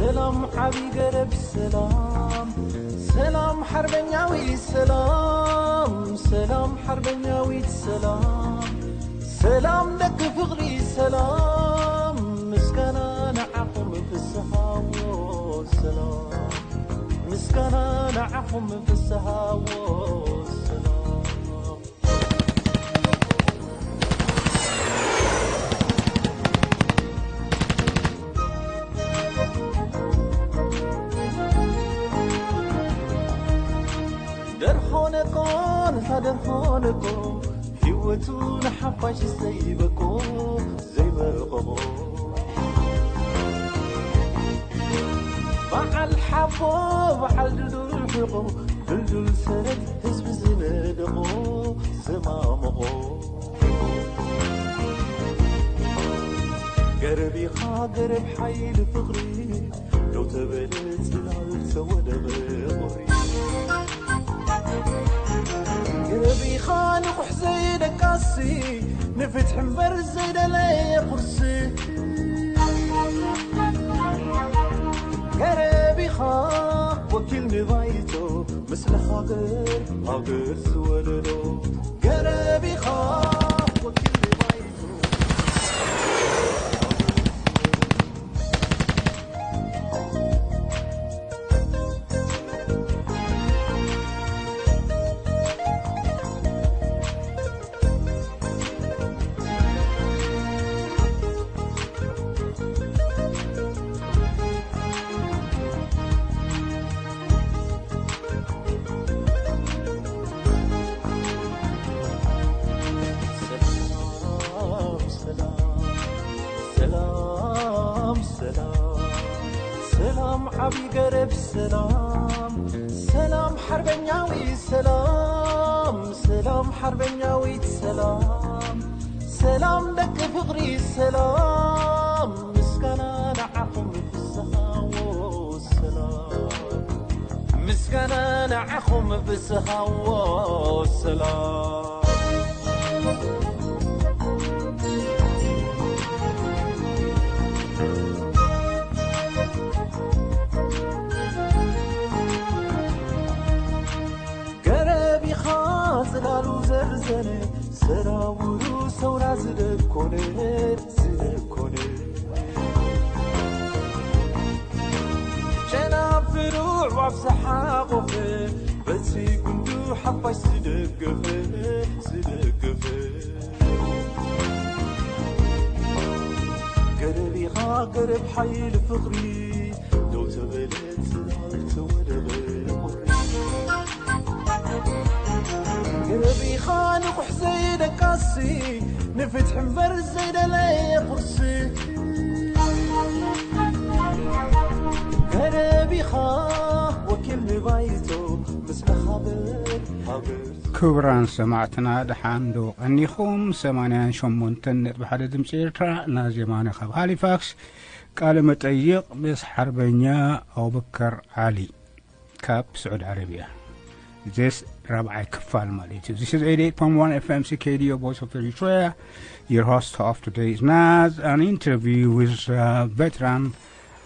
ሰላም ዓቢ ገረብ ሰላም፣ ሰላም ሓርበኛዊ ሰላም፣ ሰላም ሓርበኛዊት ሰላም፣ ሰላም ደቂ ፍቕሪ ሰላም፣ ምስጋና ንዓኹም ፍስሃዎ ሰላም፣ ምስጋና ንዓኹም ፍስሃዎ ሰላም። ደርሆነኮ፣ ነታ ደርሆነኮ፣ ህይወቱ ንሓፋሽ ዘይበቆ፣ ዘይበቆ። በዓል ሓቦ፣ በዓል ድልዱል ሕቆ፣ ድልዱል ሰረት ህዝቢ ዝነደቆ፣ ዝማመቆ። ገረብ ኢኻ ገረብ ሓይሊ ፍቕሪ፣ ደው ተበለ ጽላል ተወደበ ቁሪ። ገረብ ኢኻ ንቑሕ ዘይደቃሲ፣ ንፍትሒ እምበር ዘይደለየ ቁርሲ። ገረብ ኢኻ ወኪል ንባይቶ፣ ምስሊ ሃገር ሃገር ዝወለዶ። ገረብ ኢኻ ወኪል ንባይቶ። ሰላም፣ ሰላም፣ ሰላም፣ ሰላም፣ ሰላም ዓቢ ገረብ ሰላም፣ ሰላም ሓርበኛዊ ሰላም፣ ሰላም ሓርበኛዊት ሰላም፣ ሰላም ደቂ ፍቕሪ ሰላም፣ ምስጋና ንዓኹም ፍስሃዎ ሰላም፣ ምስጋና ንዓኹም ፍስሃዎ ሰላም። ገረብ ኢኻ ጽላሉ ዘርዘነ፣ ሰራውሩ ሰውራ ዝደኮነ፣ ዝደኮነ። ጨናፍሩ ኣዕዋፍ ዝሓቖፈ፣ በቲ ጉንዱ ሓፋሽ ዝደገፈ፣ ዝደገፈ። ገረብ ኢኻ ገረብ ሓይሊ ፍቕሪ፣ ደው ተበለ ጽላል ተወደበ ቁሪ። ገረብ ኢኻ ንቑሕ ዘይደቃሲ፣ ንፍትሒ እምበር ዘይደለየ ቁርሲ። ገረብ ኢኻ ወኪል ንባይቶ፣ ምስ መኻብር ሃገር። ክቡራን ሰማዕትና፣ ደሓን ዶ ቀኒኹም? ሰማንያን ሸሞንተን ነጥቢ ሓደ ድምፂ ኤርትራ፣ ናዚ የማነ ካብ ሃሊፋክስ። ቃለ መጠይቕ ምስ ሓርበኛ ኣቡበከር ዓሊ ካብ ስዑዲ ዓረብያ። ዜስ ራብዓይ ክፋል ማለት እዩ። This is eighty-eight point one F M C K D O, Voice of Eritrea. Your host of today is Naz, an interview with, uh, veteran,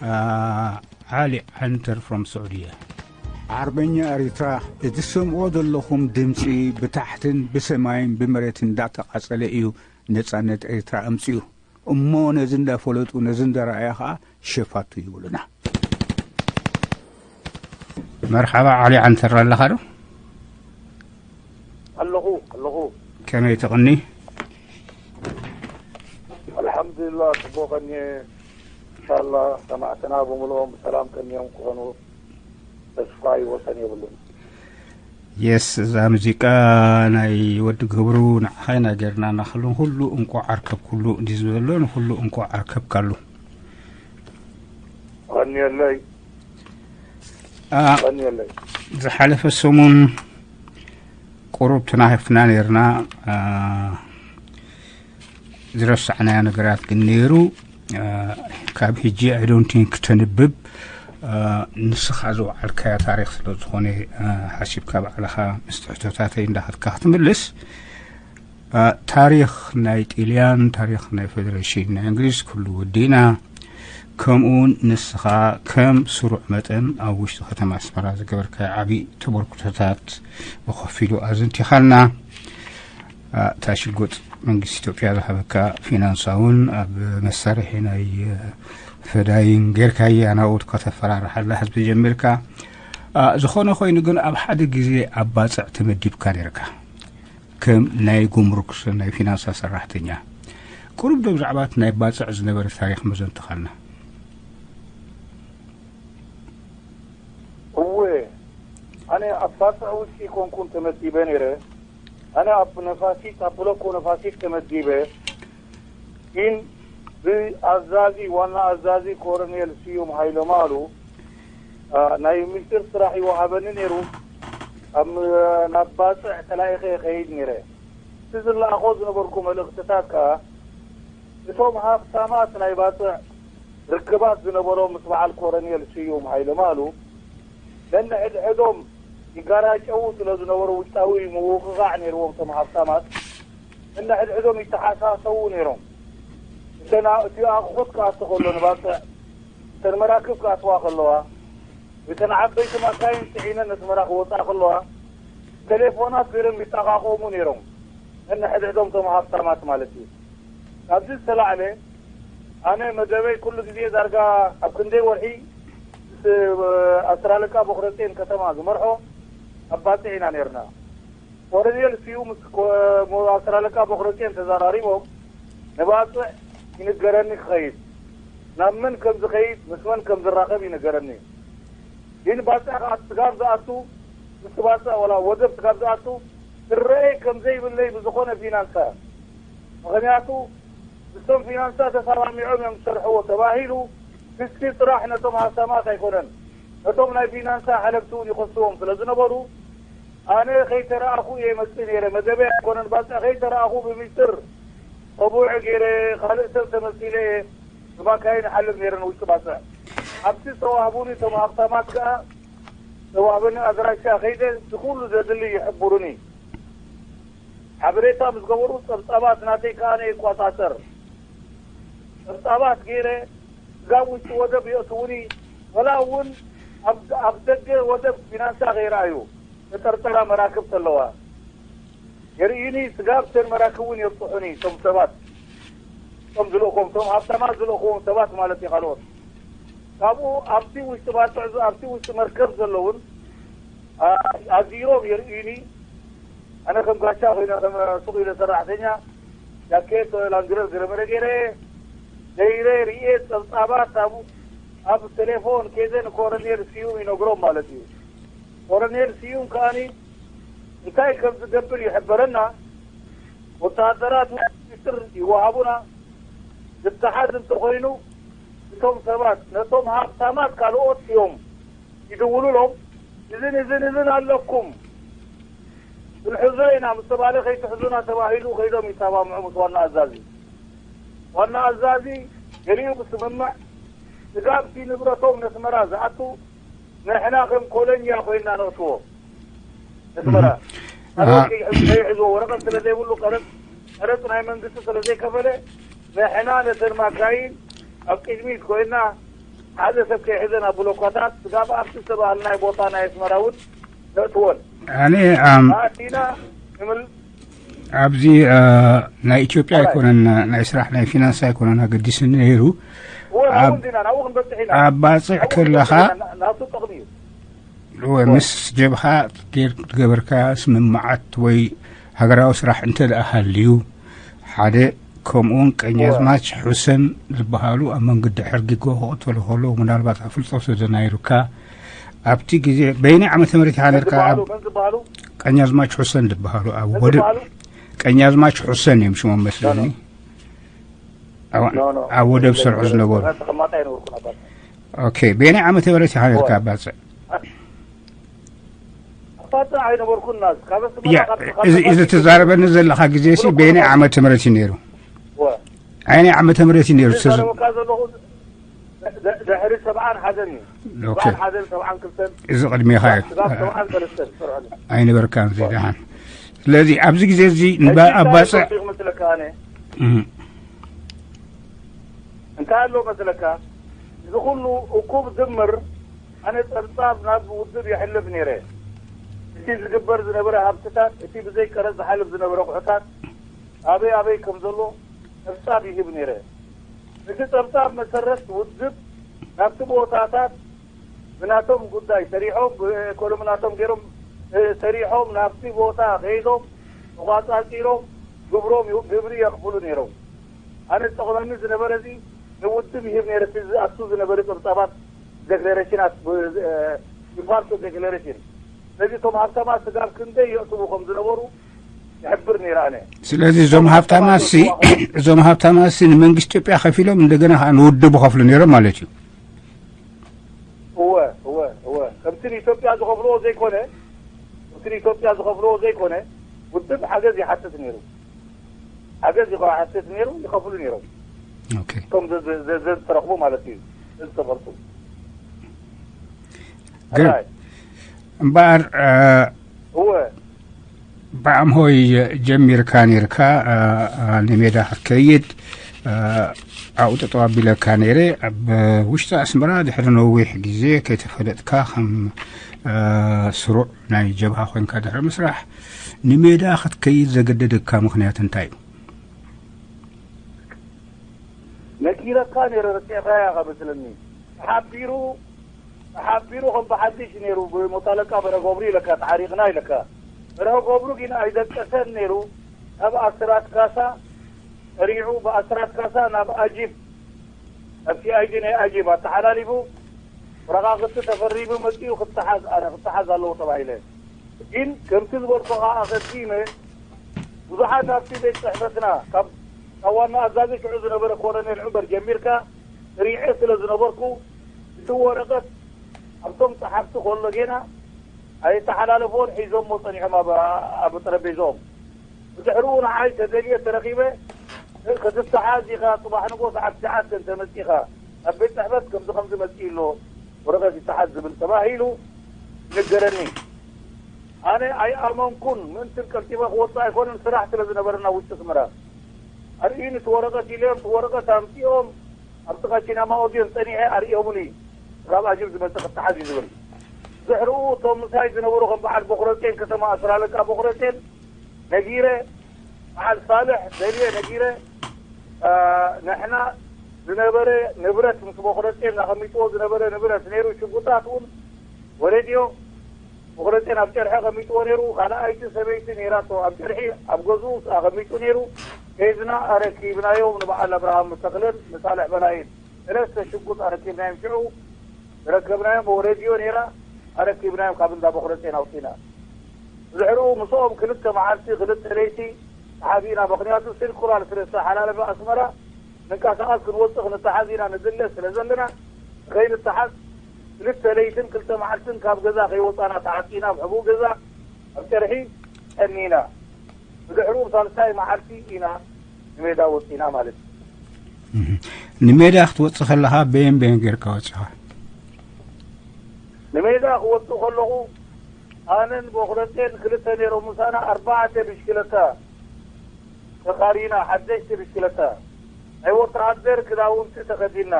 uh, Ali Anter from Saudi. ሓርበኛ ኤሪትራ፣ እቲ ትሰምዕዎ ዘለኹም ድምጺ ብታሕትን ብሰማይን ብመሬትን እንዳተቓጸለ እዩ ነጻነት ኤሪትራ ኣምጺኡ። እሞ ነዚ እንዳፈለጡ፣ ነዚ እንዳረኣያ ኸኣ ሸፋቱ ይብሉና። መርሓባ ዓሊ ዓንተር፣ ኣለኻ ዶ? ኣለኹ፣ ኣለኹ። ከመይ ትቕኒ? ኣልሓምዱሊላህ፣ ጽቡቕ ቀንየ። ኢንሻላህ ሰማዕትና ብምልኦም ብሰላም ቀንዮም ክኾኑ ተስፋይ ወሰን የብሉን። የስ፣ እዛ ሙዚቃ ናይ ወዲ ገብሩ ንዓኻ ኢና ጌርና። ንኹሉ እንቋዕ ኣርከብኩሉ እንዲ ዝበሎ፣ ንኹሉ እንቋዕ ኣርከብካሉ። ቀንየለይ። አ፣ ቀንየለይ። ዝሓለፈ ሰሙን ቁሩብ ተናኺፍና ኔርና። አ፣ ዝረሳዕናዮ ነገራት ግን ነይሩ። አ፣ ካብ ሕጂ I don't think ክተንብብ፣ አ፣ ንስኻ ዝወዓልካዮ ታሪኽ ስለ ዝኾነ፣ አ፣ ሓሲብካ ባዕልኻ ምስቲ ሕቶታተይ እንዳኸድካ ክትምልስ፣ አ፣ ታሪኽ ናይ ጢልያን፣ ታሪኽ ናይ ፌደሬሽን ናይ እንግሊዝ ኩሉ ወዲእና። ከምኡ እውን ንስኻ ከም ስሩዕ መጠን ኣብ ውሽጢ ከተማ ኣስመራ ዝገበርካዮ ዓቢ ተበርክቶታት ብኸፊሉ ኣዘንቲኻልና። ኣ፣ እታ ሽጎጥ መንግስቲ ኢትዮጵያ ዝሃበካ ፊናንሳውን ኣብ መሳርሒ ናይ፣ እ፣ ፈዳይን ጌርካያ ናብኡ ከተፈራርሓላ ህዝቢ ጀሚርካ። ኣ፣ ዝኾነ ኮይኑ ግን ኣብ ሓደ ግዜ ኣብ ባጽዕ ተመዲብካ ኔርካ። ከም ናይ ጉምሩክ ስ-፣ ናይ ፊናንሳ ሰራሕተኛ። ቁሩብ ዶ ብዛዕባ እቲ ናይ ባጽዕ ዝነበረ ታሪኽ መዘንትኻልና? እወ፣ ኣነ ኣብ ባጽዕ ውሽጢ ኮንኩን ተመዲበ ነይረ። ኣነ ኣብ ነፋሲት፣ ኣብ ብሎኮ ነፋሲት ተመዲበ። ግን ብኣዛዚ፣ ዋና ኣዛዚ ኮሎኔል ስዩም ሃይለማሉ፣ ኣ፣ ናይ ሚኒስትር ስራሕ ይወሃበኒ ነይሩ። ኣብ፣ ናብ ባጽዕ ተላኢኸ እየ ከይድ ነይረ። እቲ ዝለኣኾ ዝነበርኩ መልእኽትታት ከኣ፣ እቶም ሃብታማት ናይ ባጽዕ ርክባት ዝነበሮም ምስ በዓል ኮሎኔል ስዩም ሃይለማሉ፣ ነንሕድሕዶም ይጋራጨዉ ስለ ዝነበሩ፣ ውሽጣዊ ምውቕቓዕ ነይርዎም። እቶም ሃብታማት ነንሕድሕዶም ይተሓሳሰዉ ነይሮም። እተን ኣ-፣ እቲ ኣቑሑት ክኣቱ ከሎ ንባጽዕ፣ እተን መራክብ ክኣትዋ ከለዋ፣ እተን ዓበይቲ ማካይን ጽዒነን ነስመራ ክወጻ ከለዋ፣ ቴሌፎናት ገይሮም ይጠቓቐሙ ነይሮም። ነንሕድሕዶም እቶም ሃብታማት ማለት እዩ። ካብዚ ዝተላዕለ፣ ኣነ መደበይ ኩሉ ግዜ ዳርጋ ኣብ ክንደይ ወርሒ ምስ ኣስራለቃ ቦኽረጼን ከተማ ዝመርሖ ኣብ ባጽዕ ኢና ነይርና። ኮሎኔል ስዩም ምስ ኮ-፣ ሞ-፣ ኣስራለቃ ቦኽረጼን ተዘራሪቦም፣ ንባጽዕ ይንገረኒ ክኸይድ። ናብ መን ከም ዝኸይድ፣ ምስ መን ከም ዝራኸብ ይንገረኒ። ግን ባጽዕ ከኣ ስጋብ ዝኣቱ፣ ምስቲ ባጽዕ ዋላ ወደብ ስጋብ ዝኣቱ፣ ክረኤ ከም ዘይብለይ ብዝኾነ ፊናንሳ። ምኽንያቱ፣ ምስቶም ፊናንሳ ተሰማሚዖም እዮም ዝሰርሕዎ ተባሂሉ፣ ክሲ ጥራሕ ነቶም ሃብታማት ኣይኮነን፣ ነቶም ናይ ፊናንሳ ሓለፍቲ እውን ይኸስዎም ስለ ዝነበሩ፣ ኣነ ከይተረኣኹ እየ መጽእ ነይረ። መደበይ ኣይኮነን ባጽዕ፣ ከይተረኣኹ ብሚስጥር ጸቡዕ ገይረ፣ ካልእ ሰብ ተመሲለ እየ ብማካይን እሓልፍ ነይረ ንውሽጢ ባጽዕ። ኣብቲ ዝተዋህቡኒ እቶም ሃብታማት ከኣ ዝተዋህበኒ ኣድራሻ ከይደ እቲ ኩሉ ዘድሊ ይሕብሩኒ። ሓበሬታ ምስ ገበሩ ጸብጻባት ናተይ ከኣ ኣነ ይቆጻጸር። ጸብጻባት ገይረ ስጋብ ውሽጢ ወደብ የእትዉኒ፣ ወላ እውን ኣብ፣ ኣብ ደገ ወደብ ፊናንሳ ከይረኣዩ ተጠርጠራ መራክብ ተለዋ የርእዩኒ። ስጋብ እተን መራክብ እውን የብጽሑኒ፣ እቶም ሰባት፣ እቶም ዝልእኽዎም፣ እቶም ሃብታማት ዝልእኽዎም ሰባት ማለት እዩ። ካልኦት ካብኡ ኣብቲ ውሽጢ ባጽዕ፣ ኣብቲ ውሽጢ መርከብ ዘለውን ኣ-፣ ኣዚሮም የርእዩኒ። ኣነ ከም ጋሻ ኮይነ፣ ከም ሱቕ ኢለ ሰራሕተኛ፣ ጃኬት፣ ላንግረር ገረመረ ገይረ፣ ገይረ ርእየ ጸብጻባት ኣብ፣ ኣብ ቴሌፎን ኬዘ ንኮሎኔል ስዩም ይነግሮም ማለት እዩ። ኮሎኔል ስዩም ከኣኒ እንታይ ከም ዝገብር ይሕበረና። ወተሃደራት ሚኒስትር ይወሃቡና። ዝተሓዝ እንተኾይኑ፣ እቶም ሰባት ነቶም ሃብታማት ካልኦት እዮም ይድውሉሎም። እዝን እዝን እዝን ኣለኩም፣ ክንሕዞ ኢና ምስ ተባለ፣ ከይትሕዙና ተባሂሉ ከይዶም ይሰማምዑ ምስ ዋና ኣዛዚ። ዋና ኣዛዚ ገሊኡ ክስምምዕ፣ ስጋብ እቲ ንብረቶም ነስመራ ዝኣቱ፣ ንሕና ከም ኮሎኛ ኮይና ነእትዎ። ነስመራ እም። ካልኦት ኣ- ከይሕዝ-፣ ከይሕዝዎ፣ ወረቐት ስለ ዘይብሉ፣ ቀረጽ፣ ቀረጽ ናይ መንግስቲ ስለ ዘይከፈለ፣ ንሕና ነተን ማካይን ኣብ ቅድሚት ኮይና፣ ሓደ ሰብ ከይሕዘን ኣብ ብሎኳታት፣ ስጋብ ኣብቲ ዝተባህልናይ ቦታ ናይ ኣስመራ እውን ነእትወን። ኣነ፣ ኣም፣ ኣቲና ንምል-፣ ኣብዚ፣ እ፣ ናይ ኢትዮጵያ ኣራይ። ኣይኮነን፣ ናይ ስራሕ ናይ ፊናንስ ኣይኮነን ኣገዲስኒ ነይሩ። እወ፣ ናብኡ ኣብ፣ እንዲና፣ ናብኡ ክንበጽሕ ኢና። ኣብ ባጽዕ ናብኡ ከለኻ ክንበጽሕ ኢና። ና-፣ ናቱ ጥቕሚ እዩ። እወ፣ እወ። ምስ ጀብሃ ጌር-፣ ዝገበርካ ስምምዓት ወይ ሃገራዊ ስራሕ እንተ ደኣ ሃልዩ፣ ሓደ ከምኡውን ቀኛዝማች እወ። ሑሰን ዝበሃሉ ኣብ መንገዲ ሕርጊጎ ክቕተሉ ከለዉ፣ ምናልባት ኣፍልጦ ስለ ዘናይሩካ፣ ኣብቲ ግዜ በየናይ ዓመተ ምህረት ኢኻ መን ነርካ? ዝበሃሉ? ኣብ መን ዝበሃሉ? ቀኛዝማች ሑሰን ዝበሃሉ ኣብ መን ወደብ ዝበሃሉ? ቀኛዝማች ሑሰን እዮም ሽሞም መስለኒ። ኖ፣ ኖ። ኣብ፣ ኖ፣ ኖ። ኣብ ወደብ ዝሰርሑ ዝነበሩ። ተቐማጣይ ኣይነበርኩን ኣብ ባጽዕ። ኦኬ፣ በየናይ ዓመተ ምህረት ኢኻ ነርካ እወ። ኣብ ባጽዕ? ኣብ ባጽዕ ኣይነበርኩን ናዝ። ካብ ኣስመራ ያ፣ ካብ፣ ካብ እዚ፣ እዚ ባጽዕ ትዛረበኒ ዘለኻ ግዜ ሲ ብሎ በየናይ ኩነታት ዓመተ ምህረት እዩ ነይሩ? እወ። ኣየናይ ዓመተ ምህረት እዩ ነይሩ? እዚ ዝዛረበካ ዘለኹ ድ-፣ ድ-፣ ድሕሪ ሰብዓን ሓደን እዩ። ኦኬ። ሰብዓን ሓደን፣ ሰብዓን ክልተን። እዚ ቅድሜኻ እዩ። ስጋብ ሰብዓን ሰለስተን ዝሰርሐሉ። ኣይነበርካን እዚ ደሓን። ስለዚ ኣብዚ ግዜ እዚ ንባ-፣ ሕጂ ኣብ እንታይ ባጽዕ ይመስለካ ኣነ? እም። እንታይ ኣሎ መስለካ? ንኹሉ እኩብ ድምር ኣነ ጸብጻብ ናብ ውድብ የሕልፍ ነይረ። እቲ ዝግበር ዝነበረ ሃብትታት፣ እቲ ብዘይ ቀረጽ ዝሓልፍ ዝነበረ ኣቑሑታት፣ ኣበይ ኣበይ ከም ዘሎ ጸብጻብ ይህብ ነይረ። እቲ ጸብጻብ መሰረት ውድብ ናብቲ ቦታታት ብናቶም ጉዳይ ሰሪሖም፣ ብኮለምናቶም ገይሮም፣ እ፣ ሰሪሖም ናብቲ ቦታ ከይዶም ተቋጻጺሮም ግብሮም ዩ-፣ ግብሪ የኽፍሉ ነይሮም። ኣነ ዝጠቕመኒ ዝነበረ እዚ ንውድብ ይህብ ነይረ፣ እቲ ዝኣቱ ዝነበረ ጸብጻባት ዴክለሬሽናት ብ-፣ እ፣ ብፓርት ዴክለሬሽን። ስለዚ እቶም ሃብታማት ስጋብ ክንደይ የእትዉ ከም ዝነበሩ ይሕብር ነይረ ኣነ። ስለዚ እዞም እቶም ሃብታማት ሲ-፣ ሃብታማት እዞም ሃብታማት ሲ ንመንግስቲ ኢትዮጵያ ከፊሎም እንደገና ከዓ ንውድብ ይኸፍሉ ነይሮም ማለት እዩ። እወ፣ እወ፣ እወ። ከምቲ ንኢትዮጵያ ዝኸፍልዎ ዘይኮነ፣ ከምቲ ንኢትዮጵያ ዝኸፍልዎ ዘይኮነ፣ ውድብ ሓገዝ ይሓትት ነይሩ። ሓገዝ ይኸ-፣ ይሓትት ነይሩ፣ ይኸፍሉ ነይሮም። ኦኬ። እቶም ዘ-፣ ዘ-፣ ዘ-፣ ዘዝተረኽቡ ማለት እዩ፣ ዘዝተፈልጡ። ግን ኣራይ። እምበኣር፣ እ፣ እወ። ብኣምሆይ ጀሚርካ ነይርካ፣ እ፣ እ፣ ንሜዳ ክትከይድ፣ እ፣ ኣብኡ ጠጠው ኣቢለካ ነይረ። ኣብ ውሽጢ ኣስመራ ድሕሪ ነዊሕ ግዜ ከይተፈለጥካ ከም፣ እ፣ ስሩዕ ናይ ጀብሃ ኮይንካ ድሕሪ ምስራሕ ንሜዳ ክትከይድ ዘገደደካ ምኽንያት እንታይ እዩ? ነጊረካ ነይረ፣ ረሲዕካያ ኢኻ መስለኒ። ተሓቢሩ፣ ተሓቢሩ ከም ብሓድሽ ነይሩ፣ ብሞት ኣለቃ በርሀ ገብሩ ኢለካ፣ ተሓሪቕና ኢለካ። በርሀ ገብሩ ግን ኣይደቀሰን ነይሩ። ካብ ኣስራት ካሳ ሰሪዑ፣ ብኣስራት ካሳ ናብ ኣጂፕ፣ ናብ ሲ ኣይ ዲ ናይ ኣጂፕ ኣተሓላሊፉ፣ ወረቓቕቲ ተፈሪሙ መጺኡ ክተሓዝ፣ ኣነ ክተሓዝ ኣለዎ ተባሂለ። ግን ከምቲ ዝበልኩኻ ኣቐዲመ፣ ብዙሓት ኣብቲ ቤት ጽሕፈትና፣ ካብ፣ ካብ ዋና ኣዛዚ ሽዑ ዝነበረ ኮሎኔል ዑመር ጀሚርካ፣ ሪዐ ስለ ዝነበርኩ፣ እቲ ወረቐት ኣብቶም ጸሓፍቲ ኮሎጌና ኣይተሓላለፍዎን፣ ሒዞሞ ጸኒሖም ኣብ፣ ኣብ ጠረጴዛኦም። ብድሕሪኡ ንዓይ ተደልየ ተረኺበ፣ ክትተሓዝ ኢኻ፣ ጽባሕ ንግሆ ሰዓት ትሽዓተ እንተመጺኻ፣ ኣብ ቤት ጽሕፈት ከምዚ ከምዚ መጺኡ ኣሎ፣ ወረቐት ይተሓዝ ዝብል ተባሂሉ ይንገረኒ። ኣነ ኣይኣመንኩን፣ ምእንትን ቀልጢፈ ክወጽእ ኣይኮነን፣ ስራሕ ስለ ዝነበረና ውሽጢ ኣስመራ። ኣርእዩኒ እቲ ወረቐት ኢለዮም፣ እቲ ወረቐት ኣምጺኦም፣ ኣብ ጥቓ ሲነማ ኦድዮን ጸኒሐ ኣርእዮምኒ፣ ካብ ኣጅብ ዝመጸ ክተሓዝ እዩ ዝብል። ድሕሪኡ እቶም ምሳይ ዝነበሩ ከም በዓል ቦኽረጼን ከተማ ኣስራለቃ ቦኽረጼን ነጊረ፣ በዓል ሳልሕ ደልየ ነጊረ፣ አ፣ ንሕና ዝነበረ ንብረት ምስ ቦኽረጼን ኣቐሚጥዎ ዝነበረ ንብረት ነይሩ፣ ሽጉጣት እውን ወረድዮ፣ ቦኽረጼን ኣብ ጨርሒ ኣቐሚጥዎ ነይሩ። ካልኣይቲ ሰበይቲ ነይራቶ ኣብ ጨርሒ ኣብ ገዝኡ ኣቐሚጡ ነይሩ። ሒዝና ኣረኪብናዮም ንበዓል ኣብርሃም ተኽለን ንሳልሕ በላይን። ሰለስተ ሽጉጥ ኣረኪብናዮም። ሽዑ ዝረከብናዮም ወረድዮ ነይራ፣ ኣረኪብናዮም ካብ እንዳ ቦኽረጼን ኣውፂና። ብድሕሪኡ ምስኦም ክልተ መዓልቲ ክልተ ለይቲ ተሓቢእና። ምኽንያቱ ሴንትራል ስለ ዝተሓላለፈ ኣስመራ፣ ንንቀሳቐስ ክንወፅእ ክንተሓዝ ኢና ንድለ ስለ ዘለና፣ ንኸይንተሓዝ ክልተ ለይትን ክልተ መዓልትን ካብ ገዛ ከይወፃና ተዓፂና ኣብ ሕቡእ ገዛ ኣብ ጨርሒ ጸኒና። ብድሕሪኡ ብሳልሳይ መዓልቲ ኢና ንሜዳ ወጺና ማለት እዩ። እህ። ንሜዳ ክትወጽእ ከለኻ በየን በየን ጌርካ ወጺኻ? ንሜዳ ክወጽእ ከለኹ ኣነን ቦኽረጼን ክልተ ነይሮም ምሳና ኣርባዕተ ብሽክለታ ተኻሪና፣ ሓደሽቲ ብሽክለታ ናይ ወተሃደር ክዳውንቲ ተኸዲና፣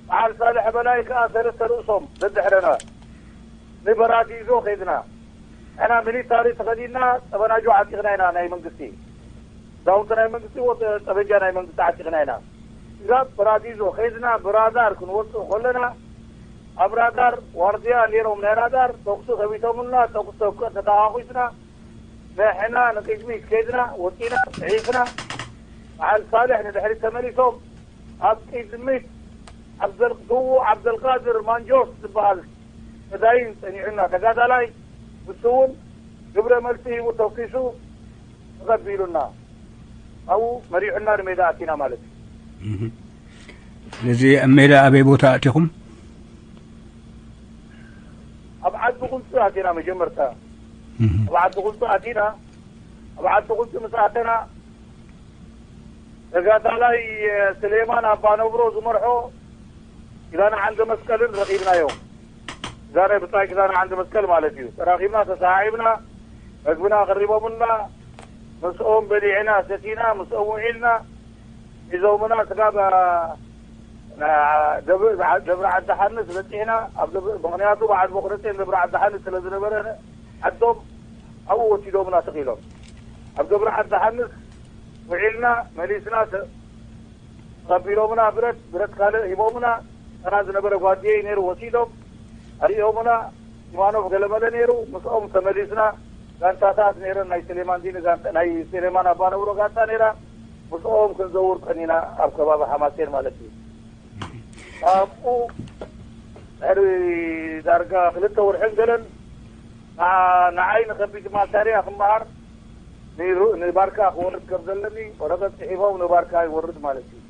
በዓል ሳልሕ በላይ ከኣ ሰለስተ ርእሶም ደድሕረና ንበራዲዞ ከይድና። ንሕና ሚሊታሪ ተኸዲንና፣ ጠበናጆ ዓጢቕና ኢና፣ ናይ መንግስቲ ክዳውንቲ ናይ መንግስቲ፣ ወ-፣ ጠበንጃ ናይ መንግስቲ ዓጢቕና ኢና። ስጋብ በራዲዞ ከይድና፣ ብራዳር ክንወጽእ ከለና፣ ኣብ ራዳር ዋርድያ ነይሮም፣ ናይ ራዳር ተኩሲ ከቢቶምልና፣ ተኩሲ ተኩ-፣ ተተኳኩስና፣ ንሕና ንቅድሚት ከይድና፣ ወጺና፣ ጽሒፍና፣ በዓል ሳልሕ ንድሕሪት ተመሊሶም፣ ኣብ ቅድሚት ዓብደል-፣ ስዉእ ዓብደልቃድር ማንጆስ ዝበሃል ፈዳይን ጸኒዑና፣ ተጋዳላይ፣ ንሱ እውን ግብረ መልሲ ሂቡ ተኲሱ ተቐቢሉና፣ ኣብኡ መሪሑና ንሜዳ ኣቲና ማለት እዩ። እህ። ስለዚ ኣብ ሜዳ ኣበይ ቦታ ኣቲኹም? ኣብ ዓዲ ቁልፂ ኣቲና መጀመርታ። እህ። ኣብ ዓዲ ቁልፂ ኣቲና፣ ኣብ ዓዲ ቁልፂ ምስ ኣተና፣ ተጋዳላይ፣ እ፣ ስሌማን ኣባነብሮ ዝመርሖ ኪዳነ ዓንደ መስቀልን ረኺብናዮ። ዛሬ ብጻይ ኪዳነ ዓንደ መስቀል ማለት እዩ። ተራኺብና፣ ተሰሓሒብና፣ መግብና ኣቕሪቦምልና፣ ምስኦም በሊዕና፣ ሰቲና፣ ምስኦም ውዒልና፣ ሒዞምና ስጋብ፣ እ፣ ደብሪ ዓዲ ሓንስ በፂሕና። ኣብ ምክንያቱ በዓል ቦክረፅን ደብሪ ዓዲ ሓንስ ስለ ዝነበረ ዓዶም ኣብኡ ወሲዶምና ስቕ ኢሎም ኣብ ደብሪ ዓዲ ሓንስ ውዒልና። መሊስና ተቐቢሎምና፣ ብረት ብረት ካልእ ሂቦምና። ተራ ዝነበረ ጓድየይ ነይሩ፣ ወሲዶም ኣርእዮምና። ኢማኖፍ ገለመለ ነይሩ። ምስኦም ተመሊስና። ጋንታታት ነይረን፣ ናይ ስሌማን ዲኒ ጋንታ፣ ናይ ስሌማን ኣባነብሮ ጋንታ ነይራ። ምስኦም ክንዘውር ቀኒና ኣብ ከባቢ ሓማሴን ማለት እዩ። ኣብኡ ድሕሪ ዳርጋ ክልተ ወርሕን ገለን ንዓ-፣ ንዓይ ንከቢድ ማሳርያ ክመሃር ንሩ-፣ ንባርካ ክወርድ ከም ዘለኒ ወረቐት ጽሒፎም ንባርካ ይወርድ ማለት እዩ።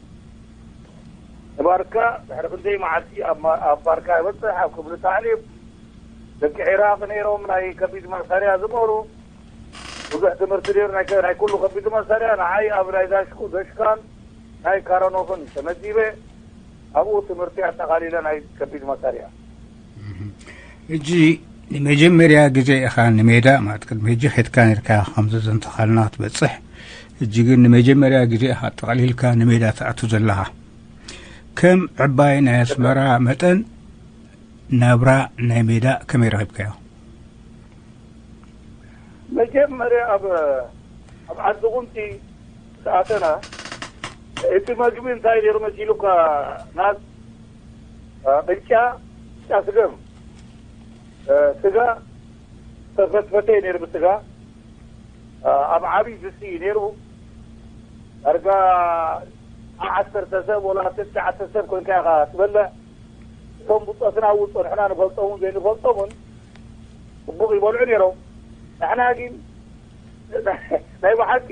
ንባርካ ድሕሪ ክንደይ መዓልቲ ኣብ ማ-፣ ኣብ ባርካ ይበጽሕ፣ ኣብ ክፍሊ ታዕሊም። ደቂ ዒራቕ ነይሮም ናይ ከቢድ መሳርያ ዝመሩ። ብዙሕ ትምህርቲ ነይሩ፣ ናይ ከ-፣ ናይ ኩሉ ከቢድ መሳርያ። ንዓይ ኣብ ናይ ዳሽኩ፣ ደሽካን ናይ ካራኖፍን ተመዲበ። ኣብኡ ትምህርቲ ኣጠቓሊለ ናይ ከቢድ መሳርያ። እጂ ንመጀመርያ ግዜ ኢኻ ንሜዳ፣ ማለት ቅድሚ ሕጂ ኬድካ ነርካ፣ ከምዚ ዘንተኻልና ክትበጽሕ። እጂ ግን ንመጀመርያ ግዜ ኢኻ ጠቕሊልካ ንሜዳ ትኣቱ ዘለኻ። ከም ዕባይ ናይ ኣስመራ መጠን ናብራ ናይ ሜዳ ከመይ ረኺብካዮ? መጀመርያ ኣብ፣ ኣብ ዓዲ ቁንቲ ምስ ኣተና፣ እቲ መግቢ እንታይ ነይሩ መሲሉካ? ናስ፣ አ፣ ቅጫ፣ ቅጫ ስገም፣ አ፣ ስጋ፣ ተፈትፈተ ነይሩ ብስጋ። አ፣ ኣብ ዓብዪ ድስቲ እዩ ነይሩ። ዳርጋ ዓሰርተ ሰብ ወላ ትሽዓተ ሰብ ኮንካ ኢኻ ትበልዕ። እቶም ብጾትና ኣብኡ ጸንሑና፣ ንፈልጦምን ዘይንፈልጦምን ጽቡቕ ይበልዑ ነይሮም። ንሕና ግን ናይ ብሓቂ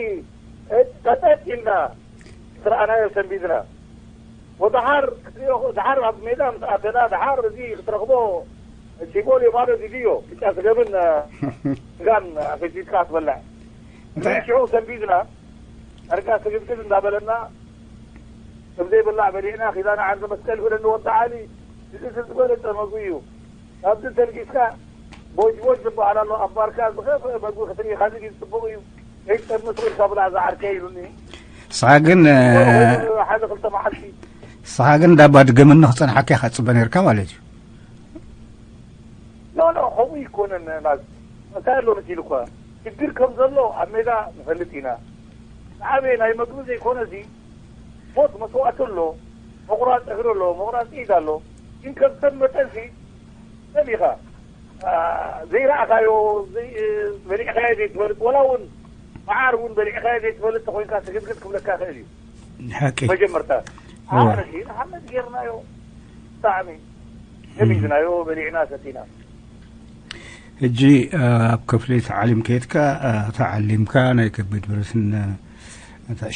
ቀጠጥ ኢልና ዝረኣናዮ ሰንቢድና። ወደሓር ክትሪኦ፣ ደሓር ኣብ ሜዳ ምስ ኣተና፣ ደሓር እዚ ክትረኽቦ ቺቦልዮ ማለት እዚ እዮ። ብጫ ስገብን ስጋን ኣፈቲትካ ትበልዕ። እንታይ? ሽዑ ሰንቢድና፣ ዳርጋ ስግድግድ እንዳበለና፣ ከም ዘይብላዕ በሊዕና፣ ኪዳነ ዓንዲ መስቀል ይብለኒ ወዲ ዓሊ፣ እዚ ዝበለጸ መግቢ እዩ። ካብዚ ተልጊስካ ቦጅ ቦጅ ዝበሃል ኣሎ፣ ኣብ ባርካ ዝኸፍአ መግቢ ክትርኢ፣ ካልእ ግን ጽቡቕ እዩ። ከይትጠምስ ኢልካ ብላዕ ዝዓርከይ ኢሉኒ። ንስኻ ግን፣ እ፣ ሓደ ክልተ መዓልቲ። ንስኻ ግን እንዳባ ድገመኒ ክጸንሓካ ኢኻ ትጽበ ነርካ ማለት እዩ። ኖ፣ ኖ፣ ከምኡ ይኮነን። ናዝ እንታይ ኣሎ መሲሉ እኳ፣ ሽግር ከም ዘሎ ኣብ ሜዳ ንፈልጥ ኢና። ዝዓበየ ናይ መግቢ ዘይኮነ እዚ ሞት መስዋእቲ ኣሎ፣ መቑራፅ እግሪ ኣሎ፣ መቑራፅ ኢድ ኣሎ። ግን ከም ሰብ መጠን ሲ ሰብ ኢኻ፣ አ፣ ዘይረኣኻዮ፣ ዘይ-፣ በሊዕኻዮ ዘይትፈልጥ፣ ወላ እውን መዓር እውን በሊዕኻዮ ዘይትፈልጥ ተኾይንካ ስግድግድ ክብለካ ይኽእል እዩ። ሓቂ። መጀመርታ እወ። ዓርኺ ንሓመድ ጌርናዮ፣ ብጣዕሚ ገሚዝናዮ፣ በሊዕና ሰቲና። ሕጂ፣ አ፣ ኣብ ክፍሊ ተዓሊም ከይድካ፣ አ፣ ተዓሊምካ ናይ ከቢድ ብረትን፣ አ፣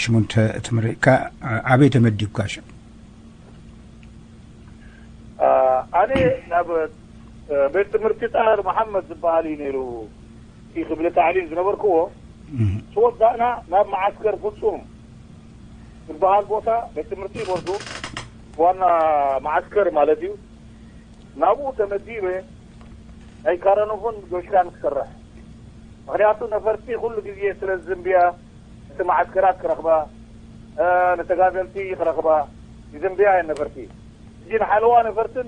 ሽሙንተ ተመሪቕካ፣ አ፣ ኣበይ ተመዲብካ ሽዑ? አ፣ ኣነ ናብ፣ አ፣ ቤት ትምህርቲ ጣህር መሓመድ ዝበሃል እዩ ነይሩ፣ እቲ ክፍሊ ታዕሊም ዝነበርክዎ። እህ። ዝወዳእና ናብ መዓስከር ፍጹም ዝበሃል ቦታ፣ ቤት ትምህርቲ ይወርዱ፣ ዋና መዓስከር ማለት እዩ። ናብኡ ተመዲበ ናይ ካራኖፍን ዶሽካን ክሰርሕ። ምኽንያቱ ነፈርቲ ኩሉ ግዜ ስለ ዝዝንብያ፣ እቲ መዓስከራት ክረኽባ፣ እ፣ ንተጋደልቲ ክረኽባ ይዝንብያ እየን ነፈርቲ። ሕጂ ንሓለዋ ነፈርትን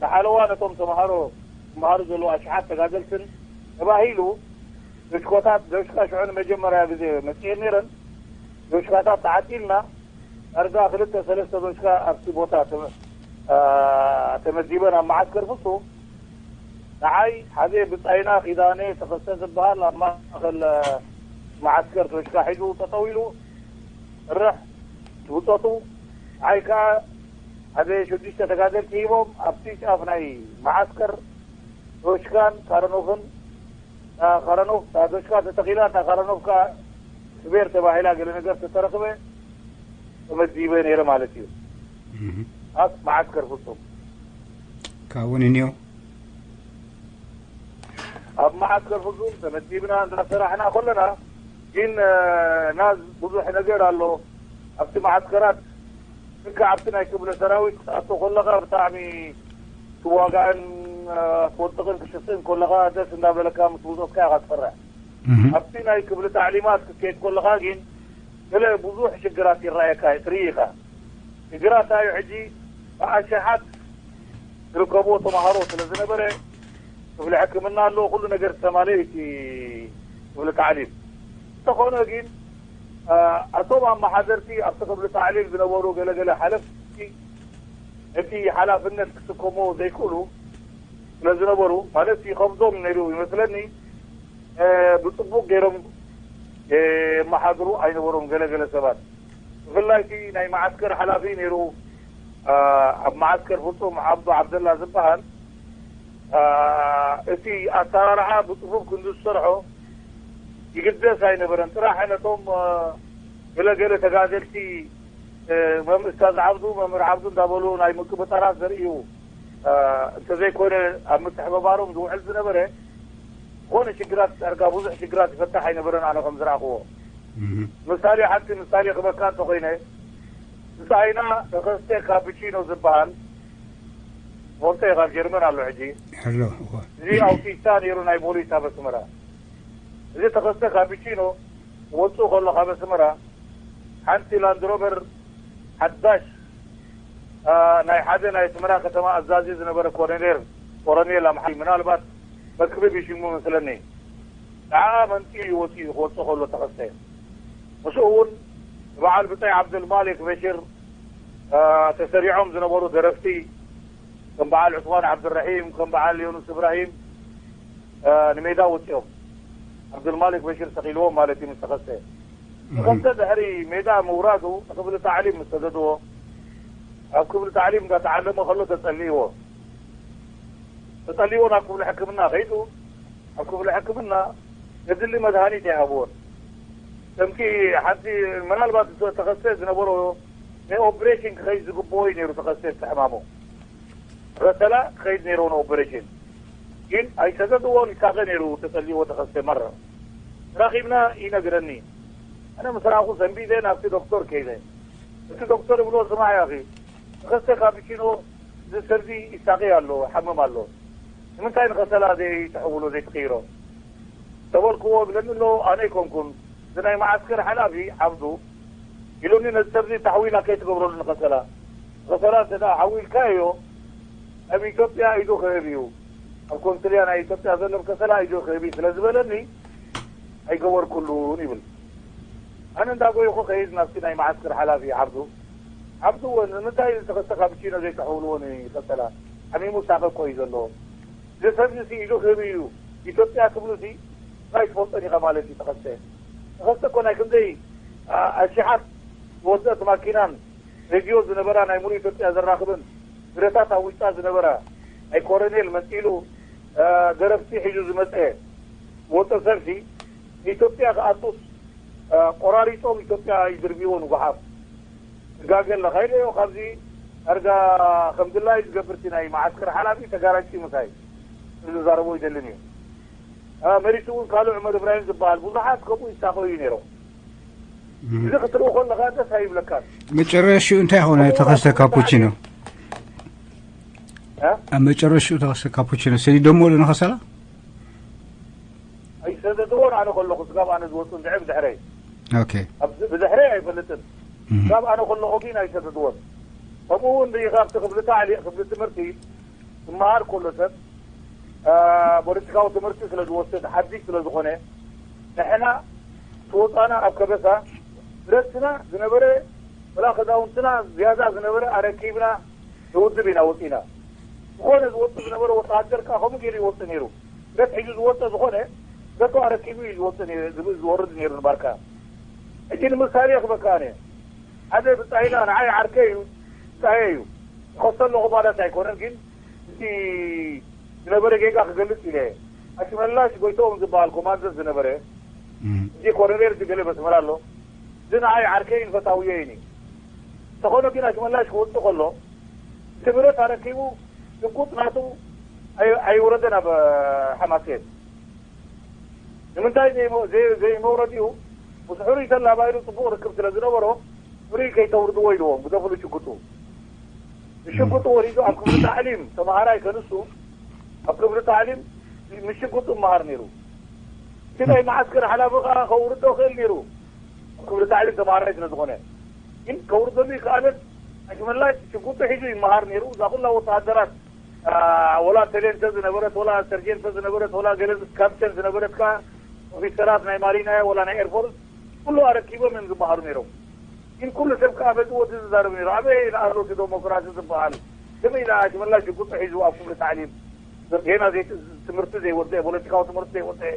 ንሓለዋ ነቶም ተምሃሮ፣ ዝመሃሩ ዘለዉ ኣሽሓት ተጋደልትን ተባሂሉ፣ ዶሽኮታት፣ ዶሽካ ሽዑ ንመጀመርያ ግዜ መጺኤን ነይረን። ዶሽካታት ተዓጢልና፣ ዳርጋ ክልተ ሰለስተ ዶሽካ ኣብቲ ቦታ ተመ-፣ አ፣ ተመዲበን ኣብ መዓስከር ፍጹም። ንዓይ ሓደ ብጻይና ኪዳነ ተኸስተ ዝበሃል ኣብ ማእከል፣ አ፣ መዓስከር ዶሽካ ሒዙ ጠጠው ኢሉ፣ ርሕ ትውጸቱ። ንዓይ ከኣ ሓደ ሽዱሽተ ተጋደልቲ ሂቦም ኣብቲ ጫፍ ናይ መዓስከር ዶሽካን ካረኖፍን፣ እታ ካራኖፍ፣ እታ ዶሽካ ተተኺላ፣ እታ ካራኖፍ ከኣ ስፔር ተባሂላ ገለ ነገር ተተረኽበ፣ ተመዲበ ነይረ ማለት እዩ። እህ። ኣብ መዓስከር ፍጹም። ካብኡ ንንዮ? ኣብ መዓስከር ፍጹም ተመዲብና እንዳሰራሕና ከለና፣ ግን፣ እ፣ ናዝ ብዙሕ ነገር ኣሎ። ኣብቲ መዓስከራት፣ ልክዕ ኣብቲ ናይ ክፍለ ሰራዊት ክትኣቱ ከለኻ ብጣዕሚ ትዋጋእን፣ እ፣ ክትወድቕን ክትስእን ከለኻ ደስ እንዳበለካ ምስ ብጾትካ ኢኻ ትሰርሕ። እህ። ኣብቲ ናይ ክፍሊ ታዕሊማት ክትከይድ ከለኻ ግን ገለ ብዙሕ ሽግራት ይረኣየካ፣ ትርኢ ኢኻ። ሽግራት እዩ ሕጂ ኣሽሓት ዝርከብዎ ተምሃሮ ስለ ዝነበረ፣ ክፍሊ ሕክምና ኣለዎ፣ ኩሉ ነገር ዝተማልአ እዩ እቲ ክፍሊ ታዕሊም። እንተኾነ ግን፣ እ፣ እቶም ኣመሓደርቲ ኣብቲ ክፍሊ ታዕሊም ዝነበሩ ገለገለ ሓለፍቲ ነቲ ሓላፍነት ክስከምዎ ዘይክእሉ ስለ ዝነበሩ፣ ማለት ይኸብዶም ነይሩ ይመስለኒ፣ እ፣ ብጽቡቕ ገይሮም የመሓድሩ ኣይነበሩን ገለገለ ሰባት። ብፍላይ እቲ ናይ መዓስከር ሓላፊ ነይሩ፣ እ፣ ኣብ መዓስከር ፍጹም ዓብዱ ዓብደላ ዝበሃል፣ እ፣ እቲ ኣሰራርሓ ብጽፉፍ ክንዲ ዝሰርሖ ይግደስ ኣይነበረን። ጥራሕ ነቶም፣ እ፣ ገለገለ ተጋደልቲ፣ እ፣ መም-፣ ኡስታዝ ዓብዱ፣ መምህር ዓብዱ እንዳበሉ ናይ ምቅብጣራት ዘርእዩ፣ እ፣ እንተዘይኮነ ኣብ ምትሕብባሮም ዝውዕል ዝነበረ፣ ዝኾነ ሽግራት ዳርጋ ብዙሕ ሽግራት ይፈታሕ ኣይነበረን፣ ኣነ ከም ዝረኣኽዎ። እህ። ምሳሌ፣ ሓንቲ ምሳሌ ክበካ እንተኾይነ፣ ምሳይና ተኸስተ ካፕቺኖ ዝበሃል፣ ሞንተ ካብ ጀርመን ኣሎ ሕጂ። ኣሎ፣ እወ። እዚ ኣውቲስታ ነይሩ ናይ ፖሊስ ኣብ ኣስመራ። እዚ ተኸስተ ካፕቺኖ ወፁ ከሎ ካብ ኣስመራ ሓንቲ ላንድሮቨር ሓዳሽ፣ አ፣ ናይ ሓደ ናይ ኣስመራ ከተማ ኣዛዚ ዝነበረ ኮሎኔል፣ ኮሎኔል ኣምሓይ ምናልባት መክብብ ይሽሙ መስለኒ። ንዓኣ መንጢሉ እዩ ወፂኡ ክወፅእ ከሎ ተኸስተ። ምስኡ እውን በዓል ብጻይ ዓብደልማሊክ በሽር፣ አ፣ ተሰሪዖም ዝነበሩ ደረፍቲ ከም በዓል ዑስማን ዓብድራሒም፣ ከም በዓል ዮኑስ እብራሂም፣ አ፣ ንሜዳ ወፂኦም። ዓብደልማሊክ በሽር ተኺልዎም ማለት እዩ ምስ ተኸስተ። እህ። ተኸስተ ድሕሪ ሜዳ ምውራዱ ንክፍሊ ታዕሊም ምስ ሰደድዎ፣ ኣብ ክፍሊ ታዕሊም እንዳተዓለመ ከሎ ተጸልይዎ። ተጸልይዎ ናብ ክፍሊ ሕክምና ከይዱ፣ ኣብ ክፍሊ ሕክምና ዘድሊ መድሃኒት ኣይሃብዎን። ከምቲ ሓንቲ ምናልባት ተኸስተ ዝነበሮ ናይ ኦፕሬሽን ክኸይድ ዝግብኦ እዩ ነይሩ ተኸስተ እቲ ሕማሙ። ረሰላ ክኸይድ ነይርዎ ንኦፕሬሽን። ግን ኣይሰደድዎን፣ ይሳቐ ነይሩ ተጸልይዎ ተኸስተ መረ። ተራኺብና ይነግረኒ። ኣነ ምስ ረኣኹ ሰንቢደ ናብቲ ዶክተር ከይደ። እቲ ዶክተር ይብሎ፣ ስማዕ ያኺ፣ ተኸስተ ካፕቺኖ እዚ ሰብዚ ይሳቐ ኣሎ፣ ይሓምም ኣሎ። ንምንታይ ንኸሰላ ዘይትሕውሎ፣ ዘይትቕይሮ? ተበልክዎ ብለኒ ኣሎ፣ ኣነ ኣይኮንኩን። እዚ ናይ መዓስከር ሓላፊ ዓብዱ ኢሉኒ፣ ነዚ ሰብዚ ታሕዊላ ከይትገብረሉ ንኸሰላ። ንኸሰላ እንተ ደኣ ሓዊልካዮ፣ ኣብ ኢትዮጵያ ኢዱ ክህብ እዩ። ኣብ ኮንስልያ ናይ ኢትዮጵያ ዘሎ ከሰላ ኢዱ ክህብ እዩ ስለ ዝበለኒ፣ ኣይገበርኩሉን ይብል። ኣነ እንዳጎይኹ ከይድ ናብቲ ናይ መዓስከር ሓላፊ ዓብዱ። ዓብዱ እውን ንምንታይ ዝተኸስተ ካፕቺኖ ዘይተሕውልዎ ንኸሰላ? ሓሚሙ ሳቐ እኮ እዩ ዘሎ። እዚ ሰብ እዚ ኢዱ ክህብ እዩ ኢትዮጵያ ክብሉ ሲ እንታይ ትፈልጦን ኢኻ ማለት እዩ ተኸስተ። ተኸስተ እኮ ናይ ክንደይ፣ አ፣ ኣሽሓት ዝወደት ማኪናን ሬድዮ ዝነበራ ናይ ሙሉእ ኢትዮጵያ ዘራኽብን ብረታት ኣብ ውሽጣ ዝነበራ ናይ ኮሎኔል መፂሉ፣ አ፣ ደረፍቲ ሒዙ ዝመፀ ወፀ ሰብሲ ኢትዮጵያ ክኣቱስ፣ አ፣ ቆራሪፆም ኢትዮጵያ ይድርብይዎ ንጉሓፍ። ትጋገ ኣለኻ ኢለዮ። ካብዚ ኣርጋ ከም ድላዩ ዝገብር እቲ ናይ መዓስከር ሓላፊ ተጋራጭ ምሳይ ዝዛረቦ ይደልን እዩ። አ፣ መሪቱ እውን ካልእ ዑመር እብራሂም ዝበሃል ብዙሓት ከምኡ ይሳቐዩ ነይሮም። እህ። እዚ ክትርኢ ከለኻ ደስ ኣይብለካን። መጨረሽኡ እንታይ ኾነ? ተኸስተ ካፑቺኖ። እ? ኣብ መጨረሽኡ ተኸስተ ካፑቺኖ ሰዲዶሞ ዶ ንኸሰላ? ኣይሰደድዎን ኣነ ከለኹ፣ ስጋብ ኣነ ዝወፁ እንድዒ ብድሕረይ። ኦኬ። ኣብ፣ ብድሕረይ ኣይፈልጥን። እህ። ስጋብ ኣነ ከለኹ ግን ኣይሰደድዎን። ከምኡ እውን ርኢኻ ኣብቲ ክፍሊ ታዕሊ-፣ ክፍሊ ትምህርቲ ዝመሃር ከሎ ሰብ፣ አ፣ ፖለቲካዊ ትምህርቲ ስለ ዝወስድ ሓድሽ ስለ ዝኾነ፣ ንሕና ትወፃና ኣብ ከበሳ ብረትና ዝነበረ፣ ወላ ክዳውንትና ዝያዳ ዝነበረ ኣረኪብና ንውድብ ኢና ወፂና። ዝኾነ ዝወፅእ ዝነበረ ወታሃደር ከኣ ከምኡ ገይሩ ይወፅእ ነይሩ። ብረት ሒዙ ዝወፅእ ዝኾነ ብረቱ ኣረኪቡ እዩ ዝወፅእ ነይሩ፣ ዝብ-፣ ዝወርድ ነይሩ ንባርካ። ሕጂ ንምሳሌ ክበካ ኣነ። ሓደ ብጻይና ንዓይ ዓርከይ እዩ፣ ብጻየ እዩ። ይኸሶ ኣለኹ ማለት ኣይኮነን፣ ግን እቲ ዝነበረ ጌጋ ክገልጽ ኢለ እየ። ኣሽመላሽ ጎይትኦም ዝበሃል ኮማንደር ዝነበረ፣ እም። እዚ ኮሎኔል እዚ ገለ መስመር ኣሎ። እዚ ንዓይ ዓርከይን ፈታውየይን እዩ። እንተኾነ ግን ኣሽመላሽ ክወጽእ ከሎ፣ እቲ ብረት ኣረኪቡ ሽጉጥ ናቱ ኣይ-፣ ኣይወረደን ኣብ ሓማሴን። ንምንታይ ዘይመ-፣ ዘይ-፣ ዘይመውረዲኡ? ምስ ሕሩይ ተላባይሉ ጽቡቕ ርክብ ስለ ዝነበሮ፣ ሕሩይ ከይተውርድዎ ኢልዎም፣ ግደፍሉ ሽጉጡ። ብሽጉጡ ወሪዱ ኣብ ክፍሊ ታዕሊም ተምሃራይ ከንሱ፣ ኣብ ክፍሊ ታዕሊም ምስ ሽጉጡ እመሃር ነይሩ። እቲ ናይ መዓስከር ሓላፊ ከኣ ከውርዶ ክእል ነይሩ፣ ኣብ ክፍሊ ታዕሊም ተምሃራይ ስለ ዝኾነ። ግን ከውርደሉ ይከኣልን ኣሽመላሽ ሽጉጡ ሒዙ ይመሃር ነይሩ። እዛ ኩላ ወተሃደራት፣ አ፣ ወላ ተሌንተ ዝነበረት፣ ወላ ሰርጀንተ ዝነበረት፣ ወላ ገለ ካፕተን ዝነበረት፣ ከኣ ኦፊሰራት ናይ ማሪና ወላ ናይ ኤርፎርስ፣ ኩሉ ኣረኪቦም እዮም ዝመሃሩ ነይሮም። ግን ኩሉ ሰብ ከኣ በዚ ወዲ ዝዛረብ ነይሩ። ኣበይ ኣሎ እቲ ዴሞክራሲ ዝበሃል? ከመይ ኢላ ኣሽመላሽ ሽጉጡ ሒዙ ኣብ ክፍሊ ታዕሊም? ጌና ዘይ-፣ ትምህርቲ ዘይወደአ፣ ፖለቲካዊ ትምህርቲ ዘይወደአ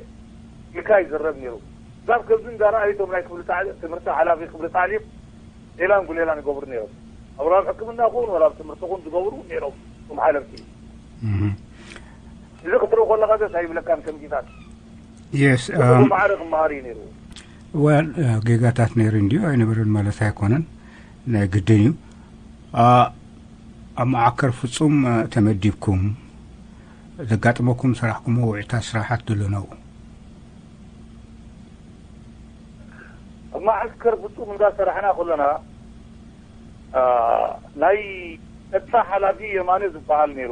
ኢልካ ይዝረብ ነይሩ። ዛብ ከምዚ እንዳረኣዩ እቶም ናይ ክፍሊ ታዕ-፣ ትምህርቲ ሓላፊ ክፍሊ ታዕሊም ሌላን ጉሌላን ይገብሩ ነይሮም። ኣብ ራብ ሕክምና ኹን ወላ ኣብ ትምህርቲ ኹን ዝገብሩ ነይሮም እቶም ሓለፍቲ። እህ። እዚ ክትርኢ ከለኻ ደስ ኣይብለካን? ከምዚታት የስ። ብማዕረ ክመሃር እዩ ነይሩ። ወል ጌጋታት ነይሩ እንዲዩ ኣይነበረን ማለት ኣይኮነን፣ ናይ ግድን እዩ። ኣ፣ ኣብ መዓከር ፍጹም፣ እ፣ ተመዲብኩም ዘጋጥመኩም ስራሕኩም ውዕታት ስራሓት ድሎ ነው? ኣብ መዓስከር ፍጹም እንዳሰራሕና ከለና፣ አ፣ ናይ ጸጥታ ሓላፊ የማነ ዝበሃል ነይሩ።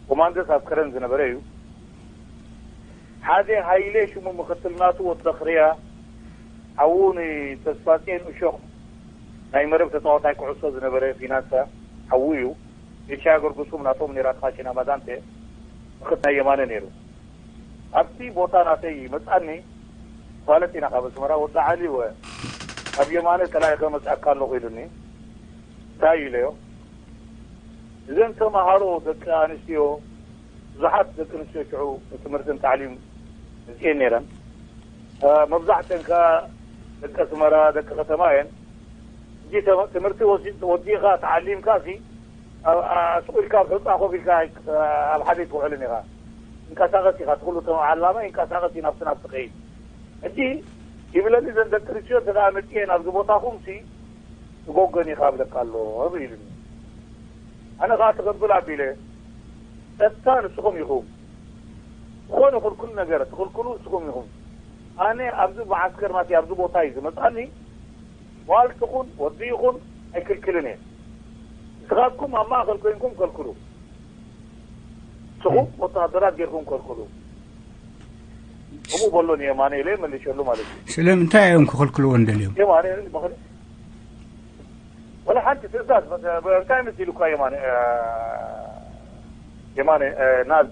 ኮማንደስ ኣብ ከረን ዝነበረ እዩ። ሓደ ሃይሌ ሽሙ ምክትል ናቱ ወዲ ዘኽርያ፣ ሓዉ ንተስፋጼን እሾኽ ናይ መረብ ተጻዋታይ ኩዕሶ ዝነበረ ፊናንሳ ሓዉ እዩ። ኤቻ ገርጉሱም ናቶም ኔራ ተኻሽና ማዳንቴ ምክት ናይ የማነ ነይሩ። ኣብቲ ቦታ ናተይ መጻኒ ማለት ኢና ካብ ኣስመራ ወዲ ዓሊ ወ ካብ የማነ ተላኢኸ መጻካ ኣለኹ ኢሉኒ። እንታይ ኢለዮ? እዘን ተማሃሮ ደቂ ኣንስትዮ፣ ብዙሓት ደቂ ኣንስትዮ ሽዑ ትምህርትን ታዕሊም መጽኤን ነይረን። እ፣ መብዛሕተን ከኣ ደቂ ኣስመራ፣ ደቂ ከተማ እየን። ሕጂ ተመ-፣ ትምህርቲ ወሲ-፣ ወዲእካ ተዓሊምካ ሲ፣ ኣብ፣ ኣ-፣ ሱቕ ኢልካ ኣብ ሑጻ ኮፍ ኢልካ ኣይ-፣ ኣብ ሓደ ኣይትውዕልን ኢኻ። ትንቀሳቐስ ኢኻ፣ እቲ ኩሉ ተመ-፣ ዓላማ ይንቀሳቐስ እዩ፣ ናብቲ ናብቲ ከይድ። ሕጂ ይብለኒ፣ እዘን ደቂ ኣንስትዮ እንተ ደኣ መጺኤን ኣብዚ ቦታኹም ሲ፣ ትጎገን ኢኻ እብለካ ኣሎ፣ ኢሉኒ። ኣነ ኸኣ ትቐብል ኣቢለ፣ ጸጥታ ንስኹም ኢኹም። ዝኾነ ክልኩል ነገር ትኽልክሉ ንስኹም ኢኹም። ኣነ ኣብዚ መዓስከር ናተይ ኣብዚ ቦታ እዩ ዝመጻኒ። ጓል ትኹን ወዲ ይኹን ኣይክልክልን እየ። ንስኻትኩም ኣብ ማእከል ኮይንኩም ከልክሉ። ንስኹም ወተሃደራት ጌርኩም ከልክሉ። ከምኡ በሎኒ የማነ ኢለ መልሸሉ ማለት እዩ። ስለምንታይ እዮም ክኽልክልዎ እንደልዮም? የማነ ምኽን-፣ ወላ ሓንቲ ትእዛዝ፣ መ-፣ እንታይ መሲሉካ የማነ፣ እ፣ የማነ፣ እ፣ ናዝ፣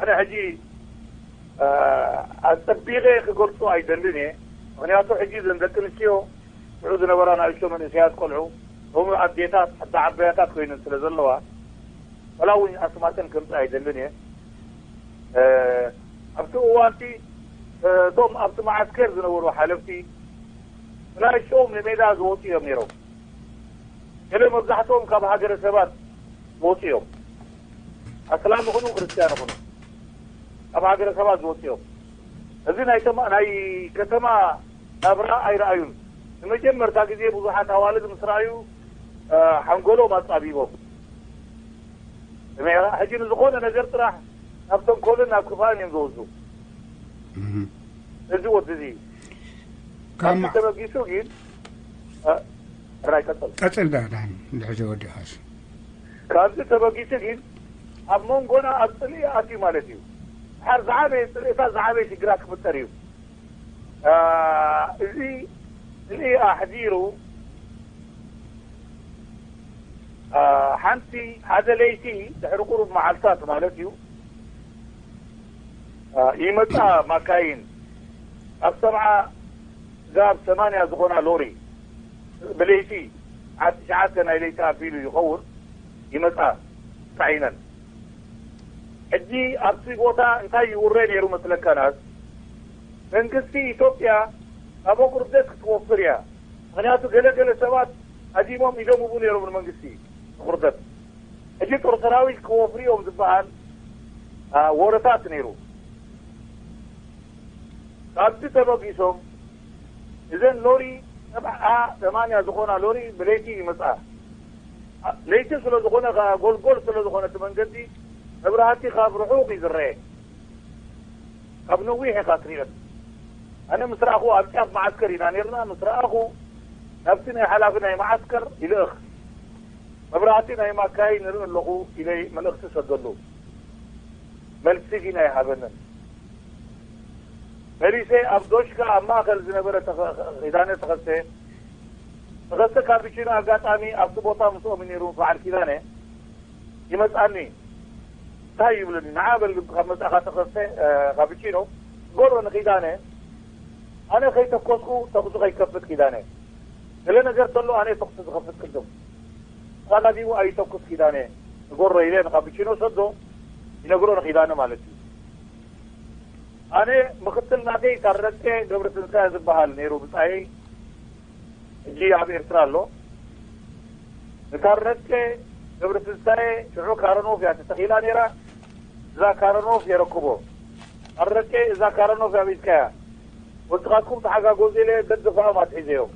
ኣነ ሕጂ፣ እ፣ ኣጸቢቐ ክገልጾ ኣይደልን እየ። ምኽንያቱ ሕጂ እዘን ደቂ ኣንስትዮ ሽዑ ዝነበራ ንኣሽቶ መንእሰያት ቆልዑ፣ ሎሚ ኣዴታት፣ ዓዲ ዓበያታት ኮይነን ስለ ዘለዋ፣ ወላ እውን ኣስማተን ከምጽእ ኣይደልን እየ። እ፣ ኣብቲ እዋንቲ፣ እ፣ እቶም ኣብቲ መዓስከር ዝነበሩ ሓለፍቲ፣ ንኣሽቶኦም ንሜዳ ዝወጹ እዮም ነይሮም። ገለ መብዛሕትኦም ካብ ሃገረ ሰባት ዝወጹ እዮም። ኣስላም ይኹኑ ክርስትያን ይኹኑ ካብ ሃገረ ሰባት ዝወጹ እዮም። እዚ ናይ ተማ-፣ ናይ ከተማ ናብራ ኣይረኣዩን። ንመጀመርታ ግዜ ብዙሓት ኣዋልድ ምስ ረኣዩ፣ እ፣ ሓንጎሎም ኣጻቢቦም። ሕጂ ንዝኾነ ነገር ጥራሕ ናብ ተንኮልን ናብ ክፋእን እዮም ዝወስዱ። እህ። እዚ ወዲ እዚ ካብ ካብዚ ማ-፣ ተበጊሱ ግን፣ እ፣ ራይ ቀጽል። ቀጽል ዳ፣ ዳን፣ ድሕሪ ወዲኻስ። ካብዚ ተበጊሱ ግን ኣብ መንጎና ኣብ ጽልኢ ኣትዩ ማለት እዩ። ድሓር ዝዓበየ ጽልኢታት ዝዓበየ ሽግራት ክፍጠር እዩ። እ፣ እዚ ጽልኢ ኣሕዲሩ፣ እ፣ ሓንቲ ሓደ ለይቲ ድሕሪ ቁሩብ መዓልታት ማለት እዩ፣ እ፣ ይመጻ ማካይን ኣብ ሰብዓ ጋብ ሰማንያ ዝኾና ሎሪ ብለይቲ ሰዓት ትሽዓተ ናይ ለይቲ ኣቢሉ ይኸውን ይመጻ ጻዒነን። ሕጂ ኣብቲ ቦታ እንታይ ይውረ ነይሩ መስለካ ናዝ? መንግስቲ ኢትዮጵያ ካብ ኣቑርደት ክትወፍር እያ። ምኽንያቱ ገለ ገለ ሰባት ሃዲሞም ኢዶም ህቡ ነይሮም ንመንግስቲ ኣቑርደት። ሕጂ ጦር ሰራዊት ክወፍሩ እዮም ዝበሃል፣ አ፣ ወረታት ነይሩ። ካብዚ ተበጊሶም እዘን ሎሪ ሰብዓ ሰማንያ ዝኾና ሎሪ ብለይቲ ይመጽኣ። አ፣ ለይቲ ስለ ዝኾነ ከኣ ጎልጎል ስለ ዝኾነ እቲ መንገዲ መብራህቲ ካብ ርሑቕ እዩ ዝረአ። ካብ ነዊሕ ኢኻ ትሪኦን። ኣነ ምስ ረኣኹ ኣብ ጫፍ መዓስከር ኢና ነይርና፣ ምስ ረኣኹ ናብቲ ናይ ሓላፊ ናይ መዓስከር ይልእኽ። መብራህቲ ናይ ማካይ ንርኢ ኣለኹ ኢለ መልእኽቲ ሰደሉ። መልሲ ግን ኣይሃበንን። መሊሰ ኣብ ዶሽካ ኣብ ማእከል ዝነበረ ተኸ-፣ ኪዳነ ተኸስተ ተኸስተ ካፒቺኖ ኣጋጣሚ ኣብቲ ቦታ ምስኦም ነይሩ በዓል ኪዳነ። ይመጽኣኒ፣ እንታይ ይብለኒ፣ ንዓ በል ካብ መጻኻ ተኸስተ፣ እ፣ ካፒቺኖ፣ ጎሮ ንኪዳነ፣ ኣነ ከይተኮስኩ ተኹሱ ከይከፍት ኪዳነ፣ ገለ ነገር ተሎ ኣነ ተኹሱ ዝኸፍት ቅድም፣ ተቓላዲሙ ኣይተኩስ ኪዳነ፣ ንጎሮ ኢለ ንካፒቺኖ ሰዶ፣ ይነግሮ ንኪዳነ ማለት እዩ። ኣነ ምኽትል ናተይ ታረቀ ገብረትንሳኤ ዝበሃል ነይሩ ብጻየይ፣ ሕጂ ኣብ ኤርትራ ኣሎ። ንታረቀ ገብረትንሳኤ ሽዑ ካረኖፍ እያ ተተኺላ ነይራ። እዛ ካረኖፍ የረክቦ። ታረቀ፣ እዛ ካረኖፍ ኣብ ኢድካ እያ። ወስኻትኩም ተሓጋገዙ ኢለ ደገፋኦም ኣትሒዘዮም።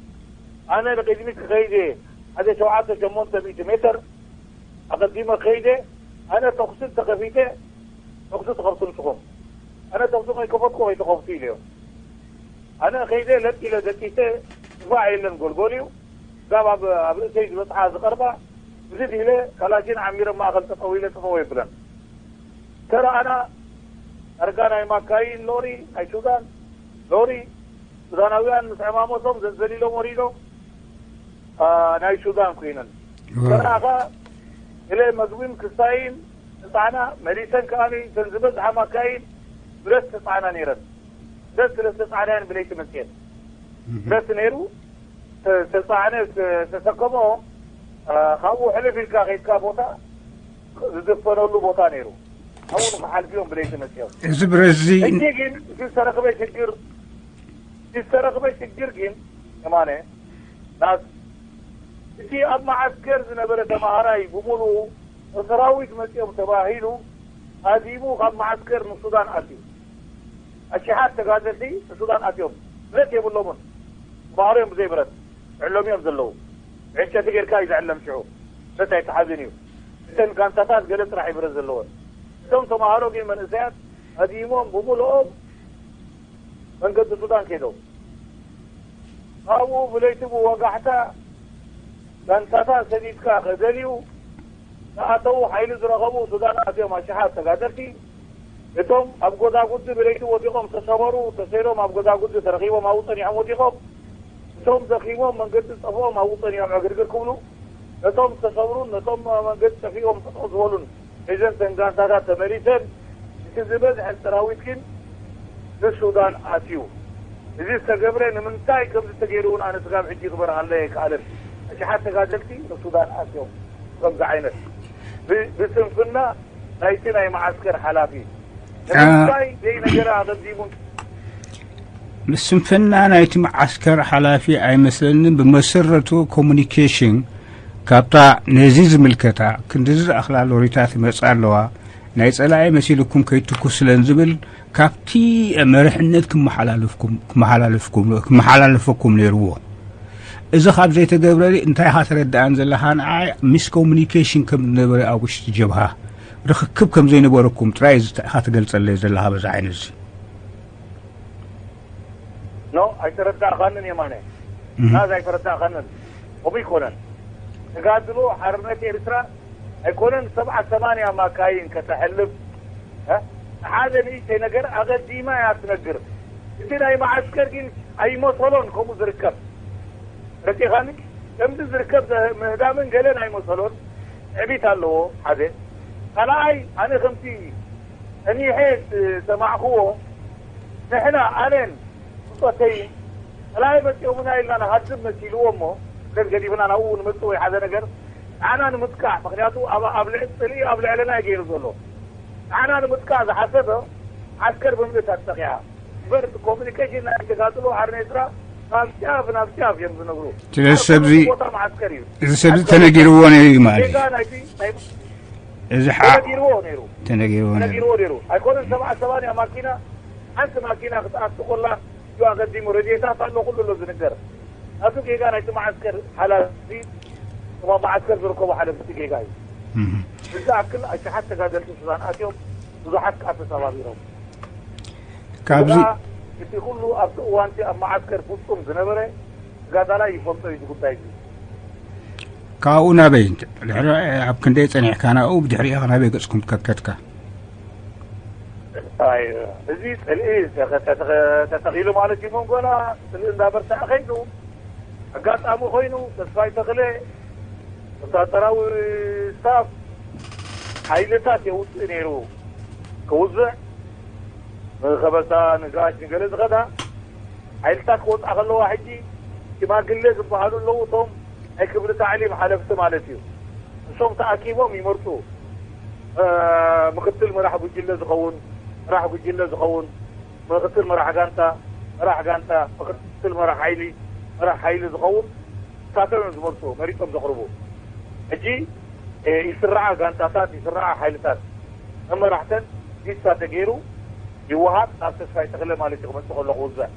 ኣነ ንቕድሚት ክኸይድ እየ። ሓደ ሸውዓተ ሸሞንተ ሚእቲ ሜትር ኣቐዲመ ከይደ። ኣነ ተኹሲ እንተኸፊተ፣ ተኹሲ ትኸፍቱ ንስኹም። ኣነ ተኹሲ ከይከፈትኩ ከይትኸፍቱ ኢለዮም። ኣነ ከይደ ለጥ ኢለ ደቂሰ፣ ድፋዕ የለን ጎልጎል እዩ። እዛ ኣብ፣ ኣብ ርእሰይ ዝበጽሓ ዝቐርባ፣ ብድድ ኢለ ካላሽን ዓሚረ ማእኸል ጠጠው ኢለ ጠጠው የብለን። ተረኣና፣ ዳርጋ ናይ ማካይን ሎሪ፣ ናይ ሱዳን ሎሪ፣ ሱዳናውያን ምስ ዕማሞቶም ዘዘሊሎም ወሪዶም፣ አ፣ ናይ ሱዳን ኮይነን። ዋው። ተረኣኻ፣ ገለ መግብን ክስታይን ተጻዕና፣ መሊሰን ከኣ እተን ዝበዝሓ ማካይን ብረት ተጻዕና ነይረን። ብረት ስለ ዝተጻዕናየን ብለይቲ መጽየን። እህ። ብረት ነይሩ፣ ተ-፣ ተጻዕነ፣ ተ-፣ ተሰከሞ፣ አ፣ ካብኡ ሕልፍ ኢልካ ከይድካ ቦታ፣ ዝድፈነሉ ቦታ ነይሩ። ኣብኡ ንክሓልፍዮም ብለይቲ መጽዮም። እዚ ብረት እዚ ሕጂ ግን እቲ ዝተረኽበ ሽግር፣ እቲ ዝተረኽበ ሽግር ግን፣ የማነ፣ ናስ-፣ እቲ ኣብ መዓስከር ዝነበረ ተማሃራይ ብምሉኡ ሰራዊት መጽዮም ተባሂሉ፣ ሃዲሙ ካብ መዓስከር ንሱዳን ኣትዩ። ኣሽሓት ተጋደልቲ ንሱዳን ኣትዮም። ብረት የብሎምን። ተማሃሮ እዮም ብዘይ ብረት። ዕሎም እዮም ዘለዉ። ዕንጨቲ ጌርካ እዩ ዝዕለም ሽዑ። ብረት ኣይተሓዝን እዩ። እተን ጋንታታት ገለ ጥራሕ እዩ ብረት ዘለወን። እቶም ተማሃሮ ግን መንእሰያት ሃዲሞም ብምልኦም መንገዲ ሱዳን ከይዶም። ካብኡ ብለይቲ ብወጋሕታ ጋንታታት ሰዲድካ ከደልዩ ዝኣተዉ ሓይሊ ዝረኸቡ ሱዳን ኣትዮም ኣሽሓት ተጋደልቲ። እቶም ኣብ ጎዳጉዲ ብለይቲ ወዲቖም ተሰበሩ፣ ተሰይሮም ኣብ ጎዳጉዲ ተረኺቦም ኣብኡ ጸኒሖም ወዲቖም። እቶም ደኺሞም መንገዲ ጠፍኦም ኣብኡ ጸኒሖም ዕግርግር ክብሉ፣ ነቶም ዝተሰብሩን ነቶም መንገዲ ጠፊኦም ጠጠው ዝበሉን ሒዘን እተን ጋንታታት ተመሊሰን፣ እቲ ዝበዝሐ ሰራዊት ግን ንሱዳን ኣትዩ። እዚ ዝተገብረ ንምንታይ ከም ዝተገይሩ እውን ኣነ ስጋብ ሕጂ ክበርሃለይ ኣይከኣለን። ኣሽሓት ተጋደልቲ ንሱዳን ኣትዮም። ከምዚ ዓይነት ብ-፣ ብስንፍና ናይቲ ናይ መዓስከር ሓላፊ አ- ንምንታይ ዘይነገረ ኣቐዲሙ? ምስንፍና ናይቲ መዓስከር ሓላፊ ኣይመስለንን። ብመሰረቱ ኮሙኒኬሽን ካብታ ነዚ ዝምልከታ ክንድዚ ዝኣኽላ ሎሪታት ይመጻ ኣለዋ፣ ናይ ጸላኢ መሲልኩም ከይትኩስለን ዝብል ካብቲ መርሕነት ክመሓላለፍኩም፣ ክመሓላለፍኩም፣ ክመሓላለፈኩም ነይርዎ። እዚ ካብ ዘይተገብረ እንታይ ኢኻ ተረድኣን ዘለኻ? ንዓይ ሚስ ኮሙኒኬሽን ከም ዝነበረ ኣብ ውሽጢ ጀብሃ ርኽክብ ከም ዘይነበረኩም ጥራይ ኢኻ ትገልጸለይ ዘለኻ በዚ ዓይነት እዚ። ኖ፣ ኣይተረዳእኻንን የማነ። እህ። ናዝ ኣይተረዳእኻንን። ከምኡ ኣይኮነን። ተጋድሎ ሓርነት ኤርትራ ኣይኮነን ሰብዓ ሰማንያ ማካይን ከተሕልፍ፣ እ? ሓደ ንእሽተይ ነገር ኣቐዲማ እያ ትነግር። እቲ ናይ መዓስከር ግን ኣይመሰሎን ከምኡ ዝርከብ። ረዲኻኒ? ከምዚ ዝርከብ ዘ-፣ ምህዳምን ገለን ኣይመሰሎን። ዕቢት ኣለዎ፣ ሓደ። ካልኣይ፣ ኣነ ከምቲ ጸኒሐ ዝሰማዕክዎ፣ ንሕና፣ ኣነን ብጾተይን፣ ካልኣይ መጺኦምና ኢልና ንሃድም መሲልዎ እሞ፣ ገዲፍና ናብኡ ንመጽእ ወይ ሓደ ነገር፣ ንዓና ንምጥቃዕ፣ ምኽንያቱ ኣብ፣ ኣብ ልዕ-፣ ጽልኢ ኣብ ልዕለና እዩ ገይሩ ዘሎ። ንዓና ንምጥቃዕ ዝሓሰበ ዓስከር ብምልእታ ተጠቂዓ። እምበር ኮሙኒኬሽን ናይ ተጋድሎ ሓርነት ኤርትራ ካብ ጫፍ ናብ ጫፍ እዮም ዝነግሩ። ስለዚ ኣብዚ ሰብዚ፣ ቦታ መዓስከር እዩ። እዚ ሰብዚ ዓስከር ተነጊርዎ ነይሩ እዩ ማለት እዩ። ጌጋ ናይቲ ናይ እዚ ሓ-፣ ተነጊርዎ ነይሩ። ተነጊርዎ ነይሩ። ተነጊርዎ ነይሩ። ኣይኮነን ሰብዓ ሰማንያ ማኪና፣ ሓንቲ ማኪና ክትኣቱ ኮላ እዩ ኣቐዲሙ። ረድዮታት ኣሎ፣ ኩሉ ኣሎ ዝንገር። ናቱ ጌጋ ናይቲ መዓስከር ሓላፊ፣ እቶም ኣብ መዓስከር ዝርከቡ ሓለፍቲ ጌጋ እዩ። እህ። ብዝኣክል ኣሽሓት ተጋደልቲ ሱዳን ኣትዮም፣ ብዙሓት ከኣ ተሰባቢሮም። ካብዚ ከኣ እቲ ኩሉ ኣብቲ እዋንቲ ኣብ መዓስከር ፍጹም ዝነበረ ተጋዳላይ ይፈልጦ እዩ እዚ ጉዳይ እዚ። ካብኡ ናበይ? ድሕሪ ኣብ ክንደይ ጸኒሕካ ናብኡ፣ ብድሕሪኡ ናበይ ገጽኩም ከድከድካ? ኣይ፣ እዚ ጽልኢ ተኸ-፣ ተኸ-፣ ተተኺሉ ማለት እዩ። መንጎና ጽልኢ እንዳበርትዐ ከይዱ፣ ኣጋጣሚ ኮይኑ ተስፋይ ተኽለ ወታደራዊ ስታፍ ሓይልታት የውፅእ ነይሩ። ክውዝዕ ንኸበሳ ንጋሽ ንገለ ዝኸዳ ሓይልታት ክወፅኣ ከለዋ ሕጂ ሽማግሌ ዝበሃሉ ኣለዉ። እቶም ናይ ክብሪ ታዕሊም ሓለፍቲ ማለት እዩ። እሶም ተኣኪቦም ይመርፁ። ምክትል መራሕ ጉጅለ ዝኸውን፣ መራሕ ጉጅለ ዝኸውን፣ ምክትል መራሕ ጋንታ፣ መራሕ ጋንታ፣ ምክትል መራሕ ሓይሊ፣ መራሕ ሓይሊ ዝኸውን ንሳቶም እዮም ዝመርፁ፣ መሪፆም ዘቕርቡ። ሕጂ ይስራዓ ጋንታታት፣ ይስራዓ ሓይልታት፣ መመራሕተን ሊስታ ተገይሩ ይወሃብ። ናብ ተስፋይ ተኽለ ማለት እዩ ክመፅእ ከሎ ክውዛዕ።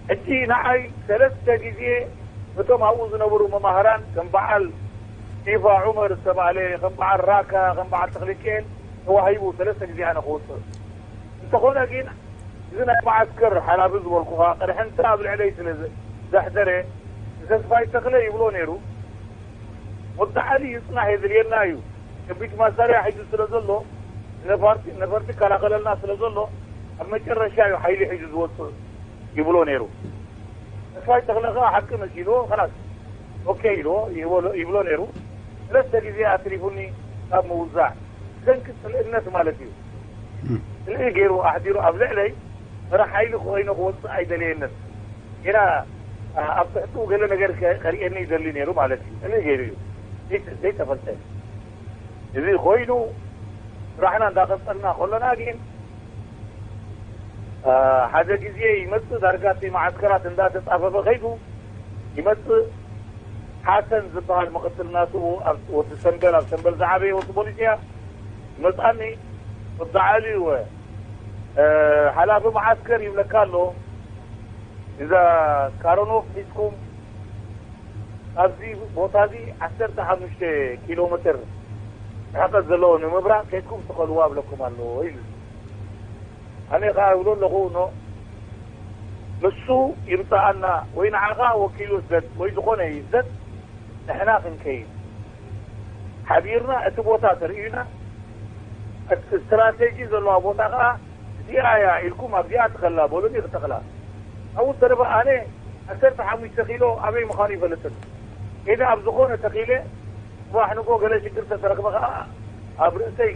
ሕጂ ንዓይ ሰለስተ ግዜ እቶም ኣብኡ ዝነበሩ መማህራን ከም በዓል ሺፋ ዑመር ዝተባህለ፣ ከም በዓል ራካ፣ ከም በዓል ተኽሊልክኤል ተዋሂቡ ሰለስተ ግዜ ኣነ ክወፅእ። እንተኾነ ግን እዚ ናይ መዓስከር ሓላፊ ዝበልኩኻ ቅርሕንቲ ኣብ ልዕለይ ስለ ዘሕደረ ንተስፋይ ተኽለ ይብሎ ነይሩ። ወዲ ዓሊ ይፅናሕ የድልየና እዩ። ከቢድ መሳርያ ሒዙ ስለ ዘሎ ነፈርቲ ነፈርቲ ይከላኸለልና ስለ ዘሎ ኣብ መጨረሻ እዩ ሓይሊ ሒዙ ዝወፅእ ይብሎ ነይሩ። ተስፋይ ተኽለ ከዓ ሓቂ መሲልዎ ከላስ ኦኬ ኢልዎ ይብሎ ነይሩ። ሰለስተ ግዜ ኣትሪፉኒ ካብ ምውዛዕ ብሰንኪ ፅልእነት ማለት እዩ። ጽልኢ ገይሩ ኣሕዲሩ ኣብ ልዕለይ መራሕ ሓይሊ ኮይነ ክወፅእ ኣይደለየንን። ጌና ኣብ ትሕቱ ገለ ነገር ከርእየኒ ይደሊ ነይሩ ማለት እዩ። ጽልኢ ገይሩ እዩ ዘይተፈልጠ። እዚ ኮይኑ ስራሕና እንዳቀፀልና ከሎና ግን ሓደ ግዜ ይመፅእ ዳርጋ እቲ መዓስከራት እንዳተፃፈፈ ከይዱ ይመፅእ። ሓሰን ዝበሃል ምክትል ናቱ ወዲ ሰንበል ኣብ ሰንበል ዝዓበየ ወዲ ፖሊስ እያ ይመፅኣኒ። ወዲ ዓሊ ወ ሓላፊ መዓስከር ይብለካ ኣሎ። እዛ ካሮኖፍ ሒዝኩም ኣብዚ ቦታ እዚ ዓሰርተ ሓሙሽተ ኪሎ ሜትር ርሕቀት ዘለዎ ንምብራቕ ከይድኩም ትኸልዋ እብለኩም ኣሎ ኢሉ። ኣነ ከኣ እብሎ ኣለኹ ኖ ንሱ ይምፅኣና ወይ ንዓኻ ወኪሉ ይስደድ ወይ ዝኾነ ይስደድ ንሕና ክንከይድ ሓቢርና እቲ ቦታ ተርእዩና እቲ ስትራቴጂ ዘለዋ ቦታ ከኣ እዚኣ እያ ኢልኩም ኣብዚኣ ትኸላ በሉኒ ክተኽላ ኣብኡ ተረፈ ኣነ ዓሰርተ ሓሙሽተ ኪሎ ኣበይ ምዃኑ ይፈልጥን ከይደ ኣብ ዝኾነ ተኺለ ጽባሕ ንጎ ገለ ሽግር ተተረክበ ከዓ ኣብ ርእሰይ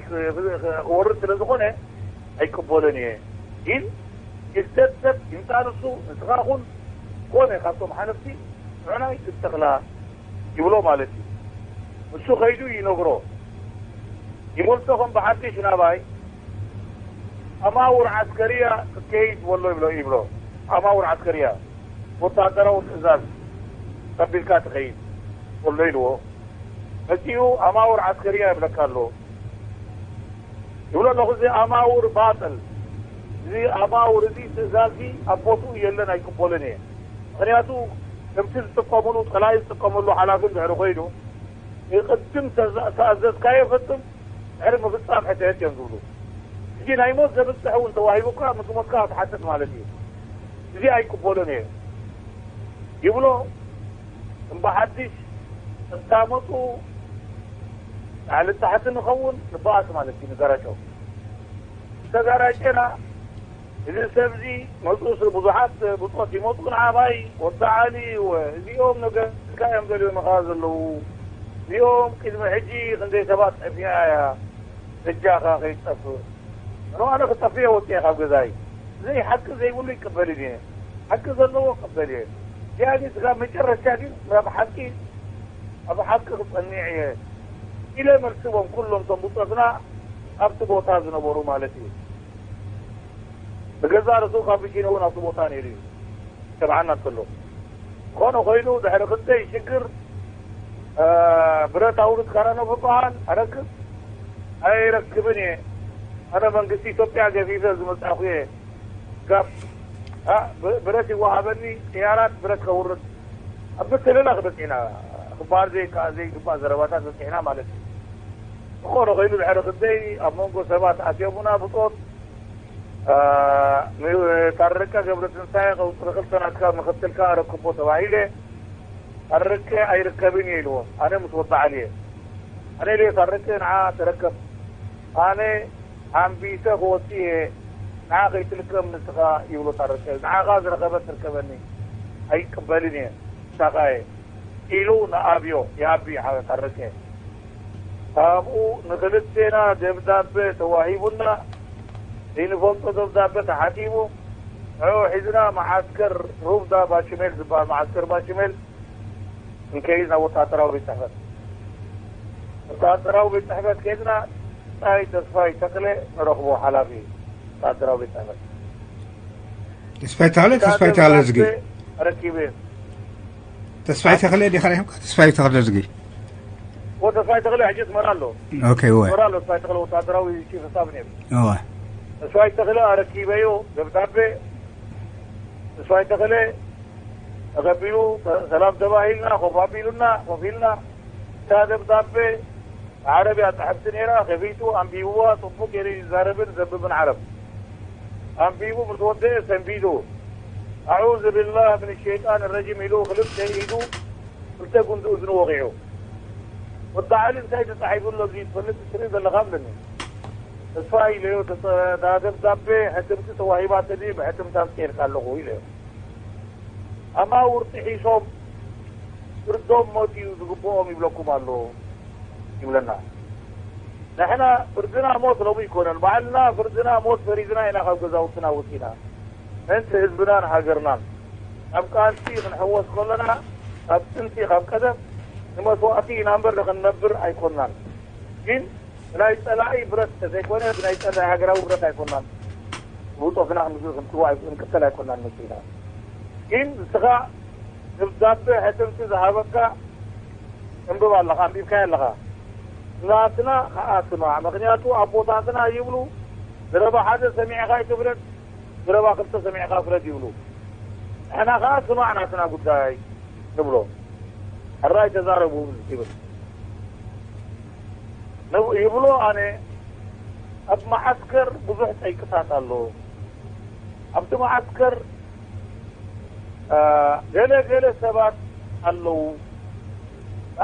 ክወርድ ስለ ዝኾነ ኣይቅበሎን እየ ግን ይስደድ ሰብ ይምፃ ንሱ ንስኻ ኩን ኮነ ካብቶም ሓነፍቲ ንዑናይ ትተኽላ ይብሎ ማለት እዩ። እሱ ከይዱ ይነግሮ ይመልሶ ከም ብሓድሽ ናባይ ኣማውር ዓስከርያ ክትከይድ ወሎ ይብሎ ይብሎ ኣማውር ዓስከርያ ወታደራዊ ትእዛዝ ተቢልካ ትኸይድ ወሎ ኢልዎ መፂኡ ኣማውር ዓስከርያ ይብለካ ኣሎ ይብሎ ኣለኹ እዚ ኣማውር ባጥል እዚ ኣማውር እዚ ትእዛዝ ኣብ ቦትኡ የለን ኣይቅበልን እየ ምክንያቱ ከምቲ ዝጥቀምሉ ፀላኢ ዝጥቀመሉ ሓላፊ እንድሕሪ ኮይኑ ቅድም ተኣዘዝካዮ ፈፅም ድሕሪ ምፍፃም ሕትሕት እዮም ዝብሉ ሕጂ ናይ ሞት ዘብፅሕ እውን ተዋሂቡካ ምስ ሞትካ ክትሓትት ማለት እዩ እዚ ኣይቅበሎን እየ ይብሎ እምበሓድሽ እታመፁ ላዕሊ ታሕቲ ንኸውን ንበኣስ ማለት እዩ ንገረሸው ተጋራጨና እዚ ሰብዚ መፁስ ብዙሓት ብፆት ይመፁ ንዓባይ ወዲ ዓሊ እዚኦም ነገርካ እዮም ዘልዮንኻ ዘለዉ እዚኦም ቅድሚ ሕጂ ክንደይ ሰባት ጠፊኣ እያ በጃኻ ከይትጠፍእ ኣነ ኣነ ክጠፍእ ወፅአ ካብ ገዛይ ዘይ ሓቂ ዘይብሉ ይቀበል እየ ሓቂ ዘለዎ ቀበል እየ ያኒ ስጋብ መጨረሻ ግን ናብ ሓቂ ኣብ ሓቂ ክፀኒዕ እየ ኢለ መልስዎም ኩሎም ቶም ብፆትና ኣብቲ ቦታ ዝነበሩ ማለት እዩ ብገዛ ርእሱ ካብ ብሽነ እውን ኣብቲ ቦታ ነይሩ እዩ ሰምዓና እንከሎ ዝኾነ ኮይኑ ድሕሪ ክንደይ ሽግር ብረት ኣውርድ ካራኖ ዝበሃል ኣረክብ ኣይረክብን እየ ኣነ መንግስቲ ኢትዮጵያ ገፊፈ ዝመፃኹ እየ ጋብ ብረት ይወሃበኒ ጥያራት ብረት ከውርድ ኣብ ምትልላኽ በፂሕና ክበሃል ዘይከኣ ዘይግባእ ዘረባታት በፂሕና ማለት እዩ ዝኾነ ኮይኑ ድሕሪ ክንደይ ኣብ መንጎ ሰባት ኣትዮምና ብፆት ታረቀ ገብረትንሳኤ ቀውፅሪ ክልተ ናትካ ምክትልካ ኣረክቦ ተባሂለ ታረቀ ኣይርከብን እየ ኢልዎም ኣነ ምስ ወዲ ዓሊ እየ ኣነ ኢለ ታረቀ ንዓ ተረከብ ኣነ ኣንቢሰ ክወፅእ እየ ንዓ ከይትልከም ንስኻ ይብሎ ታረቀ ንዓኻ ዝረኸበት ትርከበኒ ኣይቅበልን እየ ታኻየ ኢሉ ንኣብዮ፣ የኣቢ ታረቀ። ካብኡ ንክልቴና ደብዳቤ ተዋሂቡና፣ ዘይንፈልጦ ደብዳቤ ተሓቲሙ፣ ንዕኡ ሒዝና መዓስከር ሩብዳ ባሽሜል ዝበሃል መዓስከር ባሽሜል እንከይድ ናብ ወታደራዊ ቤት ጽሕፈት። ወታደራዊ ቤት ጽሕፈት ከይድና፣ ናይ ተስፋይ ተክለ ንረኽቦ፣ ሓላፊ ወታደራዊ ቤት ጽሕፈት። ተስፋይ ተኽለ፣ ተስፋይ ተኽለ ዝጊ። ረኪበ። ተስፋይ ተኽለ ዲኻ ርኢኹም? ተስፋይ ተኽለ ዝጊ። ወ ተስፋይ ተኽለ ሕጂ ኣስመራ ኣሎ። ኦኬ፣ እወ። ኣስመራ ኣሎ። ተስፋይ ተኽለ ወታደራዊ ቺፍ ስታፍ ነይሩ። እወ። ተስፋይ ተኽለ ኣረኪበዮ ደብዳቤ። ተስፋይ ተኽለ ተቐቢሉ፣ ሰላም ተባሂልና፣ ኮፍ ኣቢሉና፣ ኮፍ ኢልና። እታ ደብዳቤ ዓረብ እያ ጽሕፍቲ ነይራ። ከፊቱ ኣንቢብዋ። ጽቡቕ ገይሩ ይዛረብን ዘንብብን ዓረብ። ኣንቢቡ ምስ ወደአ ሰንቢዱ፣ "ኣዑዙ ቢላህ ምን ሸይጣን ረጂም" ኢሉ ክልተ ኢዱ፣ ክልተ ጉንዲ እዝኑ ወቒዑ። "ወዲ ዓሊ፣ እንታይ ተጻሒፉ ኣሎ እዚ ትፈልጥ ትርኢ ዘለኻ?" ብለኒ። "ተስፋ" ኢለዮ፣ "ተጸ-፣ እታ ደብዳቤ ሕትምቲ ተዋሂባትኒ፣ ብሕትምቲ ኣምጽኤልካ ኣለኹ" ኢለዮ። ኣማውር ጥሒሶም ፍርዶም ሞት እዩ ዝግብኦም ይብለኩም ኣሎ ይብለና። ንሕና ፍርድና ሞት ሎሚ ኣይኮነን። ባዕልና ፍርድና ሞት ፈሪድና ኢና ካብ ገዛውትና ወፂና። ምእንቲ ህዝብናን ሃገርናን። ካብ ቃልሲ ክንሕወስ ከለና፣ ካብ ጥንቲ፣ ካብ ቀደም ንመስዋእቲ ኢና እምበር ንኽንነብር ኣይኮንናን። ግን ብናይ ጸላኢ ብረት ተዘይኮነ፣ ብናይ ጸላኢ ሃገራዊ ብረት ኣይኮንናን። ብጾትና ክንቅተል ኣይኮንናን መሲልና። ግን ንስኻ ደብዳቤ ሕትምቲ ዝሃበካ እንብብ ኣለኻ፣ ኣንቢብካዮ ኣለኻ። ናትና ከኣ ስማዕ፣ ምኽንያቱ ኣቦታትና ይብሉ፣ ዘረባ ሓደ ሰሚዕኻ ኣይትፍረድ፣ ዘረባ ክልተ ሰሚዕኻ ፍረድ ይብሉ። ንሕና ከኣ ስማዕ ናትና ጉዳይ ንብሎ። ሕራይ ተዛረቡ ይብል። ንብ-፣ ይብሎ ኣነ፣ ኣብ መዓስከር ብዙሕ ጠይቅታት ኣሎ። ኣብቲ መዓስከር፣ አ፣ ገለ ገለ ሰባት ኣለዉ።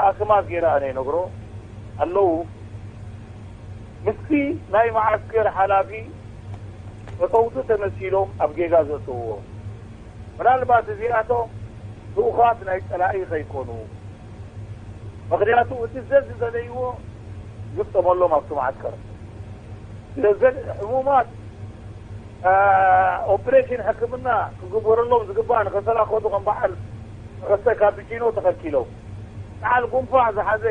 ኣስማት ገይረ ኣነ ይነግሮ ኣለዉ። ምስቲ ናይ መዓስከር ሓላፊ ፈተውቲ ተመሲሎም ኣብ ጌጋ ዘእተውዎ። ምናልባት እዚኣቶም ልኡኻት ናይ ጸላኢ ከይኮኑ። ምኽንያቱ እቲ ዘዝደለይዎ ይግጠመሎም ኣብቲ መዓስከር። ስለዚ ሕሙማት፣ አ፣ ኦፕሬሽን ሕክምና ክግበረሎም ዝግባእ ንከሰላ ከዱ ከም በዓል ንኸስተ ካፒቺኖ ተኸልኪሎም። በዓል ጉንፋዕ ዝሓዘ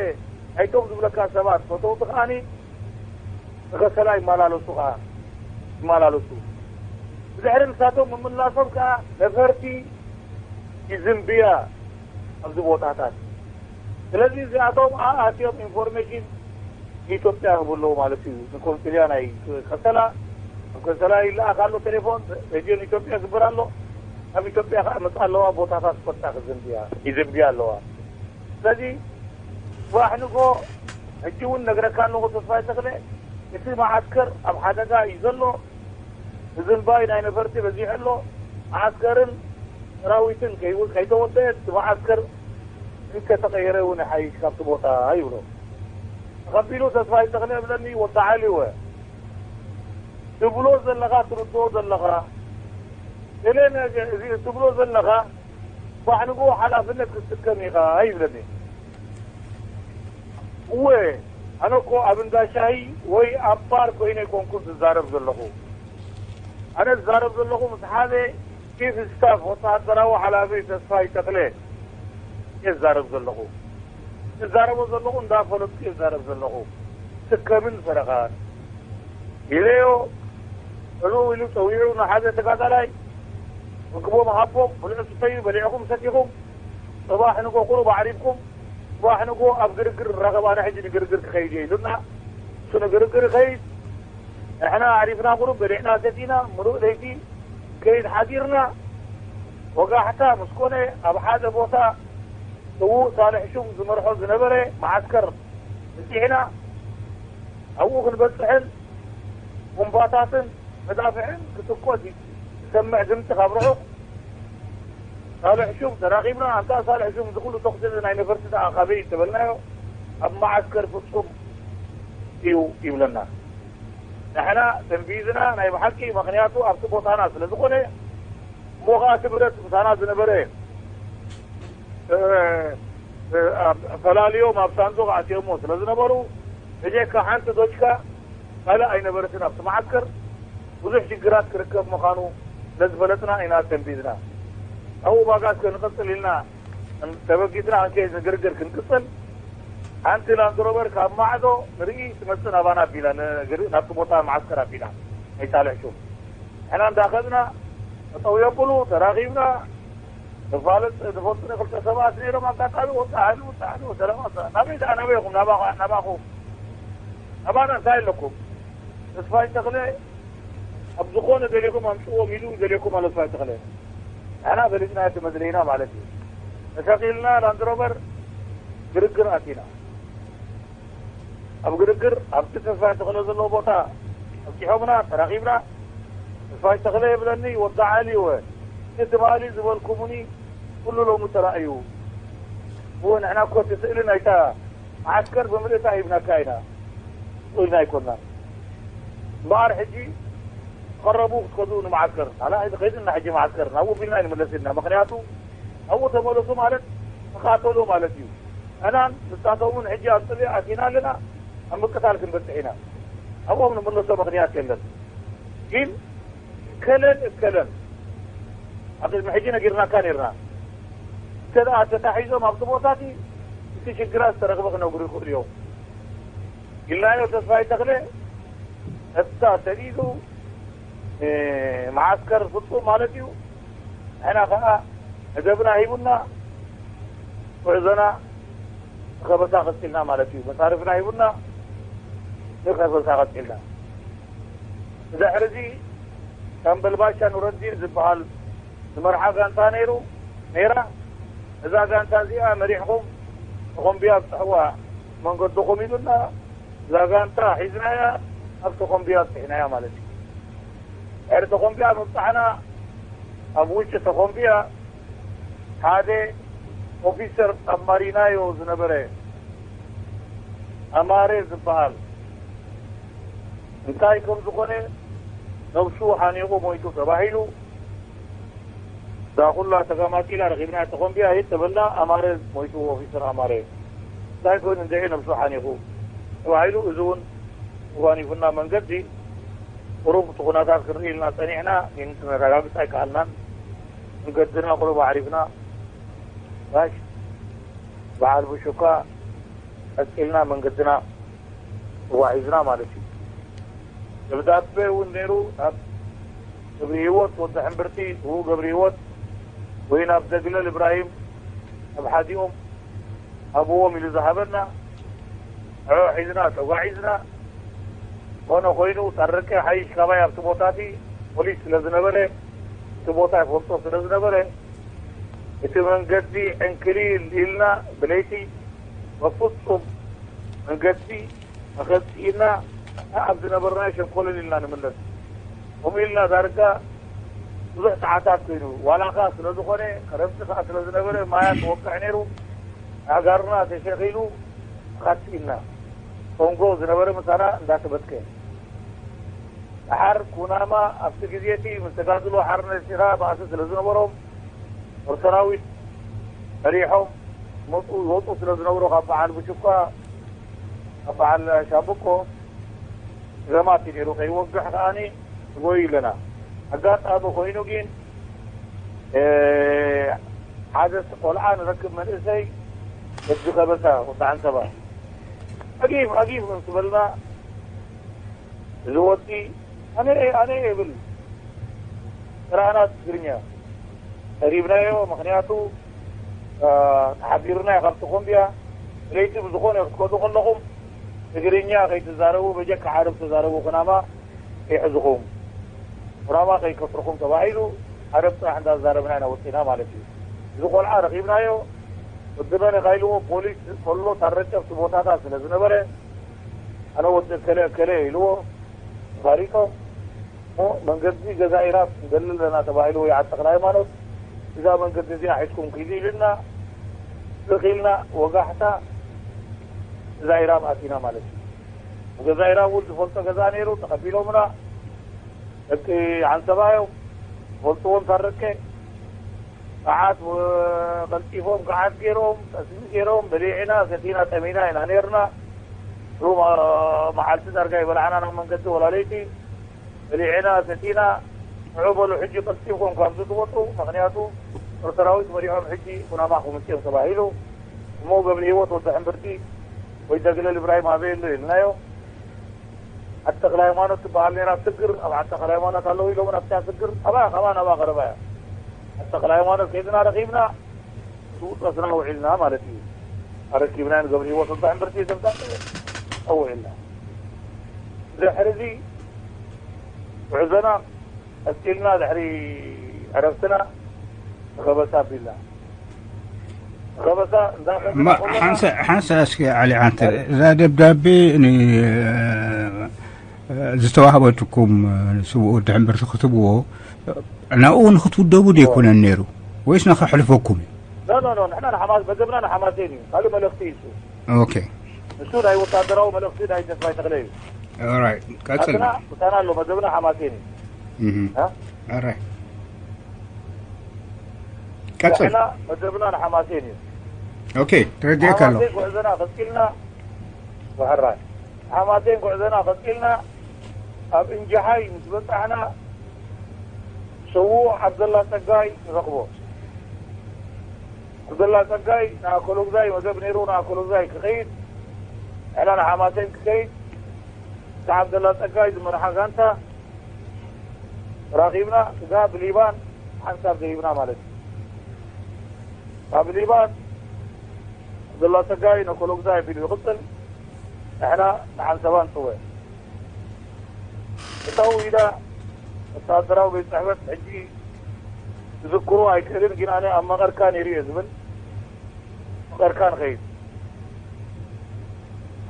ኣይቶም ዝብለካ ሰባት ፈተውቲ ከኣኒ ንከሰላ ይመላለሱ ከኣ ይመላለሱ። ብድሕሪ ንሳቶም ምምላሶም ከኣ ነፈርቲ ይዝንብያ ኣብዚ ቦታታት። ስለዚ እዚኣቶም ኣኣትዮም ኢንፎርሜሽን ንኢትዮጵያ ይህቡ ኣለዉ ማለት እዩ። ንኮንስልያ ናይ ከሰላ፣ ኣብ ከሰላ ይለኣኽ ኣሎ ቴሌፎን፣ ሬድዮ ንኢትዮጵያ ይግበር ኣሎ። ኣብ ኢትዮጵያ ከኣ መጻ ኣለዋ፣ ቦታታት ኮታ ክዝንብያ፣ ይዝንብያ ኣለዋ። ስለዚ ጽባሕ ንጎ ሕጂ እውን ነግረካ ኣለኹ ተስፋይ ተኽለ፣ እቲ መዓስከር ኣብ ሓደጋ እዩ ዘሎ። ዝንባይ ናይ ነፈርቲ በዚሑ ኣሎ። መዓስከርን ሰራዊትን ከይው-፣ ከይተወደአ እቲ መዓስከር እንተተቐየረ እውን ይሓይሽ ካብቲ ቦታ ይብሎ። ተቐቢሉ ተስፋይ ተኽለ እብለኒ፣ "ወዲ ዓሊ እወ፣ ትብሎ ዘለኻ ትርድኦ ዘለኻ፣ ገለ ነገ-፣ እዚ ትብሎ ዘለኻ ባሕንጎ ሓላፍነት ክትጥቀም ኢኻ" ይብለኒ። እወ፣ ኣነ እኮ ኣብ እንዳ ሻሂ ወይ ኣብ ባር ኮይነ ኣይኮንኩን ዝዛረብ ዘለኹ። ኣነ ዝዛረብ ዘለኹ ምስ ሓደ ቺፍ ስታፍ ወታደራዊ ሓላፊ ተስፋይ ተኽለ እየ ዝዛረብ ዘለኹ። ዝዛረቦ ዘለኹ እንዳፈለጥኩ እየ ዝዛረብ ዘለኹ። ትከምን ፈረኻን ኢለዮ። ጥልው ኢሉ ጸዊዑ ንሓደ ተጋዳላይ፣ ምግቦም ሃቦም፣ ብልዑ ስተዩ፣ በሊዕኹም ሰቲኹም፣ ጽባሕ ንጎ ቁሩብ ኣዕሪፍኩም፣ ጽባሕ ንጎ ኣብ ግርግር ንራኸብ፣ ኣነ ሕጂ ንግርግር ክኸይድ እየ ኢሉና፣ እሱ ንግርግር ይኸይድ። ንሕና ኣዕሪፍና ቁሩብ በሊዕና ሰቲና፣ ምሉእ ለይቲ ከይድ ሓዲርና፣ ወጋሕታ ምስ ኮነ ኣብ ሓደ ቦታ ስዉእ ሳልሕ ሹም ዝመርሖ ዝነበረ መዓስከር በጺሕና፣ ኣብኡ ክንበጽሕን ቡምባታትን መዳፍዕን ክትኮስ ዝሰምዕ ድምጺ ካብ ርሑቕ ሳልሕ ሹም ተራኺብና፣ "ኣንታ ሳልሕ ሹም፣ እዚ ኩሉ ተኹሲ እዚ ናይ ነፈርቲ ደኣ ካበይ?" እንተበልናዮ፣ "ኣብ መዓስከር ፍጹም እዩ" ይብለና። ንሕና ተንቢዝና ናይ ብሓቂ፣ ምኽንያቱ ኣብቲ ቦታና ስለ ዝኾነ፣ እሞ ኸኣ እቲ ብረት ምሳና ዝነበረ ፈላልዮም ኣብ ሳንዱቕ ኣትዮሞ ስለ ዝነበሩ፣ ብጀካ ሓንቲ ዶችካ ካልእ ኣይነበረትን ኣብቲ መዓስከር። ብዙሕ ሽግራት ክርከብ ምዃኑ ስለ ዝፈለጥና ኢና ተንቢዝና። ኣብኡ ባጋስ ክንቕጽል ኢልና ተበጊስና፣ እንከ ንግርግር ክንቅጽል፣ ሓንቲ ላንድሮቨር ካብ ማዕዶ ንርኢ ትመጽእ ናባና ኣቢላ፣ ናብቲ ቦታ መዓስከር ኣቢላ ኣይሳልሕ ሹም። ንሕና እንዳኸድና፣ ጠጠው የብሉ፣ ተራኺብና፣ ንፋለጥ፣ ንፈልጡ ክልተ ሰባት ነይሮም። ኣጋጣሚ ወጣ ሓይሉ፣ ወጣ ሓይሉ፣ ሰላም፣ ሰላም። ናበይ ደኣ፣ ናበይ ኢኹም? ናባኻ፣ ናባኹም። ናባና እንታይ ኣለኩም? ተስፋይ ተኽለ ኣብ ዝኾነ ደልየኩም ኣምጽዎም ኢሉ፣ ደልየኩም ኣሎ ተስፋይ ተኽለ። ንሕና ፈሊጥና፣ እቲ መድለይና ማለት እዩ። ተሰቂልና ላንድሮቨር ግርግር ኣቲና። ኣብ ግርግር ኣብቲ ተስፋይ ተኽለ ዘለዎ ቦታ ኣብጺሖምና፣ ተራኺብና። ተስፋይ ተኽለ ይብለኒ፣ "ወዲ ዓሊ ወ፣ እቲ ትማሊ ዝበልኩሙኒ ኩሉ ሎሚ ተራእዩ። እወ፣ ንሕና እኮ እቲ ስእሊ ናይታ መዓስከር ብምልእታ ሂብናካ ኢና፣ ኢልና ኣይኮንና። እምበኣር ሕጂ ቀረቡ ክትከዱ ንመዓስከር፣ ኣላ እዚ ከይድና ሕጂ መዓስከር፣ ናብኡ ቢልና ኣይንምለስ ኢልና። ምኽንያቱ ናብኡ ተመለሱ ማለት ተኻተሉ ማለት እዩ። ንሕናን ንሳቶምን ሕጂ ኣብ ጽልኢ ኣቲና ኣለና፣ ኣብ ምቅታል ክንበጽሕ ኢና። ኣብኦም ንምለሶ ምኽንያት የለን። ግን እከለን እከለን ኣብ ቅድሚ ሕጂ ነጊርናካ ነይርና። እንተ ደኣ ተታሒዞም ኣብቲ ቦታ እቲ፣ እቲ ሽግራት ዝተረኽበ ክነግሩ ይኽእሉ እዮም" ኢልናዮ። ተስፋይ ተኽለ ቀጥታ ሰዲዱ፣ እ፣ መዓስከር ፍጹም ማለት እዩ። ንሕና ኸዓ መደብና ሂቡና፣ ጉዕዞና ከበሳ ቀጺልና ማለት እዩ። መሳርፍና ሂቡና፣ ንከበሳ ቀጺልና። ብድሕሪ እዚ ሻምበል ባሻ ኑረዲን ዝበሃል ዝመርሓ ጋንታ ነይሩ፣ ነይራ። እዛ ጋንታ እዚኣ መሪሕኹም ተኾምብያ ኣብጽሕዋ መንገድኹም ኢሉና፣ እዛ ጋንታ ሒዝናያ፣ ኣብ ተኾምብያ ኣብጽሕናያ ማለት እዩ። ድሕሪ ተኾምብያ ምብጻሕና፣ ኣብ ውሽጢ ተኾምብያ ሓደ ኦፊሰር ኣብ ማሪናዮ ዝነበረ ኣማረ ዝበሃል እንታይ ከም ዝኾነ ነብሱ ሓኒቑ ሞይቱ ተባሂሉ። እዛ ኩላ ተጋማጢላ ረኺብና፣ ተኾምብያ ሂድ ተበልና፣ ኣማረ ሞይቱ፣ ኦፊሰር ኣማረ። እንታይ ኮይኑ እንድዒ ነብሱ ሓኒቑ ተባሂሉ። እዚ እውን ተጓኒፉና መንገዲ። ቁሩብ እቲ ኩነታት ክንርኢ ኢልና ጸኒሕና፣ ግን ክነረጋግጽ ኣይከኣልናን። መንገድና ቁሩብ ኣዕሪፍና፣ ጋሽ በዓል ብሹካ ቀጺልና መንገድና ተጓዒዝና ማለት እዩ። ደብዳቤ እውን ነይሩ፣ ናብ ገብረ ህይወት ወዲ ሕምብርቲ፣ ብኡ ገብረ ህይወት ወይ ናብ ደግለል እብራሂም፣ ኣብ ሓዲኦም ኣብዎም ኢሉ ዝሃበና፣ ንዕኡ ሒዝና ተጓዒዝና። ኮነ ኮይኑ፣ ታረቀ ሓይሽ ካባይ ኣብቲ ቦታ እቲ ፖሊስ ስለ ዝነበረ፣ እቲ ቦታ ይፈልጦ ስለ ዝነበረ፣ እቲ መንገዲ ዕንክሊል ኢልና ብለይቲ በፍጹም መንገዲ ኣኸጺእና ኣብ ዝነበርናዮ ሸንኮለል ኢልና ንምለስ። ከምኡ ኢልና ዳርጋ ብዙሕ ሰዓታት ኮይኑ፣ ዋላ ከኣ ስለ ዝኾነ፣ ክረምቲ ከኣ ስለ ዝነበረ፣ ማያት ወቅዕ ነይሩ፣ ኣእጋርና ተሸኺሉ፣ ኣኻጺእና። ኮንጎ ዝነበረ ምሳና እንዳተበትከ። ደሓር ኩናማ ኣብቲ ግዜ እቲ ምስ ተጋድሎ ሓርነት ኤርትራ ባእሲ ስለ ዝነበሮም፣ ጦር ሰራዊት መሪሖም መጹ፣ ይወጹ ስለ ዝነበሩ፣ ካብ በዓል ብሽኳ፣ ካብ በዓል ሻምብቆ፣ ጸገማት እዩ ነይሩ። ከይወግሕ ከኣኒ ንጎዩ ኣለና። ኣጋጣሚ ኮይኑ ግን፣ እ፣ ሓደ ቆልዓ ንረክብ መንእሰይ፣ ወዲ ከበሳ፣ ወዲ ዓንሰባ። ኣጊፍ፣ ኣጊፍ ምስ በልና፣ እዚ ወዲ ኣነ፣ ኣነ ይብል። ጥራና ትግርኛ ቀሪብናዮ፣ ምኽንያቱ፣ አ፣ ተሓቢርና ካብቲ ኮምብያ ለይቲ ብዝኾነ ክትከዱ ከለኹም ትግርኛ ከይትዛረቡ፣ በጀካ ዓረብ ተዛረቡ፣ ኩናማ ከይሕዝኹም፣ ኩናማ ከይከፍርኹም ተባሂሉ ዓረብ ጥራሕ እንዳዛረብና ኢና ወፂና ማለት እዩ። እዚ ቆልዓ ረኺብናዮ፣ ወዲ መን ኢኻ ኢልዎ፣ ፖሊስ ከሎ ታረቀ ኣብቲ ቦታታት ስለ ዝነበረ፣ ኣነ ወዲ እከለ እከለ ኢልዎ፣ ተፋሊጦም። እሞ መንገዲ ገዛ ኢራብ ንደሊ ኣለና ተባሂሉ፣ ወይ ዓዲ ተኽለ ሃይማኖት፣ እዛ መንገዲ እዚኣ ሒዝኩም ኪዱ ኢልና፣ ስቕ ኢልና ወጋሕታ እዛ ኢራብ ኣቲና ማለት እዩ። ገዛ ኢራብ እውን ዝፈልጦ ገዛ ነይሩ፣ ተቐቢሎምና። ደቂ ዓንሰባ እዮም፣ ዝፈልጥዎም ታረቀ። ገዓት፣ ቀልጢፎም ገዓት ገይሮም፣ ጠስሚ ገይሮም፣ በሊዕና ሰቲና ጠሚና ኢና ነርና። ሩባ መዓልቲ ዳርጋ ይበላዕና ናብ መንገዲ ወላ ለይቲ። በሊዕና ሰቲና። ንዑ በሉ ሕጂ ቀልጢፍኩም ካብዚ ትወፁ፣ ምኽንያቱ ጦር ሰራዊት መሪሖም ሕጂ ኩናማ ክምፅኦም ተባሂሉ። እሞ ገብረ ህይወት ወዲ ሕምብርቲ ወይ ደግለል ኢብራሂም ኣበይ ኣሎ ኢልናዮ። ዓዲ ተኽለ ሃይማኖት ትበሃል ነይራ ስግር፣ ኣብ ዓዲ ተኽለ ሃይማኖት ኣለዉ ኢሎም ኣብታ ስግር፣ ኣባ ከማን ኣባ ቀረባ እያ። ዓዲ ተኽለ ሃይማኖት ከይድና ረኺብና፣ ዝውጠስና ውዒልና ማለት እዩ። ኣረኪብና ንገብረ ህይወት ወዲ ሕምብርቲ ዘምጣ ውዒልና። ድሕሪ እዚ ጉዕዞና ቀጺልና ድሕሪ ዕረፍትና ንኸበሳ ኣቢልና። ንኸበሳ እንዳኸድና ማ-፣ ከለና ሓንሳ-፣ ሓንሳ እስኪ ዓሊ ዓንተ፣ እዛ ደብዳቤ ን-፣ ዝተዋህበትኩም ስውኡ ወዲ ሕምብርቲ ክትብዎ፣ ናብኡ ንክትውደቡ ዶ ኣይኮነን ነይሩ? ወይስ ንኸሕልፈኩም እዩ? ኖ፣ ኖ፣ ኖ፣ ንሕና ንሓማስ-፣ መደብና ንሓማሴን እዩ። ካልእ መልእኽቲ እዩ እሱ። ኦኬ። ንሱ ናይ ወታደራዊ መልእኽቲ ናይ ተስፋይ ተኽለ እዩ። ኦራይት፣ ቀጽል። ናትና ምሳና ኣሎ፣ መደብና ሓማሴን እዩ። እህ። እ? ኦራይት። ቀጽል። ንሕና መደብና ንሓማሴን እዩ። ኦኬ፣ ተረዲኤካ ኣለኹ። ሓማሴን ጉዕዞና ቀጺልና፣ ብሕራይ። ሓማሴን ጉዕዞና ቀጺልና፣ ኣብ እንጃሓይ ምስ በጻሕና፣ ስዉእ ዓብደላ ጸጋይ ንረኽቦ። ዓብደላ ጸጋይ ንኣኮሎጉዛይ መደብ ነይሩ፣ ንኣኮሎጉዛይ ክኸይድ፣ ንሕና ንሓማሴን ክኸይድ፣ እቲ ዓብደላ ጸጋይ ዝመርሓ ጋንታ ረኺብና፣ ስጋ ብሊባን ሓንሳብ ደይብና ማለት እዩ። ካብ ሊባን ዓብደላ ጸጋይ ንኣኮሎጉዛይ ኣቢሉ ይቕጽል፣ ንሕና ንሓንሳባ ንጽውዕ። እታው ኢላ ወታደራዊ ቤት ጽሕፈት ሕጂ ክዝክሮ ኣይክእልን፣ ግን ኣነ ኣብ መቐርካ ነይሩ እየ ዝብል። መቐርካ ንኸይድ፣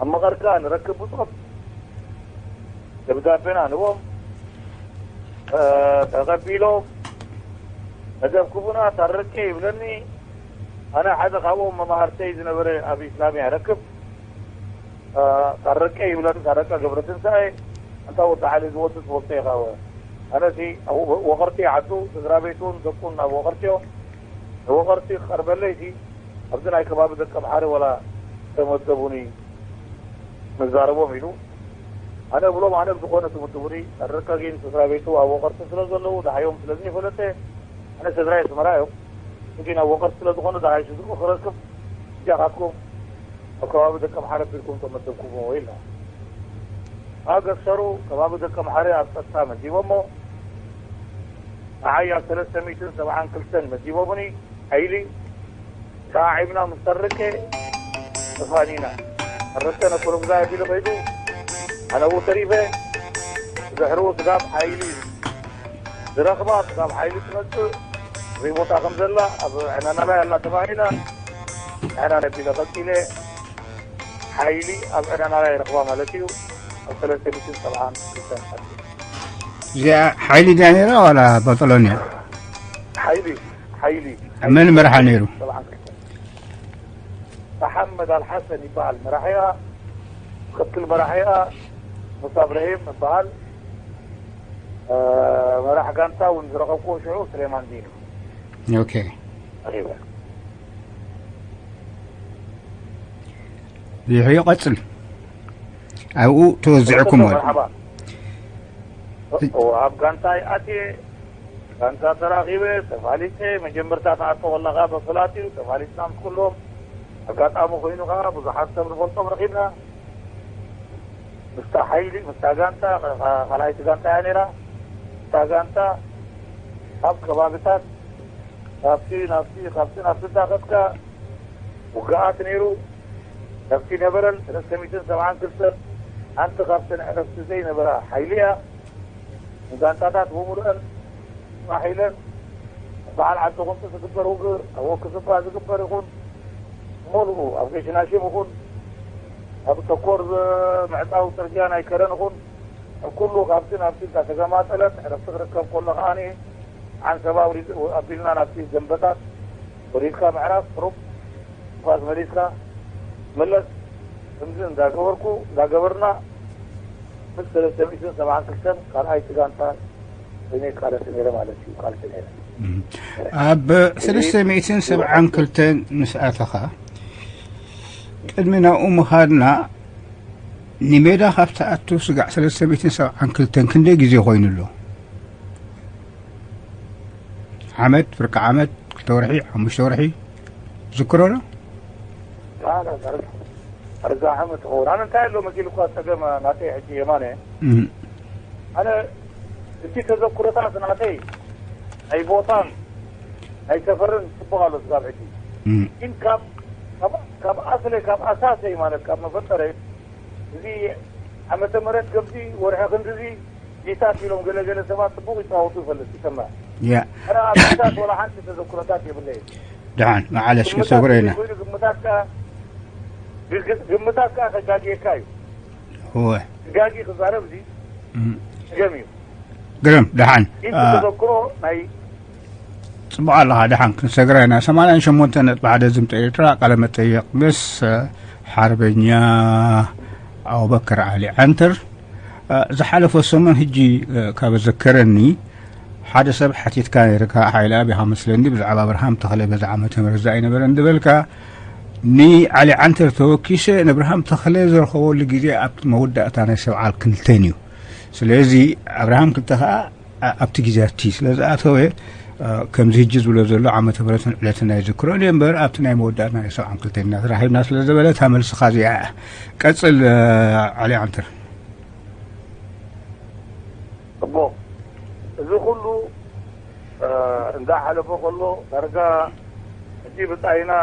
ኣብ መቐርካ ንረክብ ብጾት ደብዳቤና ንቦም፣ እ፣ ተቐቢሎም መደብ ክቡና ታረቀ ይብለኒ። ኣነ ሓደ ካብኦም መማህርተይ ዝነበረ ኣብ ኢስላምያ ረክብ ታረቀ ይብለን፣ ታረቀ ገብረትንሳኤ። ኣንታ ወዲ ዓሊ ዝወዲ ትፈልጦ ኢኻ። ኣነ እቲ ኣብ ወ-፣ ወቐርቲ ዓዱ፣ ስድራ ቤቱን ደቁን ኣብ ወቐርትዮ። ንወቐርቲ ክቐርበለይ እቲ ኣብዚ ናይ ከባቢ ደቀምሓረ ወላ ተመደቡኒ ንዛረቦም ኢሉ። ኣነ እብሎም፣ ኣነ ብዝኾነ ትምድቡኒ፣ ታረቀ ግን ስድራ ቤቱ ኣብ ወቐርቲ ስለ ዘለዉ፣ ደሃዮም ስለ ዘይፈለጠ፣ ኣነ ስድራይ ኣስመራ እዮም። ግን ኣብ ወቐርቲ ስለ ዝኾነ፣ ደሃይ ስድርኡ ክረክብ፣ እጃኻትኩም ኣብ ከባቢ ደቀምሓረ ኣቢልኩም ተመደብኩሞ ኢልና። ኣብ ገሰሩ ከባቢ ደቀምሓረ ኣብ ጸጥታ መዲቦሞ፣ ንዓይ ኣብ ሰለስተ ሚእትን ሰብዓን ክልተን መዲቦምኒ። ሓይሊ ተዓዒብና ምስ ተረቀ ተፋኒና። ተረቀ ነኮሎጉዛይ ኣቢሉ ከይዱ፣ ኣነ ኣብኡ ተሪፈ። ብድሕሪኡ ስጋብ ሓይሊ ዝረኽባ፣ ስጋብ ሓይሊ ትመጽእ፣ ዘይ ቦታ ከም ዘላ ኣብ ዕናና ላይ ኣላ ተባሂላ። ዕናና ኣቢለ ቀጺለ፣ ሓይሊ ኣብ ዕዳና ላይ ረኽባ ማለት እዩ። ኣብ ሰለስተ ሚእትን ሰብዓን ክልተን። እዚኣ ሓይሊ ድያ ነይራ ዋላ በጠሎን እያ? ሓይሊ፣ ሓይሊ። መን መርሓ ነይሩ? ሰብዓን ክልተን። መሓመድ ኣልሓሰን ይበሃል መራሒኣ። ምክትል መራሒኣ ሙሳ እብራሂም ይበሃል። እ፣ መራሕ ጋንታ እውን ዝረኸብኩዎ ሽዑ ስሌማን ዲኑ። ኦኬ። ረኺበ። ይሕዮ ቀጽል። ኣብኡ ተወዚዕኩም ማለት። መርሓባ። እዎ፣ ኣብ ጋንታ ይኣትየ፣ ጋንታ ተራኺበ፣ ተፋሊጠ፣ መጀመርታ ክኣቶ ከለኻ በፍላጥ እዩ፣ ተፋሊጥና ምስ ኩሎም። ኣጋጣሚ ኮይኑ ከኣ ብዙሓት ሰብ ንፈልጦም ረኺብና። ምስታ ሓይሊ፣ ምስታ ጋንታ፣ ኻ-፣ ካልኣይቲ ጋንታ እያ ነይራ። ምስታ ጋንታ ኣብ ከባቢታት ካብቲ ናብቲ፣ ካብቲ ናብቲ እንዳኸድካ ውግኣት ነይሩ። ካብቲ ነበረን ሰለስተ ሚእትን ሰብዓን ክልተን ሓንቲ ካብተን ዕረፍቲ ዘይነበራ ሓይሊ እያ። ንጋንታታት ብምሉአን ተማሒለን በዓል ዓዲ ቁንጪ ዝግበር ውግእ፣ ኣብ ወክስባ ዝግበር ይኹን፣ ሙሉኡ ኣብ ገሽናሽም ይኹን፣ ኣብ ተኮር ዝ-፣ ምዕጻው ጽርግያ ናይ ከረን ይኹን፣ ኣብ ኩሉ ካብቲ ናብቲ እንዳተገማጠለት ዕረፍቲ ክርከብ ከሎ ከኣ፣ ዓንሰባ ኣውሪድ-፣ ኣቢልና ናብቲ ደንበታት ወሪድካ ምዕራፍ፣ ሩብ ንፋስ መሊስካ መለስ። ከምዚ እንዳገበርኩ፣ እንዳገበርና፣ ምስ ሰለስተ ሚእትን ሰብዓን ክልተን ካልኣይቲ ጋንታ ኮይነ ይቃለስ ነይረ ማለት እዩ፣ ቃልሲ ነይረ። ኣብ ሰለስተ ሚእትን ሰብዓን ክልተን ምስ ኣተኻ፣ ቅድሚ ናብኡ ምኻድና፣ ንሜዳ ካብ ትኣቱ ስጋዕ ሰለስተ ሚእትን ሰብዓን ክልተን ክንደይ ግዜ ኮይኑ ኣሎ? ዓመት፣ ፍርቂ ዓመት፣ ክልተ ወርሒ፣ ሓሙሽተ ወርሒ ዝክሮ ዶ? ኣርዛ ዓመት ትኸውን። ኣነ እንታይ ኣሎ መሲሉ እኳ ጸገም ናተይ ሕጂ የማነ። እም። ኣነ እቲ ተዘክሮታት ናተይ ናይ ቦታን ናይ ሰፈርን ጽቡቕ ኣሎ ስጋብ ሕጂ። እም። ግን ካብ ካብ ካብ ኣስለይ ካብ ኣሳሰይ ማለት ካብ መፈጠረይ እዚ ዓመተ ምህረት ከምዚ ወርሒ ክንድዚ ዲታት ኢሎም ገለገለ ሰባት ጽቡቕ ይጻወቱ ይፈልጥ ይሰምዕ። ያ። ኣረ ኣብ ዲታት ወላ ሓንቲ ተዘክሮታት የብለይ። ደሓን መዓለሽ ክንሰግሮ ኢና። ኮይኑ ግምታት ከኣ ግግ- ግምታት ከኣ ከጋግየካ እዩ። እወ። ጋጊ ክዛረብ እዚ እም። ጸገም እዩ። ግርም ደሓን ግን አ፣ ተዘክሮ ናይ ጽቡቕ ኣለኻ። ደሓን ክንሰግራ ኢና። ሰማንያን ሸሞንተ ነጥቢ ሓደ ዝምጠ ኤርትራ ቃለ መጠየቕ ምስ ሓርበኛ ኣቡበከር ዓሊ ዓንተር። ዝሓለፈ ሰሙን ሕጂ ካብ ዘከረኒ ሓደ ሰብ ሓቲትካ ነርካ፣ ሓይለ ኣቢኻ መስለኒ፣ ብዛዕባ ኣብርሃም ተኽለ በዚ ዓመተ ምህረት ኣይነበረን ዝበልካ። ንዓሊ ዓንተር ተወኪሰ ንኣብርሃም ተኽለ ዝረኸበሉ ግዜ ኣብ መወዳእታ ናይ ሰብዓ ክልተን እዩ። ስለዚ ኣብርሃም ክልተ ከኣ ኣብቲ ግዜ ኣብቲ ስለ ዝኣተወ ከምዚ ሕጂ ዝብሎ ዘሎ ዓመተ ምህረትን ዕለትን ኣይዝክሮን እየ እምበር ኣብቲ ናይ መወዳእታ ናይ ሰብዓ ክልተን ኢና ተራኺብና ስለ ዝበለ እታ መልስኻ እዚኣ እያ። ቀጽል ዓሊ ዓንተር። እሞ እዚ ኩሉ እንዳሓለፈ ከሎ ዳርጋ ሕጂ ብጻይና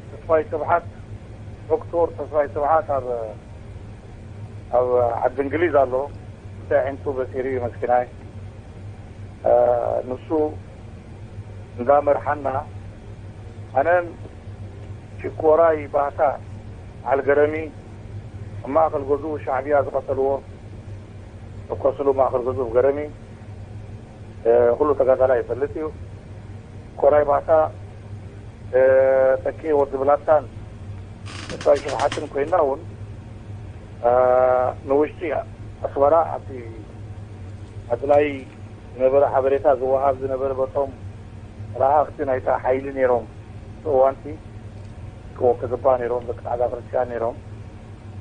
ተስፋይ ስብሓት ዶክተር ተስፋይ ስብሓት ኣብ ኣብ ዓዲ እንግሊዝ ኣሎ። እንታይ ዓይነቱ በሲሩ እዩ መስኪናይ። ንሱ እንዳመርሓና ኣነን ሽኮራይ ባህታ ዓልገረሚ ኣብ ማእኸል ገዝኡ ሻዕብያ ዝቐተልዎ ተኮስሉ ማእኸል ገዝኡ ገረሚ ኩሉ ተጋዳላይ ይፈልጥ እዩ። ኮራይ ባታ ተኪ ወዲ ብላታን እሳይ ሽብሓትን ኮይና እውን ንውሽጢ ኣስመራ ኣብቲ ኣድላይ ዝነበረ ሓበሬታ ዝወሃብ ዝነበረ በቶም ረሃኽቲ ናይታ ሓይሊ ነይሮም። እቲ እዋንቲ ክወክዝባ ነይሮም ደቂ ጻዕዳ ክርስትያን ነይሮም።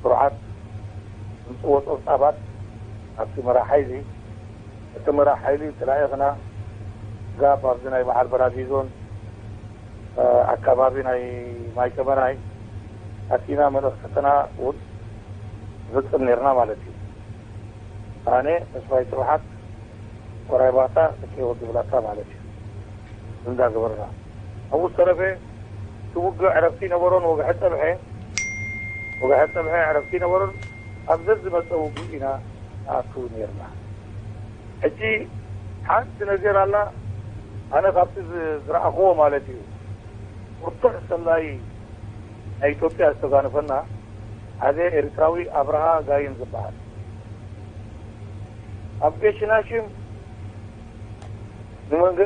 ስሩዓት ዝምፅዎ ፀብፃባት ኣብቲ መራሕ ሓይሊ እቲ መራሕ ሓይሊ ተላኢኽና ጋብ ኣብዚ ናይ በዓል በራዲዞን ኣካባቢ ናይ ማይጨመናይ ኣቲና መልእኽትና እውን ንፍፅም ነርና ማለት እዩ። ኣነ ተስፋይ ስብሓት ኮራይ ባታ ተኪ ወዲ ብላታ ማለት እዩ። እንዳገበርና ኣብኡ ዝተረፈ እቲ ውግእ ዕረፍቲ ነበሮን ወግሐ ፀብሐ ወግሐ ፀብሐ ዕረፍቲ ነበሮን ኣብ ዘዝመፀ ውግእ ኢና ንኣቱ ነርና። ሕጂ ሓንቲ ነገር ኣላ ኣነ ካብቲ ዝረኣኽዎ ማለት እዩ ብርቱዕ ሰላይ ናይ ኢትዮጵያ ዝተጋነፈና ሓደ ኤርትራዊ ኣብርሃ ጋይም ዝበሃል ኣብ ገሽናሽም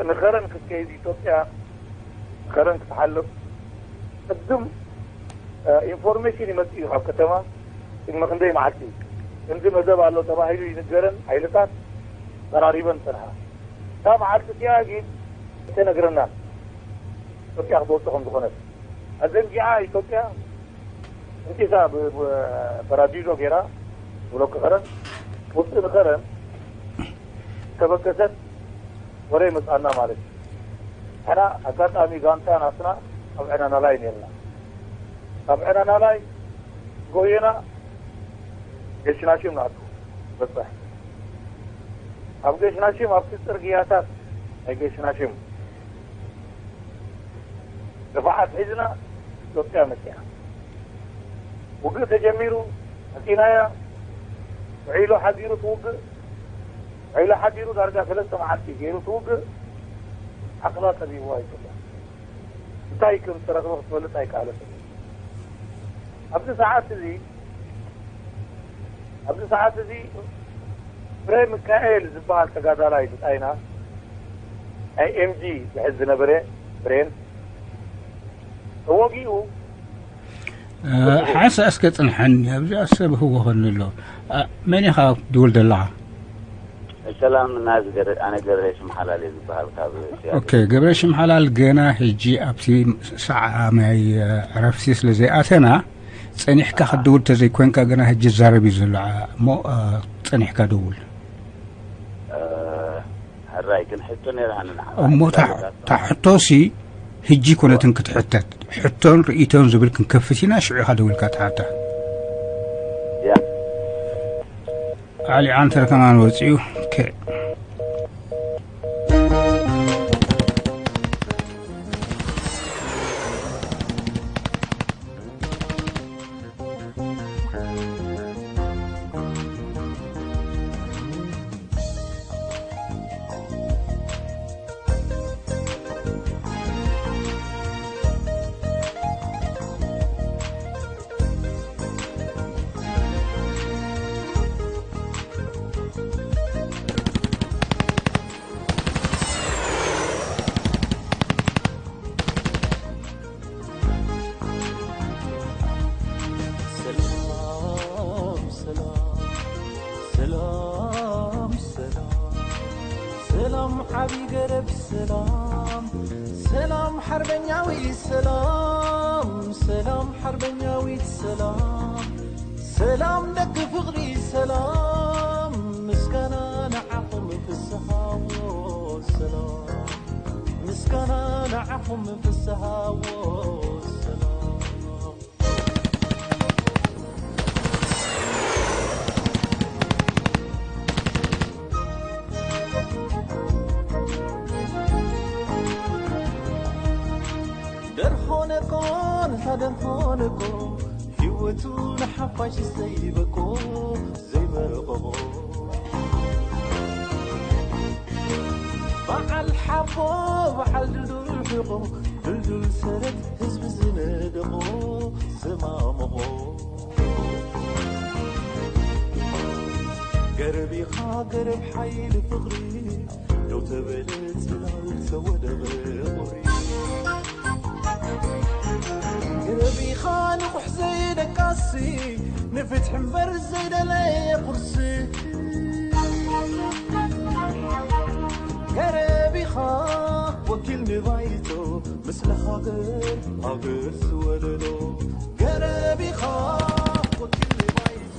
ንኸረን ክትከይድ ኢትዮጵያ ንኸረን ክትሓልፍ ቅድም ኢንፎርሜሽን ይመጽእ እዩ ካብ ከተማ ቅድሚ ክንደይ መዓልቲ ክንዲ መደብ ኣሎ ተባሂሉ ይንገረን ሓይልታት ተራሪበን ጸንሓ እታ መዓልቲ እቲኣ ግን ኣይተነግረናን ኢትዮጵያ ክትወጽእ ከም ዝኾነት ኣዘንጊዓ ኢትዮጵያ እንቲታ በራዲዞ ገይራ ብሎክ ከረን ውፅእ ንከረን ተበገሰት ወረ ይመፅኣና ማለት እዩ። ሕና ኣጋጣሚ ጋንታ ናትና ኣብ ዕናና ላይ ነርና ኣብ ዕናና ላይ ጎየና ገሽናሽም ናቱ በፅሕ ኣብ ገሽናሽም ኣብቲ ፅርግያታት ናይ ገሽናሽም ንፋዓት ሒዝና ኢትዮጵያ መፅያ ውግእ ተጀሚሩ መፂናያ ውዒሉ ሓዲሩ ትውግእ ውዒሉ ሓዲሩ ዳርጋ ሰለስተ መዓልቲ ገይሩ ትውግእ ዓቕላ ጠቢብዋ ኢትዮጵያ እንታይ ከም ዝተረኽበ ክትፈልጥ ኣይከኣለትን ኣብዚ ሰዓት እዚ ኣብዚ ሰዓት እዚ ፍረ ሚካኤል ዝበሃል ተጋዳላይ ብጻይና ናይ ኤምጂ ዝሕዝ ዝነበረ ብሬን ተወጊኡ ሓንሳ እስከ ጽንሐኒ ኣብዚኣ ሰብ ህወኸኒ ኣሎ። መን ኢኻ ትድውል ዘለኻ? ሰላም ናዝ ገረ-፣ ኣነ ገረ ሽምሓላል እየ ዝበሃል ካብ ሲያትል። ኦኬ፣ ገረ ሽምሓላል፣ ገና ሕጂ ኣብቲ ሰዓማይ ዕረፍቲ ስለ ዘይኣተና፣ ጸኒሕካ ክትድውል ተዘይኮንካ፣ ገና ሕጂ ዛረብ እዩ ዘሎ። እሞ፣ እ፣ ጸኒሕካ ደውል። እ፣ ሕራይ ግን ሕቶ ነይራኒ ንዓኻ። እሞ እታ፣ እታ ሕቶሲ ሕጂ ኮነትን ክትሕተት፣ ሕቶን ርእይቶን ዝብል ክንከፍት ኢና፣ ሽዑ ኢኻ ደውልካ ትሓታ። ያ። ዓሊ ዓንተር ከማን ወፂኡ። ኦኬ። ሰላም፣ ሰላም፣ ሰላም፣ ሰላም፣ ሰላም፣ ዓቢ ገረብ ሰላም፣ ሰላም፣ ሓርበኛዊ ሰላም፣ ሰላም፣ ሓርበኛዊት ሰላም፣ ሰላም፣ ደቂ ፍቕሪ ሰላም፣ ምስጋና ንዓኹም ፍስሃዎ ሰላም፣ ምስጋና ንዓኹም ፍስሃዎ ሰላም። ደርሆነ ኮን ሳደንኮነ ኮ ህይወቱ ንሓፋሽ ዘይበቆ ዘይበቆ በዓል ሓቦ በዓል ድልዱል ሕቆ ድልዱል ሰረት ህዝቢ ዝነደቆ ዝማመቆ ገረብ ኢኻ ገረብ ሓይሊ ፍቕሪ ደው ተበለ ጽላል ተወደቐ ቁሪ ገረብ ኢኻ ንቑሕ ዘይደቃሲ ንፍትሒ እምበር ዘይደለየ ቁርሲ ገረብ ኢኻ ወኪል ንባይቶ ምስለ ሃገር ሃገር ዝወለዶ ገረብ ኢኻ ወኪል ንባይቶ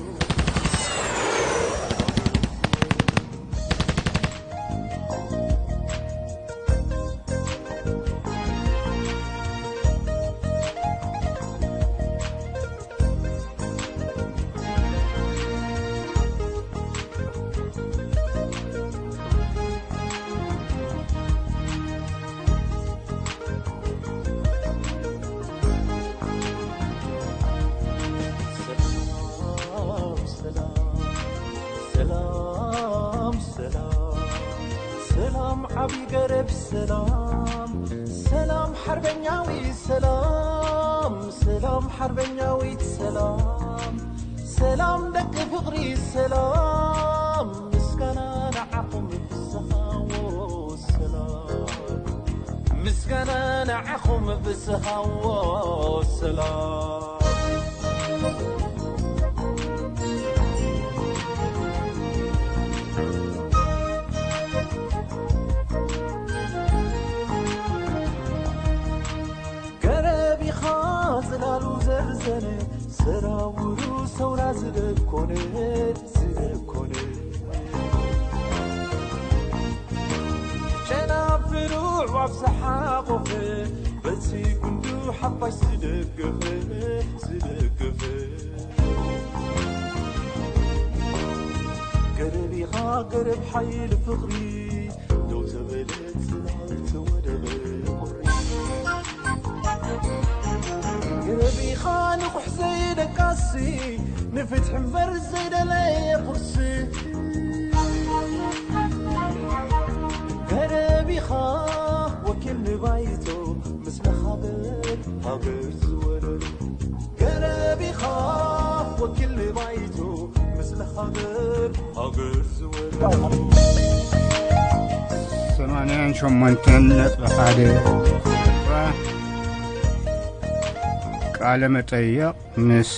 ሰላም፣ ሰላም፣ ሰላም፣ ሰላም፣ ዓቢ ገረብ ሰላም፣ ሰላም፣ ሓርበኛዊ ሰላም፣ ሰላም፣ ሓርበኛዊት ሰላም፣ ሰላም፣ ደቂ ፍቕሪ ሰላም፣ ምስጋና ንዓኹም ፍስሃዎ ሰላም፣ ምስጋና ንዓኹም ፍስሃዎ ሰላም። ገረብ ኢኻ ጽላሉ ዘርዘነ ሰራውሩ ሰውራ ዝደኮነ ዝደኮነ ጨናፍሩ ኣዕዋፍ ዝሓቖፈ በቲ ጉንዱ ሓፋሽ ዝደገፈ ዝደገፈ ገረብ ኢኻ ገረብ ሓይሊ ፍቕሪ ደው ተበለ ጽላል ተወደበ ቁሪ ገረብ ኢኻ ንቑሕ ዘይደቃሲ ንፍትሒ እምበር ዘይደለየ ቁርሲ ገረብ ኢኻ ወኪል ንባይቶ ምስለ ሃገር ሃገር ዝወለዶ ገረብ ኢኻ ወኪል ንባይቶ ምስለ ሃገር ሃገር ዝወለዶ ሰማንያን ሸሞንተን ነጥቢ ሓደ ቃለ መጠየቕ ምስ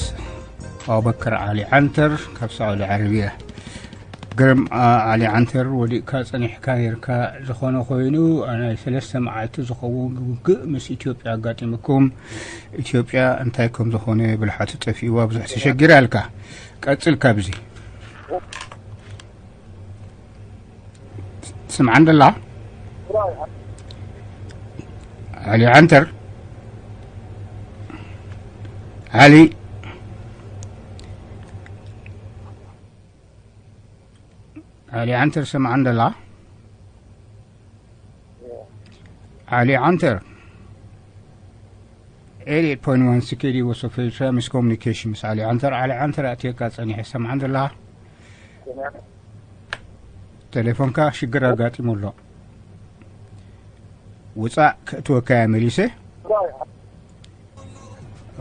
ኣቡበከር ዓሊ ዓንተር ካብ ሳዑዲ ዓረብያ። ግርም ዓሊ ዓንተር፣ ወዲቕካ ጸኒሕካ ነርካ። ዝኾነ ኮይኑ፣ ናይ ሰለስተ መዓልቲ ዝኸውን ውግእ ምስ ኢትዮጵያ ኣጋጢምኩም፣ ኢትዮጵያ እንታይ ከም ዝኾነ ብልሓቱ ጠፊእዋ፣ ብዙሕ ተሸጊራ ኣልካ። ቀጽል ካብዚ። ስምዓን ደላ ዓሊ ዓንተር፣ ዓሊ፣ ዓሊ ዓንተር፣ ስምዓን ደላ ዓሊ ዓንተር። ኤይት ኤይት ፖይንት ዋን C K D was of Asia Miscommunication ምስ ዓሊ ዓንተር። ዓሊ ዓንተር ኣእትየካ ጸኒሐ። ሰምዓን ዘለኻ? ቴሌፎንካ ሽግር ኣጋጢሙ ኣሎ። ውጻእ፣ ከእትወካ እየ መሊሰ።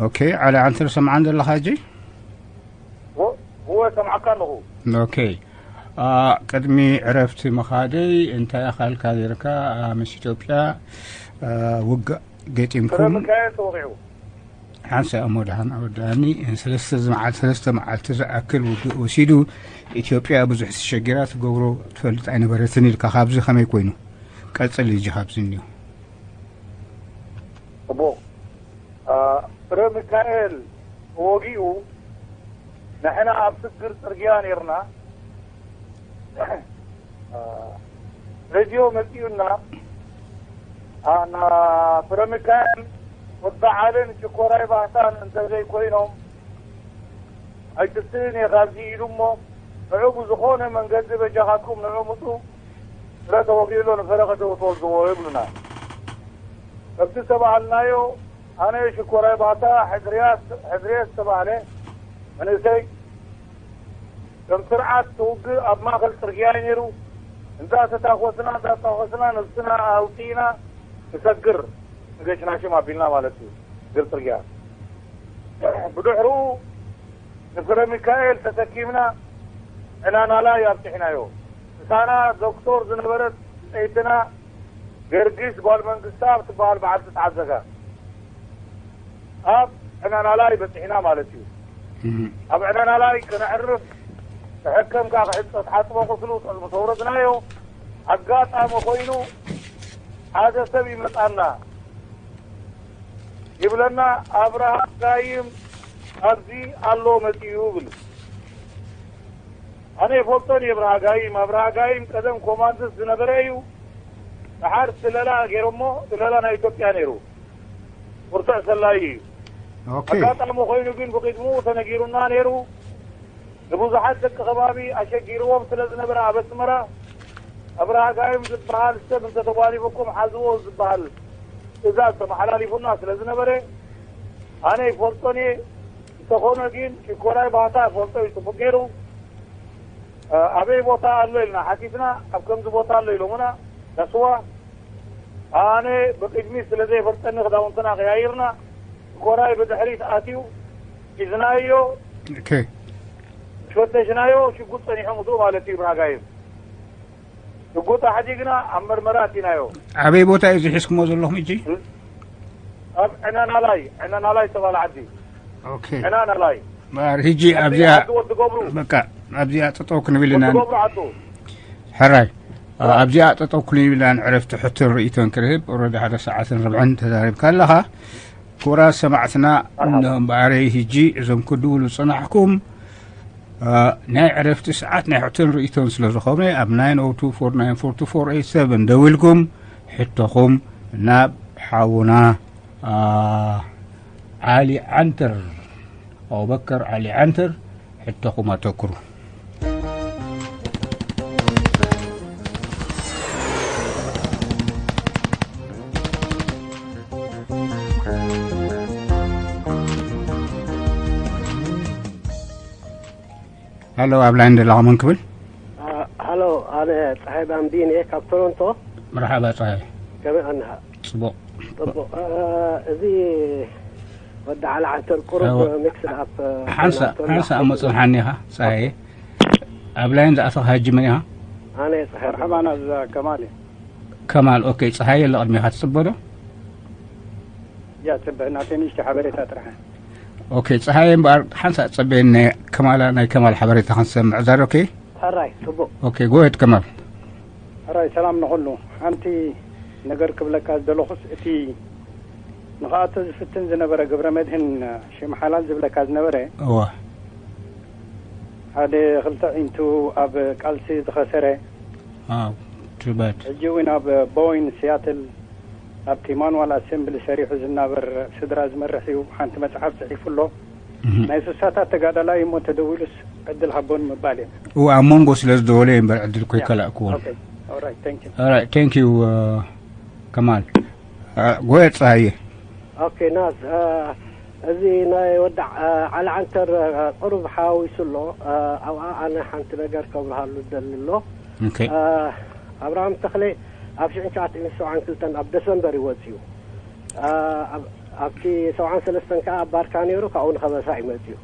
ኦኬ፣ ዓሊ ዓንተር፣ ሰምዓን ዘለኻ ሕጂ? እወ፣ እወ፣ ሰምዓካ ኣለኹ። ኦኬ። አ፣ ቅድሚ ዕረፍቲ ምኻደይ እንታይ ኣኻልካ ጌርካ፣ አ፣ ምስ ኢትዮጵያ፣ አ፣ ውግእ ገጢምኩም? ፍረ ሚካኤል ተወቒዑ። ሓንሳእ እሞ ደሓን ኣወዳእኒ። ሰለስተ መዓል-፣ ሰለስተ መዓልቲ ዝኣክል ውግእ ወሲዱ፣ ኢትዮጵያ ብዙሕ ተሸጊራ፣ ትገብሮ ትፈልጥ ኣይነበረትን ኢልካ፣ ካብዚ ከመይ ኮይኑ? ቀጽል፣ ሕጂ ካብዚ እኒኦ። እቦ፣ አ፣ ፍረ ሚካኤል ተወጊኡ፣ ንሕና ኣብ ስግር ጽርግያ ኔርና። አ፣ ሬድዮ መጺኡና፣ አ፣ ና ፍረ ሚካኤል ወዲ ዓልን ሽኮራይ ባህታን እንተዘይኮይኖም ኣይትስእን እየ ካብዚ ኢሉ እሞ፣ ንዑ ብዝኾነ መንገዲ በጃኻትኩም ንዑ ምጹ፣ ፍረ ተወጊኡ ኣሎ፣ ንፍረ ከተውጽኦ ኣለዎ ይብሉና። ከምቲ ዝተባሃልናዮ፣ ኣነ ሽኮራይ ባታ ሕድርያት፣ ሕድርየት ዝተባህለ መንእሰይ፣ ከም ስርዓት ትውግእ ኣብ ማእከል ጽርግያ እዩ ነይሩ። እንዳተታኮስና፣ እንዳተታኮስና ነብስና ኣውጺእና ንሰግር፣ ንገሽናሽም ኣቢልና ማለት እዩ፣ ግር ጽርግያ። ብድሕሩ ንፍረ ሚካኤል ተሰኪምና ዕናናላይ ኣብጺሕናዮ። ምሳና ዶክተር ዝነበረት ብጸይትና ገርጊስ ጓል መንግስታ ትበሃል በዓልቲ ተዓዘጋ ኣብ ዕናናላይ በጺሕና ማለት እዩ። እም። ኣብ ዕናናላይ ከነዕርፍ፣ ተሐከምካ ክሕጸ-፣ ተሓጽቦ ቁስሉ ምስ ኣውረድናዮ፣ ኣጋጣሚ ኮይኑ ሓደ ሰብ ይመጻና። ይብለና፣ "ኣብርሃ ጋይም ኣብዚ ኣሎ መጺኡ" ይብል። ኣነ ይፈልጦን እየ ኣብርሃ ጋይም። ኣብርሃ ጋይም ቀደም ኮማንድስ ዝነበረ እዩ። ደሓር ስለላ ገይሮሞ፣ ስለላ ናይ ኢትዮጵያ ነይሩ። ብርቱዕ ሰላዪ እዩ። ኦኬ። ኣጋጣሚ ኮይኑ ግን ብቕድምኡ ተነጊሩና ነይሩ። ንብዙሓት ደቂ ከባቢ ኣሸጊርዎም ስለ ዝነበረ ኣብ ኣስመራ ኣብርሃ ጋይም ዝበሃል ሰብ እንተተጓኒፉኩም ሓዝዎ ዝበሃል ትእዛዝ ተመሓላሊፉና ስለ ዝነበረ ኣነ ይፈልጦን እየ። እንተኾነ ግን ሽኮራይ ባህታ ይፈልጦ እዩ ጽቡቕ ገይሩ። እ፣ ኣበይ ቦታ ኣሎ ኢልና ሓቲትና፣ ኣብ ከምዚ ቦታ ኣሎ ኢሎምና፣ ዳስዋ። ኣነ ብቕድሚት ስለ ዘይፈልጠኒ ክዳውንትና ቀያይርና፣ ሽኮራይ ብድሕሪት ኣትዩ፣ ሒዝናዮ፣ ኦኬ። ፈተሽናዮ፣ ሽጉጥ ጸኒሑ ምስኡ ማለት እዩ ብራጋይም። ሽጉጥ ኣሕዲግና ኣብ መርመራ ኣቲናዮ። ኣበይ ቦታ እዩ ዝሒዝኩሞ ዘለኹም ሕጂ? ኣብ ዕነናላይ፣ ዕነናላይ ዝተባህለ ዓዲ። ኦኬ። ዕነናላይ። እምበኣር ሕጂ ኣብዚኣ ዓዲ ወዲ ገብሩ። በቃ ኣብዚኣ ጠጠው ክንብል ኢና። ወዲ ገብሩ ዓዱ። ሕራይ። ሕራይ። ኣብዚኣ ጠጠው ክንብል ኢና፣ ዕረፍቲ ሕቶን ርእይቶን ክርህብ። ኦረዲ ሓደ ሰዓትን ርብዕን ተዛሪብካ ኣለኻ። ክቡራት ሰማዕትና፣ ኣርሓባ። እነሆ እምበኣረይ ሕጂ እዞም ክድውሉ ዝጸናሕኩም፣ አ፣ ናይ ዕረፍቲ ሰዓት ናይ ሕቶን ርእይቶን ስለ ዝኾነ፣ ኣብ ናይን ኦ ቱ ፎር ናይን ፎር ቱ ፎር ኤይት ሰቨን ደዊልኩም ሕቶኹም ናብ ሓውና፣ አ፣ ዓሊ ዓንተር፣ ኣቡበከር ዓሊ ዓንተር ሕቶኹም ኣተኩሩ። ሃሎ፣ ኣብ ላይን ዘለኻ መን ክብል? አ፣ ሃሎ፣ ኣነ ጸሃይ ባምቢን እየ ካብ ቶሮንቶ። መርሓባ ጸሃይ። ከመይ ቀኒኻ? ጽቡቕ። ጽቡቕ። አ፣ እዚ ወዲ ዓሊ ዓንተር ቁሩብ ኣዎ። ሚክስድ ኣፕ፣ አ፣ ሓንሳ-፣ ኮይና ሓንሳ እሞ ጽንሓኒ ኢኻ ጸሃየ። ኣብ ላይን ዝኣተኻ ሕጂ መን ኢኻ? ኣነ ጸሃይ መርሓባ፣ ባምቢን። ናዛ ከማል እየ። ከማል፣ ኦኬ፣ ጸሃየ ኣሎ ቅድሜኻ ትጽበ ዶ? ያ፣ ጽበ፣ ናተይ ንእሽቶ ሓበሬታ ጥራሕ። ኦኬ፣ ጸሃየ እምበኣር ሓንሳእ ጸበየኒ፣ ናይ ከማላ፣ ናይ ከማል ሓበሬታ ክንሰምዕ። እዛ ዶ፣ ኦኬ? ሕራይ ጽቡቅ። Okay, go ahead, Kamal. ሕራይ ሰላም ንኹሉ። ሓንቲ ነገር ክብለካ ዝደለኹስ፣ እቲ ንኽኣቶ ዝፍትን ዝነበረ ገብረ መድህን ሽም ሓላል ዝብለካ ዝነበረ፣ እዋ ሓደ ክልተ ዒንቱ ኣብ ቃልሲ ዝኸሰረ፣ ኣው too bad. ሕጂ እውን ኣብ ቦይን ሲያትል ኣብቲ ማኑዋል ኣሴምብሊ ሰሪሑ ዝናበር ስድራ ዝመርሕ እዩ። ሓንቲ መጽሓፍ ጽሒፉ ኣሎ። ናይ ሱሳታት ተጋዳላይ እሞ ተደዊሉስ ዕድል ሃቦን ምባል እዩ። እዋ ኣብ መንጎ ስለ ዝደወለ እምበር ዕድል እኮ ይከላእክዎ። Okay, all right, thank you. Alright, thank you, uh, Kamal. Uh, go ahead, ፀሃየ። Okay, ናዝ፣ uh, እዚ ናይ ወዳዕ፣ uh, ዓሊ ዓንተር፣ uh, ቁሩብ ሓዋዊሱ ኣሎ። Uh, ኣብኣ ኣነ ሓንቲ ነገር ከብርሃሉ ደሊ ኣሎ። Okay. Uh, ኣብርሃም ተኽለ ኣብ ሽሕን ትሽዓተ ሚእትን ሰብዓን ክልተን ኣብ ደሰምበር እዩ ወፂኡ። Uh, ኣብ- ኣብቲ ሰብዓን ሰለስተን ከዓ ኣብ ባርካ ነይሩ፣ ካብኡ ንኸበሳ እዩ መፂኡ።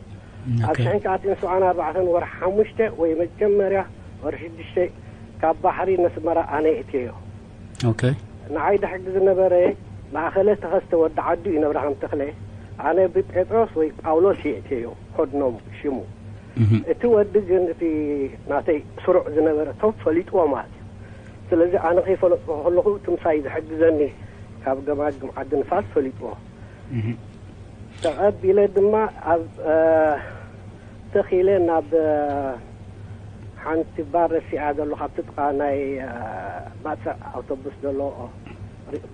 ኣብ Okay. ሽሕን ትሽዓተ ሚእትን ሰብዓን ኣርባዕተን ወርሒ ሓሙሽተ ወይ መጀመርያ ወርሒ ሽዱሽተ ካብ ባሕሪ ነስመራ ኣነ እትዮ። Okay. ንዓይ ድሕጊ ዝነበረ ማእኸለ ተኸስተ ወዲ ዓዱ እዩ ነብርሃም ተኽለ። ኣነ ብጴጥሮስ ወይ ጳውሎስ እየ እትዮ ኮድኖም ሽሙ። Mhm. እቲ ወዲ ግን እቲ ናተይ ስሩዕ ዝነበረ ቶም ፈሊጥዎ ማለት እዩ። ስለዚ ኣነ ከይፈለጥኩ ከለኹ ትምሳይ ዝሕግዘኒ ካብ ገማግም ዓዲ ንፋስ ፈሊጥዎ። Mhm. ተቐቢለ ድማ ኣብ፣ እ፣ ተኺለ ናብ፣ እ፣ ሓንቲ ባር ረሲኣ ዘሎ ካብቲ ጥቓ ናይ፣ እ፣ ባጽዕ ኣውቶቡስ ዘሎ ሪ-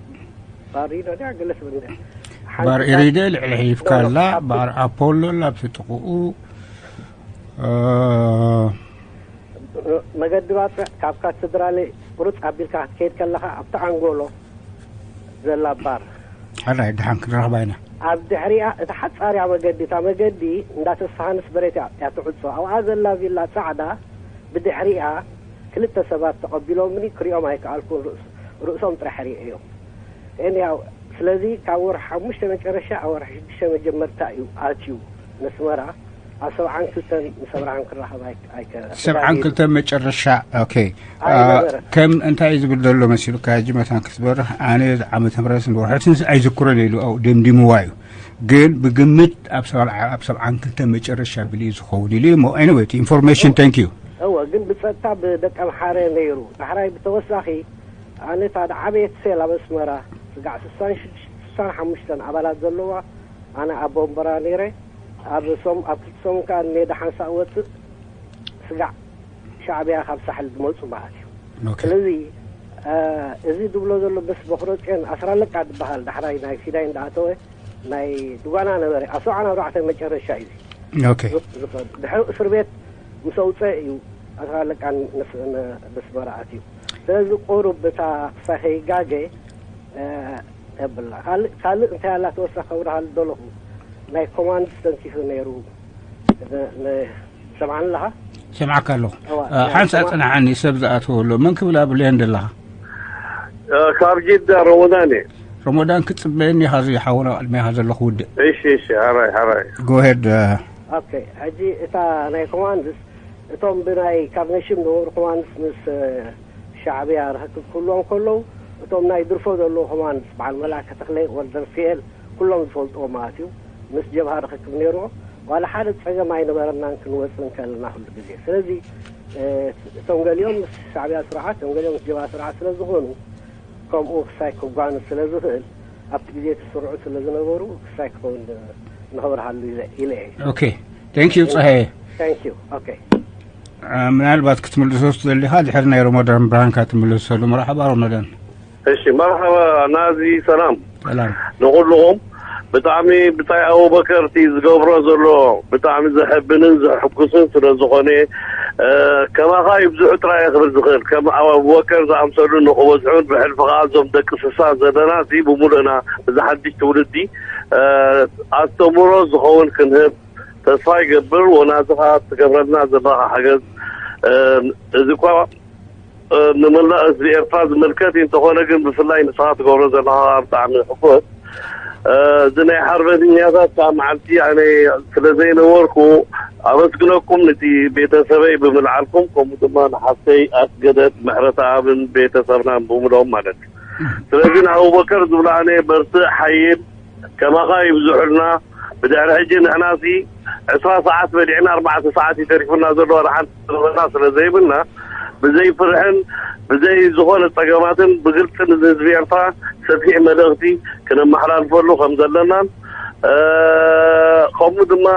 ባር ሪዶ ድያ ገለ ትብል እንደ ሓንቲ ባር ባር- ኢሪደ ልዕሊ ሒፍካላ ካብቲ- ባር ኣፖሎ ላብቲ ጥቕኡ እ፣ መገዲ ባጽዕ ካብ ካቴድራል ቁርጽ ኣቢልካ ክትከይድ ከለኻ ኣብቲ ኣንጎሎ ዘላ ባር ሕራይ ድሓን ክንራኽባ ኢና። ኣብ ድሕሪኣ እታ ሓጻርያ መገዲ እታ መገዲ እንዳ ተስፋሃንስ በሬት እያ እያ ትዕጾ ኣብኣ ዘላ ቪላ ጻዕዳ ብድሕሪኣ ክልተ ሰባት ተቐቢሎምኒ ክሪኦም ኣይከኣልኩን ርእስ- ርእሶም ጥራሕ ርእዮም እኒያው ስለዚ ካብ ወርሒ ሓሙሽተ መጨረሻ ኣብ ወርሒ ሽዱሽተ መጀመርታ እዩ ኣትዩ ነስመራ ኣብ ሰብዓን ክልተን ምስ ኣብርሃም ክራኸብ ኣይከ- ኣይከ- ሰብዓን ክልተን መጨረሻ okay ኣይነበረ ከም እንታይ ዝብል ዘሎ መሲሉካ ሕጂ መታን ክትበርህ ኣነ ዓመተ ምህረትን ወርሕትን ኣይዝክሮን ኢሉ ኣብኡ ደምዲምዋ እዩ ግን ብግምት ኣብ ሰብዓ- ኣብ ሰብዓን ክልተን መጨረሻ ብል እዩ ዝኸውን ኢሉ እሞ anyway information thank you እወ ግን ብፀጥታ ብደቀ ምሓረ ነይሩ ዳሕራይ ብተወሳኺ ኣነ እታ ዝዓበየት ሴል ኣብ ኣስመራ ስጋዕ ስሳን ሽዱሽተ ስሳን ሓሙሽተን ኣባላት ዘለዋ ኣነ ኣብ ቦምበራ ነይረ ኣብ ሶም ኣብ ክልተ ሰሙን ከዓ ሜዳ ሓንሳእ ወፅእ ስጋዕ ሻዕብያ ካብ ሳሕል ዝመፁ ማለት እዩ okay ስለዚ እ፣ እዚ ዝብሎ ዘሎ ምስ በክሮፅዮን ኣስራለቃ ዝበሃል ዳሕራይ ናይ ሲዳይ እንዳኣተወ ናይ ድጓና ነበረ ኣብ ሰብዓን ኣርባዕተን መጨረሻ እዩ okay ዝኸ- ድሕሪ እስር ቤት ምስ ኣውፀ እዩ ኣስራለቃ ንስ- ን- ንስመራ ኣትዩ ስለዚ ቁሩብ ብታ ክሳይ ከይጋገ እ፣ የብላ ካልእ ካልእ እንታይ ኣላ ተወሳኺ ከብርሃሉ ደለኹ ናይ ኮማንድስ ተንኪፉ ነይሩ ን- ን- ሰምዓኒ ኣለኻ ሰምዓካ ኣለኹ እዋ፣ ሓንሳ ሰማ- ፅናሓኒ ሰብ ዝኣተወ ኣሎ መን ክብል ኣብልየን ደለኻ ካብ ጅዳ ረመዳን እየ ረመዳን ክፅበየኒ ኢኻ እዚ ሓውና ቅድሜኻ ዘለኹ ውድእ እሺ እሺ ሓራይ ሓራይ go ahead ኦኬ ሕጂ እታ ናይ ኮማንድስ እቶም ብናይ ካብ ነሽም ዝነበሩ ኮማንድስ ምስ እ፣ ሻዕብያ ርክክብ ክህልዎም ከለዉ እቶም ናይ ድርፎ ዘለዉ ኮማንድስ በዓል መላከ ተክለ ወልደርፍኤል ኩሎም ዝፈልጥዎ ማለት እዩ ምስ ጀብሃ ርክክብ ነይርዎ ዋላ ሓደ ፀገም ኣይነበረናን ክንወፅእ እንከለና ኩሉ ግዜ ስለዚ እ፣ እቶም ገሊኦም ምስ ሻዕብያ ስርዓት እቶም ገሊኦም ምስ ጀብሃ ስርዓት ስለ ዝኾኑ ከምኡ ክሳይ ክጓንፍ ስለ ዝኽእል ኣብቲ ግዜ እቲ ስርዑ ስለ ዝነበሩ ክሳይ ክኸውን ንኸብርሃሉ ኢለ ኢለ እየ okay thank you ፀሃየ thank you okay ምናልባት ክትምልሶ ትደሊኻ ድሕሪ ናይ ረመዳን ብርሃንካ ትምልሰሉ መርሓባ ረመዳን እሺ መርሓባ ናዚ ሰላም ሰላም ንኹልኹም ብጣዕሚ ብታይ ኣቡበከር እቲ ዝገብሮ ዘሎ ብጣዕሚ ዘሐብንን ዘሕጉስን ስለ ዝኾነ ከማኻ ይብዝሑ ጥራይ ክብል ዝኽእል ከም ኣቡበከር ዝኣምሰሉ ንኽበዝሑን ብሕልፊ ከዓ እዞም ደቂ ስሳ ዘለና እዚ ብምሉእና እዚ ሓድሽ ትውልዲ ኣስተምሮ ዝኸውን ክንህብ ተስፋ ይገብር ወናዚ ከዓ ትገብረልና ዘለኻ ሓገዝ እዚ እኳ ንመላእ ህዝቢ ኤርትራ ዝምልከት እዩ። እንተኾነ ግን ብፍላይ ንስኻ ትገብሮ ዘለኻ ብጣዕሚ ሕጉስ። እዚ ናይ ሓርበኛታት ከዓ መዓልቲ ኣነ ስለ ዘይነበርኩ ኣመስግነኩም ነቲ ቤተሰበይ ብምልዓልኩም ከምኡ ድማ ንሓፍተይ ኣስገደት ምሕረተኣብን ቤተሰብናን ብምሎም ማለት እዩ። ስለዚ ንኣቡበከር ዝብሎ ኣነ በርትዕ ሓይል ከማኻ ይብዝሑልና ብድሕሪ ሕጂ ንሕናሲ ዕስራ ሰዓት በሊዕና ኣርባዕተ ሰዓት እዩ ተሪፉና ዘሎ፣ ዋላ ሓንቲ ዘረበና ስለ ዘይብልና፣ ብዘይ ፍርሕን ብዘይ ዝኾነ ጸገማትን ብግልጺ ንህዝቢ ኤርትራ ሰፊሕ መልእኽቲ ክነመሓላልፈሉ ከም ዘለናን፣ እ፣ ከምኡ ድማ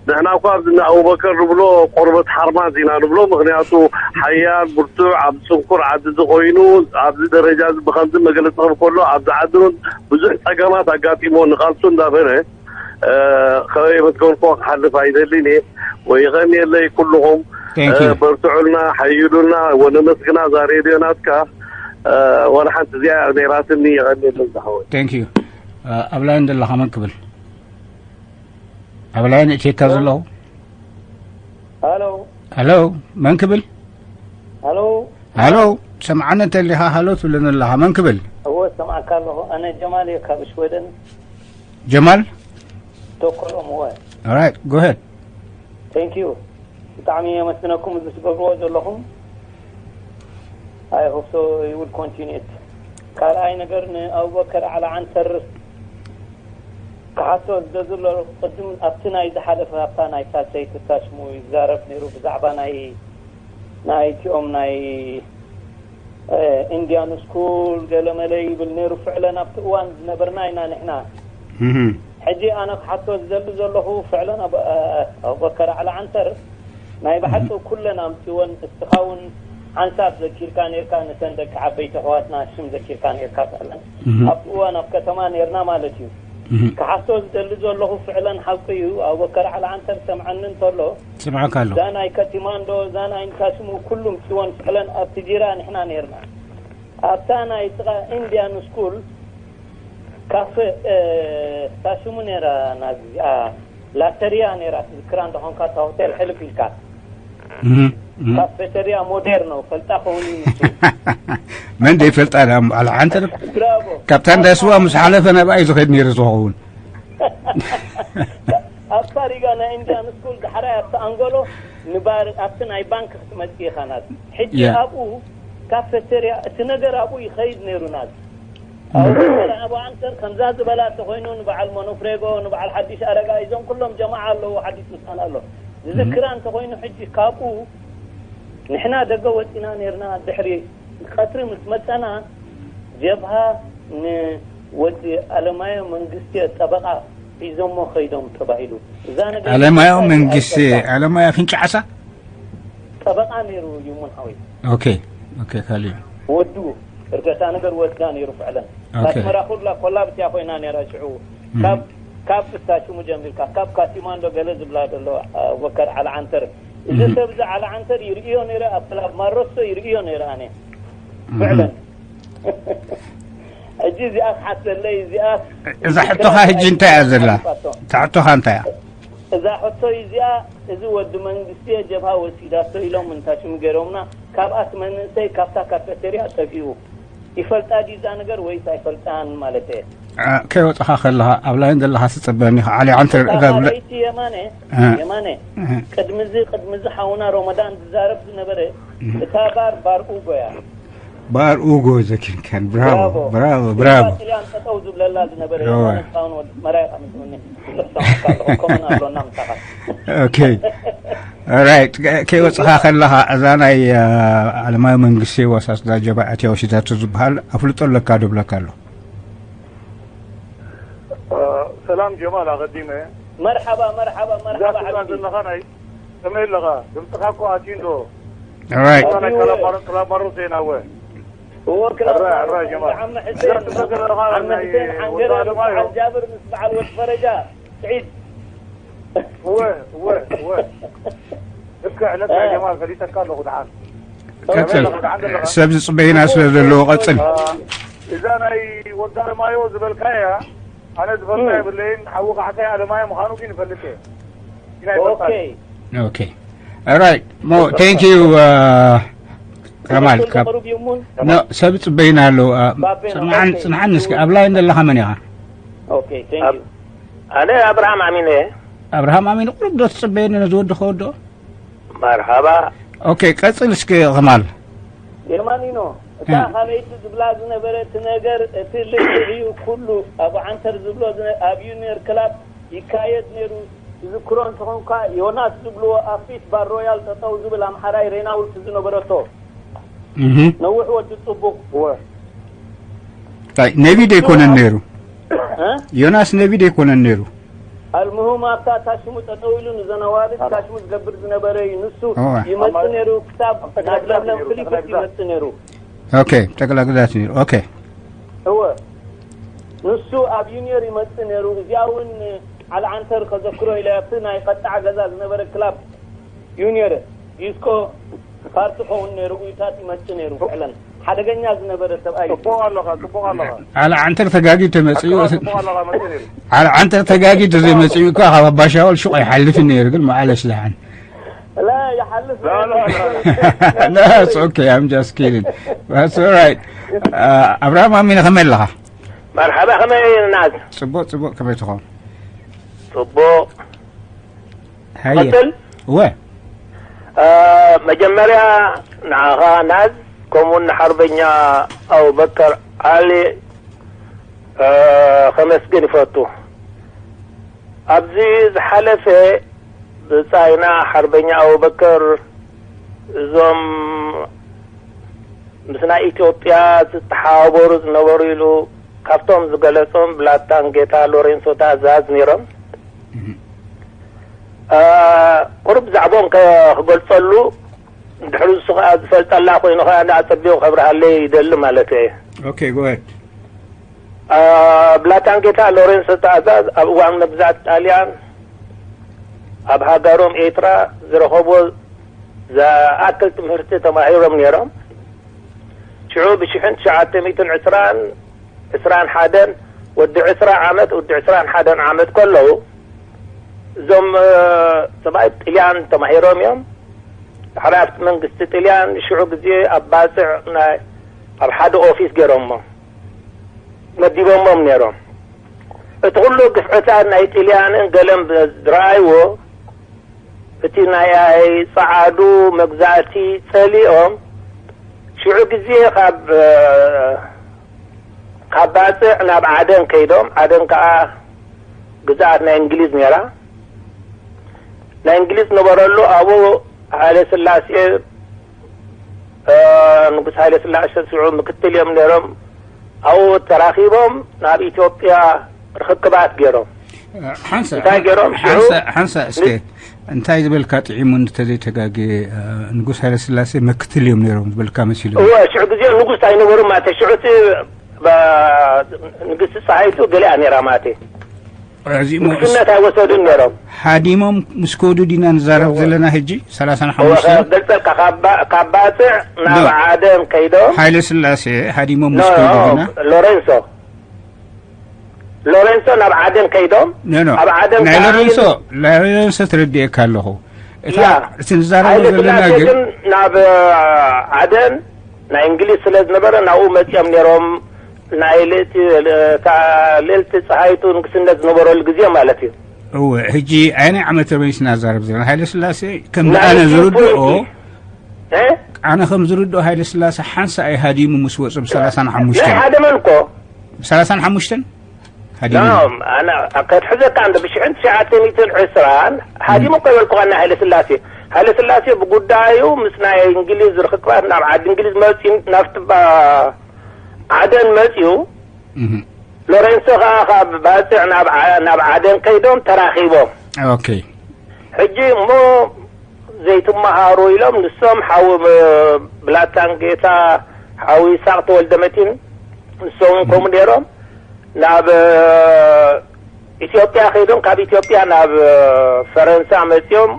ንሕና እኳ ኣብዚ ንኣቡበከር ንብሎ ቆርበት ሓርማዝ ኢና ንብሎ። ምኽንያቱ ሓያል ብርቱዕ ኣብ ጽንኩር ዓዲ እዚ ኮይኑ ኣብዚ ደረጃ እዚ ብኸምዚ መግለጺ ክህብ ከሎ ኣብዚ ዓዲ እውን ብዙሕ ጸገማት ኣጋጢሞ ንቓልሱ እንዳበለ፣ እ፣ ከየመስገንኩ ክሓልፍ ኣይደልን እየ። ወይኸን የለይ ኩልኹም፣ Thank you. እ፣ በርትዑልና፣ ሓይሉልና፣ ወነመስግና እዛ ሬድዮ ናትካ። እ፣ ወላ ሓንቲ እዚኣ ነይራትኒ፣ የቐንየለይ ዝሓወይ። Thank you. እ፣ ኣብ ላይን ዘለኻ መን ክብል? ኣብ ላይን እትካ ዘለኹ? ሃሎ። ሃሎ፣ መን ክብል? ሃሎ። ሃሎ፣ ሰምዓኒ እንተሊኻ ሃሎ ትብለኒ ኣለኻ። መን ክብል? እወ፣ ሰምዓካ ኣለኹ። ኣነ ጀማል እየ ካብ ሽወደን። ጀማል? ስቶክሆልም፣ እወ። Alright, go ahead. Thank you. ብጣዕሚ የመስግነኩም እዚ ትገብርዎ ዘለኹም። I hope so you will continue it. ካልኣይ ነገር ንኣቡበከር ዓላ ዓንተር ክሓቶ ዝደሊ ዘለኹ ቅድም ኣብቲ ናይ ዝሓለፈ ኣብታ ናይ ሳልሰይቲ እታ ሽሙ ይዛረብ ነይሩ ብዛዕባ ናይ ናይ እቲኦም ናይ፣ እ፣ ኢንድያን ስኩል ገለመለ ይብል ነይሩ ፍዕለን ኣብቲ እዋን ዝነበርና ኢና ንሕና። እህ። ሕጂ ኣነ ክሓቶ ዝደሊ ዘለኹ ፍዕለን ኣብ-፣ እ፣ ኣቡበከር ዓላ ዓንተር ናይ ብሓቂ ኩለን ኣምፅወን እስኻ እውን ሓንሳብ ዘኪርካ ነይርካ ነተን ደቂ ዓበይቲ ኣሕዋትና ሽም ዘኪርካ ነይርካ ፍዕለን እህ። ኣብቲ እዋን ኣብ ከተማ ነይርና ማለት እዩ። እህ። ክሓቶ ዝደሊ ዘለኹ ፍዕለን ሓቂ እዩ። ኣቡበከር ዓላ ዓንተር ሰምዓኒ እንተሎ ስምዓካ ኣሎ። እዛ ናይ ከቲማንዶ፣ እዛ ናይ እንታይ ስሙ ኩሉም ጽወን ፍዕለን ኣብቲ ጂራ ንሕና ነይርና። ኣብታ ናይ ጥቓ ኢንድያን ስኩል ካፈ፣ እ፣ እታ ሽሙ ነይራ ናዚኣ ላተርያ ነይራ፣ ትዝክራ እንተኾንካ እታ ሆቴል ሕልፍ ኢልካ። እህ፣ እህ። ካፌተርያ ሞዴርኖ፣ ፈልጣ ከውን እዩ ንሱ። መን ደይፈልጣ ዳ እሞ፣ ዓላ ዓንተር? ብራቮ። ካብታ እንዳ ስዋ ምስ ሓለፈ ናብኣ እዩ ዝኸይድ ነይሩ ዝኸውን። ኣብታ ሪጋ ናይ ኢንድያን ስኩል ዳሕራይ ኣብቲ ኣንጎሎ ንባር-፣ ኣብቲ ናይ ባንክ ክትመጽእ ኢኻ ናት። ሕጂ ያ። ኣብኡ ካፌተርያ፣ እቲ ነገር ኣብኡ ይኸይድ ነይሩ ናት። ኣብ ዓንተር፣ ኣብ ዓንተር ከምዛ ዝበላ እንተኾይኑ ንበዓል ሞኖፍሬጎ፣ ንበዓል ሓድሽ ኣረጋ፣ እዞም ኩሎም ጀማዓ ኣለዉ፣ ሓድሽ ስልጣን ኣሎ። ዝዝክራ እንተኾይኑ ሕጂ ካብኡ ንሕና ደገ ወጺና ነይርና፣ ድሕሪ ቀትሪ ምስ መጸና ጀብሃ ንወዲ ኣለማዮ መንግስቲ ጠበቓ ሒዞሞ ከይዶም ተባሂሉ። እዛ ነገር ኣለማዮ መንግስቲ፣ ኣይፈልጣን። ኣለማዮ ኣፍንጫ ዓሳ? ጠበቓ ነይሩ ይሙን ሓወይ። ኦኬ፣ ኦኬ፣ ካልእ እዩ። ወዱ እርገታ ነገር ወዳ ነይሩ ፍዕለን። ኦኬ። ኣስመራ ኩላ ኮላብትያ ኮይና ነይራ ሽዑ። እህ። ካብ፣ ካብ ፍታሽሙ ጀሚርካ፣ ካብ ካቲማንዶ ገለ ዝብላ ዘሎ፣ አ፣ ወከር ዓላ ዓንተር። እዚ እህ። ሰብ እዚ ዓላ ዓንተር ይርእዮ ነይረ፣ ኣብ ክላብ ማሮሶ ይርእዮ ነይረ ኣነ። እህ። ፍዕለን። ሕጂ እዚኣ ክሓትለለይ፣ እዚኣ እዛ ሕቶኻ ሕጂ እንታይ እያ ዘላ? ሓሊፋቶ። እታ ሕቶኻ እንታይ እያ? እዛ ሕቶ እዚኣ፣ እዚ ወዲ መንግስቲ ጀብሃ ወሲዳቶ ኢሎም እንታሽሙ ገይሮምና፣ ካብኣስ መንእሰይ ካብታ ካፌቴርያ ጠፊኡ። ይፈልጣ ድዩ እዛ ነገር ወይስ ኣይፈልጣን ማለት እየ? አ፣ ከይወጻኻ ከለኻ፣ ኣብ ላይን ዘለኻ ትጽበኒ ኢኻ። ዓሊ ዓንተር እዛ እዛ ብለ-፣ ለይቲ የማነ፣ አ፣ የማነ፣ አ። ቅድሚ እዚ፣ ቅድሚ እዚ ሓውና ሮመዳን ዝዛረብ ዝነበረ፣ እህ። እታ ባር፣ ባር ኡጎ እያ። ባር ኡጎ ዘኪርካን፣ ብራቮ፣ ብራቮ። ብራቮ፣ ብራቮ። ጥልያን ጠጠው ዝብለላ ዝነበረ እወ። የማነ እስካሁን ወዲ መራይ ቃ ምስምኒ። ብዙሕ ሰማዕካ ኣለኹ፣ ኮመን ኣሎና ምሳኻ። ኦኬ። ኦራይት፣ ከ-፣ ከይወጽኻ ከለኻ፣ እዛ ናይ፣ አ፣ ዓለማዊ መንግስቲ ወሳስዳ ጀባዕት ያው ሲዳቱ ዝበሃል ኣፍልጦ ኣለካ ዶ ብለካ ኣሎ? አ፣ ሰላም ጀማል፣ ኣቐዲመ። መርሓባ፣ መርሓባ፣ እዛ መርሓባ ትብላ ሓቢቢ። ዘለኻ ናይ ከመይ ኣለኻ? ድምፅኻ እኮ ኣትዩ እንዶ። ኦራይት። እዛ ናይ ኣትዩ። ክላብ ማሮ-፣ ክላብ ማሮ ዜና ወ። እወ፣ ክላብ ኣራ፣ ማሮ። ኣራ፣ ጀማል። ዓሚ ሕሴን፣ እዛ ትብላ ዘለኻ ዓሚ ናይ ሕሴን ወዲ ሓንገረ ምስ ኣለማዮ። በዓል ጃብር ምስ በዓል ወዲ ፈረጃ፣ ስዒድ። እወ፣ እወ፣ እወ። ልክዕ፣ ልክዕ፣ እ። ጀማል፣ ፈሊጠካ ኣለኹ ደሓን። ቀጽል። ከመይ ኣለኻ? ደሓን ዘለኻ? ሰብ ዝጽበይና ስለ ዘለዎ ቀጽል። አ፣ እዛ ናይ ወዲ ኣለማዮ ዝበልካያ፣ ኣነ ዝፈልጣ እም። የብለይን፣ ሓዊ ካሕሳይ ኣለማዮ ምዃኑ ግን ይፈልጥ እየ። ግን ኣይፈልጣን። ኦኬ። ኦኬ። ኦራይት። ሞ፣ ቴንክ ዩ፣ አ፣ ከማል፣ ትኽክል፣ ካብ፣ ቅሩብ እዩ እሙን። ኖ፣ ሰብ ይጽበይና ኣሎ። አ፣ ባቤ ነው፣ ጽንዓን፣ ኦኬ። ጽንዓን እስኪ፣ ኣብ ላይን ዘለኻ መን ኢኻ? ኦኬ፣ ቴንክ ዩ። ኣብ-፣ ኣነ ኣብርሃም ኣሚን እየ። ኣብርሃም ኣሚን፣ ቅሩብ ዶ ትጽበየኒ ነዚ ወዲ ከወድኦ? መርሃባ። ኦኬ፣ ቀጽል እስኪ ከማል። የማኒኖ፣ እታ እ። ካልኣይቲ ዝብላ ዝነበረ እቲ ነገር፣ እቲ ልክዕ እዩ ኩሉ ኣብ ዓንተር ዝብሎ ዝነ-፣ ኣብ ዩኒየር ክላብ ይካየድ ነይሩ። ትዝክሮ እንተኾንካ፣ ዮናስ ዝብልዎ ኣብ ፊት ባር ሮያል ጠጠው ዝብል ኣምሓራይ ሬናውልት ዝነበረቶ፣ ነዊሕ ወዲ ጽቡቕ። ታይ ነቢ ዶ ኣይኮነን ነይሩ? ዮናስ ነቢ ዶ ኣይኮነን ነይሩ? ኣልሙሁም ኣብታ ታሽሙ ጠጠው ኢሉ ንዘን ኣዋልድ ታሽሙ ዝገብር ዝነበረ እዩ። ንሱ ይመጽእ ነይሩ፣ ክሳብ ናብ ለምለም ክሊፍት ይመጽእ ነይሩ። ኦኬ፣ ጠቅላላ ግዛት ነይሩ። ኦኬ። እወ፣ ንሱ ኣብ ዩኒየር ይመጽእ ነይሩ። እዚኣ እውን ዓል ዓንተር ከዘክሮ ኢለ፣ ኣብቲ ናይ ቀጣዕ ገዛ ዝነበረ ክላብ ዩኒየር ዲስኮ ፓርቲ ኸውን ነይሩ። ጉይታት ይመጽእ ነይሩ። ፍዕለን ሓደገኛ ዝነበረ ሰብኣይ እዩ። ጽቡቕ ኣለኻ፣ ጽቡቕ ኣለኻ። ዓል ዓንተር ተጋጊ ተመጽኡ። ጽቡቕ ኣለኻ መጽእ ነይሩ። ዓል ዓንተር ተጋጊ ተዘይመጽኡ እኳ ካብ ኣባሻወል ሹቕ ኣይሓልፍን ነይሩ፣ ግን መዓለሽ ደሓን። لا يحلف No, it's okay. I'm just kidding. That's all right. Uh, ኣብርሃም ኣሚነ ከመይ ኣለኻ? መርሓባ፣ ከመይ ናዝ? ጽቡቕ ጽቡቕ። ከመይ ትኾን? ጽቡቕ። ሃየ። ቀጽል። እወ። እ፣ መጀመርያ ንዓኻ ናዝ፣ ከምኡውን ንሓርበኛ ኣቡበከር ዓሊ፣ እ፣ ከመስግን ይፈቱ። ኣብዚ ዝሓለፈ ብጻይና ሓርበኛ ኣቡበከር እዞም ምስ ናይ ኢትዮጵያ ዝተሓባበሩ ዝነበሩ ኢሉ ካብቶም ዝገለጾም ብላታ ኣንጌታ ሎሬንሶ ትእዛዝ ነይሮም። እ፣ ቁሩብ ብዛዕባኦም ከ-፣ ክገልጸሉ፣ እንድሕር ንሱ ኸኣ ዝፈልጠላ ኮይኑ ኸኣ ኣጸቢቑ ከብርሃለይ ይደሊ ማለት እየ። Okay, go ahead. እ፣ ብላታ ኣንጌታ ሎሬንሶ ትእዛዝ ኣብ እዋን መግዛእቲ ጣልያን ኣብ ሃገሮም ኤርትራ ዝረኸብዎ ዝኣክል ትምህርቲ ተማሂሮም ነይሮም። ሽዑ ብሽሕን ትሽዓተ ሚእትን ዕስራን፣ ዕስራን ሓደን፣ ወዲ ዕስራ ዓመት፣ ወዲ ዕስራን ሓደን ዓመት ከለዉ፣ እዞም፣ እ፣ ሰብኣይ ጥልያን ተማሂሮም እዮም። ድሕሪ ኣብቲ መንግስቲ ጥልያን ሽዑ ግዜ ኣብ ባጽዕ ናይ፣ ኣብ ሓደ ኦፊስ ገይሮሞ፣ መዲቦሞም ነይሮም። እቲ ኩሉ ግፍዕታት ናይ ጥልያንን ገለን ዝረኣይዎ፣ እቲ ናይ ጸዓዱ መግዛእቲ ጸሊኦም፣ ሽዑ ግዜ ካብ፣ ካብ ባጽዕ ናብ ዓደን ከይዶም፣ ዓደን ከኣ ግዝኣት ናይ እንግሊዝ ነይራ። ናይ እንግሊዝ ነበረሉ፣ ኣብኡ ሃይለ ስላሴ፣ እ፣ ንጉስ ሃይለ ስላሴ ሽዑ ምክትል እዮም ነይሮም። ኣብኡ ተራኺቦም ናብ ኢትዮጵያ ርኽክባት ገይሮም። ሓንሳ፣ እንታይ ገይሮም? ሽዑ ሓንሳ፣ ሓንሳ እስከ፣ እንታይ ዝበልካ ጥዒሙ እንተዘይተጋግየ፣ እ፣ ንጉስ ሃይለ ስላሴ መክትል እዮም ነይሮም ዝበልካ መሲሉ። እወ፣ ሽዑ ግዜ ንጉስ ኣይነበሩ ማለት፣ ሽዑ እቲ፣ ባ-፣ ንግስቲ ፀሃይቱ ገሊኣ ነይራ ማለት። እዚሞ ንግስነት ኣይወሰዱን ነይሮም። ሃዲሞም ምስ ከዱ ዲና ንዛረብ ዘለና ሕጂ? ሰላሳን ሓሙሽተን? እወ፣ ገልጸልካ፣ ካብ ባ-፣ ካብ ባጽዕ ናብ ዶ። ዓደን ከይዶም። ሃይለ ስላሴ ሃዲሞም ምስ ኖ፣ ከዱ ዲና? ሎሬንሶ። ሎሬንሶ ናብ ዓደን ከይዶም። ኖ፣ ኖ። ኣብ ዓደን ናይ ከኣ ሎሬንሶ፣ ናይ ሎሬንሶ ተረዲኤካ ኣለኹ። እታ ያ። እቲ ንዛረብ ሃይለ ዘለና ስላሴ ግን ግን ናብ ዓደን ናይ እንግሊዝ ስለ ዝነበረ ናብኡ መጺኦም ነይሮም። ናይ ልእቲ፣ እታ ልእልቲ ፀሃይቱ ንግስነት ዝነበረሉ ግዜ ማለት እዩ። እወ፣ ሕጂ ኣየናይ ዓመተ ምህረት ኢና ንዛረብ ዘለና? ሃይለ ስላሴ ከም ናይ ኣነ ዝርድኦ፣ እ? ኣነ ከም ዝርድኦ ሃይለ ስላሴ ሓንሳእ እዩ ሃዲሙ ምስ ወጹ ብ ሰላሳን ሓሙሽተን። ናይ ሓደ መን እኮ? ብ ሰላሳን ሓሙሽተን ሃዲሙ። ኖ፣ ኣነ ከተሕዘካ እንደ ብሽሕን ትሽዓተ ሚእትን ዕስራን ሃዲሙ እኮ ይበልኩኻ ናይ ሃይለ ስላሴ። ሃይለ ስላሴ ብጉዳዩ ምስ ናይ እንግሊዝ ርኽክባት ናብ ዓዲ እንግሊዝ መፂኡ ናብቲ ባ-፣ ዓደን መፂኡ። እህ። ሎሬንሶ ኸዓ ካብ ባፅዕ ናብ ዓ-፣ ናብ ዓደን ከይዶም ተራኺቦም። ኦኬ። ሕጂ እሞ ዘይትመሃሩ ኢሎም ንሶም ሓው ብ-፣ ብላታ ኣንጌታ፣ ሓው ይስሐቅ ተወልደ መድህን፣ ንሶም እውን ከምኡ ነይሮም። ናብ ኢትዮጵያ ከይዶም፣ ካብ ኢትዮጵያ ናብ ፈረንሳ መፂኦም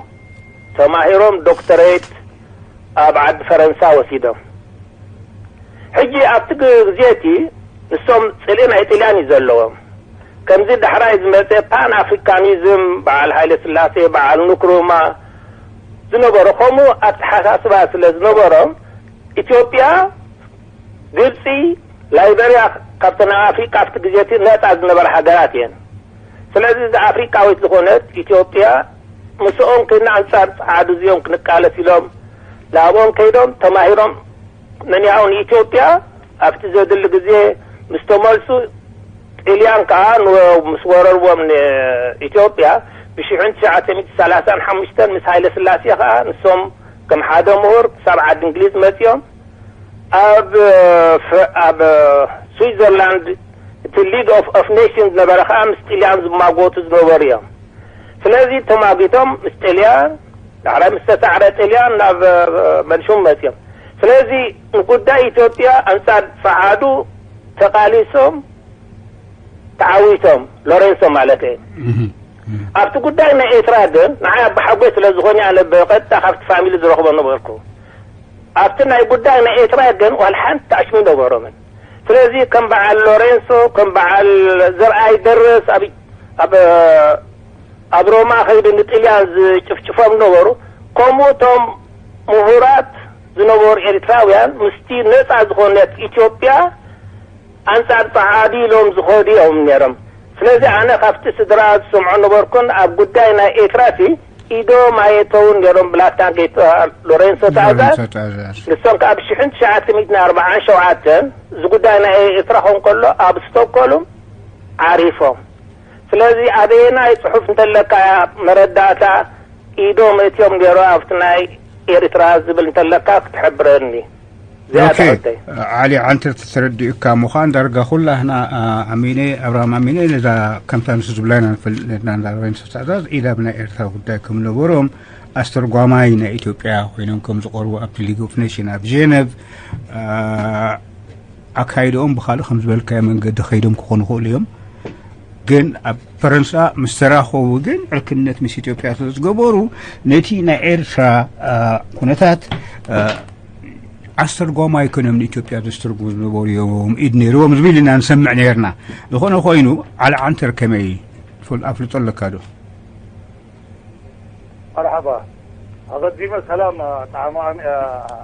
ተማሂሮም ዶክተሬት ኣብ ዓዲ ፈረንሳ ወሲዶም። ሕጂ ኣብቲ ግዜ እቲ ንሶም ጽልኢ ናይ ጥልያን እዩ ዘለዎም። ከምዚ ዳሕራይ ዝመጸ ፓን ኣፍሪካኒዝም በዓል ሃይለ ስላሴ፣ በዓል ንክሩማ ዝነበሮ ከምኡ ኣተሓሳስባ ስለ ዝነበሮም ኢትዮጵያ፣ ግብጺ፣ ላይበርያ ካብተን ኣብ ኣፍሪቃ ኣብቲ ግዜ እቲ ነጻ ዝነበራ ሃገራት እየን። ስለዚ እዛ ኣፍሪቃዊት ዝኾነት ኢትዮጵያ ምስኦም ኮይና ኣንጻር ጸዓዱ እዚኦም ክንቃለስ ኢሎም ናብኦም ከይዶም ተማሂሮም ነኒያው ንኢትዮጵያ ኣብቲ ዘድሊ ግዜ ምስ ተመልሱ ጥልያን ከዓ ን-፣ ምስ ወረርዎም ንኢትዮጵያ ብሽሕን ትሽዓተ ሚእቲ ሰላሳን ሓሙሽተን ምስ ሃይለ ስላሴ ከዓ ንሶም ከም ሓደ ምሁር ክሳብ ዓዲ እንግሊዝ መፂኦም። ኣብ፣ ኣብ ስዊዘርላንድ እቲ ሊግ ኦፍ፣ ኦፍ ኔሽንስ ዝነበረ ከዓ ምስ ጥልያን ዝማጎቱ ዝነበሩ እዮም። ስለዚ ተማጊቶም ምስ ጥልያን፣ ዳሕራይ ምስ ተሳዕረ ጥልያን ናብ፣ እ፣ መልሹም መፅዮም። ስለዚ ንጉዳይ ኢትዮጵያ ኣንጻር ጸዓዱ ተቓሊሶም፣ ተዓዊቶም፣ ሎሬንሶ ማለት እየ። ኣብቲ ጉዳይ ናይ ኤርትራ ግን ንዓይ ኣባሓጎይ ስለ ዝኾነ ኣነ ብቐጥታ ካብቲ ፋሚሊ ዝረኽቦ ነበርኩ። ኣብቲ ናይ ጉዳይ ናይ ኤርትራ ግን ዋላ ሓንቲ ኣሽሙ ነበሮምን። ስለዚ ከም በዓል ሎሬንሶ፣ ከም በዓል ዘርኣይ ደርስ ኣብ፣ ኣብ፣ ኣብ ሮማ ከይዱ ንጥልያን ዝጭፍጭፎም ነበሩ። ከምኡ እቶም ምሁራት ዝነበሩ ኤርትራውያን ምስቲ ነጻ ዝኾነት ኢትዮጵያ ኣንጻር ጸዓዱ ኢሎም ዝኸዱ እዮም ነይሮም። ስለዚ ኣነ ካብቲ ስድራ ዝሰምዖ ነበርኩን ኣብ ጉዳይ ናይ ኤርትራሲ ኢዶም ኣየተውን ነይሮም ብላታ ጌታ ሎሬንሶ ትእዛዝ። ሎሬንሶ ትእዛዝ። ንሶም ከኣ ብ ሽሕን ትሽዓተ ሚእትን ኣርባዓን ሸውዓተን እዚ ጉዳይ ናይ ኤርትራ ክኸውን ከሎ ኣብ ስቶክሆልም ዓሪፎም። ስለዚ ኣበየናይ ጽሑፍ እንተለካ መረዳእታ ኢዶም እትዮም ነይሮ ኣብቲ ናይ ኤርትራ ዝብል እንተለካ ክትሕብረኒ። እዚኣ ኦኬ፣ ትሕተይ። ዓሊ ዓንተር ተረዲኡካ ምዃን ዳርጋ ኩላህና፣ አ፣ ኣሚነ፣ ኣብርሃም ኣሚነ ነዛ ከምታ ንሱ ዝብላ ኢና ንፈልጥ ነርና፣ እንዳ ሎሬንሶ ትእዛዝ ኢድ ኣብ ናይ ኤርትራ ጉዳይ ከም ነበሮም ኣስተርጓማይ ናይ ኢትዮጵያ ኮይኖም ከም ዝቐርቡ ኣብቲ ሊግ ኦፍ ኔሽን ኣብ ጄነቭ፣ አ፣ ኣካይድኦም ብኻልእ ከም ዝበልካዮ መንገዲ ከይዶም ክኾኑ ይኽእሉ እዮም። ግን ኣብ ፈረንሳ ምስ ተራኸቡ ግን ዕርክነት ምስ ኢትዮጵያ ስለ ዝገበሩ ነቲ ናይ ኤርትራ፣ አ፣ ኩነታት፣ አ፣ ኣስተርጓማይ ኮይኖም ንኢትዮጵያ ዘስተርጉሙ ዝነበሩ እዮም ኢድ ነይርዎም ዝብል ኢና ንሰምዕ ነይርና። ዝኾነ ኮይኑ ዓሊ ዓንተር ከመይ ትፈል-፣ ኣፍልጦ ኣለካ ዶ? መርሓባ። ኣቐዲመ ሰላም፣ ጣዕማ ኣሚ-፣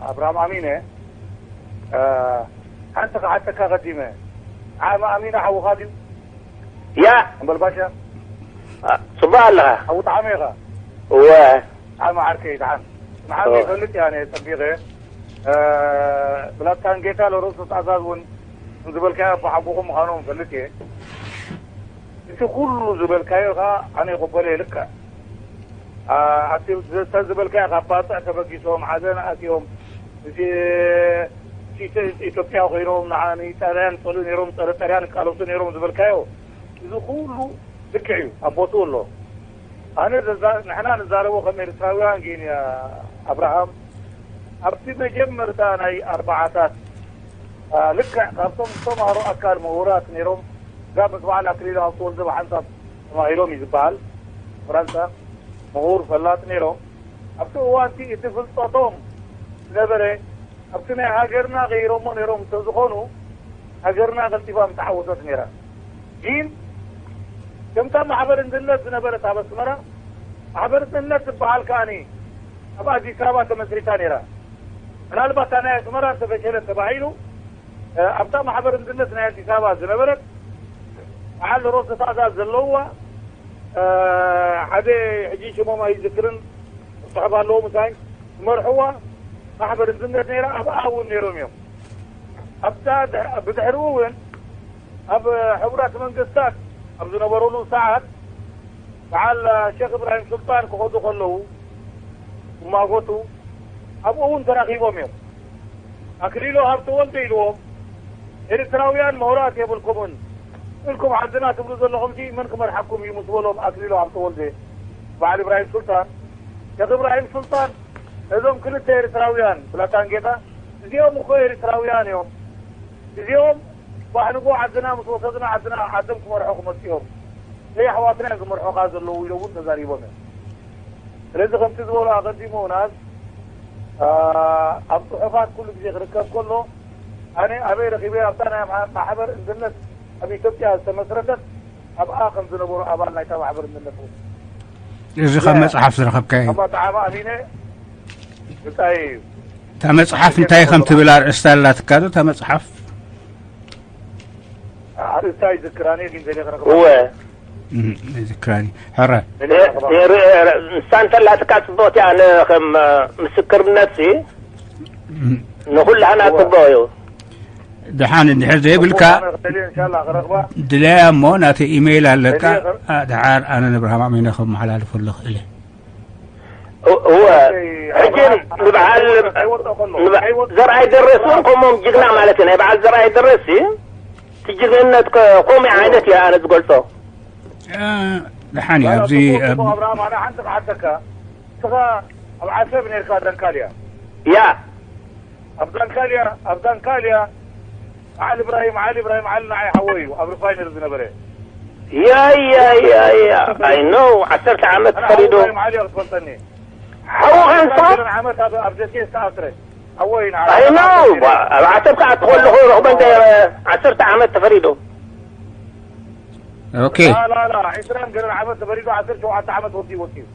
ኣብርሃም ኣሚነ። ሓንቲ ክሓተካ ኣቐዲመ። ጣዕማ ኣሚነ ሓውኻ ድዩ? ያ። እምበል ባሻ። አ፣ ጽቡቕ ኣለኻ? ሓው ጣዕመ ኢኻ? እወ። ጣዕማ ዓርከይ፣ ደሓን። ንዓኻ እወ። ይፈልጥ እየ ኣነ ጸቢቐ። እ፣ ብላታን ጌታ ሎረንሶ ትእዛዝ እውን ዝበልካዮ ኣቦ ሓጎኹም ምዃኖም እፈልጥ እየ። እቲ ኩሉ ዝበልካዮ ኸኣ ኣነ ይቕበሎ እየ ልክዕ። ኣ-፣ ኣብቲ ዘተ ዝበልካዮ ካብ ባጽዕ ተበጊሶም፣ ሓዘን ኣትዮም፣ እዚ፣ እቲ ኢትዮ-፣ ኢትዮጵያ ኮይኖም ንዓ-፣ ንጣልያን ይጸልኡ ነይሮም፣ ጸረ ጣልያን ይቃለሱ ነይሮም ዝበልካዮ፣ እዚ ኩሉ ልክዕ እዩ፣ ኣብ ቦትኡ ኣሎ። ኣነ ዘዛ-፣ ንሕና ንዛረቦ ከም ኤርትራውያን ግን፣ ኣብርሃም፣ ኣብቲ መጀመርታ ናይ ኣርባዓታት፣ ኣ፣ ልክዕ ካብቶም ዝተማህሩ ኣካል ምሁራት ነይሮም፣ ጋብ ምስ በዓል ኣክሊሉ ሃብተወልደ ብሓንሳብ ተማሂሮም እዩ ዝበሃል። ፈረንሳ ምሁር ፈላጥ ነይሮም። ኣብቲ እዋንቲ እቲ ፍልጠቶም ዝነበረ ኣብቲ ናይ ሃገርና ገይሮሞ ነይሮም እንተዝኾኑ፣ ሃገርና ቀልጢፋ ምተዓወተት ነይራ። ግን ከምታ ማሕበር እንድነት ዝነበረት ኣብ ኣስመራ፣ ማሕበር እንድነት ትበሃል ከኣኒ ኣብ ኣዲስ ኣበባ ተመስሪታ ነይራ። ምናልባት እታ ናይ ኣስመራ እንተፈሸለት ተባሂሉ፣ እ፣ ኣብታ ማሕበር እንድነት ናይ ኣዲስ ኣበባ ዝነበረት በዓል ሮሶ ትእዛዝ ዘለውዋ፣ እ፣ ሓደ ሕጂ ሽሞም ኣይዝክርን፣ ጽሑፍ ኣለዎ ምሳይ፣ ዝመርሕዋ ማሕበር እንድነት ነይራ፣ ኣብኣ እውን ነይሮም እዮም። ኣብታ ድሕ-፣ ብድሕሪኡ እውን ኣብ ሕቡራት መንግስታት ኣብ ዝነበሩሉ ሰዓት በዓል ሼክ እብራሂም ሱልጣን ክኸዱ ከለዉ ክማጎቱ ኣብኡ እውን ተራኺቦም እዮም። ኣክሊሉ ሃብተወልደ ኢልዎም፣ ኤርትራውያን ምሁራት የብልኩምን፣ ኢልኩም ዓድና ትብሉ ዘለኹም ሲ መን ክመርሓኩም እዩ ምስ በሎም ኣክሊሉ ሃብተወልደ በዓል እብራሂም ሱልጣን፣ ሼክ እብራሂም ሱልጣን ነዞም ክልተ ኤርትራውያን ብላታን ጌታ፣ እዚኦም እኮ ኤርትራውያን እዮም፣ እዚኦም ባሕንጎ ዓድና ምስ ወሰድና ዓድና ዓዶም ክመርሑ ክመጽኡ እዮም፣ ዘይ ኣሕዋትና እዮም ክመርሑኻ ዘለዉ ኢሎም እውን ተዛሪቦም እዮም። ስለዚ ከምቲ ዝበሎ ኣቐዲሙ ናዝ፣ ኣ፣ ኣብ ጽሑፋት ኩሉ ግዜ ክርከብ ከሎ ኣነ ኣበይ ረኺበ ኣብታ ናይ ማ-፣ ማሕበር እንድነት ኣብ ኢትዮጵያ ዝተመስረተት ኣብኣ ከም ዝነበሩ ኣባል ናይታ ማሕበር እንድነት እውን። እዚ ካብ ያ። መጽሓፍ ዝረኸብካዮ እዩ። ኣባ ጣዕማ ኣሚነ እንታይ እዩ? እታ መጽሓፍ እንታይ ከም ትብል ኣርእስታ ኣላትካ ዶ እታ መጽሓፍ? ኣርእስታ ይዝክራኒ ግን ዘለ ክረኽባ። እወ። እም፣ ይዝክራኒ። ሕረ። ነ-፣ ነ-፣ ንሳ እንተላትካ ጽቡቕቲ ኣነ ከም፣ እ፣ ምስክርነት ሲ እም። ንኹላህና እወ። ጽቡቕ እዩ። ደሓን እንድሕር ዘይብልካ ኢንሻላ ክረኽባ ድለያ እሞ ናተ ኢሜይል ኣለካ። እኔ- ኣ፣ ደሓር ኣነ ንብርሃም ኣሚነ ከመሓላልፈሉ እኽእል እየ። እወ ሕጂ ንበዓል ከይወጣ ከሎ ንበ- ከይወጣ ዘርኣይ ደረስ እውን ከምኦም ጅግና ማለት እዩ። ናይ በዓል ዘርኣይ ደረስ እቲ ጅግንነት ከ- ከምኡ ዓይነት እያ ኣነ ዝገልጾ። ኣ፣ ደሓን እዩ ኣብዚ ኣብ ኣብርሃም ኣነ ሓንቲ ክሓተካ እስኻ ኣብ ዓሰብ ነርካ ዳንካልያ ያ ኣብ ዳንካልያ ኣብ ዳንካልያ ዓሊ ኢብራሂም ዓሊ ኢብራሂም ዓሊ ንዓይ ሓወይ እዩ ኣብ ሪፋይነሪ ዝነበረ ያ ያ ያ ያ I know ዓሰርተ ዓመት ኣነ ፈሪዱ ኢብራሂም ዓሊ እያ ክትፈልጠኒ ሓውኻ ንሳ ዓመት ኣብ ኣብ ደሴ ዝተኣስረ ሓወይ ንዓ I know ኣብ ዓሰብ ክኣቱ ከለኹ ረኽበ እንደ ዓሰርተ ዓመት ተፈሪዱ። ኦኬ ላላ ዒስራን ገለን ዓመት ተፈሪዱ ዓሰርተ ሸውዓተ ዓመት ወዲኡ ወዲኡ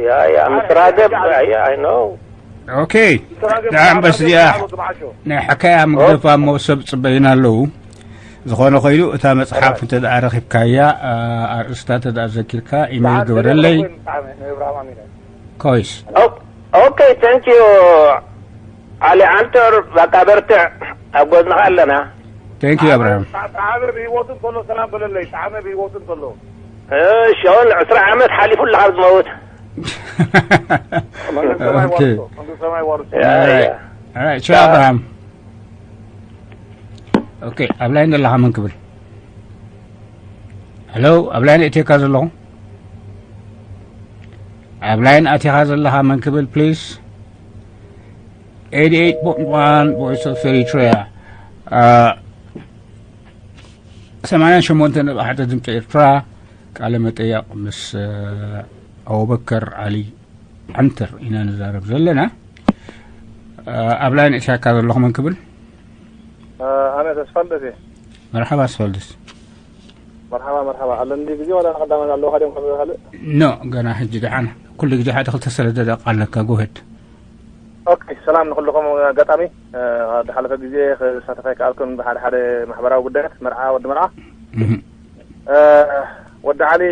ያ ያ ምስ ራገብ ያ I know ኦኬ። ደሓን በስ እዚኣ ናይ ሕካያ ምግደፋ እሞ ሰብ ጽበይና ኣለዉ። ዝኾነ ኮይኑ እታ መጽሓፍ እንተ ደኣ ረኺብካያ፣ ኣ፣ ኣርእስታ እንተ ደኣ ዘኪርካ ኢሜይል ግበረለይ። ኮይስ። Okay thank you ዓሊ ዓንተር በቃ በርትዕ ኣብ ጎድንኻ ኣለና። Thank you ኣብርሃም። ጣዕመ ብህይወቱ እንተሎ ሰላም በለለይ ጣዕመ ብህይወቱ እንተሎ እሺ ኣሁን ዕስራ ዓመት ሓሊፉ ኣለካ ዝመውት መንግስቲ ሰማይ Okay. ዋርሶ መንግስቲ ሰማይ ዋርሶ ያ ያ Alright, ቻው ኣብርሃም። ኦኬ ኣብ ላይን ዘለኻ መን ክብል? ሄሎ ኣብ ላይን እቴካ ዘለኹ ኣብ ላይን ኣቴኻ ዘለኻ መን ክብል please? Eighty eight point one Voice of Eritrea. ሰማንያን ሸሞንተ ነጥቢ ሓደ ድምፂ ኤርትራ። ቃለ መጠያቕ ምስ ኣቡበከር ዓሊ ዓንተር ኢና ንዛረብ ዘለና። ኣብ ላይን እሻካ ዘለኹ መን ክብል? ኣነ ተስፋልደት እየ። መርሓባ ኣስፋልደስ። መርሓባ መርሓባ። ኣለንዲ ግዜ ዋላ ንቐዳማት ኣለውኻ ድዮም ካብ ካልእ? ኖ ገና ሕጂ ደሓን ኩሉ ግዜ ሓደ ክልተ ሰለስተ ደቂቃ ኣለካ። ጎሄድ። ኦኬ ሰላም ንኩልኹም። ኣጋጣሚ ዝሓለፈ ግዜ ክሳተፍ ኣይከኣልኩን ብሓደ ሓደ ማሕበራዊ ጉዳያት መርዓ ወዲ መርዓ። ወዲ ዓሊ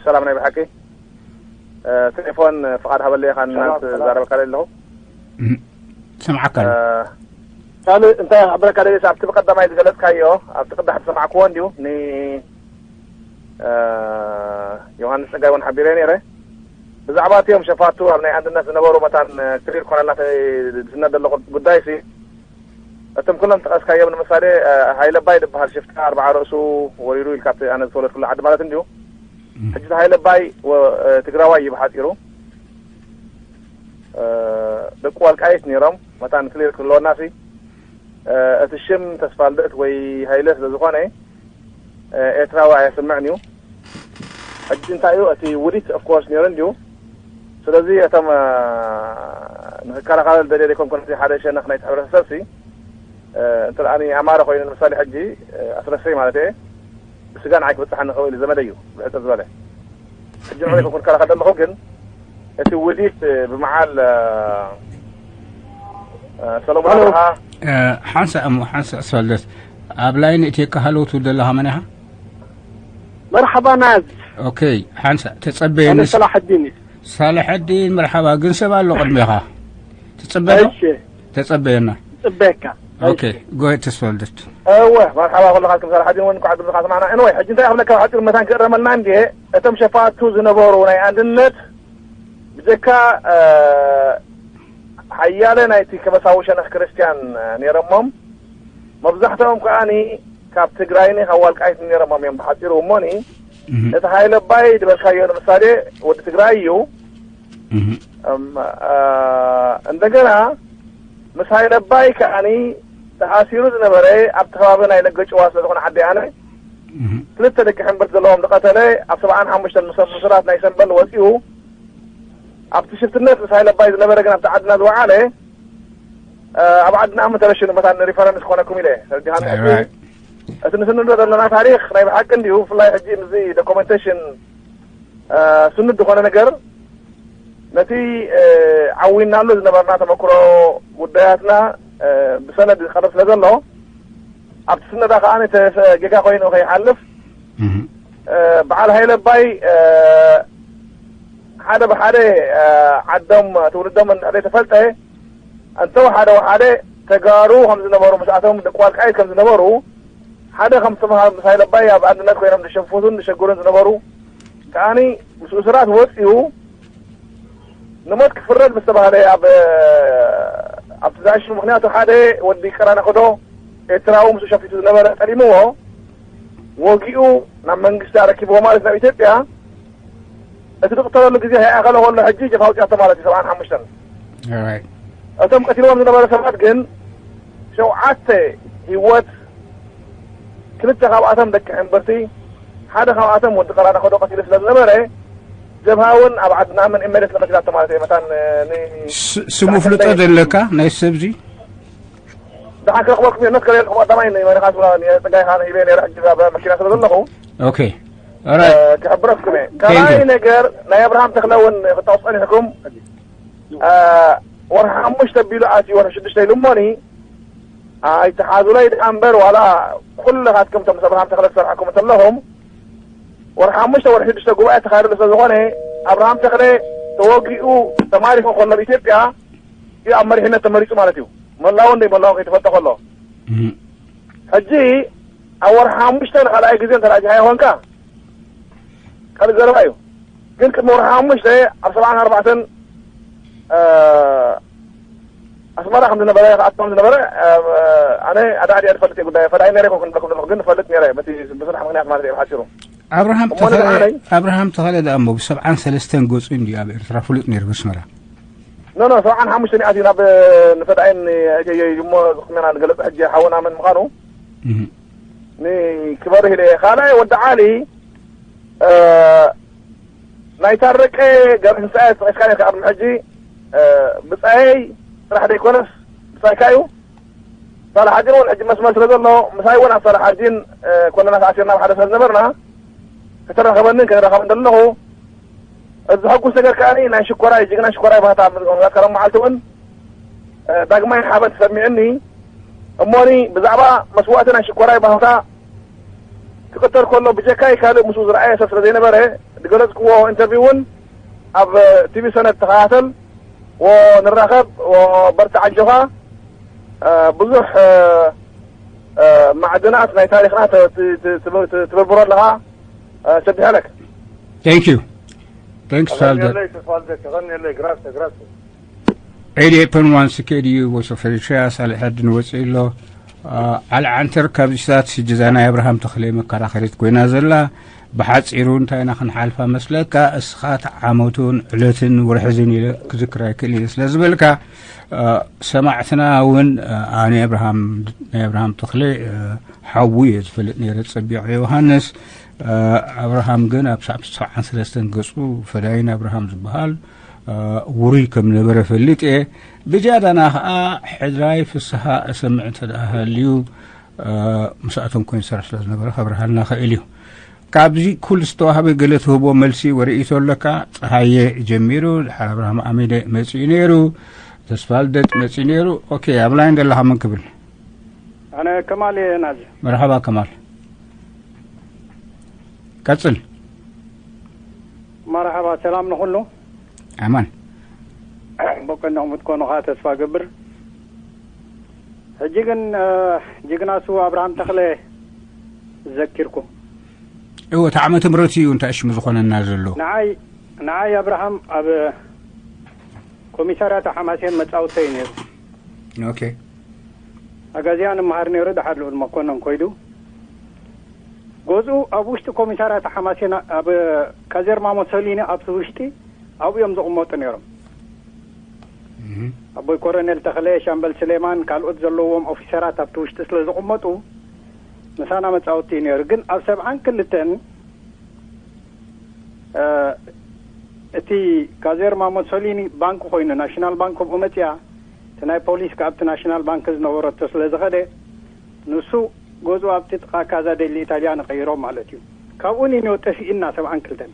ሰላም ናይ ብሓቂ። ቴሌፎን ፍቓድ ሃበለይ ኢኻ እናንት ዛረበካ ኣለኹ። ሰምዓካ ኣሎ። ካልእ እንታይ ክሕብረካ ደልየ ኣብቲ ብቀዳማይ ዝገለጽካዮ ኣብቲ ቅዳሕ ዝሰማዕክዎ እንድዩ ንዮሃንስ ጸጋይ እውን ሓቢረ ነይረ። ብዛዕባ እቲኦም ሸፋቱ ኣብ ናይ ኣንድነት ዝነበሩ መታን ክሊር ኮነልና ዝስነድ ዘለኹ ጉዳይ ሲ እቶም ኩሎም ጠቐስካዮም ንምሳሌ ሃይለባይ ዝበሃል ሽፍታ ኣርባዓ ርእሱ ወሪሩ ኢልካ ኣብቲ ኣነ ዝተወለድኩሉ ዓዲ ማለት እንድዩ። ሕጂ ሃይለባይ ትግራዋይ እዩ ብሓፂሩ። ደቂ ዋልቃይት ነይሮም መታን ክሊር ክህልወና ሲ እቲ ሽም ተስፋልደት ወይ ሃይለ ስለ ዝኾነ ኤርትራዊ ኣየስምዕን እዩ። ሕጂ እንታይ እዩ እቲ ውዲት of course ነይሩ እንድዩ። ስለዚ እቶም ንክከላኸል ደልየ ዘይኮንኩ ነቲ ሓደ ሸነኽ ናይቲ ሕብረተሰብ ሲ እንተ ኣማረ ኮይኑ ንምሳሌ ሕጂ ኣስረሰይ ማለት እየ ብስጋ ንዓይ ክብፅሓኒ ክኽእል እዩ ዘመደ እዩ ብሕፅር ዝበለ ሕጂ ንዑ ይኹን ክከላኸል ዘለኹ ግን እቲ ውዲት ብመዓል ሰሎሞን ኣበርሃ ሓንሳ እሞ ሓንሳ ኣስፋልደስ ኣብ ላይን እቴካ ሃለው ትብል ዘለኻ መን ኢኻ? መርሓባ ናዝ ኦኬ ሓንሳ ተጸበየኒ ኣነ ሰላሐዲን እዩ ሳልሐዲን መርሓባ ግን ሰብ ኣሎ ቅድሜኻ ትጽበ እሺ ተጸበየና ጽበየካ ኦኬ ጎይ ተስፋልደት እወ መርሓባ ኩልኻትኩም ሰላሐዲን እውን እንኳዕ ድምፅኻ ሰማዕና እንወይ ሕጂ እንታይ ክብለካ ሓፂር መታን ክእረመልና እንድየ እቶም ሸፋቱ ዝነበሩ ናይ ኣንድነት ብጀካ ሓያለ ናይቲ ከበሳዊ ሸነኽ ክርስትያን ነይሮሞም መብዛሕትኦም ከዓኒ ካብ ትግራይኒ ካብ ዋልቃይት ነይሮሞም እዮም ብሓፂሩ እሞኒ እቲ ሃይለ ኣባይ ዝበልካዮ ንምሳሌ ወዲ ትግራይ እዩ እንደገና ምስ ሃይለ ኣባይ ከዓኒ ተኣሲሩ ዝነበረ ኣብቲ ከባቢ ናይ ለገጭዋ ስለ ዝኾነ ዓዲ ኣነ ክልተ ደቂ ሕምብርት ዘለዎም ዝቐተለ ኣብ ሰብዓን ሓሙሽተን ምስ ምስራት ናይ ሰንበል ወፂኡ ኣብቲ ሽፍትነት ምስ ሃይለ ኣባይ ዝነበረ ግን ኣብቲ ዓድና ዝወዓለ ኣብ ዓድና እሞ ተረሽኑ መታን ሪፈረንስ ክኾነኩም ኢለ ተረዲኻኒ ሕጂ እቲ ንስንዶ ዘለና ታሪክ ናይ ብሓቂ እንዲዩ ብፍላይ ሕጂ ምስዚ ዶኩመንቴሽን ስኑድ ዝኾነ ነገር ነቲ ዓዊናሉ ዝነበርና ተመክሮ ጉዳያትና ብሰነድ ዝቀርብ ስለ ዘሎ ኣብቲ ስነዳ ከዓ ጌጋ ኮይኑ ከይሓልፍ በዓል ሃይለ ኣባይ ሓደ ብሓደ ዓዶም ትውልዶም እንድሕር ተፈልጠ እንተወሓደ ወሓደ ተጋሩ ከም ዝነበሩ፣ ምስኣቶም ደቂ ዋልቃይት ከም ዝነበሩ፣ ሓደ ከም ዝተምሃ ምሳይ ለባይ ኣብ ኣንድነት ኮይኖም ዝሸፍቱን ዝሸግሩን ዝነበሩ ከኣኒ ምስ እሱራት ወፂኡ ንሞት ክፍረድ ምስ ተባህለ ኣብ ኣብቲ ዝኣሽሙ፣ ምክንያቱ ሓደ ወዲ ቀራነ ክዶ ኤርትራዊ ምስኡ ሸፊቱ ዝነበረ ጠሊምዎ ወጊኡ ናብ መንግስቲ ኣረኪብዎ ማለት ናብ ኢትዮጵያ። እቲ ዝቕተለሉ ግዜ ከይኣኸለ ከሎ ሕጂ ጀፍ ኣውፂኣቶ ማለት እዩ። ሰብዓን ሓሙሽተን እቶም ቀቲልዎም ዝነበረ ሰባት ግን ሸውዓተ ህይወት፣ ክልተ ካብኣቶም ደቂ ሕምብርቲ፣ ሓደ ካብኣቶም ወዲ ቀራነ ከዶ ቀቲሉ ስለ ዝነበረ፣ ጀብሃ እውን ኣብ ዓድና ምን ኢመደት ንቀቲላቶ ማለት እየ። መታን ን- ስ- ስሙ ፍልጦ ዘለካ ናይ ሰብዚ? ደሓን ክረኽበልኩም እየ። ነት ከለልኩም ቀዳማይ ንመሪኻ ስብራ ንጸጋይ ኻን ሂበ ነይረ ሕጂ ኣብ መኪና ስለ ዘለኹ ኦኬ። ኦራይት። ክሕብረኩም እየ። ካልኣይ ነገር ናይ ኣብርሃም ተኽለ እውን ክጠቕሱ ጸኒሕኩም። ወርሒ ሓሙሽተ ቢሉ ኣትዩ ወርሒ ሽዱሽተ ኢሉ እሞኒ ኣይተሓዙለይ ደኣ እምበር ዋላ ኩልኻትኩም እቶም ምስ ኣብርሃም ተኽለ ዝሰርሐኩም እንተለኹም ወርሒ ሓሙሽተ ወርሒ ሽዱሽተ ጉባኤ ተኻይድሉ ስለ ዝኾነ ኣብርሃም ተኽለ ተወጊኡ ተማሪኹ ከሎ ኣብ ኢትዮጵያ እዩ ኣብ መሪሕነት ተመሪፁ ማለት እዩ። መላውን ደይ መላውን ከይተፈልጠ ከሎ ሕጂ ኣብ ወርሒ ሓሙሽተ ንኻልኣይ ግዜ እንተ ርኣኻ ይኾንካ ካልእ ዘረባ እዩ። ግን ቅድሚ ወርሒ ሓሙሽተ ኣብ ሰብዓን ኣርባዕተን ኣስመራ ከም ዝነበረ ክኣቶም ዝነበረ ኣነ ኣዳዕዲያ ዝፈልጥ እየ ጉዳይ ፈዳይ ነረ ኮንኩ ንብለኩም ዘለኹ ግን ፈልጥ ነረ በቲ ብስራሕ ምክንያት ማለት እየ ብሓፂሩ ኣብርሃም እሞ ተኸለ ንዝዓነይ ኣብርሃም ተኸለ ደኣ እሞ ብሰብዓን ሰለስተን ገጹ እንድዩ ኣብ ኤርትራ ፍሉጥ ነይሩ ብስመራ ኖ ኖ ሰብዓን ሓሙሽተን ይኣትዩ ናብ ንፈዳይን እሞ ዝቕሜና ዝገለጸ ሕጂ ሓውና መን ምዃኑ ንክበርህ ኢለ እየ። ካልኣይ ወዲ ዓሊ ናይ ታረቀ ገብረትንሳኤ ተጠቂስካ ነርካ ቅድሚ ሕጂ ብጻየይ ጥራሕ ዘይኮነስ ብጻይካ እዩ። ሳላሓዲን እውን ሕጂ መስመር ስለ ዘሎ ምሳይ እውን ኣብ ሳላሓዲን ኮለና ተኣሲርና ኣብ ሓደ ስለ ዝነበርና ከተራኸበንን ከይራኸበን ዘለኹ እዚ ሕጉስ ነገር ከኣ ናይ ሽኮራይ ጅግና ሽኮራይ ባህታ ምዝገምጋት ከረም መዓልቲ እውን ዳግማይ ሓበን ተሰሚዕኒ እሞኒ ብዛዕባ መስዋእቲ ናይ ሽኮራይ ባህታ ክቅተል ከሎ ብጀካይ ካልእ ምስኡ ዝረኣየ ሰብ ስለ ዘይነበረ ዝገለጽክዎ ኢንተርቪው እውን ኣብ ቲቪ ሰነድ ተኸታተል ወንራኸብ ወበርትዕ ኣጆኻ ብዙሕ ማዕድናት ናይ ታሪኽና ትብርብሮ ኣለኻ ሰቢሐለክ Thank you. Thanks, Salda. Grazie, grazie. Eighty-eight point one C K D U Voice of Eritrea ሳልሕ ዕድን ወፂኡ ኣሎ ዓል ዓንተር ካብዚታት ሽጅዛ ናይ ኣብርሃም ተኽለ መከራኸሪት ኮይና ዘላ ብሓፂሩ እንታይ ኢና ክንሓልፋ መስለካ እስኻ ዓመቱን ዕለትን ወርሕዝን ኢለ ክዝክር ኣይክእል እየ ስለ ዝበልካ ሰማዕትና እውን ኣነ ኣብርሃም ናይ ኣብርሃም ተኽለ ሓዉ እየ ዝፈልጥ ነይረ ፀቢቐ ዮሃንስ ኣብርሃም ግን ኣብ ሰዓት ሰብዓን ሰለስተን ገፁ ፈዳይን ኣብርሃም ዝበሃል ውሩይ ከም ነበረ ፈልጥ እየ ብጃዳና ከዓ ሕድራይ ፍስሃ እሰምዕ እንተ ደኣ ሃልዩ ምስኣቶም ኮይኑ ዝሰርሕ ስለ ዝነበረ ከብርሃልና ክእል እዩ ካብዚ ኩሉ ዝተዋህበ ገለ ትህቦ መልሲ ወርእይቶ ኣለካ ፀሃየ ጀሚሩ ድሓር ኣብርሃም ኣሚደ መፂኡ ነይሩ ተስፋልደት መፂኡ ነይሩ ኦኬ ኣብ ላይን ዘለካ መን ክብል ኣነ ከማል እየ ናዚ መርሓባ ከማል ቀፅል መርሓባ ሰላም ንኹሉ ኣማን በቀንኹም ትኮኑ ከዓ ተስፋ ገብር ሕጂ ግን ጅግና ስው ኣብርሃም ተኽለ ዘኪርኩም እወ እቲ ዓመተ ምሕረት እዩ እንታይ ሽሙ ዝኾነና ዘሎ ንዓይ ንዓይ ኣብርሃም ኣብ ኮሚሳርያት ሓማሴን መጻውተይ ነይሩ ኦኬ ኣጋዚያ ንምሃር ነይሩ ድሓር ልኡል መኮነን ኮይዱ ገዝኡ ኣብ ውሽጢ ኮሚሳርያት ሓማሴን ኣብ ካዜርማ ሞሶሊኒ ኣብቲ ውሽጢ ኣብኡ እዮም ዝቕመጡ ነይሮም ኣቦይ ኮረኔል ተኽለ ሻምበል ስሌማን ካልኦት ዘለዎም ኦፊሰራት ኣብቲ ውሽጢ ስለ ዝቕመጡ ምሳና መጻወቲ እዩ ነይሩ ግን ኣብ ሰብዓን ክልተን እቲ ካዜርማ ሞሶሊኒ ባንክ ኮይኑ ናሽናል ባንክ ከምኡ መፅያ እቲ ናይ ፖሊስ ካብቲ ናሽናል ባንክ ዝነበረቶ ስለ ዝኸደ ንሱ ገዝኡ ኣብቲ ጥቓ ካዛ ደሊ ኢታልያ ንቐይሮ ማለት እዩ ካብኡ ኒኒዮ ጠፊእና ሰብዓን ክልተን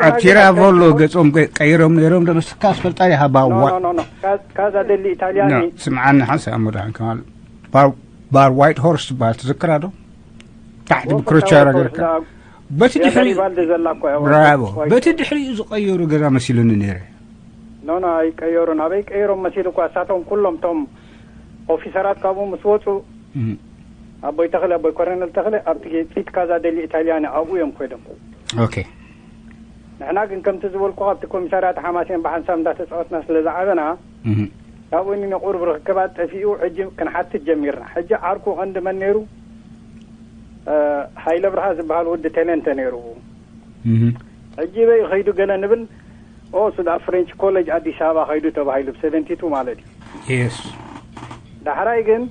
ኣብ ቲራቮሎ ገጾም ቀይሮም ነይሮም ዶ መስካ ስፈልጣ ይሃባ ካዛ ደሊ ኢታልያኒ ስምዓኒ ሓንሳ እሞ ድሓን ከማል ባር ዋይት ሆርስ ትበሃል ትዝክራ ዶ ታሕቲ ብክሮቻራ ገርካ በቲ ድሕሪ ብራቮ በቲ ድሕሪኡ ዝቀየሩ ገዛ መሲሉኒ ነይረ ኖ ኖ፣ ኣይቀየሩን። ኣበይ ቀይሮም መሲሉ እኳ፣ እሳቶም ኩሎም ቶም ኦፊሰራት ካብኡ ምስ ወፁ፣ ኣቦይ ተኽለ፣ ኣቦይ ኮረነል ተኽለ ኣብቲ ፊት ካዛ ደሊ ኢታሊያኒ ኣብኡ እዮም ኮይዶም። ኦኬ። ንሕና ግን ከምቲ ዝበልኩ ኣብቲ ኮሚሳርያት ሓማሴን ብሓንሳብ እንዳተፃወትና ስለ ዝዓበና፣ ካብኡ ንቁሩብ ርክባት ጠፊኡ፣ ሕጂ ክንሓትት ጀሚርና። ሕጂ ዓርኩ ቀንዲ መን ነይሩ? ሃይለ ብርሃ ዝበሃል ወዲ ቴሌንተ ነይሩ። ሕጂ በይ ኸይዱ ገለ ንብል፣ ኦ ሱዳ ፍሬንች ኮሌጅ ኣዲስ ኣበባ ኸይዱ ተባሂሉ፣ ብ72 ማለት እዩ። የስ ዳሕራይ ግን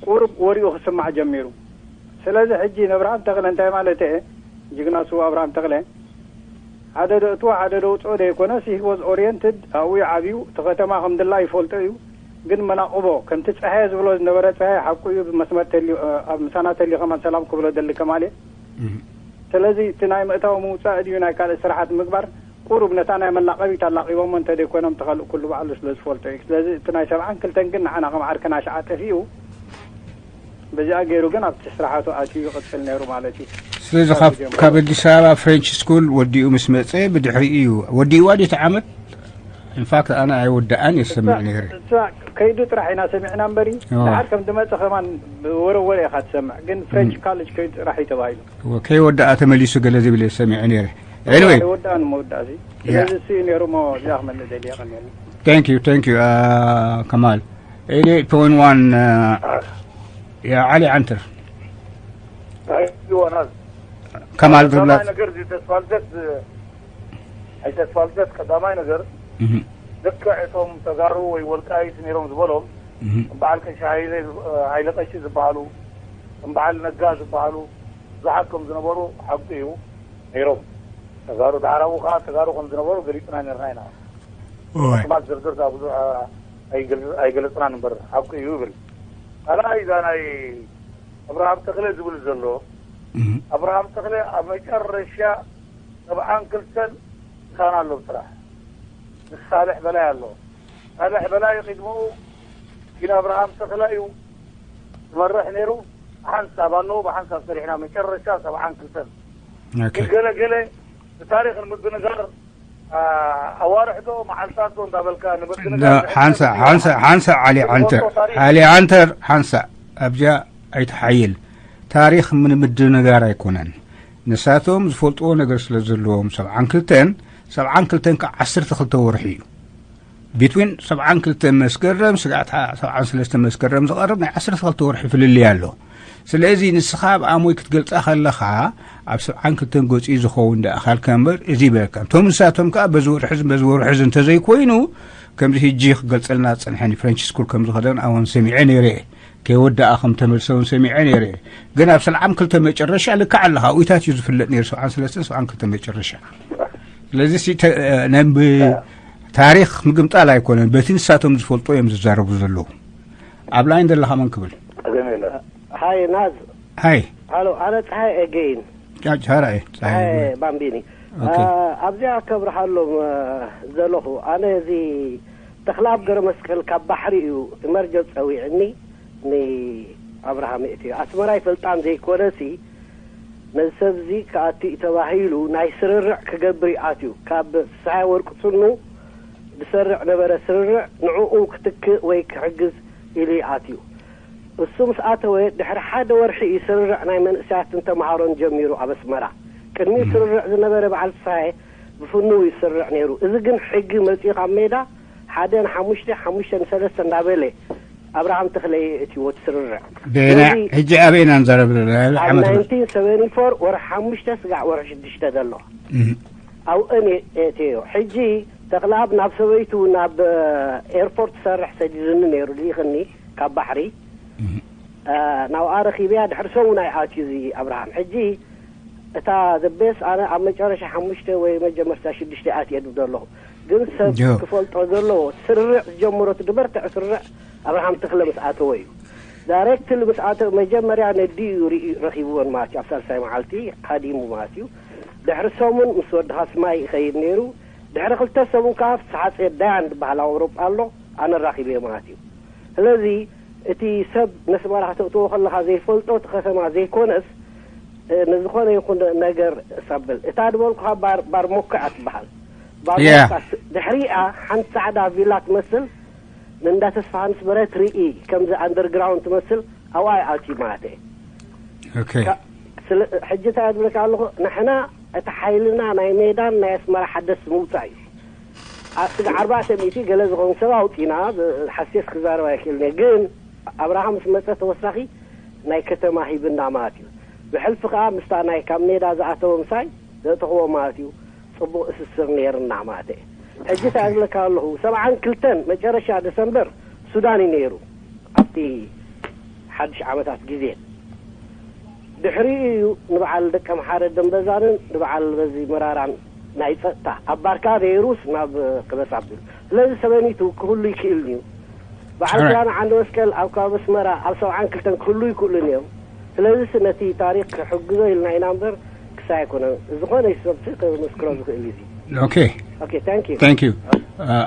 ቁሩብ ወሪኡ ክስማዕ ጀሚሩ። ስለዚ ሕጂ ነብርሃም ተኽለ እንታይ ማለት እየ? ጅግና ስው ኣብርሃም ተኽለ ሓደ ደእትዎ ሓደ ደውፅኦ ዘይኮነስ፣ he was oriented፣ ኣብኡ እዩ ዓብዩ። እቲ ከተማ ከም ድላ ይፈልጦ እዩ። ግን መናቕቦ ከምቲ ፀሃየ ዝብሎ ዝነበረ፣ ፀሃየ ሓቁ እዩ፣ ብመስመር ተልዩ፣ ኣብ ምሳና ተልዩ ከማን ሰላም ክብሎ ደሊ ከማል እየ። ስለዚ እቲ ናይ ምእታው ምውፃእ ድዩ ናይ ካልእ ስራሓት ምግባር፣ ቁሩብ ነታ ናይ መላቐቢት ኣላቒቦሞ እንተደይኮይኖም፣ እቲ ካልእ ኩሉ ባዕሉ ስለ ዝፈልጦ እዩ። ስለዚ እቲ ናይ ሰብዓን ክልተን ግን ንዓና ከም ዓርክና ሽዓ ጠፊኡ፣ በዚኣ ገይሩ ግን ኣብቲ ስራሓቱ ኣትዩ ይቕፅል ነይሩ ማለት እዩ። ስለዚ ካብ ካብ ኣዲስ ኣበባ ፍሬንች ስኩል ወዲኡ ምስ መፀ ብድሕሪኡ እዩ። ወዲእዋ ድዩ እቲ ዓመት? ኢንፋክት ኣነ ኣይወደኣን እየ ዝሰምዕ ነይረ። እሳ ከይዱ ጥራሕ ኢና ሰሚዕና እምበሪ፣ ድሓር ከም ድመፀ ከማን ብወረወረ ኢኻ ትሰምዕ። ግን ፍሬንች ካሌጅ ከይዱ ጥራሕ እዩ ተባሂሉ። ከይወደኣ ተመሊሱ ገለ ዝብል እየ ዝሰሚዐ ነይረ። ኤኒወይ ወዳእን መወዳእሲ ስለዚ እሱ እዩ ነይሩ። ሞ እዚኣ ክመልእ ደልየ ቀኒኒ። Thank you, thank you, uh, Kamal. Eighty-eight point one, uh, yeah, Ali Anter. ኣይዋ ናዝ ከማል ዝብላ ቀዳማይ ነገር እዚ ተስፋልደት፣ ኣይተስፋልደት ቀዳማይ ነገር ልክዕ እቶም ተጋሩ ወይ ወልቃይት ነይሮም ዝበሎም እም በዓል ቀሺ ሃይለ፣ ሃይለ ቀሺ ዝበሃሉ፣ እም በዓል ነጋ ዝበሃሉ ብዙሓት ከም ዝነበሩ ሓቂ እዩ። ነይሮም ተጋሩ። ዳዕራቡ ከዓ ተጋሩ ከም ዝነበሩ ገሊፅና ነርና ኢና። እዋይ። ስማት ዝርዝር ዳ ብዙሕ ኣይገለፅናን እምበር ሓቁ እዩ ይብል። ካልኣይ እዛ ናይ ኣብርሃም ተክለ ዝብል ዘሎ፣ ኣብርሃም ተክለ ኣብ መጨረሻ ሰብዓን ክልተን ምሳና ኣሎ ብስራሕ ምስ ሳልሕ በላይ ኣሎ። ሳልሕ በላይ ቅድምኡ ግን ኣብርሃም ተክለ እዩ ዝመርሕ ነይሩ። ብሓንሳብ ኣለዉ ብሓንሳብ ሰሪሕና መጨረሻ ሰብዓን ክልተን ግን ገለ ገለ ብታሪክ ንምድንጋር ኣዋርሕዶ መዓልታቶ እንዳበልካ ንምድንጋር ሓንሳ ሓንሳ ሓንሳ ዓሊ ዓንተር ዓሊ ዓንተር ሓንሳ ኣብዚኣ ኣይትሓይል። ታሪክ ንምድንጋር ኣይኮነን። ንሳቶም ዝፈልጥዎ ነገር ስለ ዘለዎም ሰብዓን ክልተን ሰብዓን ክልተን ከዓ ዓሰርተ ክልተ ወርሒ እዩ። ቢትዊን ሰብዓን ክልተ መስከረም ስጋዕ ሰብዓን ሰለስተ መስከረም ዝቐርብ ናይ ዓሰርተ ክልተ ወርሒ ፍልልይ ኣሎ። ስለዚ ንስኻ ኣብ ኣሞይ ክትገልጻ ከለኻ ኣብ ሰብዓን ክልተን ገጺ ዝኸውን ዳኣ ካልካ እምበር እዚ ይበለካ። እቶም ንሳቶም ከኣ በዚ ወርሒ እዚ በዚ ወርሒ እዚ እንተዘይኮይኑ ከምዚ ህጂ ክገልጸልና ዝጸንሐኒ ፍሬንች ስኩል ከም ዝኸደን ኣውን ሰሚዐ ነይረ እየ። ከይወዳኣ ከም ተመልሰ እውን ሰሚዐ ነይረ እየ። ግን ኣብ ሰብዓን ክልተ መጨረሻ ልክዕ ኣለኻ። ኣዊታት እዩ ዝፍለጥ ነይሩ ሰብዓን ሰለስተን ሰብዓን ክልተ መጨረሻ። ስለዚ ሲ ነንብ ታሪክ ምግምጣል ኣይኮነን፣ በቲ ንሳቶም ዝፈልጦ እዮም ዝዛረቡ ዘለዉ። ኣብ ላይን ዘለኻ መን ክብል? ጸገም የለን። ሃይ ናዝ ሃይ ሃሎ፣ ኣነ ፀሓይ ኤገይን ቻራ እየ። ፀሓይ ባምቢኒ። ኦኬ። ኣብዚኣ ከብርሃሎም ዘለኹ፣ ኣነ እዚ ተኽላብ ገረ መስቀል ካብ ባሕሪ እዩ ኢመርጀር ፀዊዕኒ። ንኣብርሃም እትዮ ኣስመራ ይፈልጣን ዘይኮነሲ ነዚ ሰብዚ ክኣቲ እዩ ተባሂሉ ናይ ስርርዕ ክገብር እዩ ኣትዩ። ካብ ፍስሃየ ወርቂ ስኑ ዝሰርዕ ነበረ ስርርዕ ንዕኡ ክትክእ ወይ ክሕግዝ ኢሉ እዩ ኣትዩ። እሱ ምስ ኣተወ ድሕሪ ሓደ ወርሒ እዩ ስርርዕ ናይ መንእሰያትን ተምሃሮን ጀሚሩ ኣብ ኣስመራ። ቅድሚኡ ስርርዕ ዝነበረ በዓል ፍስሃየ ብፍኑው ይስርዕ ነይሩ። እዚ ግን ሕጊ መጺኡ ካብ ሜዳ ሓደ ንሓሙሽተ ሓሙሽተ ንሰለስተ እንዳበለ ኣብርሃም ተኽለ የእትይዎ እቲ ስርርዕ። ብና ሕጂ ኣበይ ኢና ንዛረብ ዘለና? ኣብ ዓመት ናይንቲን ሰቨንቲ ፎር ወርሒ ሓሙሽተ ስጋዕ ወርሒ ሽዱሽተ ዘሎ ኣብእን የእትዮ። ሕጂ ተኽለኣብ ናብ ሰበይቱ ናብ ኤርፖርት ትሰርሕ ሰዲድኒ ነይሩ ልኢኽኒ ካብ ባሕሪ ናብኣ ረኺብያ ድሕሪ ሰሙን ኣይኣትዩ እዚ ኣብርሃም። ሕጂ እታ ዘቤስ ኣነ ኣብ መጨረሻ ሓሙሽተ ወይ መጀመርታ ሽዱሽተ ኣትየ ድብ ዘለኹ። ግን ሰብ ጆ። ክፈልጦ ዘለዎ ስርርዕ ዝጀመሮ እቲ ዝበርትዐ ስርርዕ ኣብርሃም ተኽለ ምስ ኣተወ እዩ። ዳይሬክትሊ ምስ ኣተወ መጀመርያ ነዲኡ ርኢ ረኺብዎን ማለት እዩ። ኣብ ሳልሳይ መዓልቲ ሃዲሙ ማለት እዩ። ድሕሪ ሰሙን ምስ ወዲ ሃስማይ ይኸይድ ነይሩ። ድሕሪ ክልተ ሰሙን ከዓ ፍስሓፀ ዳያን ዝበሃል ኣብ ኣውሮጳ ኣሎ ኣነ ራኺበዮ ማለት እዩ። ስለዚ እቲ ሰብ ነስመራ ክተእትዎ ከለኻ ዘይፈልጦ እቲ ከተማ ዘይኮነስ ንዝኾነ ይኹን ነገር ሰብል እታ ዝበልኩኻ ባር ባር ሞካ እያ ትበሃል። ባርኔጣ ድሕሪኣ ሓንቲ ጻዕዳ ቪላ ትመስል ንእንዳ ተስፋሃንስ በረ ትርኢ፣ ከምዚ ኣንደርግራውንድ ትመስል ኣብኣ ይኣትዩ ማለት እየ። ሕጂ እንታይ ኣድብለካ ኣለኹ? ንሕና እቲ ሓይልና ናይ ሜዳን ናይ ኣስመራ ሓደስ ምውፃእ እዩ። ኣስጋ ኣርባዕተ ሚእቲ ገለ ዝኾኑ ሰብ ኣውፂና፣ ሓሴት ክዛረብ ኣይክእልን እየ። ግን ኣብርሃም ምስ መፀ ተወሳኺ ናይ ከተማ ሂብና ማለት እዩ። ብሕልፊ ከዓ ምስታ ናይ ካብ ሜዳ ዝኣተወ ምሳይ ዘእተኽዎ ማለት እዩ። ፅቡቕ እስስር ነይርና ማለት እየ። ሕጂ እንታይ እብለካ ኣለኹ? ሰብዓን ክልተን መጨረሻ ደሰምበር ሱዳን እዩ ነይሩ። ኣብቲ ሓድሽ ዓመታት ግዜ ድሕሪኡ እዩ ንበዓል ደቀምሓረ ደንበዛንን ንበዓል በዚ መራራን ናይ ጸጥታ ኣብ ባርካ ነይሩስ ናብ ክበሳ ኣቢሉ። ስለዚ ሰበኒቱ ክህሉ ይክእል እዩ። በዓል ኪዳነ ዓንደ መስቀል ኣብ ከባቢ ኣስመራ ኣብ ሰብዓን ክልተን ክህሉ ይክእሉን እዮም። ስለዚስ ነቲ ታሪክ ክሕግዞ ኢልና ኢና እምበር ክሳይ ኣይኮነን። ዝኾነ ሰብሲ ክምስክሮ ዝኽእል እዩ። ኦኬ። ኦኬ፣ ታንክ ዩ። ታንክ ዩ።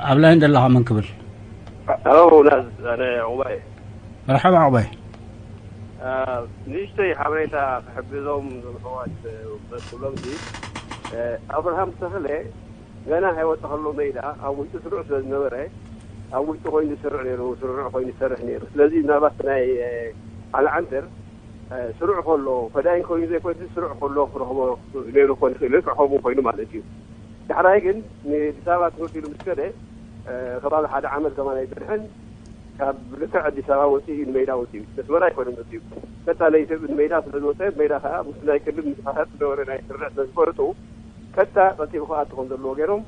ኣብ ላይን ዘለኻ መን ክብል? ሄሎ፣ ናዝ፣ ኣነ ዑባይ። መርሓባ ዑባይ። ንእሽተይ ሓበሬታ ክሕግዞም ዝምሕዋት በኩሎም ሲ ኣብርሃም ተኽለ ገና ሃይወጣ ከሎ ሜዳ ኣብ ውሽጢ ስሩዕ ስለ ዝነበረ ኣብ ውሽጢ ኮይኑ ዝሰርዕ ነይሩ፣ ስሩዕ ኮይኑ ዝሰርሕ ነይሩ። ስለዚ ምናልባት ናይ ዓሊ ዓንተር ስሩዕ ከሎ ፈዳይን ኮይኑ ዘይኮይኑ ስሩዕ ከሎ ክረኽቦ ነይሩ ክኾን ይኽእል እዩ፣ ክረኸቡ ኮይኑ ማለት እዩ። ዳሕራይ ግን ንኣዲስ ኣበባ ትምህርቲ ኢሉ ምስ ከደ ከባቢ ሓደ ዓመት ከማን ኣይጸንሐን ካብ ልክዕ ኣዲስ ኣበባ ወፂኡ እዩ ንሜዳ ወፂኡ፣ መስመር ኣይኮነን ወፂኡ። ቀጥታ ለይቲ ንሜዳ ስለ ዝወፀ ሜዳ ከዓ ምስ ናይ ክልል ምትሕሓዝ ዝነበረ ናይ ስርርዕ ስለ ዝፈለጡ ቀጥታ ቀልጢፉ ክኣቱ ከም ዘለዎ ገይሮም፣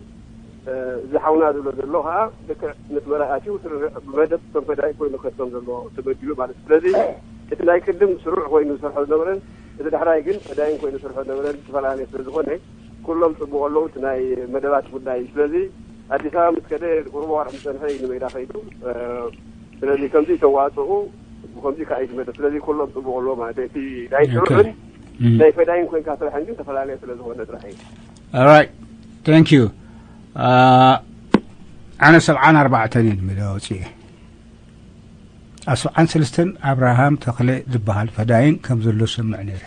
እዚ ሓውና ዝብሎ ዘሎ ከዓ ልክዕ መስመር ኣትዩ ስርርዕ ብመደብ ከም ፈዳይ ኮይኑ ከቶም ዘሎ ተበዲሉ ማለት እዩ። ስለዚ እቲ ናይ ቅድም ስሩዕ ኮይኑ ዝሰርሖ ዝነበረን እቲ ዳሕራይ ግን ፈዳይን ኮይኑ ዝሰርሖ ዝነበረን ዝተፈላለየ ስለ ዝኾነ ኩሎም ፅቡቅ ኣለዉ። እቲ ናይ መደባት ጉዳይ እዩ። ስለዚ ኣዲስ ኣበባ ምስ ከደ ቁርቦ ዋርሒ ዝፀንሐ እዩ ንሜዳ ከይዱ። ስለዚ ከምዚ ተዋፅኡ ብከምዚ ከዓ እዩ ዝመደ። ስለዚ ኩሎም ፅቡቅ ኣለዎ ማለት እዩ። እቲ ናይ ስሩዕን ናይ ፈዳይን ኮይንካ ስራሕን ግን ዝተፈላለየ ስለ ዝኾነ ጥራሕ እዩ። Alright, thank you. ኣነ ሰብዓን ኣርባዕተን እየ ንሜዳ ወፅየ። ኣብ ሰብዓን ሰለስተን ኣብርሃም ተኽለ ዝበሃል ፈዳይን ከም ዘሎ ዝሰምዕ ነይረ።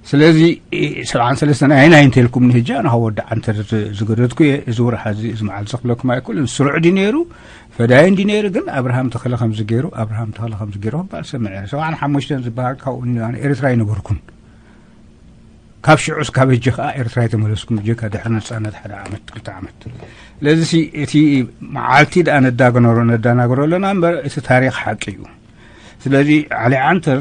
ስለዚ ሰብዓን ሰለስተን ኣይናይ እንተልኩም ንህጂ ኣነ ካብ ወዲ ዓንተር ዝገደድኩ እየ። እዚ ወርሓ እዚ እዚ መዓልቲ ክብለኩም ኣይክእልን። ስሩዕ ድዩ ነይሩ? ፈዳይን ድዩ ነይሩ? ግን ኣብርሃም ተኽለ ከምዚ ገይሩ፣ ኣብርሃም ተኽለ ከምዚ ገይሩ ክበሃል ሰምዐ ነይረ። ሰብዓን ሓሙሽተን ዝበሃል ካብኡ ንላዕሊ ኤርትራ ኣይነበርኩን። ካብ ሽዑስ ካብ ሕጂ ከኣ ኤርትራ ኣይተመለስኩም፣ ብጀካ ድሕሪ ነጻነት ሓደ ዓመት፣ ክልተ ዓመት። ስለዚ እቲ መዓልቲ ደኣ ነዳግነሮ፣ ነዳናግሮ ኣለና እምበር፣ እቲ ታሪኽ ሓቂ እዩ። ስለዚ ዓሊ ዓንተር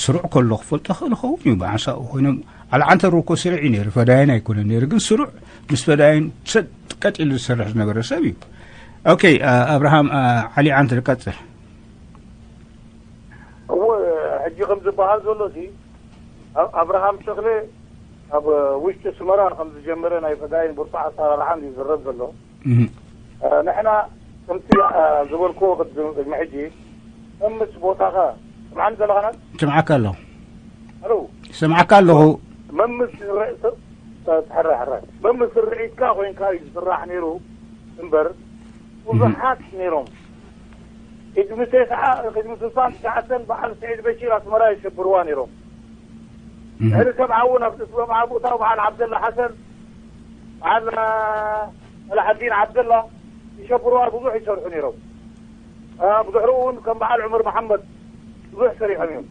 ስሩዕ ከሎ ክፈልጦ ክእል ኸውን እዩ። ብሓንሳኡ ኮይኖም ዓሊ ዓንተር እኮ ስሩዕ እዩ ነይሩ፣ ፈዳይን ኣይኮነን ነይሩ፣ ግን ስሩዕ ምስ ፈዳይን ሰጥ ቀጥ ኢሉ ዝሰርሕ ዝነበረ ሰብ እዩ። ኦኬ፣ ኣብርሃም፣ ዓሊ ዓንተር ቀጽል። እወ፣ ሕጂ ከም ዝበሃል ዘሎ ሲ ኣብርሃም ተኽለ ኣብ ውሽጢ ኣስመራ ከም ዝጀመረ ናይ ፈዳይን ብርቱዕ ኣሰራርሓ እንድዩ ዝዝረብ ዘሎ። ንሕና ከምቲ ዝበልክዎ ቅድሚ ሕጂ መምስ ቦታኻ ስምዓኒ ዘለኻ ናት? ስምዓካ ኣለኹ። ሄሎ። ስምዓካ ኣለኹ። መምስ ሕራይ ሕራይ መምስ ስርዒትካ ኮይንካ እዩ ዝስራሕ ነይሩ እምበር ብዙሓት ነይሮም። ቅድሚ ተስዓ ቅድሚ ስሳን ትሽዓተን በዓል ስዒድ በሺር ኣስመራ ይሸብርዋ ነይሮም። ድሕሪ ሰብዓ እውን ኣብቲ ስሎም ዓቡታ በዓል ዓብደላ ሓሰን በዓል ሰላሐዲን ዓብደላ ይሸብርዋ ብዙሕ ይሰርሑ ነይሮም። ብድሕሪኡ እውን ከም በዓል ዑመር መሓመድ ብዙሕ ሰሪሖም እዮም።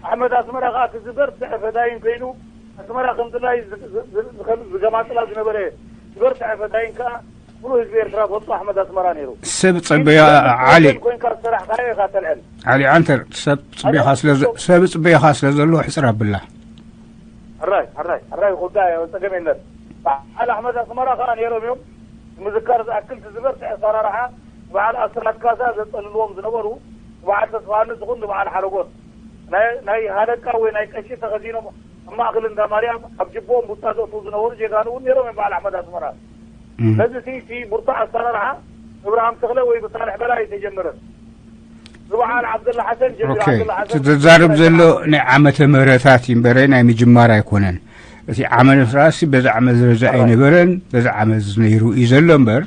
ኣሕመድ ኣስመራ ከዓ እቲ ዝበርትዐ ፈዳይን ኮይኑ ኣስመራ ከም ድላይ ዝገማጥላ ዝነበረ ዝበርትዐ ፈዳይን ከዓ ሙሉእ ህዝቢ ኤርትራ ፈልጦ ኣሕመድ ኣስመራ ነይሩ። ሰብ ጸበያ ዓሊ። ኮይንካ ዝሰራሕካዮ ኢኻ ተልዕል። ዓሊ ዓንተር ሰብ ጽበኻ ስለ ሰብ ጽበኻ ስለ ዘሎ ሕጽር ኣብላ። ሕራይ ሕራይ ሕራይ ጉዳይ ጸገም የለን። በዓል ኣሕመድ ኣስመራ ከዓ ነይሮም እዮም። ንምዝካር ዝኣክል እቲ ዝበርትዐ ኣሰራርሓ በዓል ኣስራት ካሳ ዘጸልልዎም ዝነበሩ በዓል ተስፋሃንስ ይኹን ንበዓል ሓረጎት ናይ ናይ ሃለቃ ወይ ናይ ቀሺ ተኸዲኖም ኣብ ማእከል እንዳ ማርያም ኣብ ጅቦኦም ቡታ ዘእትዉ ዝነበሩ ጀጋኑ እውን ነይሮም እዮም በዓል ኣሕመድ ኣስመራ። ስለዚ እቲ እቲ ብርቱዕ ኣሰራርሓ እብርሃም ተኽለ ወይ ብሳልሕ በላይ ኣይተጀመረን። ብበዓል ዓብደላ ሓሰን ጀሚሩ። ኦኬ፣ ዓብደላ ሓሰን እቲ ዝዛረብ ዘሎ ናይ ዓመተ ምህረታት እዩ እምበረ ናይ ምጅማር ኣይኮነን። እቲ ዓመተ ምህረትሲ በዚ ዓመት ዝረዛ ኣይነበረን፣ በዚ ዓመት ነይሩ እዩ ዘሎ እምበር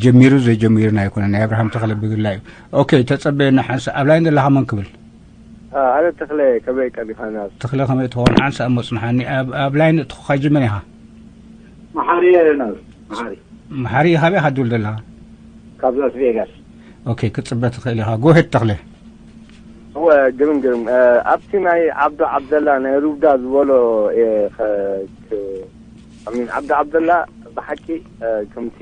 ጀሚሩ ዘጀሚሩን ኣይኮነን። ናይ ኣብርሃም ተኽለ ብግላ እዩ። ኦኬ፣ ተጸበየና ሓንሳእ ኣብ ላይን ዘለኻ መን ክብል? ኣነ ተኽለ ከመይ ቀኒኻ ናብ ተኽለ ከመይ ትኸውን ሓንሳእ መጽንሓኒ። ኣብ ላይን እትኹኻ ጅመን ኢኻ? መሓሪ ዮናስ፣ መሓሪ። መሓሪ፣ ካበይ ኢኻ ትድውል ዘለኻ? ካብ ላስ ቬጋስ። ኦኬ፣ ክትጽበ ትኽእል ኢኻ። ጎሄድ ተኽለ። እወ፣ ግርም፣ ግርም። እ፣ ኣብቲ ናይ ዓብዱ ዓብደላ ናይ ሩብዳ ዝበሎ፣ እ፣ ኸ-፣ ክ-፣ I mean፣ ዓብዱ ዓብደላ ብሓቂ፣ እ፣ ከምቲ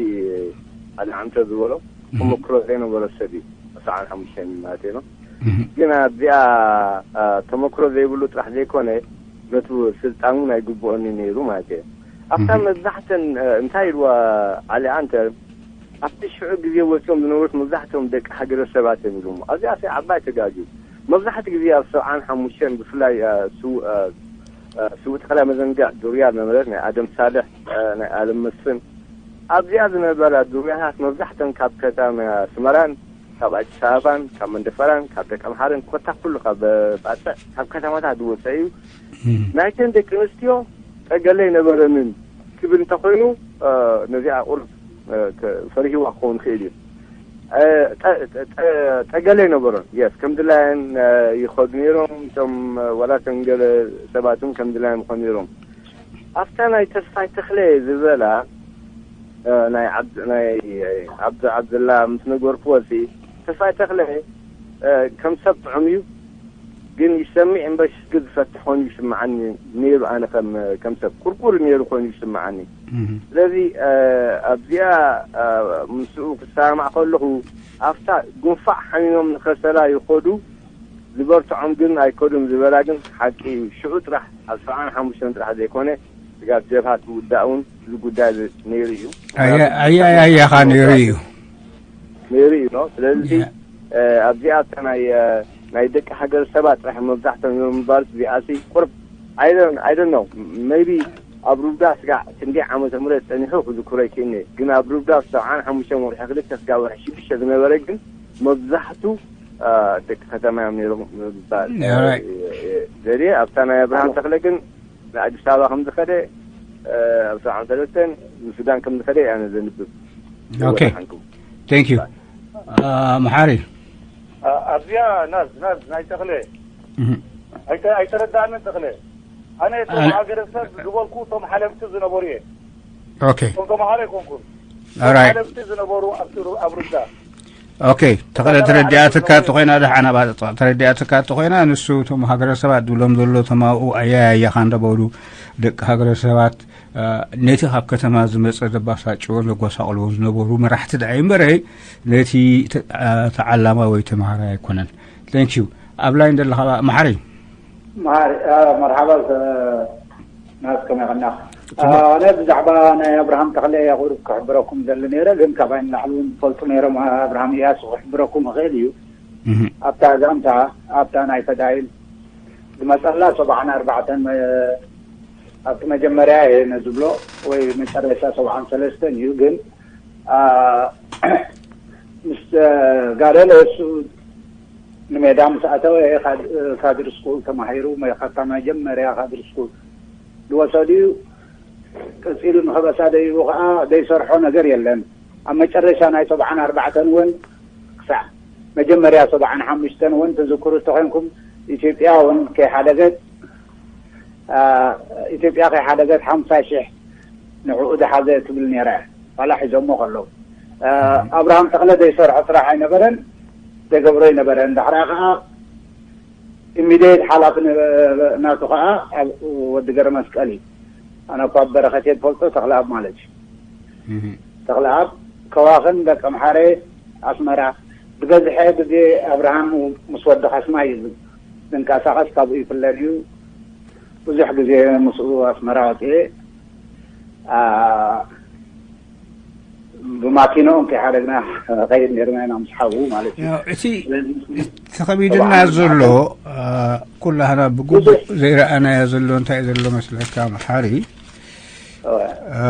ኣሊ ዓምተ ዝበሎ እህ። ተመክሮ ዘይነበሮ ሰብ እዩ። ሰብዓን ሓሙሽተን ማለት እዩ። እህ። ግን ኣብዚኣ፣ እ፣ ተመክሮ ዘይብሉ ጥራሕ ዘይኮነ፣ ነቱ ስልጣን እውን ኣይግብኦኒ ነይሩ ማለት እዩ። ኣብታ እህ። መብዛሕተን፣ እ፣ እንታይ ኢልዋ ኣሊ ዓምተ፣ ኣብቲ ሽዑ ግዜ ወፂኦም ዝነበሩት መብዛሕትኦም ደቂ ሃገረ ሰባት እዮም ኢሎም። ኣብዚኣ ዓባይ ተጋግዩ። መብዛሕትኡ ግዜ ኣብ ሰብዓን ሓሙሽተን ብፍላይ፣ እ፣ ስው-፣ እ፣ እ፣ ስውእ ተኽላይ መዘንግዕ ዱርያ ዝነበረት ናይ ኣደም ሳልሕ፣ እ፣ ናይ ኣለም መስፍን ኣብዚኣ ዝነበራ ዱርያታት መብዛሕተን ካብ ከተማ ኣስመራን ካብ ኣዲስ ኣበባን ካብ መንደፈራን ካብ ደቀምሓረን ኮታ ኩሉ ካብ ባጽዕ ካብ ከተማታት ዝወፀ እዩ። እም። ናይተን ደቂ ኣንስትዮ ጠገለ ኣይነበረንን ክብል እንተኾይኑ፣ እ፣ ነዚኣ ቁሩብ፣ እ፣ ከ-፣ ፈሪህዋ ክኸውን ይኽእል እዩ። እ፣ ጠ-፣ ጠ-፣ ጠ-፣ ጠገለ ኣይነበሮን። የስ፣ ከም ድላየን፣ እ፣ ይኸዱ ነይሮም። እቶም፣ እ፣ ዋላ እቶም ገለ ሰባት እውን ከም ድላዮም ይኸዱ ነይሮም። ኣብታ ናይ ተስፋይ ተኽለ ዝበላ፣ እ፣ ናይ ዓብድ-፣ ናይ ዓብዱ ዓብደላ ምስ ነገርኩዎ፣ ሲ ተስፋይ ተኽለ፣ እ፣ ከም ሰብ ጥዑም እዩ፣ ግን ይሰምዕ እምበር ሽግር ዝፈትሕ ኮይኑ ይስምዓኒ ነይሩ። ኣነ ከም፣ ከም ሰብ ቁርቁር ነይሩ ኮይኑ ይስምዓኒ። እህ። ስለዚ፣ እ፣ ኣብዚኣ፣ እ፣ ምስኡ ክሰማማዕ ከለኹ፣ ኣብታ ጉንፋዕ ሓሚሞም ንኸሰላ ይኸዱ፣ ዝበርትዖም ግን ኣይከዱን ዝበላ ግን ሓቂ እዩ። ሽዑ ጥራሕ፣ ኣብ ሰብዓን ሓሙሽተን ጥራሕ ዘይኮነ፣ ስጋብ ጀብሃ ትውዳእ እውን እዚ ጉዳይ እዚ ነይሩ እዩ። ኣየ-፣ ኣየ-፣ ኣያኻ ነይሩ እዩ። ነይሩ እዩ፣ ኖ። ስለዚ፣ ያ። እ፣ ኣብዚኣ እታ ናይ፣ እ፣ ናይ ደቂ ሃገር ሰባት ጥራሕ መብዛሕትኦም እዮም ምባል፣ እዚኣሲ ቁርብ፣ I don't፣ I don't know፣ maybe ኣብ ሩዳ ስጋዕ ክንደይ ዓመተ ምህረት ጸኒሑ ክዝክሮ ኣይክእልኒ። ግን ኣብ ሩዳ ሰብዓን ሓሙሽተን ወርሒ ክልተ ስጋዕ ወርሒ ሽዱሽተ ዝነበረ ግን መብዛሕቱ፣ እ፣ ደቂ ከተማ እዮም ነይሮም ምባል፣ ያ፣ right። እ፣ እ፣ ዘድየ። ኣብታ ናይ ኣብርሃም ተኽለ ግን ንኣዲስ ኣበባ ከም ዝኸደ፣ እ፣ ኣብ ሰብዓን ሰለስተን ንሱዳን ከም ዝኸደ ኣነ ዘንብብ። ኦኬ። ይወዳሓንኩም። Thank you። አ፣ መሓሪ። አ፣ ኣብዚኣ ናዝ፣ ናዝ ናይ ተኽለ። እህ። ኣይተ-፣ ኣይተረዳእንን ተኽለ። ኣነ እቶም ኣነ ሃገረሰብ ዝበልኩ እቶም ሓለፍቲ ዝነበሩ እየ። ኦኬ። እቶም ተምሃሮ ኣይኮንኩን። All right። ሓለፍቲ ዝነበሩ ኣብቲ ሩ-፣ ኣብ ሩዳ። ኦኬ፣ ተኸለ ተረዲኣትካ ተኾይና፣ ደሓና ባ-፣ ተረዲኣትካ ተኾይና፣ ንሱ እቶም ሃገረሰባት ዝብሎም ዘሎ፣ እቶም ኣብኡ ኣያያያኻ እንዳበሉ፣ ደቂ ሃገረሰባት፣ እ፣ ነቲ ካብ ከተማ ዝመጸ ዘባሳጭዎን ዘጎሳቕልዎን ዝነበሩ መራሕቲ ደኣ እምበረ፣ ነቲ ተ-፣ እ፣ ተዓላማይ ወይ ተምሃራይ ኣይኮነን። Thank you። ኣብ ላይን ዘለኻ መሓሪ። መሓሪ፣ እ፣ መርሓባ፣ እ፣ ናስ ከመይ ቐና? ጽቡቕ። ኣነ ብዛዕባ ናይ ኣብርሃም ተኽለ እየ ቁሩብ ክሕብረኩም ደሊ ነይረ፣ ግን ካባይ ንላዕሊ እውን ትፈልጡ ነይሮም። ኣብርሃም እያሱ ክሕብረኩም ይኽእል እዩ። እህ። ኣብታ ዛንታ፣ ኣብታ ናይ ፈዳይል ዝመጸላ ሰብዓን ኣርባዕተን መ-፣ ኣብቲ መጀመርያ እየ ነዝብሎ፣ ወይ መጨረሻ ሰብዓን ሰለስተን እዩ። ግን፣ ኣ፣ ምስ፣ እ፣ ጋደለ እሱ ንሜዳ ምስ ኣተወ፣ ካድ-፣ ካድር ስኩል ተማሂሩ፣ መ-፣ ካብታ መጀመርያ ካድር ስኩል ዝወሰዱ እዩ። ቀጺሉ ንኸበሳ ደይቡ ኸዓ ዘይሰርሖ ነገር የለን። ኣብ መጨረሻ ናይ ሰብዓን ኣርባዕተን እውን ክሳዕ መጀመርያ ሰብዓን ሓሙሽተን እውን ትዝክሩ እንተኾይንኩም፣ ኢትዮጵያ እውን ከይሓደገት፣ ኣ፣ ኢትዮጵያ ከይሓደገት ሓምሳ ሽሕ ንዕኡ ዝሓዘ ትብል ነይራ እያ። ዋላ ሒዞሞ ከለዉ። እ፣ ኣብርሃም ተኽለ ዘይሰርሖ ስራሕ ኣይነበረን፣ ዘይገብሮ ኣይነበረን። ዳሕራ ከኣ ኢሚድየት ሓላፊ ነ-፣ ናቱ ከኣ ኣብ ወዲ ገረመስቀል እዩ። ኣነ እኳ ብበረኸት እየ ዝፈልጦ፣ ተኽለኣብ ማለት እዩ። እህ። ተኽለኣብ ከዋኽን ደቂ ኣምሓረ ኣስመራ ዝበዝሐ ግዜ ኣብርሃም ምስ ወዲ ካስማ እዩ ዝንቀሳቐስ፣ ካብኡ ይፍለጥ እዩ። ብዙሕ ግዜ ምስኡ ኣስመራ ወፅኤ፣ ኣ፣ ብማኪንኦም ከይሓደግና ኸይድ ነርና ኢና ምስ ሓዉ ማለት እዩ። ያው፣ እቲ ስለዚ እቲ ከቢድና ጠብዓን ዘሎ፣ ኣ፣ ኩላህና ብግቡእ ብዙሕ ዘይረኣናዮ ዘሎ እንታይ ዘሎ መስለካ፣ መሓሪ? እወ። ኣ፣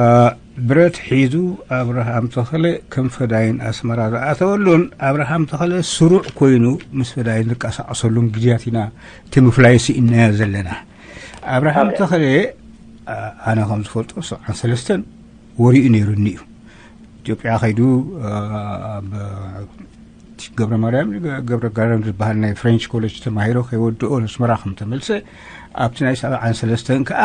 ብረት ሒዙ ኣብርሃም ተኽለ ከም ፈዳይን ኣስመራ ዝኣተወሉን ኣብርሃም ተኽለ ስሩዕ ኮይኑ ምስ ፈዳይን ዝቀሳቐሰሉን ግዜያት ኢና እቲ ምፍላይ ስኢንናዮ ዘለና። ኣብርሃም ኦኬ። ተኽለ፣ ኣ-፣ ኣነ ከም ዝፈልጦ ሰብዓን ሰለስተን ወሪኡ ነይሩኒ እዩ። ኢትዮጵያ ከይዱ፣ ኣ፣ ኣብ ገብረ ማርያም፣ ገብረ ጋረም ዝበሃል ናይ ፍሬንች ኮሌጅ ተማሂሩ ከይወድኦ ንስመራ ከም ተመልሰ፣ ኣብቲ ናይ ሰብዓን ሰለስተን ከኣ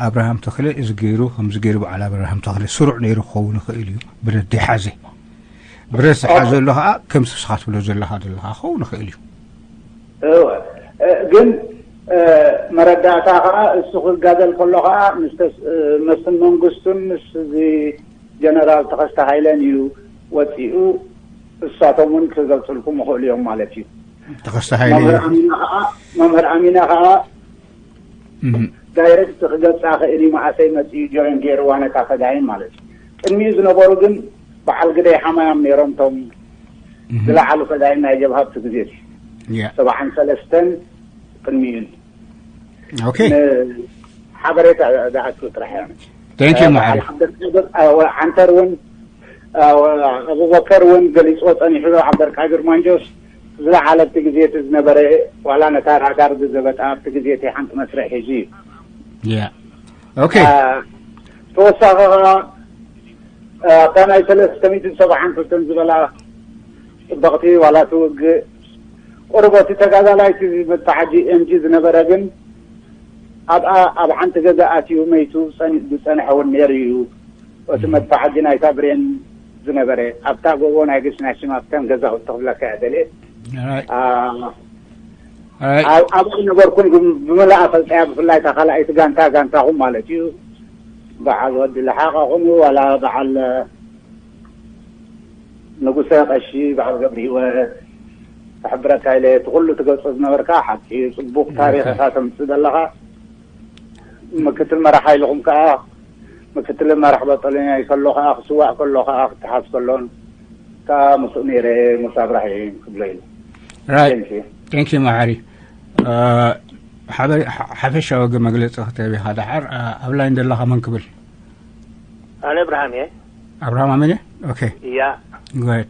ኣብርሃም ተኽለ እዚ ገይሩ፣ ከምዚ ገይሩ፣ በዓል ኣብርሃም ተኽለ ስሩዕ ነይሩ ክኸውን ይኽእል እዩ፣ ብረት ዘይሓዘ። ብረት ዝሓዘ ኣሎ ከዓ ከምዚ ንስኻ ትብሎ ዘለኻ ዘለኻ ክኸውን ይኽእል እዩ። እወ፣ እ፣ ግን እ፣ መረዳእታ ከዓ እሱ ክጋደል ከሎ ከዓ ምስ ተስ- እ፣ መስፍን መንግስቱን ምስ እዚ ጀነራል ተኸስተ ሃይለን እዩ ወፂኡ። እሳቶም እውን ክገልፅልኩም ይኽእሉ እዮም ማለት እዩ። ተኸስተ ሃይለ መምህር ኣሚና ከዓ መምህር ኣሚና ከዓ ዳይሬክት ክገልፃ ክእል እዩ። መዓሰይ መፅኡ ጆይን ገይርዋ ነታ ፈዳይን ማለት እዩ። ቅድሚኡ ዝነበሩ ግን በዓል ግደይ ሓማያም ነይሮም፣ እቶም ዝለዓሉ ፈዳይን ናይ ጀብሃ ኣብቲ ግዜ ያ ሰብዓን ሰለስተን ቅድሚኡን ኦኬ ሓበሬታ ዝኣቱ ጥራሕ እዮም። Thank you መሓሪ ዓንተር እውን ኣቡበከር እውን ገሊፅዎ ፀኒሑ። ዓብደልቃድር ማንጆስ ዝለዓለ ኣብቲ ግዜ እቲ ዝነበረ ዋላ ነታ ራዳር ዝዘበጣ ኣብቲ ግዜ እቲ ሓንቲ መስርሕ ሒዙ እዩ። ያ ኦኬ ተወሳኺ ከዓ ኣብታ ናይ ሰለስተ ሚእትን ሰብዓን ክልተን ዝበላ ፅብቕቲ ዋላ ትውግእ ቁሩብ እቲ ተጋዳላይ እቲ መተዓጂ ኤምጂ ዝነበረ ግን ኣብኣ ኣብ ሓንቲ ገዛ ኣትዩ መይቱ ዝፀንሐ እውን ነይሩ እዩ። እቲ መተዓጂ ናይታ ብሬን ዝነበረ ኣብታ ጎቦ ናይ ግስ ናይ ሽማፍተን ገዛውቲ ክብለካ እየ ደልየ። Alright. ኣ፣ Alright. ኣብ- ኣብኡ ነበርኩም ግን ብምልኣ ፈልጠያ ብፍላይ እታ ካልኣይቲ ጋንታ ጋንታኹም ማለት እዩ። በዓል ወዲ ለሓቐኹም ዋላ በዓል ንጉሰ ቀሺ በዓል ገብረ ህይወት ክሕብረካ ኢለ እቲ ኩሉ ትገልጾ ዝነበርካ ሓቂ ጽቡቅ ታሪኽ ኢኻ ተምጽእ ዘለኻ። ምክትል መራሕ ሓይልኹም ከኣ ምክትል መራሕ በጠሎኛ ከሎ ከኣ ክስዋእ ከሎ ከኣ ክትሓዝ ከሎን ከኣ ምስኡ ነይረ ምስ ኣብራሂም ክብሎ ኢሉ። Right. Thank you. Thank you መሓሪ። እ፣ ሓበሪ- ሓ- ሓፈሻዊ ገ መግለጺ ክተብ ኢኻ ደሓር እ፣ ኣብ ላይን ዘለኻ መን ክብል? ኣነ እብርሃም እየ። ኣብርሃም ኣመነ? ኦኬ እያ go ahead።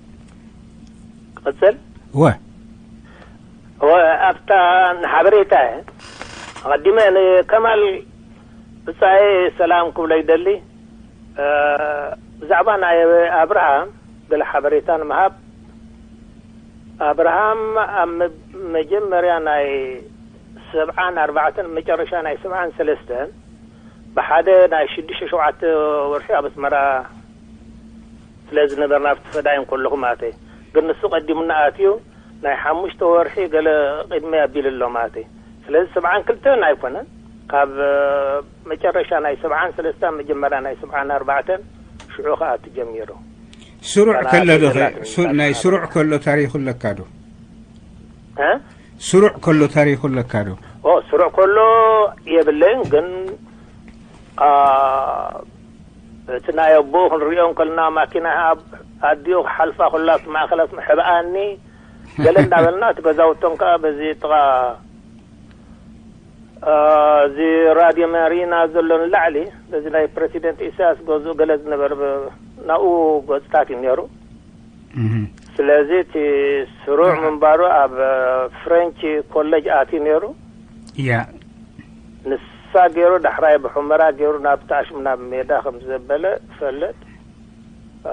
ቅጽል ወ ወ ኣብታ ንሓበሬታ እየ ኣቐዲመ ንከማል ብጻይ ሰላም ክብሎ ይደሊ። እ፣ ብዛዕባ ናይ ኣብርሃም ገለ ሓበሬታ ንምሃብ ኣብርሃም ኣብ መ- መጀመርያ ናይ ሰብዓን ኣርባዕተን መጨረሻ ናይ ሰብዓን ሰለስተን ብሓደ ናይ ሽዱሽተ ሸውዓተ ወርሒ ኣብ ኣስመራ ስለ ዝነበርና ኣብቲ ፈዳይን ከለኹ ማለት እየ። ግን ንሱ ቀዲሙና ኣትዩ ናይ ሓሙሽተ ወርሒ ገለ ቅድሚ ኣቢሉ ኣሎ ማለት እየ። ስለዚ ሰብዓን ክልተን ኣይኮነን ካብ መጨረሻ ናይ ሰብዓን ሰለስተን መጀመርያ ናይ ሰብዓን ኣርባዕተን ሽዑ ክኣቱ ጀሚሩ። ስሩዕ ሰላም ከሎ ዶ ይብለና ሱ- ናይ ስሩዕ ከሎ ታሪኹ ኣለካ ዶ? እ? ስሩዕ ከሎ ታሪኹ ኣለካ ዶ? ኦ ስሩዕ ከሎ የብለይን ግን ኣ፣ እቲ ናይ ኣቦኡ ክንሪኦ እንከልና ማኪና ኣብ ኣዲኡ ክሓልፋ ከላ ኣብቲ ማእኸላት ምሕብኣኒ ገለ እንዳበልና እቲ ገዛውቶም ከዓ በዚ ጥቓ እ፣ እዚ ራድዮ መሪና ዘሎ ንላዕሊ በዚ ናይ ፕረሲደንት ኢሳያስ ገዝኡ ገለ ዝነበረ ብ- ናብኡ ገፅታት እዩ ነይሩ። እህ። ስለዚ እቲ ስሩዕ ምንባሩ ኣብ ፍሬንች ኮሌጅ ኣትዩ ነይሩ። ያ ንሳ ገይሩ ዳሕራይ ብሑመራ ገይሩ ናብ ታሽም ናብ ሜዳ ከም ዘበለ እፈልጥ። እ፣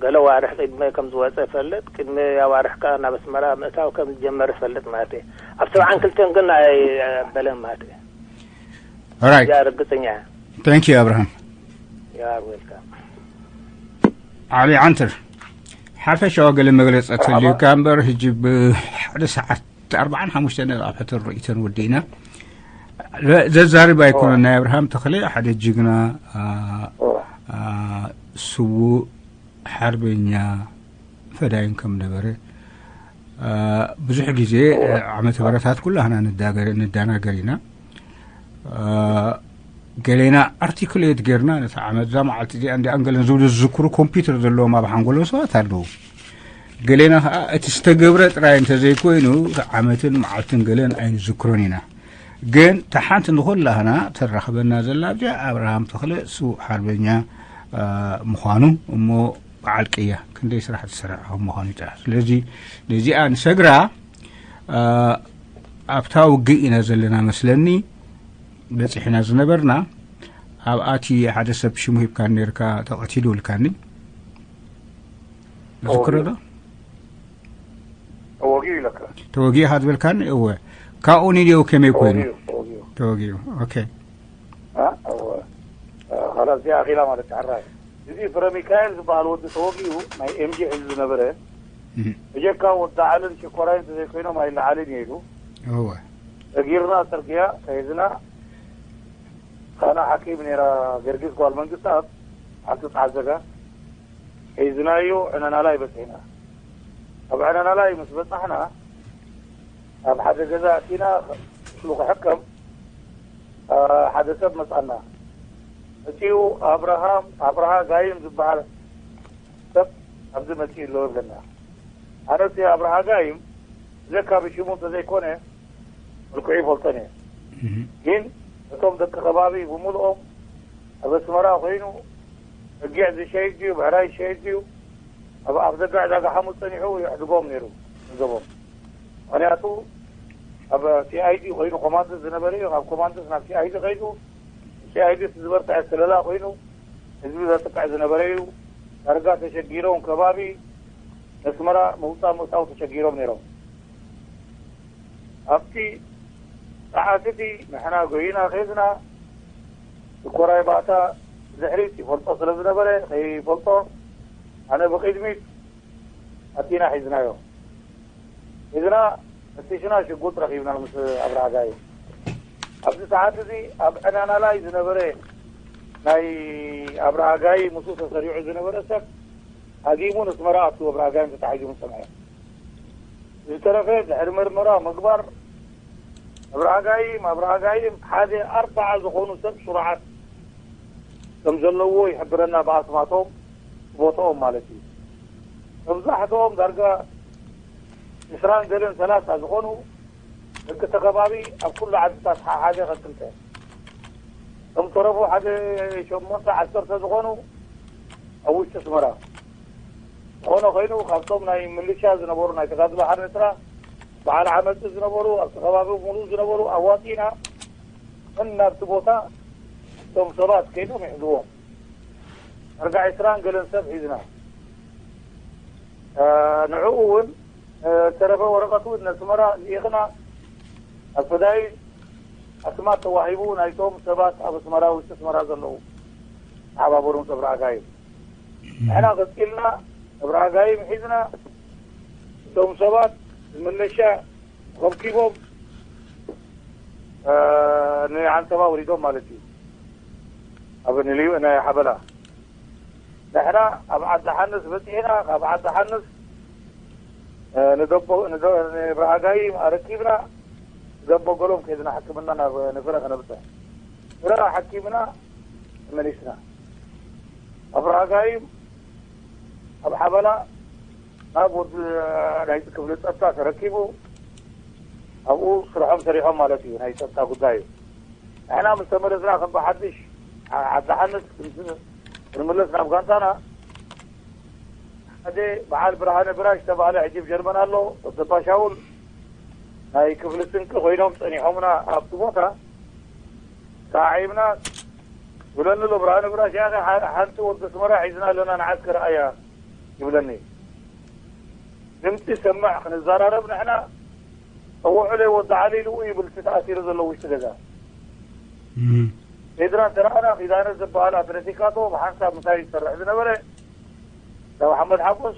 ገለ ዋርሕ ቅድመ ከም ዝወፀ እፈልጥ። ቅድሚ ኣዋርሕ ከዓ ናብ ኣስመራ ምእታው ከም ዝጀመረ እፈልጥ ማለት እየ። ኣብ ሰብዓን ክልተን ግን ኣይበለን ማለት እየ። ራይት እዚኣ ርግፀኛ እየ። ታንክ ዩ ኣብርሃም። ያር ዌልካም። ዓሊ ዓንትር ሓፈሻዊ ገለ መግለፂ ተልዩካ እምበር ሕጂ ብሓደ ሰዓት ኣርባዓን ሓሙሽተን ኣብ ሕትን ርእይቶን ወዲእና። ዘዛርብ ኣይኮነን ናይ ኣብርሃም ተኽለ ሓደ ጅግና ኣ፣ ኣ፣ ስዉእ ሓርበኛ ፈዳይን ከም ነበረ ኣ፣ ብዙሕ ግዜ ዓመተ በረታት ኩላህና ንዳገር- ንዳናገር ኢና። አ፣ ገሌና ኣርቲኩሌት ጌርና ነቲ ዓመት እዛ መዓልቲ እዚኣ እንዲኣን ገለን ዝብሉ ዝዝክሩ ኮምፒውተር ዘለዎም ኣብ ሓንጎሎም ሰባት ኣለዉ። ገሌና ከዓ እቲ ዝተገብረ ጥራይ እንተዘይኮይኑ እቲ ዓመትን መዓልትን ገለን ኣይንዝክሮን ኢና። ግን እታ ሓንቲ ንኹላህና ተራኽበና ዘላ ኣብዚኣ ኣብርሃም ተኽለ ስዉእ ሓርበኛ አ፣ ምዃኑ እሞ በዓል ቅያ ክንደይ ስራሕ ዝሰርሐ ከም ምዃኑ ይጥራሕ። ስለዚ ነዚኣ ንሰግራ አ፣ ኣብታ ውግእ ኢና ዘለና መስለኒ በፂሕና ዝነበርና ኣብኣቲ ሓደ ሰብ ሽሙ ሂብካ ነርካ ተቐቲሉ ኢልካኒ ዝክሮ ዶ ተወጊኡ ኢለካ ተወጊኡ ኢኻ ዝበልካኒ እወ ካብኡ ንድየው ከመይ ኮይኑ ተወጊኡ ተወጊኡ ተወጊኡ ኦኬ አ? እዚኣ ኣኺላ ማለት እዩ። ሕራይ እዚ ፍረ ሚካኤል ዝበሃል ወዲ ተወጊኡ ናይ ኤምጂ ሒዙ ዝነበረ፣ እም። ብጀካ ወዲ ዓልን ሽኮራይን እንተዘይኮይኖም ኣይለዓልን እየ ኢሉ። እወ። ሰጊርና ጽርግያ ከይዝና፣ ካና ሓኪም ነይራ፣ ገርጊስ ጓል መንግስታት ሓንቲ ጻዘጋ ሒዝናዮ ዕነናላይ በጺሕና። ኣብ ዕነናላይ ምስ በጻሕና፣ ኣብ ሓደ ገዛ ኣቲና፣ ክፍሉ ክሕከም፣ አ፣ ሓደ ሰብ መጻና። እቲኡ ኣብርሃም፣ ኣብርሃ ጋይም ዝበሃል ሰብ ኣብዚ መጺኡ ኣሎ ይብለና። ኣነሲ ኣብርሃ ጋይም ብዘካ ብሽሙ እንተዘይኮነ፣ መልክዑ ይፈልጦን እየ። እም። ግን እቶም ደቂ ከባቢ ብምልኦም ኣብ ኣስመራ ኮይኑ፣ በጊዕ ዝሸይድ ድዩ፣ ብዕራይ ዝሸይድ ድዩ፣ ኣብ ኣፍ ደገ ዕዳጋ ሓሙስ ጸኒሑ የሕድጎም ነይሩ ገንዘቦም። ምኽንያቱ ኣብ ሲኣይዲ ኮይኑ ኮማንደስ ዝነበረ እዩ። ካብ ኮማንደስ ናብ ሲኣይዲ ከይዱ፣ ሲኣይዲ ዝበርትዐ ስለላ ኮይኑ ህዝቢ ዘጥቅዕ ዝነበረ እዩ። ዳርጋ ተሸጊሮም ከባቢ ኣስመራ ምውጻእ ምእታው ተሸጊሮም ነይሮም። ኣብቲ ሰዓት እቲ ንሕና ጎይና ኸይድና፣ ሽኮራይ ባእታ ድሕሪት ይፈልጦ ስለ ዝነበረ፣ ከይፈልጦ ኣነ ብቕድሚት ኣቲና ሒዝናዮ። ሒዝና ፈቲሽና ሽጉጥ ረኺብና ምስ ኣብርሃ ጋይም። ኣብዚ ሰዓት እዚ ኣብ ዕናና ላይ ዝነበረ ናይ ኣብርሃ ጋይም ምስኡ ተሰሪዑ ዝነበረ ሰብ ሃጊሙ ነስመራ ኣቱ ኣብርሃ ጋይም ተታሒዙ ምስ ሰምዐ። ዝተረፈ ድሕሪ መርመራ ምግባር ኣብርሃ ጋይም፣ ኣብርሃ ጋይም ሓደ ኣርባዓ ዝኾኑ ሰብ ስሩዓት ከም ዘለዎ ይሕብረና ብኣስማቶም ቦትኦም ማለት እዩ። መብዛሕትኦም ዳርጋ ዕስራን ገለን ሰላሳ ዝኾኑ ደቂ እቲ ከባቢ ኣብ ኩሉ ዓድታት ሓደ ከክልተ፣ እቶም ተረፉ ሓደ ሸሞንተ ዓሰርተ ዝኾኑ ኣብ ውሽጢ ኣስመራ። ዝኾነ ኮይኑ ካብቶም ናይ ምልሻ ዝነበሩ ናይ ተጋድሎ ሓርነት ኤርትራ በዓል ዓመጽ ዝነበሩ ኣብቲ ከባቢ ሙሉእ ዝነበሩ ኣዋጺእና ምን ናብቲ ቦታ እቶም ሰባት ከይዶም ይሕዝዎም። ዳርጋ ዕስራን ገለን ሰብ ሒዝና ንዕኡ እውን ዝተረፈ ወረቐት እውን ነስመራ ልኢኽና ኣብ ፈዳይ ኣስማት ተዋሂቡ ናይቶም ሰባት ኣብ ኣስመራ ውሽጢ ኣስመራ ዘለዉ ተሓባበሩ ምስ ኣብርሃ ጋይም። ንሕና ቀጺልና ኣብርሃ ጋይም ሒዝና እቶም ሰባት ምልሻ ረኪቦም ንዓንተባ ወሪዶም ማለት እዩ። ኣብ ንልዩ ናይ ሓበላ ንሕና ኣብ ዓዲ ሓንስ በጺሕና፣ ካብ ዓዲ ሓንስ ንደቦ ንብርሃጋይም ኣረኪብና ንደቦ ገሎም ከይድና ሕክምና ናብ ንፍረ ከነብፅሕ ፍረ ሓኪምና ተመሊስና። ኣብርሃጋይም ኣብ ሓበላ ናብ ወዲ ናይቲ ክፍሊ ፀጥታ ተረኪቡ ኣብኡ ስርሖም ሰሪሖም ማለት እዩ። ናይ ፀጥታ ጉዳይ እዩ። ንሕና ምስ ተመለስና ከም ብሓድሽ ዓዲ ሓንስ ክንምለስ ናብ ጋንታና ሓደ በዓል ብርሃነ ብራሽ ዝተባህለ ሕጂ ብ ጀርመን ኣሎ። ወደባ ሻውል ናይ ክፍሊ ስንቂ ኮይኖም ጸኒሖምና ኣብቲ ቦታ ተዓዒብና። ይብለኒ ኣሎ ብርሃነ ብራሽ፣ ያኸ ሓንቲ ወዲ ኣስመራ ሒዝና ኣለና ንዓስከር ኣያ ይብለኒ። ድምፂ ሰምዕ ክንዘራረብ ንሕና እውዕለ ወዲ ዓሊ ኢሉ ይብል እቲ ተኣሲሩ ዘሎ ውሽጢ ገዛ። ፌድራል ተረኣና ኪዳነ ዝበሃል ኣትሌቲካቶ ብሓንሳብ ምሳይ ዝሰርሕ ዝነበረ ናብ ሓመድ ሓጎስ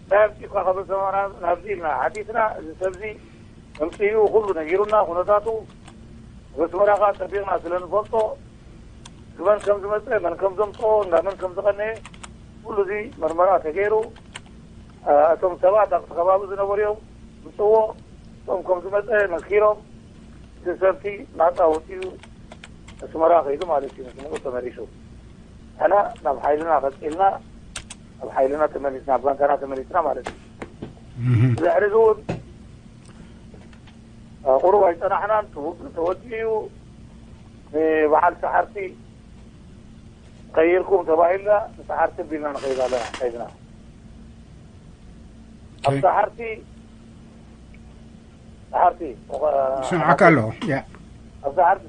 እንታይ ኣምፂእካ ካብ ኣስመራ ናብዚ ኢልና ሓቲትና። እዚ ሰብዚ መምፅኡ ኩሉ ነጊሩና ኩነታቱ ኣብ ኣስመራ ከዓ ፀቢቕና ስለ ንፈልጦ መን ከም ዝመፀ መን ከም ዘምፅኦ እንዳ መን ከም ዝቐነየ ኩሉ እዚ መርመራ ተገይሩ። እቶም ሰባት ኣብቲ ከባቢ ዝነበሩ እዮም ምፅዎ እቶም ከም ዝመፀ መስኪሮም እቲ ሰብቲ ናፃ ወፂኡ ኣስመራ ከይዱ ማለት እዩ። ምስ ንኡ ተመሊሱ ሕና ናብ ሓይልና ቀፂልና ኣብ ሓይልና ተመሊስና ኣብ ጋንታና ተመሊስና ማለት እዩ። ድሕሪ እዚ እውን ቁሩብ ኣይፀናሕናን። እቲ ውግእ ተወዲኡ እዩ። ንበዓል ሰሓርቲ ቀይርኩም ተባሂልና ንሰሓርቲ ቢልና ንኸይድ ኣለና ከይድና ኣብ ሰሓርቲ ሰሓርቲ ስምዓካ ኣለኹ። ኣብ ሰሓርቲ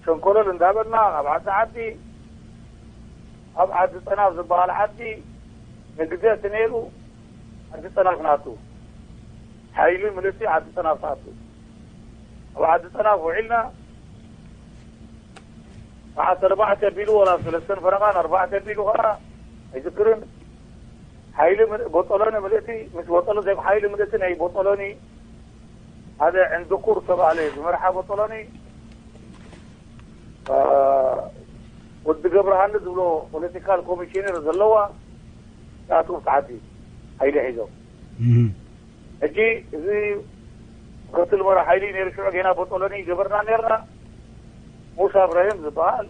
ሸንኮለል እንዳበልና ኣብ ዓዲ ዓዲ ኣብ ዓዲ ጠናፍ ዝበሃል ዓዲ ንግዘ እቲ ነይሩ ዓዲ ጠናፍ ናቱ ሓይሊ ምልሲ ዓዲ ጠናፍ ናቱ ኣብ ዓዲ ጠናፍ ውዒልና ሰዓት ኣርባዕተ ኣቢሉ፣ ወላ ሰለስተን ፈረቓን ኣርባዕተ ኣቢሉ ኸዓ ኣይዝክርን። ሓይሊ ምል-፣ ቦጦሎኒ ምልእቲ፣ ምስ ቦጦሎ-፣ ዘይ ሓይሊ ምልእቲ ናይ ቦጦሎኒ ሓደ ዕንድኩር ተባህለ ዝመርሓ ቦጦሎኒ፣ አ፣ ወዲ ገብረሃኒ ዝብሎ ፖለቲካል ኮሚሽነር ዘለዋ ኣቱም ተዓዲ ሓይሊ ሒዞም። እም። ሕጂ እዚ ምክትል መራሒ ሓይሊ ነይሩ፣ ሽዑ ጌና ቦጦሎኒ ይገበርና ነርና። ሙሳ እብራሂም ዝበሃል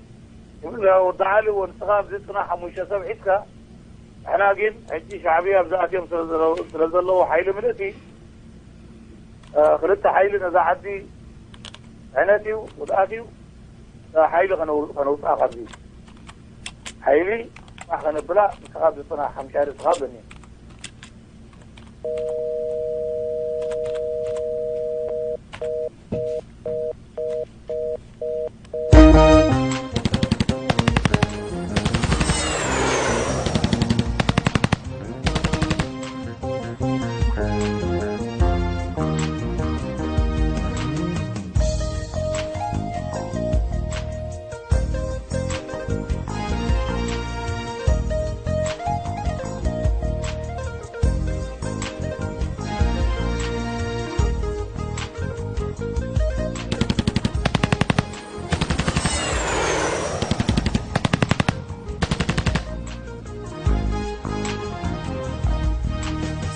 ይብል፣ "ያው ወዲ ዓሊ፣ ወንስኻ ኣብዚ ጽናሕ፣ ሓሙሽተ ሰብ ሒዝካ፣ ንሕና ግን ሕጂ ሻዕብያ ኣብዚ ኣትዮም ስለ ዘለው-፣ ስለ ዘለዉ ሓይሊ ምልእቲ፣ እ፣ ክልተ ሓይሊ ነዛ ዓዲ ዕነት እዩ፣ ውድኣት እዩ፣ እ፣ ሓይሊ ከነው-፣ ከነውፅኣ ካብዚ ሓይሊ ጽናሕ ከነብላ፣ ንስኻ ኣብዚ ጽናሕ፣ ሓሙሽተ ሓይሊ ንስኻ በኒ."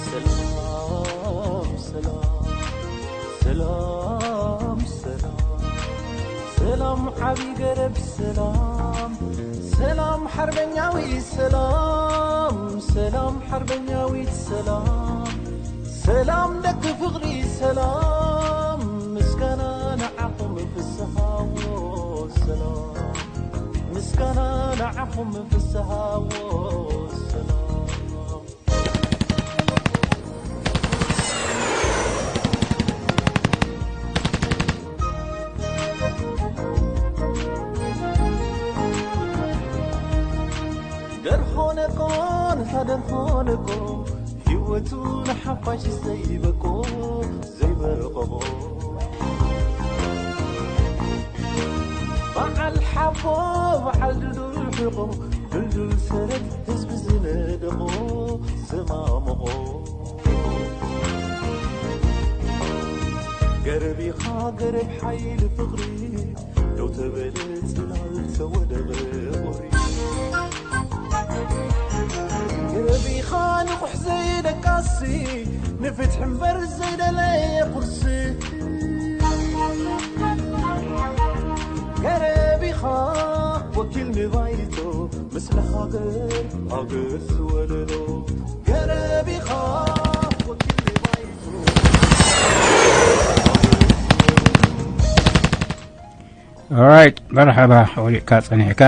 ሰላም፣ ሰላም፣ ሰላም፣ ሰላም፣ ሰላም፣ ዓቢ ገረብ ሰላም፣ ሰላም፣ ሓርበኛዊ ሰላም፣ ሰላም፣ ሓርበኛዊት ሰላም፣ ሰላም፣ ደቂ ፍቕሪ ሰላም፣ ምስጋና ንዓኹም ፍስሃዎ ሰላም፣ ምስጋና ንዓኹም ፍስሃዎ ሰላም። ደርሆ ነቆ፣ ነታ ደርሆ ነቆ፣ ህይወቱ ንሓፋሽ ዘይበቆ፣ ዘይበቆ። በዓል ሓቦ፣ በዓል ድልዱል ሕቆ፣ ድልዱል ሰረት ህዝቢ ዝነደቆ፣ ዘማመቖ። ገረብ ኢኻ ገረብ ሓይሊ ፍቕሪ፣ ደው ተበለ ጽላል ተወደቐ ቁሪ። ገረብ ኢኻ ንቑሕ ዘይደቃሲ፣ ንፍትሒ እምበር ዘይደለየ ቁርሲ። ገረብ ኢኻ ወኪል ንባይቶ፣ ምስለ ሃገር ሃገር ዝወለሎ። ገረብ ኢኻ ወኪል ንባይቶ። ኦራይት፣ መርሓባ፣ ወዲቕካ ጸኒሕካ።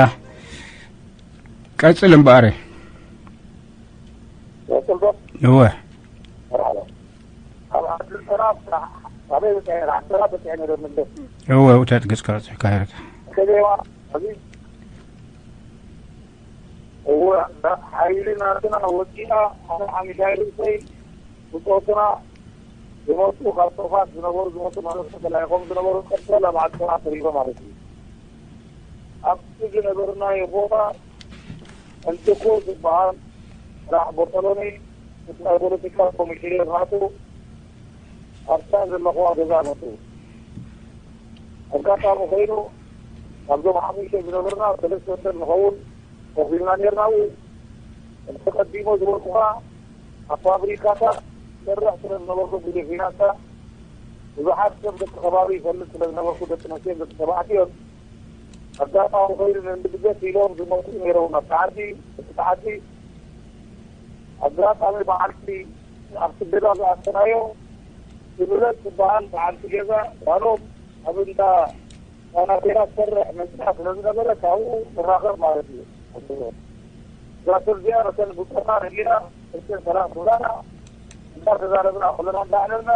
ቀጽል እምበኣር። ቀጽል ዶ? እወ። መርሓባ። ኣብ ዓዲ ሰላም፣ ኣበይ በጺሐ? ዓዲ ሰላም በጺሐ ነይረ፣ መለስ። እወ፣ ውተት ገጽካ በጺሕካ ነይርካ። ከመይ ዋ? ኣብዚ እወ፣ ሓይሊ ናትና ወዲኣ፣ ኣነ ሓሚሻይ ርእሰይ ብጾትና ዝመጹ፣ ካብ ጦፋት ዝነበሩ ዝመጹ ማለት ተላኢኾም ዝነበሩ ቀጠል ኣብ ዓዲ ሰላም ተሪፎም ማለት እዩ። ኣብቲ ዝነበርናዮ ቦታ እንጥቁ ዝበሃል ስራሕ ቦጠሎኒ ምስ ናይ ፖለቲካ ኮሚሽነር ናቱ ኣብታ ዘለኹዋ ገዛ መጹ። ኣጋጣሚ ኮይኑ ካብዞም ሓሙሽተ ዝነበርና ሰለስተ ሰብ ንኸውን ኮፍ ኢልና ነርና። ኣብኡ እንተ ቀዲሞ ዝበልኩኻ ኣብ ፋብሪካታት ሰርሕ ስለ ዝነበርኩ ግዜ ፊናንሳ ብዙሓት ሰብ ደቂ ከባቢ ይፈልጥ ስለ ዝነበርኩ ደቂ ኣንስትዮን ደቂ ተባዕትዮን ኣጋጣሚ ኮይኑ ንድገት ኢሎም ዝመፁ ነይሮም ናብቲ ዓዲ። እቲ ዓዲ ኣጋጣሚ በዓልቲ ኣብቲ ገዛ ዝኣተናዮ ትብለት ትበሃል በዓልቲ ገዛ ጓሎም ኣብ እንዳ ጣና ቢራ ትሰርሕ መኪና ስለ ዝነበረ ካብኡ ንራኸብ ማለት እዩ። እዛ ሰብ እዚኣ መሰል ብጾታ ነጊራ እተን ሰላም ክብላና እንዳተዛረብና ኩልና እንዳዕለልና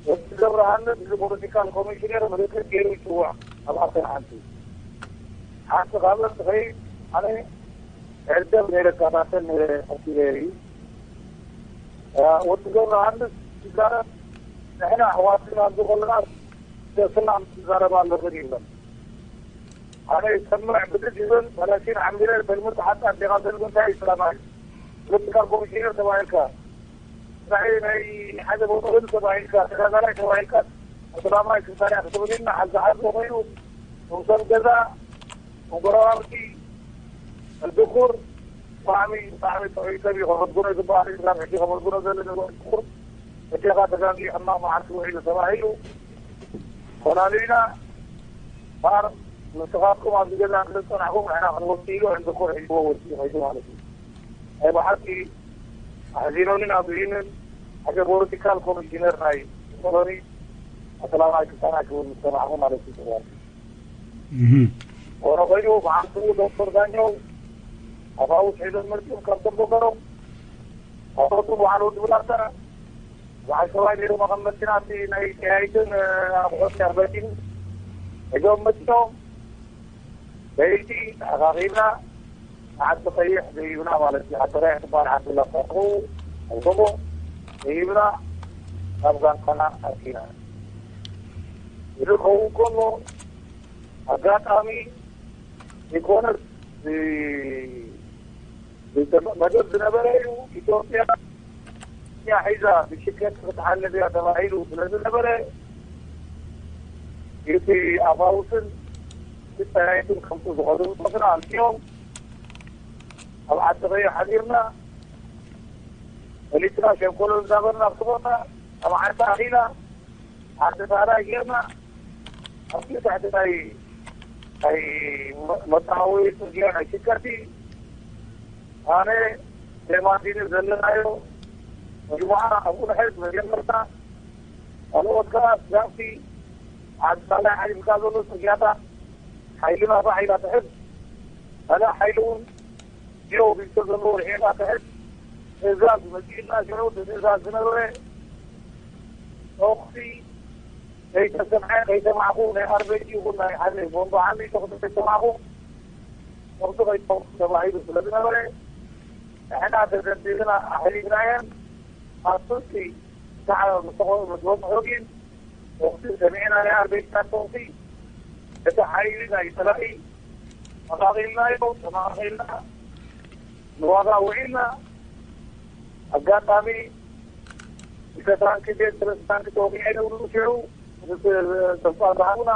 ወዲ ገብረሃንስ እዚ ፖለቲካል ኮሚሽነር ምልክት ገይሩ ይጽውዕ። ኣብ ኣሰን ሓንቲ ሓንቲ ካብአን ትኸይድ ኣነ ዕደም ነይረ እከታተል ነይረ ኣርቲለሪ። ወዲ ገብረሃንስ ይዛረብ ንሕና ኣሕዋት ኢና ኣብዚ ከለና ስለ ሰላም ትዛረብ ኣለኽን ይብለን። ኣነ ይሰምዕ ብድድ ይብል መለሲን ዓሚረ በልምት ሓጣን ዲኻ በልምንታይ ይሰላማይ ፖለቲካል ኮሚሽነር ተባሂልካ ናይ ናይ ሓደ ቦጦልን ተባሂልካ ተጋዳላይ ተባሂልካ ሰላማይ ክሳሪያ ክትብልና ሓዚ ሓዚ ኮይኑ ንሰብ ገዛ ንጎረባብቲ ንድኩር ብጣዕሚ ብጣዕሚ ጥዑይ ሰብ እዩ ከመስግኖ ዝበሃል እዩ። ካብ ሕጂ ከመስግኖ ዘለና ድኩር እቴኻ ተጋጊ ሕማቕ መዓልቲ ውዒሉ ተባሂሉ ፈላልዩና እምበኣር ንስኻትኩም ኣብዚ ገዛ ስለ ዝጸናሕኩም ንሕና ክንወስድ ኢሉ ዕንድኮ ሒዝዎ ወሲዱ ከይዱ ማለት እዩ። ናይ ብሓቂ ኣሕዚኖንን ኣጉሂንን ሓደ ፖለቲካል ኮሚሽነር ናይ ኦሮሚ ኣሰላማይ ክሳና ክብል ምስ ሰማዕኹ ማለት እዩ። ተባሂሉ እህ። ኦሮ ኮይኑ ብዓንቱ ዶክተር ዳኛው ኣፋውስ ሒዞም መፅኦም ካብ ተቦገሮም ኣፈቱ በዓል ወዲ ብላታ በዓል ሰብኣይ ነይሮም ከም መኪና እቲ ናይ ተያይትን ኣቑሑት ያበኪን ሒዞም መፅኦም ለይቲ ተኣኻኺብና ዓዲ ቀይሕ ዘይብና ማለት እዩ። ዓዲ ቀይሕ ትበሃል ዓዲ ላፋኹ ኣልጎቦ ዘይብና ናብ ጋንታና ኣቲና። እዚ ክኸውን ከሎ ኣጋጣሚ ዘይኮነስ ብ- መደብ ዝነበረ እዩ። ኢትዮጵያ እያ ሒዛ ብሽከት ክትሓልፍ እያ ተባሂሉ ስለ ዝነበረ እቲ ኣፋውስን ክታያይትን ከምጡ ዝኸዱ ቦትና ኣልኪዮም ኣብ ዓዲ ቀይሕ ሓዲርና ፈሊጥና ሸንኮሎ ዝነበርና ኣብቲ ቦታ ኣብ ዓዲ ኣኺና ዓዲ ታራ ጌርና ኣብቲ ትሕቲ ናይ ናይ መታዊ ጽርግያ ናይ ሽከርቲ ኣነ ሌማቲኒ ዘለናዮ መጅሙዓ ኣብኡ ንሕዝ መጀመርታ ካልኦት ከኣ ስጋብቲ ዓዲ ታራ ሓሊፍካ ዘሎ ጽርግያታት ሓይልና ባሕ ኢላ ትሕዝ ካልእ ሓይሊ እውን ዲዮ ቢልቶ ዘለዎ ርሒና ትሕዝ ትእዛዝ መጺእና ሽዑ እቲ ትእዛዝ ዝነበረ ተኹሲ ከይተሰምዐ ከይሰማዕኩ ናይ ኣርበይቲ ይኹን ናይ ሓደ ቦምባ ዓሚ ተኹሲ ከይሰማዕኩ ተኹሲ ከይተኹሱ ተባሂሉ ስለ ዝነበረ ንሕና ተዘንቢልና ኣሕሊፍናየን ኣብ ስልቲ ምስ በጽሑ ግን ተኹሲ ሰሚዕና ናይ ኣርበይትታት ተኹሲ እቲ ሓይሊ ናይ ጸላኢ ተማቒልናዮ ተማቒልና ንዋጋ ውዒልና ኣጋጣሚ ክልተ ታንኪ ቤት ሰለስተ ታንኪ ተወቂዐ ይብሉ ሽዑ ምስ ተስፋ ዝሃቡና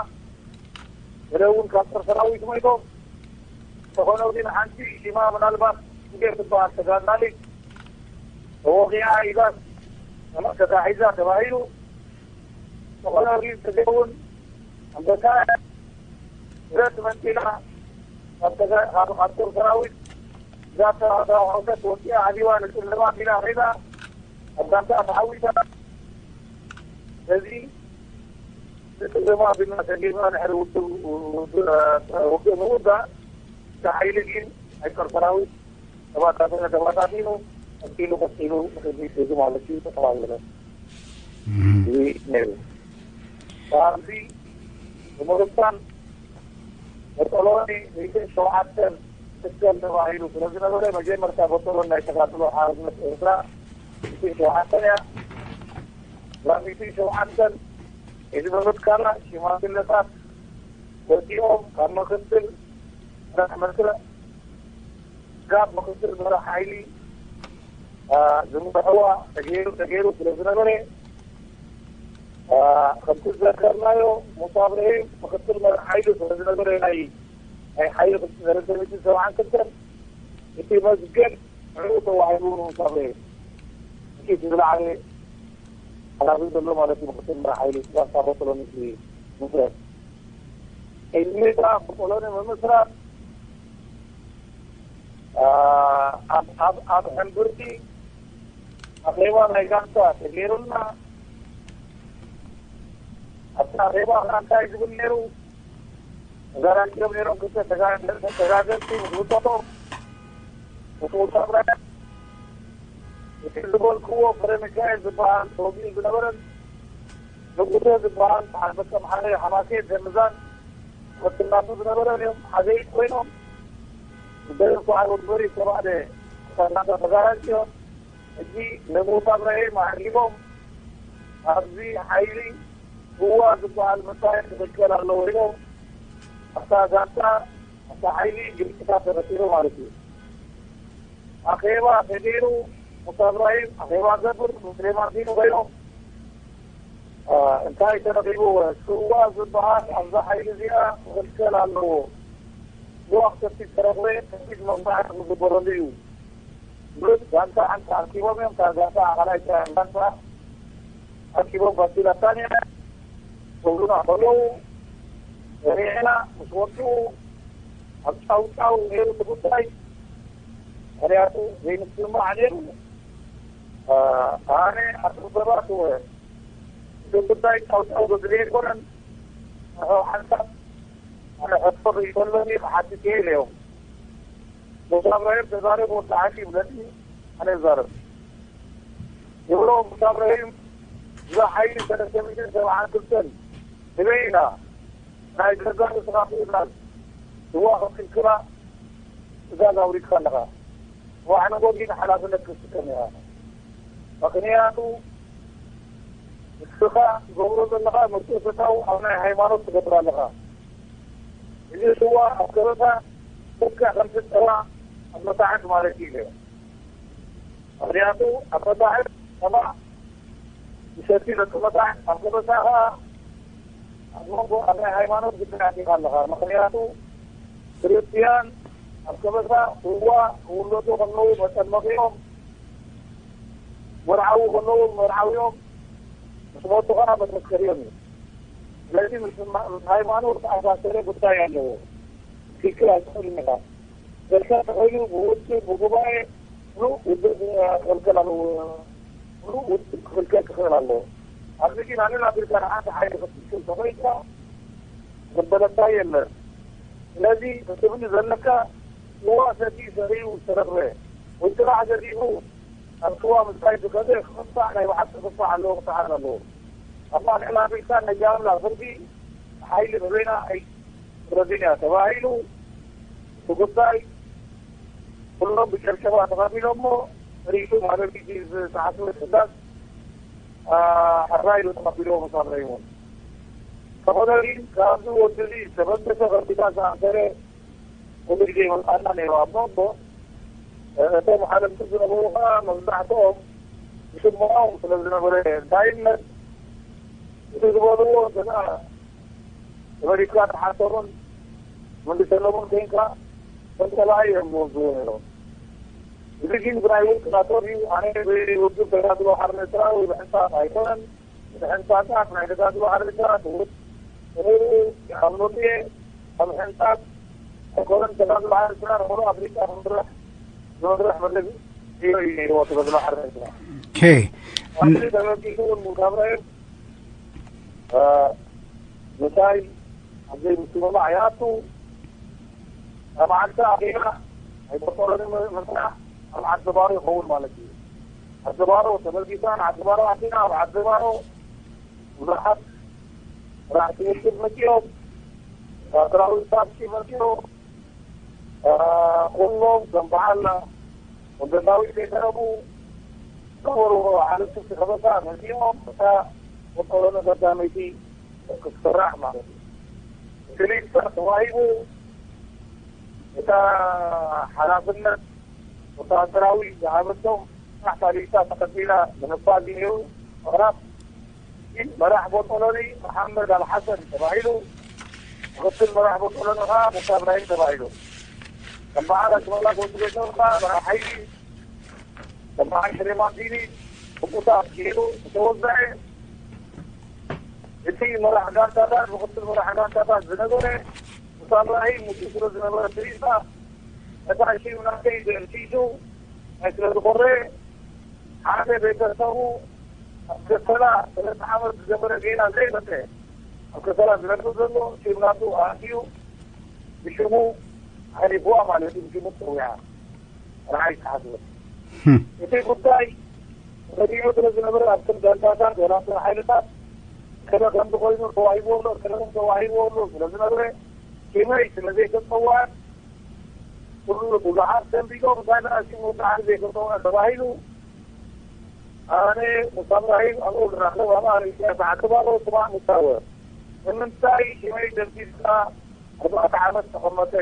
ገለ እውን ካብ ጦር ሰራዊት ሞይቶም ተኾነ ግን ሓንቲ ሽማ ምናልባት ሽጌር ትበሃል ተጋዳሊት ተወቂዓ ኢላስ ተታሒዛ ተባሂሉ ተኾነ ግን ተዘይውን ኣንበሳ ብረት መንጢላ ካብ ተጋ- ካብ ካብ ጦር ሰራዊት እዛ ተዋሕሰት ወፂኣ ዓዲዋ ንፅልማ ቢላ ኺዳ ኣብ ጋንታ ተሓዊሳ ስለዚ ንፅልማ ቢልና ሰጊርና ድሕሪ ውድብ ውድብ ውግእ ምውዳእ እቲ ሓይሊ ግን ናይ ጦር ሰራዊት ተባታተነ ተባታቲኑ ቀፂሉ ቀፂሉ ንክዲ ሒዙ ማለት እዩ ተተባበረ እዚ ነይሩ ኣብዚ ብምርታን በጦሎኒ ሚእትን ሸውዓተን ትከል ተባሂሉ ስለ ዝነበረ መጀመርታ በጦሎኒ ናይ ተጋድሎ ሓርነት ኤርትራ ሚእትን ሸውዓተን እያ። እዛ ሚእትን ሸውዓተን እዚ ብምትካላ ሽማግለታት ወዲኦም ካብ ምክትል መራሕ መስርዕ ካብ ምክትል መራሕ ሓይሊ ዝምርሕዋ ተገይሩ ተገይሩ ስለ ዝነበረ ከምቲ ዝዘከርናዮ ሙሳ እብራሂም ምክትል መራሕ ሓይሊ ስለ ዝነበረ ናይ ናይ ሓይሊ ክልተ ሰለስተ ሚእትን ሰብዓን ክልተን እቲ መስገድ ንዕኡ ተዋሂቡ ንሙሳ እብራሂም እቲ ዝለዓለ ሓላፊ ዘሎ ማለት እዩ ምክትል መራሕ ሓይሊ ስጋብ ሳቦ ጦሎኒ ዝምስረት እዚ ከዓ ብጦሎኒ ምምስራት ኣብ ሕምብርቲ ኣኼባ ናይ ጋንታ ተገይሩልና ኣብቲ ኣኼባ ከዓ እንታይ ዝብል ነይሩ ተጋዳሊኦም ነይሮም ክልተ ተጋደልቲ ምስ ውጠጦም እቲ ውጣ እቲ ዝበልክዎ ፍረ ሚካኤል ዝበሃል ተወጊኡ ዝነበረን ንጉሰ ዝበሃል በዓል በቀም ሓደ ሓማሴን ዘምዛን ወትናቱ ዝነበረ እዮም ሓዘይት ኮይኖም ዝበልኩ ዓወት በሪ ዝተባዕደ ተሳናተ ተጋራጭ እዮም። ሕጂ ንሙሳ እብራሂም ኣዕጊቦም ኣብዚ ሓይሊ ህዋ ዝበሃል መሳርሒ ክኽከል ኣለዎ ኢሎም ኣብታ ጋንታ ኣብታ ሓይሊ ግልፅታት ተፈጢሩ ማለት እዩ። ኣኼባ ተገይሩ፣ ሙሳ እብራሂም ኣኼባ ገብር፣ ሙስሊም ኣዲኑ ኮይኖም እንታይ ተረኺቡ? ስዋ ዝበሃል ኣብዛ ሓይሊ እዚኣ ክኽልከል ኣለዎ። ስዋ ክሰቲ ዝተረኽበ ከቢድ መቕፃዕቲ ክግበረሉ እዩ። ብሉጽ ጋንታ ሓንቲ ኣኪቦም እዮም። እታ ጋንታ ኣኻላይ ጋንታ ኣኪቦም ባሲላታን እዮም። ክብሉና ከለዉ ርኢዕና ምስ ወዱ ኣብ ጫውጫው ነይሩ እቲ ጉዳይ። ምክንያቱ ዘይምስምማዕ ነይሩ። ኣነ ኣቶ ሰባት እቲ ጉዳይ ጫውጫው ዘድልየ ኣይኮነን። ንሕው ሓንሳብ ኣነ ሕቶ ርእይቶ ኣለኒ ክሓትት እየ ኢለዮም። ሙሳ እብራሂም ተዛረብ ወዲ ዓዲ ይብለኒ፣ ኣነ ይዛረብ። ይብሎ ሙሳ እብራሂም እዛ ሓይሊ ሰለስተ ሚእትን ሰብዓን ክልተን ንበይና ናይ ገዛ ርእስኻ ትእዛዝ ስዋ ክትክልክላ ትእዛዝ ኣውሪድካ ኣለኻ። ዋዕነ ጎዲን ሓላፍነት ክትስከም ኢኻ። ምኽንያቱ ንስኻ ትገብሮ ዘለኻ ምትእትታው ኣብ ናይ ሃይማኖት ትገብር ኣለኻ። እዚ ስዋ ኣብ ከበሳ ልክዕ ከምቲ ጸባ ኣብ መሳሕት ማለት እዩ። ምኽንያቱ ኣብ መሳሕት ጸባ ይሰቲ ደቂ መሳሕት ኣብ ከበሳ ኸኣ ኣብ መንጎ ኣብ ናይ ሃይማኖት ግድን ኣቲኻ ኣለኻ። ምኽንያቱ ክርስትያን ኣብ ከበሳ እዋ ክውለዱ ከለዉ መጠመቂኦም፣ መርዓዊ ከለዉ መርዓዊኦም፣ ምስ ሞቱ ኸዓ መተስከሪኦም እዩ። ስለዚ ምስ ሃይማኖት ዝተኣሳሰረ ጉዳይ ኣለዎ። ትክክል ኣይትኽእልን ኢኻ። ገልካ ተኾይኑ ብውድብ ብጉባኤ ሙሉእ ውድብ ክኽልከል ኣለዎ። ሙሉእ ውድብ ክኽልከል ክኽእል ኣለዎ። ኣብዚ ግን ኣነ ናቢልካ ንሓንቲ ሓይሊ ክትክል ተኾይንካ ዘበለካ የለን። ስለዚ ክትብል ዘለካ ስዋ ሰትዩ ሰሪኡ ዝተረኽበ ወይ ጥራሕ ዘዲኡ ኣብ ስዋ ምሳይ ዝኸደ ክቕጻዕ ናይ ብሓቂ ክቕጻዕ ኣለዎ፣ ክሰዓር ኣለዎ። ኣባ ንሕና ኣቢልካ ናይ ጃምላ ፍርዲ ሓይሊ በበይና ኣይትረድን እያ ተባሂሉ እቲ ጉዳይ ኩሎም ብጨብጨባ ተቐቢሎሞ ርእሱ ማለት እዩ። ዝሰዓቱ ሕዳግ ሕራይ ኢሉ ተቐቢልዎ መሳብረ ይኹን ተኾነ ግን ካብዚ ወዲ እዚ ዝተበገሰ ከቢታት ዝኣንፈረ ኩሉ ግዜ ይመልኣና ነይሩ። ኣብ መንጎ እቶም ሓለፍቲ ዝነበሩ ከዓ መብዛሕትኦም ይስምዖም ስለ ዝነበረ እንታይነት እቲ ዝበልዎ ገና ተመሊስካ ተሓተሙን መልሰሎምን ኮይንካ ከም ጸላኢ እዮም ዝወስድዎ ነይሮም። እዚ ግን ብናይ ውልቂ ናቶም እዩ። ኣነ ብውድብ ተጋድሎ ሓርነት ኤርትራ ወይ ብሕንሳብ ኣይኮነን። እቲ ሕንሳብ ናይ ተጋድሎ ሓርነት ኤርትራ ትውት እኔሩ ይኣምነሉ እየ። ኣብ ሕንሳብ ኣይኮነን ተጋድሎ ሓርነት ኤርትራ ንሙሉእ ኣፍሪቃ ክምራሕ ዝመድረኽ መደብ እዩ ነይርዎ ተጋድሎ ሓርነት ኤርትራ። ኦኬ። ኣብዚ ተመልኪቱ እውን ሙካብራኤል ምሳይ ኣብ ዘይምስምማዕ ይኣቱ። ኣብ ዓዲ ኣኼባ ኣይቆጸረኒ ምምራሕ ኣብ ዓዲ ባሮ ይኸውን ማለት እዩ። ዓዲ ባሮ ተበጊሳን ዓዲ ባሮ ኣቲና ኣብ ዓዲ ባሮ ብዙሓት መራሕቲ ውድብ መጺኦም፣ ወታደራዊ ስታፍሲ መጺኦም፣ ኩሎም ከም በዓል ወልደዳዊት ዘይተረፉ ዝነበሩ ሓለፍቲ ከበሳ መጺኦም እታ ወጦሎኒ ቀዳመይቲ ክትስራሕ ማለት እዩ። ክሊንተን ተዋሂቡ እታ ሓላፍነት ወታደራዊ ዝሃበቶም ስራሕ ታሊታ ተቐቢላ ንምባል ድዩ ምዕራፍ መራሕ ቦጦሎኒ መሓመድ ኣልሓሰን ተባሂሉ፣ ምክትል መራሕ ቦጦሎኒ ከዓ ሙሳ እብራሂም ተባሂሉ። ከም በዓል ኣሽመላ ገብረገሰብ ከዓ መራሕ ሓይሊ፣ ከም በዓል ሽሬማን ዲኒ ብቁታ ገይሩ ዝተወዘዐ እቲ መራሕ ጋንታታት ምክትል መራሕ ጋንታታት ዝነበረ ሙሳ እብራሂም ሙሱ ስለ ዝነበረ ትሪሳ ነታ ሽም ናተይ ዘእንቲሱ ናይ ስለ ዝኾረ ሓደ ቤተሰቡ ኣብ ከሰላ ሰለስተ ዓመት ዝገበረ ጌና ዘይመፀ ኣብ ከሰላ ዝነብር ዘሎ ሽም ናቱ ኣእትዩ ብሽሙ ሓሊፍዋ ማለት እዩ። ብሽሙ ፀዊዓ ርዓይ ተሓስበ እቲ ጉዳይ ተፈዲዑ ስለ ዝነበረ ኣብቶም ጋንታታት ወላእቶም ሓይልታት ከመ ከም ዝኾይኑ ተዋሂብዎ ኣሎ፣ ከመ ከም ተዋሂብዎ ኣሎ ስለ ዝነበረ ሽመይ ስለ ዘይተፀውዐ ኩሉ ብዙሓት ደንቢጎም እንታይ ደኣ ሽሙ ወጣዕሪ ዘይተፀውዐ ተባሂሉ ኣነ ሙሳ እብራሂም ኣብኡ ዝራኸብ ኣብ ኣርእስያ ተዓቅብ ኣሎ ስማዕ ሙሳወ ንምንታይ ሽመይ ደንቢዝካ ኣርባዕተ ዓመት ተቐመጠ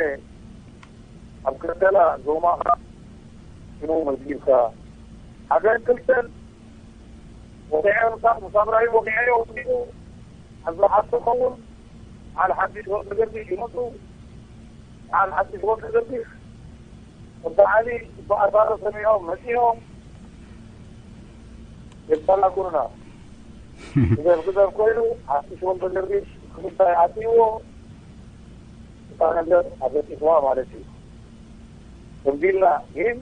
ኣብ ገደላ ዞማኻ ሽሙ መዝጊብካ። ሓደን ክልተን ወቂዐ ምሳቕ ምሳብ ራይ ወቂዐ ወዲቑ። ኣዝማሓት ትኸውን። በዓል ሓድሽ ወልደ ገርጊሽ ይመፁ። በዓል ሓድሽ ወልደ ገርጊሽ ወዲ ዓሊ ብኣሳዶ ሰሚዖም መፂኦም። የጠናክሩና። ግዘፍ ግዘፍ ኮይኑ ሓድሽ ወልደ ገርጊሽ ክልታይ ኣትይዎ። እታ ነገር ኣበፂሕዋ ማለት እዩ። ከምዚልና ግን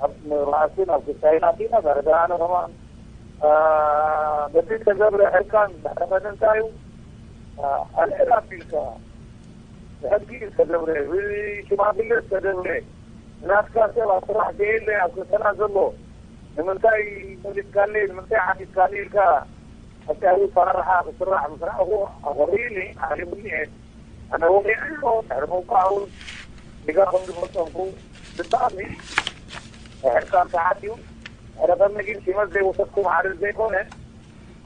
ኣብ መባእስን ኣብ ጉዳይን ኣቲና ዛረጋና ከማን በቲ ዝተገብረ ሕርቃን ዝሕረቐኒ እንታይ እዩ? ኣልዕል ኣቢልካ ብሕጊ ዝተገብረ ብሽማግለ ዝተገብረ ናትካ ሰብ ኣብ ስራሕ ዘየለ ኣብ ከተና ዘሎ ንምንታይ መሊስካኒ ንምንታይ ዓዲስካኒ ኢልካ ኣካዊ ፈራርሓ ክስራሕ ምስራሕኹ ኣኸሪኒ ዓሊሙኒ እየ። ኣነ ወቂዐ ኣሎ ድሕሪ ምውቃዑ ጌጋ ከም ዝፈጸምኩ ብጣዕሚ ሕርቃን ሰዓት እዩ። ሕረቐኒ ግን ሲመት ዘይወሰድኩ ማዕረ ዘይኮነ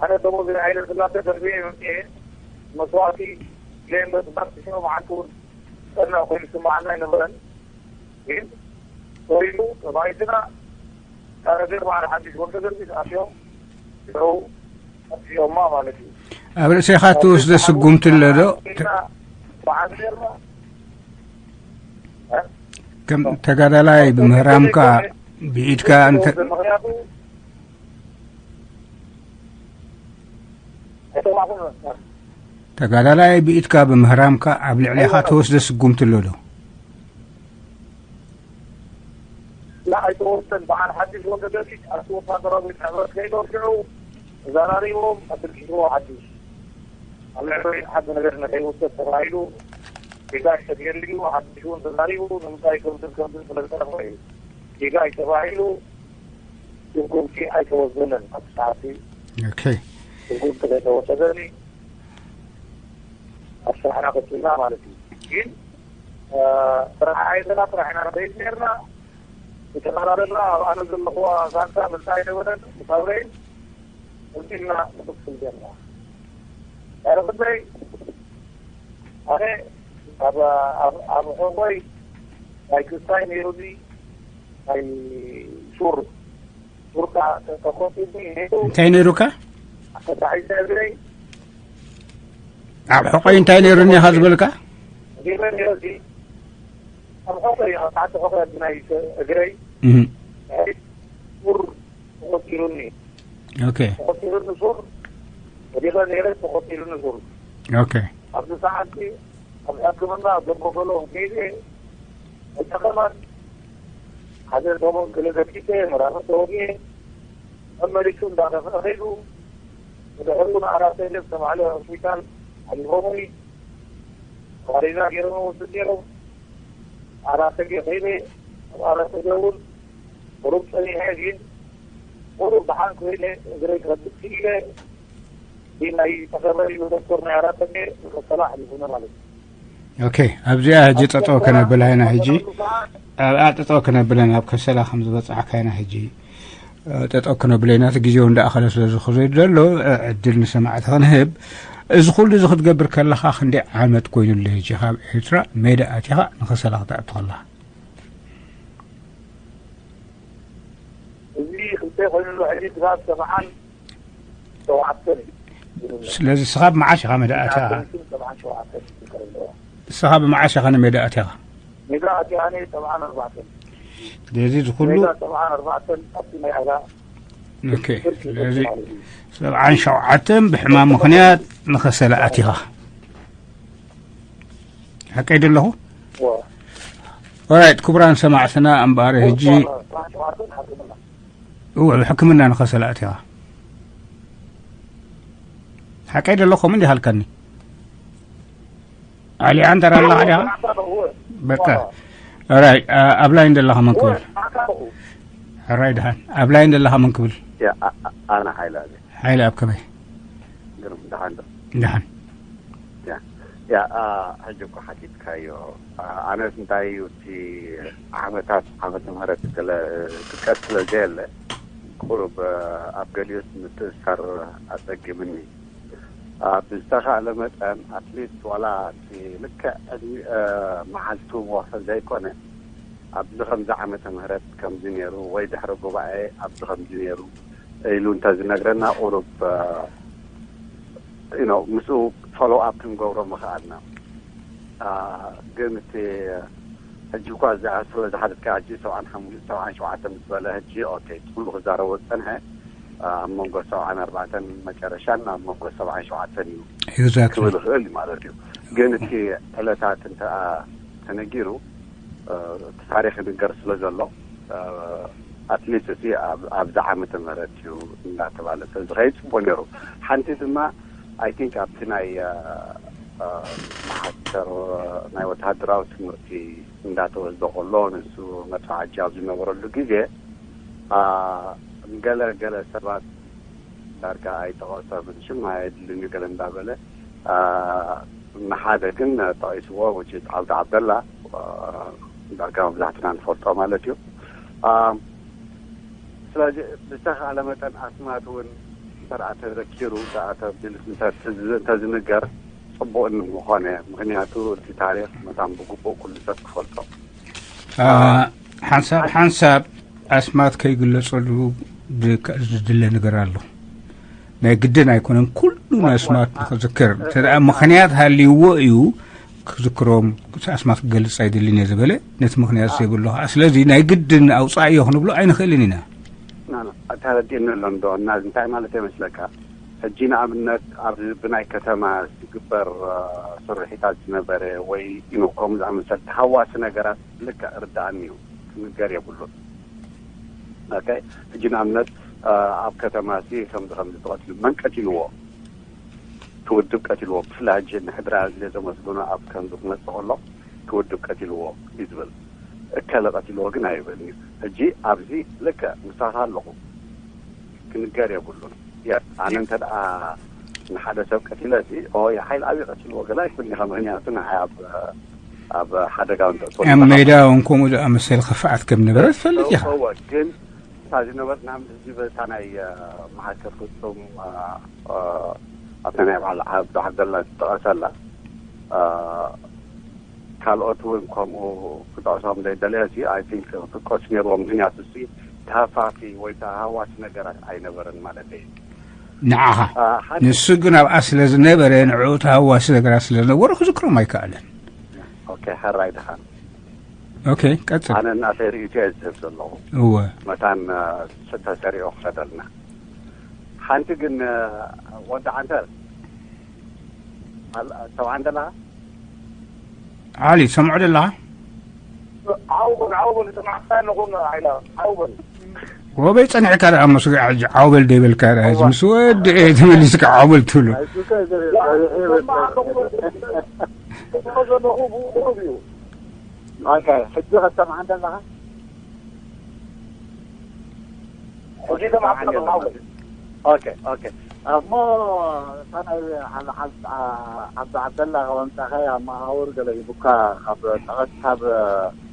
ኣነ ደሞዝ ናይ ሃይለ ስላሴ ተርቢየ መምፅኤ መስዋእቲ ኢለ እምበር ስባት ሽዑ መዓልቲ እውን ዝጸንዕ ኮይኑ ዝስምዓና ኣይነበረን። ግን ተወይሉ ተባይትና እታ ነገር በዓል ሓድሽ ወልደ ገርጊስ ኣትዮም ሽዑ ኣጥፊኦማ ማለት እዩ። ኣብ ርእሴኻ ትወስዶ ስጉምቲ ኣሎ ዶ? በዓል ጌርና ከም ተጋዳላይ ብምህራምካ ብኢድካ እንተ ምክንያቱ ኣይሰማዕኩን። ተጋዳላይ ብኢድካ ብምህራምካ ኣብ ልዕሌኻ ተወስደ ስጉምቲ ኣሎ ዶ? ላ ኣይተወስደን። በዓል ሓድሽ ወልደ ገርጊስ ኣብቲ ወታደራዊ ቤት ሕፈረት ከይዶም ሽዑ ተዘራሪቦም ኣድርጊዎ ሓድሽ ኣብ ልዕሊ ሓደ ነገር ንከይውሰድ ተባሂሉ ጌጋ ተገይሩ ሓድሽ እውን ተዛሪቡ ንምንታይ ከምዝን ከምዝን ስለ ዝተረፈ እዩ ጌጋ ተባሂሉ ስጉምቲ ኣይተወሰነን። ኣብቲ ሰዓት ኦኬ። ስጉምቲ ከይተወሰደኒ ኣብ ስራሕና ቀፂልና ማለት እዩ። ግን ስራሕ ዓይነትና ስራሕ ኢና ንኸይድ ነርና ዝተፈላለና ኣብ ኣነ ዘለኹዋ ሳንታ ምንታይ ኣይነበረን ሳብረይን እዚና ንክፍል ጀርና ያረፍለይ ኣነ ኣብ ሕቆይ ናይ ክስታይ ነይሩኒ ናይ ሱር ሱርካ ተኮሲኒ ነይሩ እንታይ ነይሩካ? ተታሒዘ እግረይ ኣብ ሕቆይ እንታይ ነይሩኒ ኢኻ ዝበልካ? ዲበ ነይሩ ኣብ ሕቆይ ኣብ ታሕቲ ሕቆይ ናይ እግረይ ሱር ተቆፂሩኒ። ኦኬ። ተቆፂሩኒ ሱር ወዲቐ ነይረ ተቆፂሩኒ ሱር። ኦኬ። ኣብዚ ሰዓት ኣብ ሕክምና ገቦ ገሎ ከይደ ኣይጠቐማን። ሓደ ሰሙን ገለ ደቂሰ መራኸብ ተወዲኤ መመሊሱ እንዳኸፍአ ከይዱ ብድሕሪኡ ንኣራተገ ዝተባህለ ሆስፒታል ሓሊፎምኒ። ቃሬዛ ገይሮም ወስድ ነይሮም። ኣራተገ ከይደ ኣብ ኣራተገ እውን ቁሩብ ጸኒሐ ግን ቁሩብ ደሓን ኮይነ እግረይ ክረግጥ ክኢለ። ግን ናይ ተኸበሪ ዶክተር ናይ ኣራተገ ንኸሰላ ኣሕሊፉኒ ማለት እዩ። ኦኬ ኣብዚኣ ሕጂ ጠጠው ከነብላ ኢና ሕጂ ኣብኣ ጠጠው ከነብለን ኣብ ከሰላ ከም ዝበፃዕካ ኢና ሕጂ ጠጠው ከነብለ ኢና እቲ ግዜው እንዳኣኸለ ስለ ዝኽዘይ ዘሎ ዕድል ንሰማዕቲ ክንህብ እዚ ኩሉ እዚ ክትገብር ከለኻ ክንደይ ዓመት ኮይኑለ ሕጂ ካብ ኤርትራ ሜዳ ኣቲኻ ንኸሰላ ክትኣቱ ከለኻ እዚ ክልተ ኮይኑ ኣሎ ሕጂ ክሳብ ሰብዓን ሸውዓተን እዩ። ስለዚ ንስኻ ብመዓሽ ኢኻ መዳእታ ሰብዓን ሸውዓተን ይከረለዋ ንስኻ ብመዓሽ ኢኻ ንሜዳ ኣቲኻ ሜዳ ኣቲኻ ነይ ሰብዓን ኣርባዕተን ስለዚ እዚ ኩሉ ሜዳ ሰብዓን ኣርባዕተን ኣብቲ ናይ ዕዳ ኦኬ ስለዚ ሰብዓን ሸውዓተን ብሕማም ምኽንያት ንኸሰለ ኣቲኻ ሓቀይ ደለኹ ኦራይት ክቡራን ሰማዕትና እምበኣር ሕጂ እወ ብሕክምና ንኸሰላእት ኢኻ ሓቀይ ደሎ ከምኡ እንዲህ ሃልከኒ ኣሊዓ እንተራ ኣለኻ ዲኻ በቃ ራይ ኣብ ላይን ዘለኻ መን ክብል ሕራይ ድሃን ኣብ ላይን ዘለኻ መን ክብል ኣነ ሓይላ ሓይላ ኣብ ከመይ ግርም ደሓን ዶ ደሓን ያ ያ ሕጂ እኮ ሓቲትካዮ ኣነስ እንታይ እዩ እቲ ዓመታት ዓመተ ምህረት ገለ ጥቀስ ስለ ዘየለ ቁሩብ ኣብ ገሊኡስ ምትእስሳር ኣጸጊምኒ ብዝተኻእለ መጠን ኣትሊስት ዋላ እቲ ልክዕ ዕድሚ መዓልቱ ወርሑ ዘይኮነ ኣብዚ ከምዚ ዓመተ ምህረት ከምዚ ነይሩ ወይ ድሕሪ ጉባኤ ኣብዚ ከምዚ ነይሩ ኢሉ እንተዝነግረና ቁሩብ ምስኡ ፎሎው ኣፕ ክንገብሮ ምኽኣልና። ግን እቲ ሕጂ እኳ እዚኣ ስለ ዝሓተትካ ሕጂ ሰብዓን ሓሙሽተ ሰብዓን ሸውዓተ ምስ በለ ሕጂ ኦኬ ኩሉ ክዛረቦ ዝፀንሐ ኣብ መንጎ ሰብዓን ኣርባዕተን መጨረሻን ኣብ መንጎ ሰብዓን ሸውዓተን እዩ ክብል ይኽእል እዩ ማለት እዩ። ግን እቲ ዕለታት እንተ ተነጊሩ እቲ ታሪክ ይንገር ስለ ዘሎ ኣትሊስት እዚ ኣብዚ ዓመተ ምህረት እዩ እናተባለ ስለዝኸይድ ፅቡቅ ነይሩ። ሓንቲ ድማ ኣይ ቲንክ ኣብቲ ናይ ማዓስተር ናይ ወተሃደራዊ ትምህርቲ እንዳተወስዶ ከሎ ንሱ መፅዓጃ ኣብ ዝነበረሉ ግዜ ገለ ገለ ሰባት ዳርጋ ኣይጠቐሰምን ሽም ኣየድልን እዩ ገለ እንዳበለ ንሓደ ግን ጠቒስዎ ውጭ ዓብዲ ዓብደላ ዳርጋ መብዛሕትና ንፈልጦ ማለት እዩ። ስለዚ ብዝተኻእለ መጠን ኣስማት እውን እንተኣ ተዘኪሩ ተኣ ተቢሉ እንተዝንገር ፅቡቅ ምኾነ። ምክንያቱ እቲ ታሪክ መታን ብግቡእ ኩሉ ሰብ ክፈልጦ። ሓንሳብ ሓንሳብ ኣስማት ከይግለፀሉ ዝድለ ነገር ኣሎ። ናይ ግድን ኣይኮነን ኩሉ ኣስማት ንክዝክር እንተ ምክንያት ሃልይዎ እዩ ክዝክሮም ኣስማት ክገልፅ ኣይደልን እየ ዝበለ ነቲ ምክንያት ዘይብሉ ከዓ ስለዚ ናይ ግድን ኣውፃእዮ ክንብሎ ኣይንኽእልን ኢና። ተረዲእኒ ኣሎ እንዶ እና እንታይ ማለት ይመስለካ? ሕጂ ንኣብነት ኣብ ብናይ ከተማ ዝግበር ስርሒታት ዝነበረ ወይ ከምኡ ዝኣመሰል ተሃዋሲ ነገራት ልክዕ ርዳእኒ እዩ። ክንገር የብሉን። ሕጂ ንኣብነት ኣብ ከተማ ሲ ከምዚ ከምዚ ተቐትሉ መን ቀቲልዎ? ክውድብ ቀቲልዎ ብፍላይ ሕጂ ንሕድራ ግዜ ዘመስግኖ ኣብ ከምዚ ክመፅእ ከሎ ክውድብ ቀቲልዎ እዩ ዝብል። እከለ ቀቲልዎ ግን ኣይብልን እዩ። ሕጂ ኣብዚ ልክዕ ምሳኻ ኣለኹ። ክንገር የብሉን። ኣነ እንተ ደኣ ንሓደ ሰብ ቀቲለ ሲ ኦ ሓይል ኣብይ ቀቲልዎ ገለ ኣይኩን ኢኻ ምክንያቱ ንዓይ ኣብ ኣብ ሓደጋ ንተእትወ ኣብ ሜዳ እውን ከምኡ ዝኣመሰለ ክፍዓት ከም ነበረ ትፈልጥ ኢኻ። ግን እታ ዝነበርና ህዝቢ በታ ናይ መዓከር ፍጹም ኣብታ ናይ በዓል ዓብዱ ዓብደላ ዝጠቐሰላ ካልኦት እውን ከምኡ ክጠቕሶም ዘይደለየ ሲ ኣይ ቲንክ ክጥቀሱ ነይርዎም ምክንያቱ ሲ ተሃፋፊ ወይ ተሃዋሲ ነገራት ኣይነበረን ማለት እዩ። ንዓኻ ንሱ ግን ኣብኣ ስለ ዝነበረ ንዕኡ ተሃዋሲ ነገራት ስለ ዝነበሩ ክዝክሮም ኣይከኣለን። ኦኬ ሕራይ ድኻ። ኦኬ ቀጽል። ኣነ እናተይ ርእይቶ እየ ዝህብ ዘለኹ። እወ። መታን ተሰሪዑ ክኸደልና ሓንቲ ግን ወዲ ዓንተር ሰብዓ እንደለኻ ዓሊ ትሰምዖ ደለኻ? ዓውበል ዓውበል ተማዕታ ኣለኹም ዓይላ ዓውበል ጎበይ ጸኒዕካ ደኣ መስሪዕ ሕጂ ዓውበል ደይበልካ ደኣ ሕጂ ምስ ወድዐ ተመሊስካ ዓውበል ትብሉ። ሕጂ ከተማዓ እንደለኻ ኦኬ ኦኬ። እሞ እታ ናይ ዓብዲ ዓብደላ ካብ ኣምጻኻያ መሃውር ገለ ሂቡካ ካብ ጠቐስ ካብ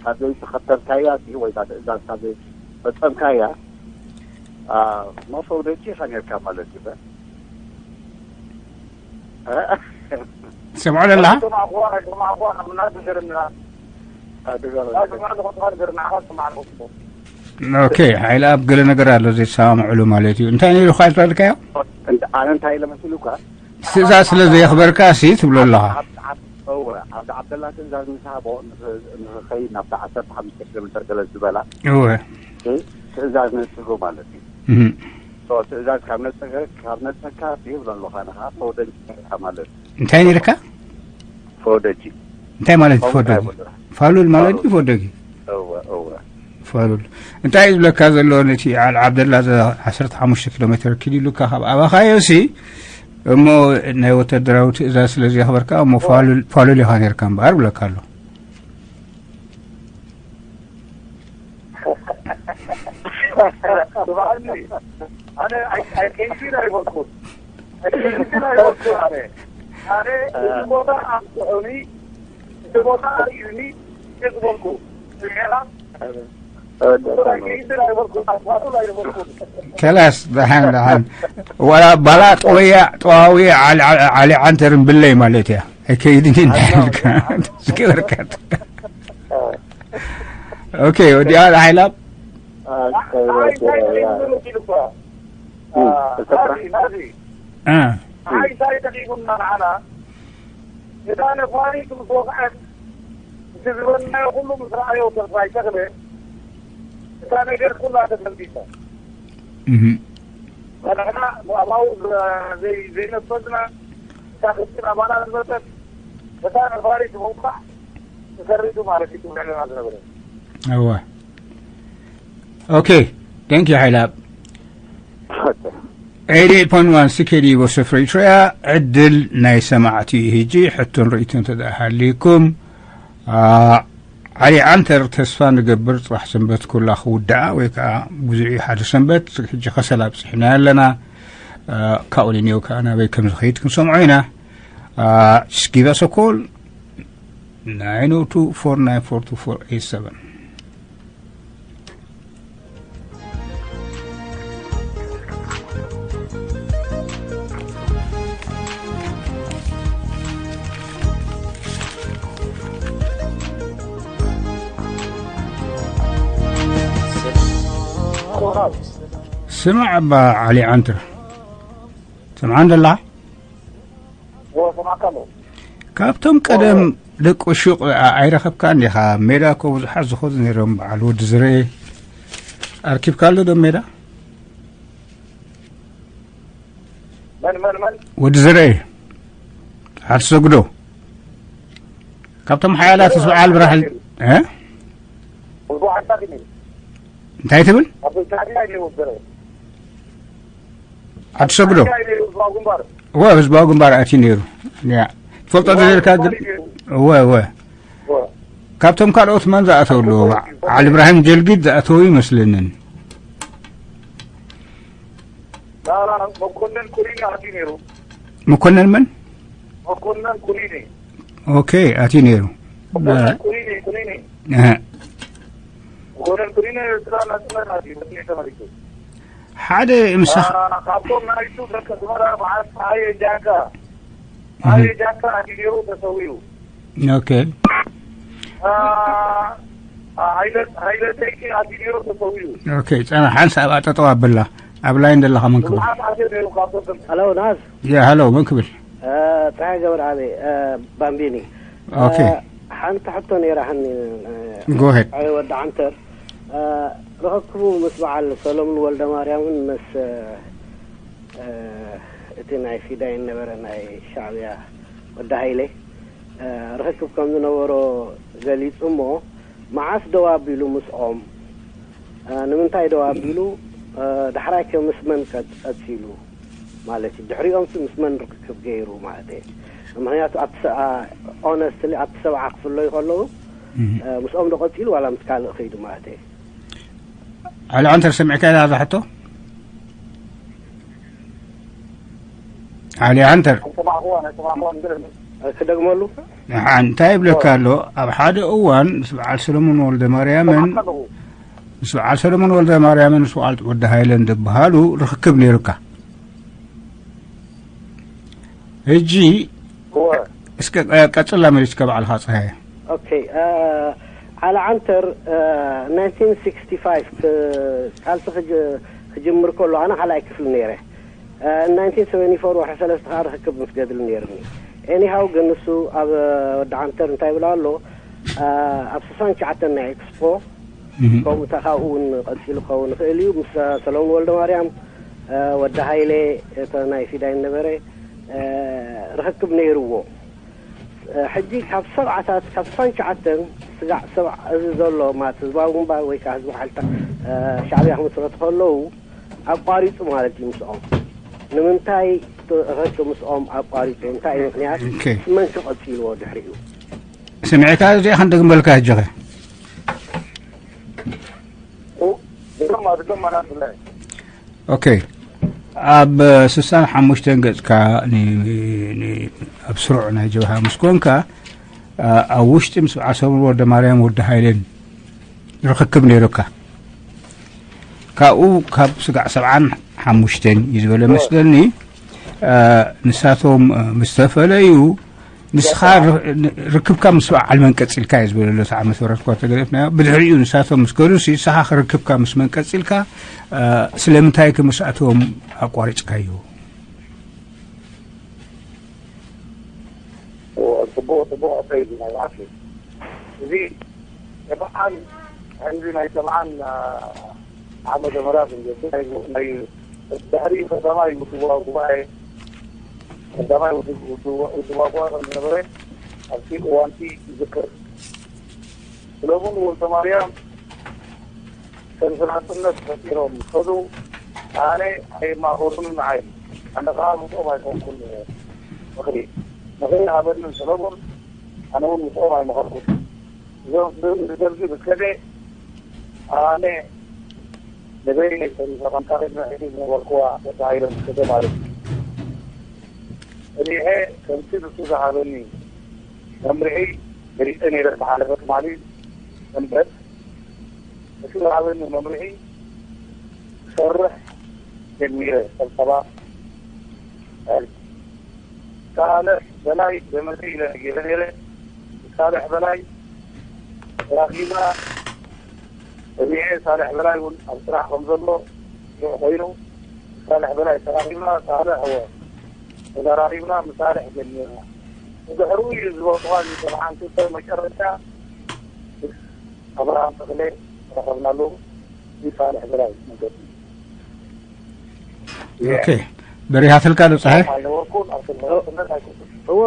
ካብ ዘይተኸተልካያ ወይ ትእዛዝ ካብ ዘይፈጸምካያ መፈውደቂ ኢኻ ነርካ ማለት እዩ። ትሰምዖ ደላ ኦኬ ሓይለ ኣብ ገለ ነገር ኣሎ ዘይተሰማምዕሉ ማለት እዩ። እንታይ ነይሩ ካ ዝበልካዮ? ኣነ እንታይ ኢለ መሲሉካ ትእዛዝ ስለ ዘየኽበርካ ሲ ትብሎ ኣለኻ። ኣብቲ ዓብደላ ትእዛዝ ምስ ሃቦ ንኸይድ ናብታ ዓሰርተ ሓሙሽተ ኪሎ ሜትር ገለ ዝበላ እወ ትእዛዝ ነጽጎ ማለት እዩ። ትእዛዝ ካብ ነጸካ ካብ ነጸካ ይብሎ ኣለኻ ንኻ ፈውደጅ ነርካ ማለት እዩ። እንታይ ነርካ? ፈውደጂ እንታይ ማለት እዩ ፈውደጂ? ፋሉል ማለት እዩ ፈውደጂ። እወ እወ ፋሉል እንታይ እዩ ዝብለካ ዘሎ ነቲ ዓል ዓብደላ ዘ ዓሰርተ ሓሙሽተ ኪሎ ሜትር ኪድ ኢሉካ ካብ ኣባኻዮ ሲ እሞ ናይ ወተደራዊ ትእዛዝ ስለ ዘኽበርካ እሞ ፋሉል ኢኻ ነርካ እምበኣር ብለካ ኣሎ። ኣነ ኣይከይድን ኣይበልኩን ኣይከይድን ኣይበልኩን ኣነ ኣነ እዚ ቦታ ኣምፅዑኒ እዚ ቦታ ኣርእዩኒ ዝበልኩ ሜራ ከላስ ደሓን ደሓን። ዋላ ባላ ጠወያ ጠዋውያ ዓሊ ዓንተርን ብለይ ማለት እያ። ኣይከይድን እንዳ ኢልካ ዝገበርካ። ኦኬ፣ ወዲኣ ሓይላብ። እ። ሓይሳይ ተቂሙና ንዓና። እታ ነፋሪት ምስ ወቕዐት፣ እቲ ዝበልናዮ ኩሉ ምስ ረኣዮ ተስፋይ ተኽለ፣ እታ ነገር ኩላ ተገልቢጣ። ንሕና ብኣባኡ ዘይነፈዝና፣ እታ ክልቲን ኣባላት መጠት፣ እታ ነፋሪት ምውቃዕ ተሰሪቱ ማለት እዩ ትብለና ዝነበረ። እወ። ኦኬ፣ thank you ሓይላብ። ኤይት ኤይት ፖይንት ዋን ሲኬዲ ወሰፍ ኤሪትሪያ። ዕድል ናይ ሰማዕቲ እዩ። ሕጂ ሕቶን ርእይቶን እንተ ደኣ ሃልይኩም፣ ዓሊ ዓንተር፣ ተስፋ ንገብር ጽባሕ ሰንበት ኩላ ክውድኣ ወይ ከኣ ብዙሕ እዩ ሓደ ሰንበት። ሕጂ ከሰላ ኣብጺሕና ኣለና። ካብኡ ንንየው ከኣ ናበይ ከም ዝኸይድ ክንሰምዖ ኢና። Just give us a call, nine oh two, four nine four, two four eight seven. ስማዕ እባ ዓሊ ዓንትር፣ ትሰምዓኒ ደለኻ? ካብቶም ቀደም ደቂ ሹቕ ኣይረኸብካን ዲኻ? ሜዳ እኮ ብዙሓት ዝኸዱ ነይሮም፣ በዓል ወዲ ዝርኤ። ኣርኪብካሉ ዶ ሜዳ? መን መን መን? ወዲ ዝርኤ፣ ዓዲ ሰግዶ። ካብቶም ሓያላት ምስ በዓል ብራህል እ? እንታይ ትብል? ዓዲ ሰግዶ። እወ፣ ህዝባዊ ግንባር ኣትዩ ነይሩ። ያ፣ ትፈልጦ ዶ ነርካ ግን? እወ፣ እወ። ካብቶም ካልኦት መን ዝኣተው ኣለዎ? ዓሊ እብራሂም ጀልጊድ ዝኣተው ይመስለንን። መኮነን ኩሊኒ ኣትዩ ነይሩ። መኮነን መን? መኮነን ኩሊኒ። ኦኬ፣ ኣትዩ ነይሩ። መኮነን ኩሊኒ፣ ኩሊኒ። እህ። መኮነን ኩሊኒ ኤርትራ ናጽነት ኣትዩ፣ በቲ ተመሪጹ። ሓደ ምሳኻ አ፣ ካብቶም ናይቱ ደቂ ኣስመራ በዓል ፀሃየ ጃካ። ፀሃየ ጃካ ኣትዩ ነይሩ፣ ተሰዊኡ። ኦኬ። አ፣ አ፣ ሃይለ፣ ሃይለ ሰይፊ ኣትዩ ነይሩ፣ ተሰዊኡ። ኦኬ፣ ጸና ሓንሳብ ኣጠጠው ኣብላ። ኣብ ላይን ዘለኻ መን ክብል? ብዙሓት ኣትዮም ነይሩ ካብቶም ከም ሄሎ ናዝ። ያ፣ ሄሎ፣ መን ክብል? እ፣ ጸሃየ ገብረኣብ እየ፣ እ፣ ባምቢኒ። ኦኬ። እ፣ ሓንቲ ሕቶ ነይራትኒ፣ እ፣ Go ahead። ኣይ ወዲ ዓንተር፣ እ፣ ርኽክቡ ምስ በዓል ሰሎሙን ወልደማርያምን ምስ፣ እ፣ እ፣ እቲ ናይ ፊዳይን ነበረ ናይ ሻዕብያ ወዲ ሃይለ፣ እ፣ ርኽክብ ከም ዝነበሮ ገሊጹ እሞ፣ መዓስ ደው ኣቢሉ ምስኦም? እ፣ ንምንታይ ደው ኣቢሉ? እ፣ ዳሕራይ ከ ምስ መን ቀ-፣ ቀጺሉ? ማለት እዩ። ድሕሪኦምሲ ምስ መን ርክክብ ገይሩ ማለት እየ። ምኽንያቱ ኣብቲ ሰ-፣ ኣ-፣ ኦነስትሊ ኣብቲ ሰብዓ ክፍለዩ ከለዉ፣ እ፣ ምስኦም ዶ ቀጺሉ ዋላ ምስ ካልእ ከይዱ ማለት እየ። ዓሊ ዓንተር ሰሚዕካያ እዛ ሕቶ? ዓሊ ዓንተር። ኣይሰማዕኩዋን፣ ኣይሰማዕኩዋን፣ ግን እ፣ ክደግመሉ? ንዓ እንታይ ይብለካ ኣሎ? ኣብ ሓደ እዋን ምስ በዓል ሰለሙን ወልደ ማርያምን፣ ሰማዕካ ኣለኹ። ምስ በዓል ሰለሙን ወልደ ማርያምን ምስ በዓል ወዲ ሃይለን ዝበሃሉ ርኽክብ ነይሩካ። ሕጂ እወ። እስከ፣ እ፣ ቀጽላ መሊስካ ባዕልኻ ጸሃየ። ኦኬ፣ እ፣ ዓሊ ዓንተር፣ እ፣ ናይንቲን ሲክስቲ ፋይቭ ክ-፣ ቃልሲ ክጅ-፣ ክጅምር ከሎ ኣነ ካልኣይ ክፍሊ ነይረ። እ፣ ናይንቲን ሰቨንቲ ፎር ወርሒ ሰለስተ ከዓ ርክክብ ምስ ገድሊ ነይርኒ። ኤኒሃው ግን ንሱ ኣብ፣ እ፣ ወዲ ዓንተር እንታይ ይብል ኣሎ፣ እ፣ ኣብ ስሳን ትሽዓተን ናይ ኤክስፖ፣ እህ። ከምኡ እታ ካብኡ እውን ቀጺሉ ክኸውን ይኽእል እዩ። ምስ ሰሎሞን ወልደ ማርያም፣ እ፣ ወዲ ሃይለ፣ እተ ናይ ፊዳይን ነበረ፣ እ፣ ርኽክብ ነይርዎ። እ፣ ሕጂ ካብ ሰብዓታት፣ ካብ ስሳን ትሽዓተን ስጋዕ ሰብዓ፣ እዚ ዘሎ ማለት ህዝባዊ ግንባር ወይ ከዓ ህዝባዊ ሓይልታት፣ እ፣ ሻዕብያ ክምስረቱ ከለዉ ኣቋሪጹ ማለት እዩ ምስኦም። ንምንታይ ርኽክብ ምስኦም ኣቋሪጹ? እንታይ እዩ ምኽንያት? ኦኬ። መን ከ ቀጺልዎ ድሕሪኡ? ስምዒካ እዚኣ ክንደግመልካ ሕጂ ኸ? ድገማ፣ ድገማ፣ ናትላይ። ኦኬ። ኣብ ስሳን ሓሙሽተን ገጽካ ን-፣ ን-፣ ኣብ ስሩዕ ናይ ጀብሃ ምስ ኮንካ፣ ኣ-፣ ኣብ ውሽጢ ምስ በዓል ሰለሙን ወልደ ማርያም ወዲ ሃይለን ርኽክብ ነይሩካ። ካብኡ ካብ ስጋዕ ሰብዓን ሓሙሽተን እዩ ዝበለ መስለኒ። ንሳቶም ምስ ተፈለዩ ንስኻ ርክብካ ምስ በዓል መን ቀጺልካ እዩ ዝበለ ኣሎ። ሰዓት መሰረት እኳ ተገለጽናዮ። ብድሕሪኡ ንሳቶም ምስ ከዱሲ ንስኻ ርክብካ ምስ መን ቀጺልካ፣ ስለምንታይ ክምስኣቶም ኣቋሪጽካዮ? ጽቡቕ ጽቡቕ ኣሳይዱ ናይ ዓፊ እዚ ሰብዓን ሕዚ ናይ ሰብዓን ዓመተ ምህረት እንጀቲ ናይ ናይ ድሕሪ ቀዳማይ ውድባ ጉባኤ ቀዳማይ ውድባ ጉባኤ ከም ዝነበረ ኣብቲ እዋንቲ ይዝክር። ስለሙን ወልተ ማርያም ሰልፊ ናጽነት ፈጢሮም ከዱ ኣነ ኣይማኸሩን ንዓይ ኣነ ከዓ ምስኦም ኣይኮንኩን ምኽሪ ምኽሪ ሃበንን ሰለሙን ኣነ እውን ምስኦም ኣይመኸርኩን። እዞም ንደርጊ ብከደ ኣነ ንበይነይ ከም ተቐምጣሪ ዝነበርኩዋ ተባሂለ ብከደ ማለት እዩ። እኒሀ ከምቲ ንሱ ዝሃበኒ መምርሒ ገሊፀ ነይረ ዝሓለፈ ትማሊ ሰንበት እቲ ዝሃበኒ መምርሒ ክሰርሕ ጀሚረ። ፀብፀባ ሳልሕ በላይ ዘመተ ኢለ ነጊረ ነይረ። ሳልሕ በላይ ተራኺብና እኒሀ። ሳልሕ በላይ እውን ኣብ ስራሕ ከም ዘሎ ኮይኑ ሳልሕ በላይ ተራኺብና ሳልሕ እወ ተዘራሪብና ምሳርሕ ጀሚርና። ብድሕሩ እዩ ዝበፅዋ ሰብዓን ክልተ መጨረሻ ኣብርሃም ተኽለ ረኸብናሉ። ይሳልሕ በላይ መገዲ ኦኬ። በሪሃትልካ ዶ ፀሓይ? ኣይነበርኩን ኣብ ስልነት ኣይኮንኩን። እወ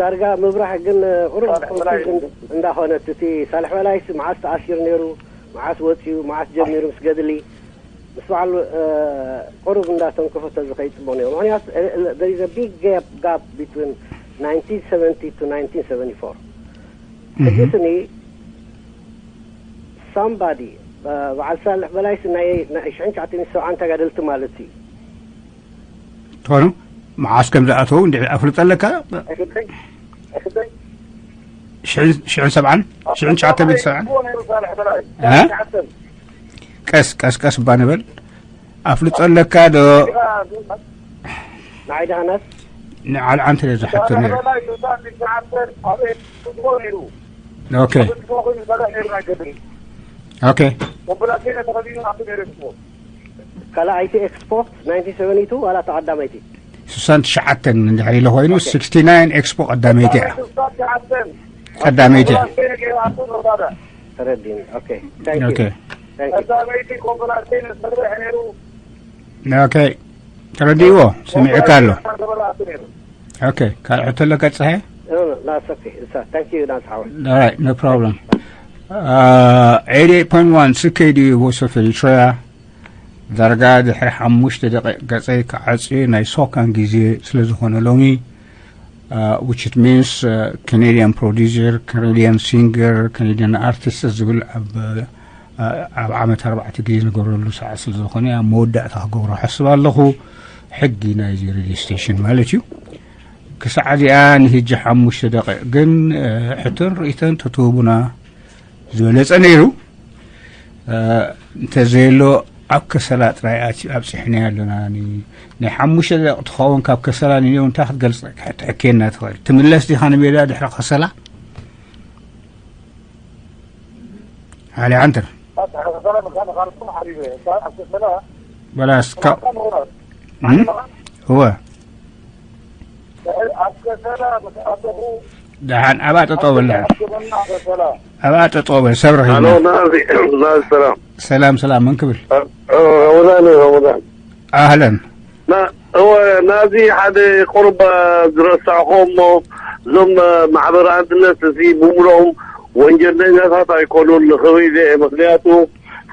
ዳርጋ ምብራህ ግን ቁሩብ ኮንፊውዝ እንዳኾነት እቲ ሳልሕ በላይስ መዓስ ተኣሲሩ ነይሩ፣ መዓስ ወፂኡ፣ መዓስ ጀሚሩ ምስ ገድሊ ምስ በዓል ቁሩብ እንዳተንከፎ ተዝኸይድ ፅቡቕ ነይሩ። ምክንያቱ there is a big gap gap between nineteen seventy to nineteen seventy-four። ሕጂ ስኒ somebody በዓል ሳልሕ በላይስ ናይ ናይ ሽሕን ትሽዓተ ሚእትን ሰብዓን ተጋደልቲ ማለት እዩ። ትኾኑ መዓስ ከም ዝኣተዉ እንድዒ ኣፍልጦ ኣለካ? ሽሕን ሰብዓን ሽሕን ትሽዓተ ሚእትን ሰብዓን ቀስ ቀስ ቀስ እባ ንበል። ኣፍልጦ ኣለካ ዶ? ንዓይ ደሃናት ንዓል ዓንተ ለዛ ሕቶ ነይሩ። ኦኬ ኦኬ ካልኣይቲ ኤክስፖ ናይንቲን ሰቨንቲ ቱ ዋላ ተቐዳመይቲ ስሳን ትሽዓተን እንድሕር ኢለ ኮይኑ ስክስቲ ናይን ኤክስፖ ቀዳመይቲ እያ። ቀዳመይቲ እያ። ተረዲን ኦኬ ኦኬ ቀዳመይቲ ኮንፈራንሰይ ነሰርሕ ነይሩ። ኦኬ ተረዲእዎ ሰሚዕካ ኣሎ። ኦኬ ካልእ ሕቶ ኣለካ ፀሓይ? ናሰፊ እሳ ታንክ ዩ ናስሓወ Alright, no problem. ኤይት ኤይት ፖይንት ዋን ስከይ ድዩ ቮይስ ኦፍ ኤሪትሪያ? ዳርጋ ድሕሪ ሓሙሽተ ደቂቕ ገጸይ ክዓጽዮ ናይ ሶካን ግዜ ስለ ዝኾነ ሎሚ፣ which it means Canadian producer, Canadian singer, Canadian artist ዝብል ኣብ ኣብ ዓመት ኣርባዕተ ግዜ ንገብረሉ ሰዓት ስለ ዝኾነ ኣብ መወዳእታ ክገብሮ ሓስብ ኣለኹ። ሕጊ ናይዚ ሬድዮ ስቴሽን ማለት እዩ። ክሳዕ እዚኣ ንህጂ ሓሙሽተ ደቂቕ ግን ሕቶን ርእይቶን ተትህቡና ዝበለጸ ነይሩ። እንተዘየሎ ኣብ ከሰላ ጥራይ ኣብፂሕናዮ ኣለና። ናይ ሓሙሽተ ደቂቕ ትኸውን ካብ ከሰላ ንኔው እንታይ ክትገልፅ ክትሕክየና ትኽእል? ትምለስ ዲኻ ንሜዳ ድሕሪ ከሰላ? ዓሊ ዓንተር በላስ እወ ደሓን ኣብኣ ጠጠው በል ደሓን ኣብኣ ጠጠው በል ሰብ ረኺብና ናዚ ሰላም ሰላም ሰላም መን ክብል ረመዳን እዩ ረመዳን ኣህለን እወ ናዚ ሓደ ቁሩብ ዝረሳዕኹ እሞ እዞም ማሕበር ኣንድነት እዚ ብምልኦም ወንጀለኛታት ኣይኮኑን ንኽብል እየ ምክንያቱ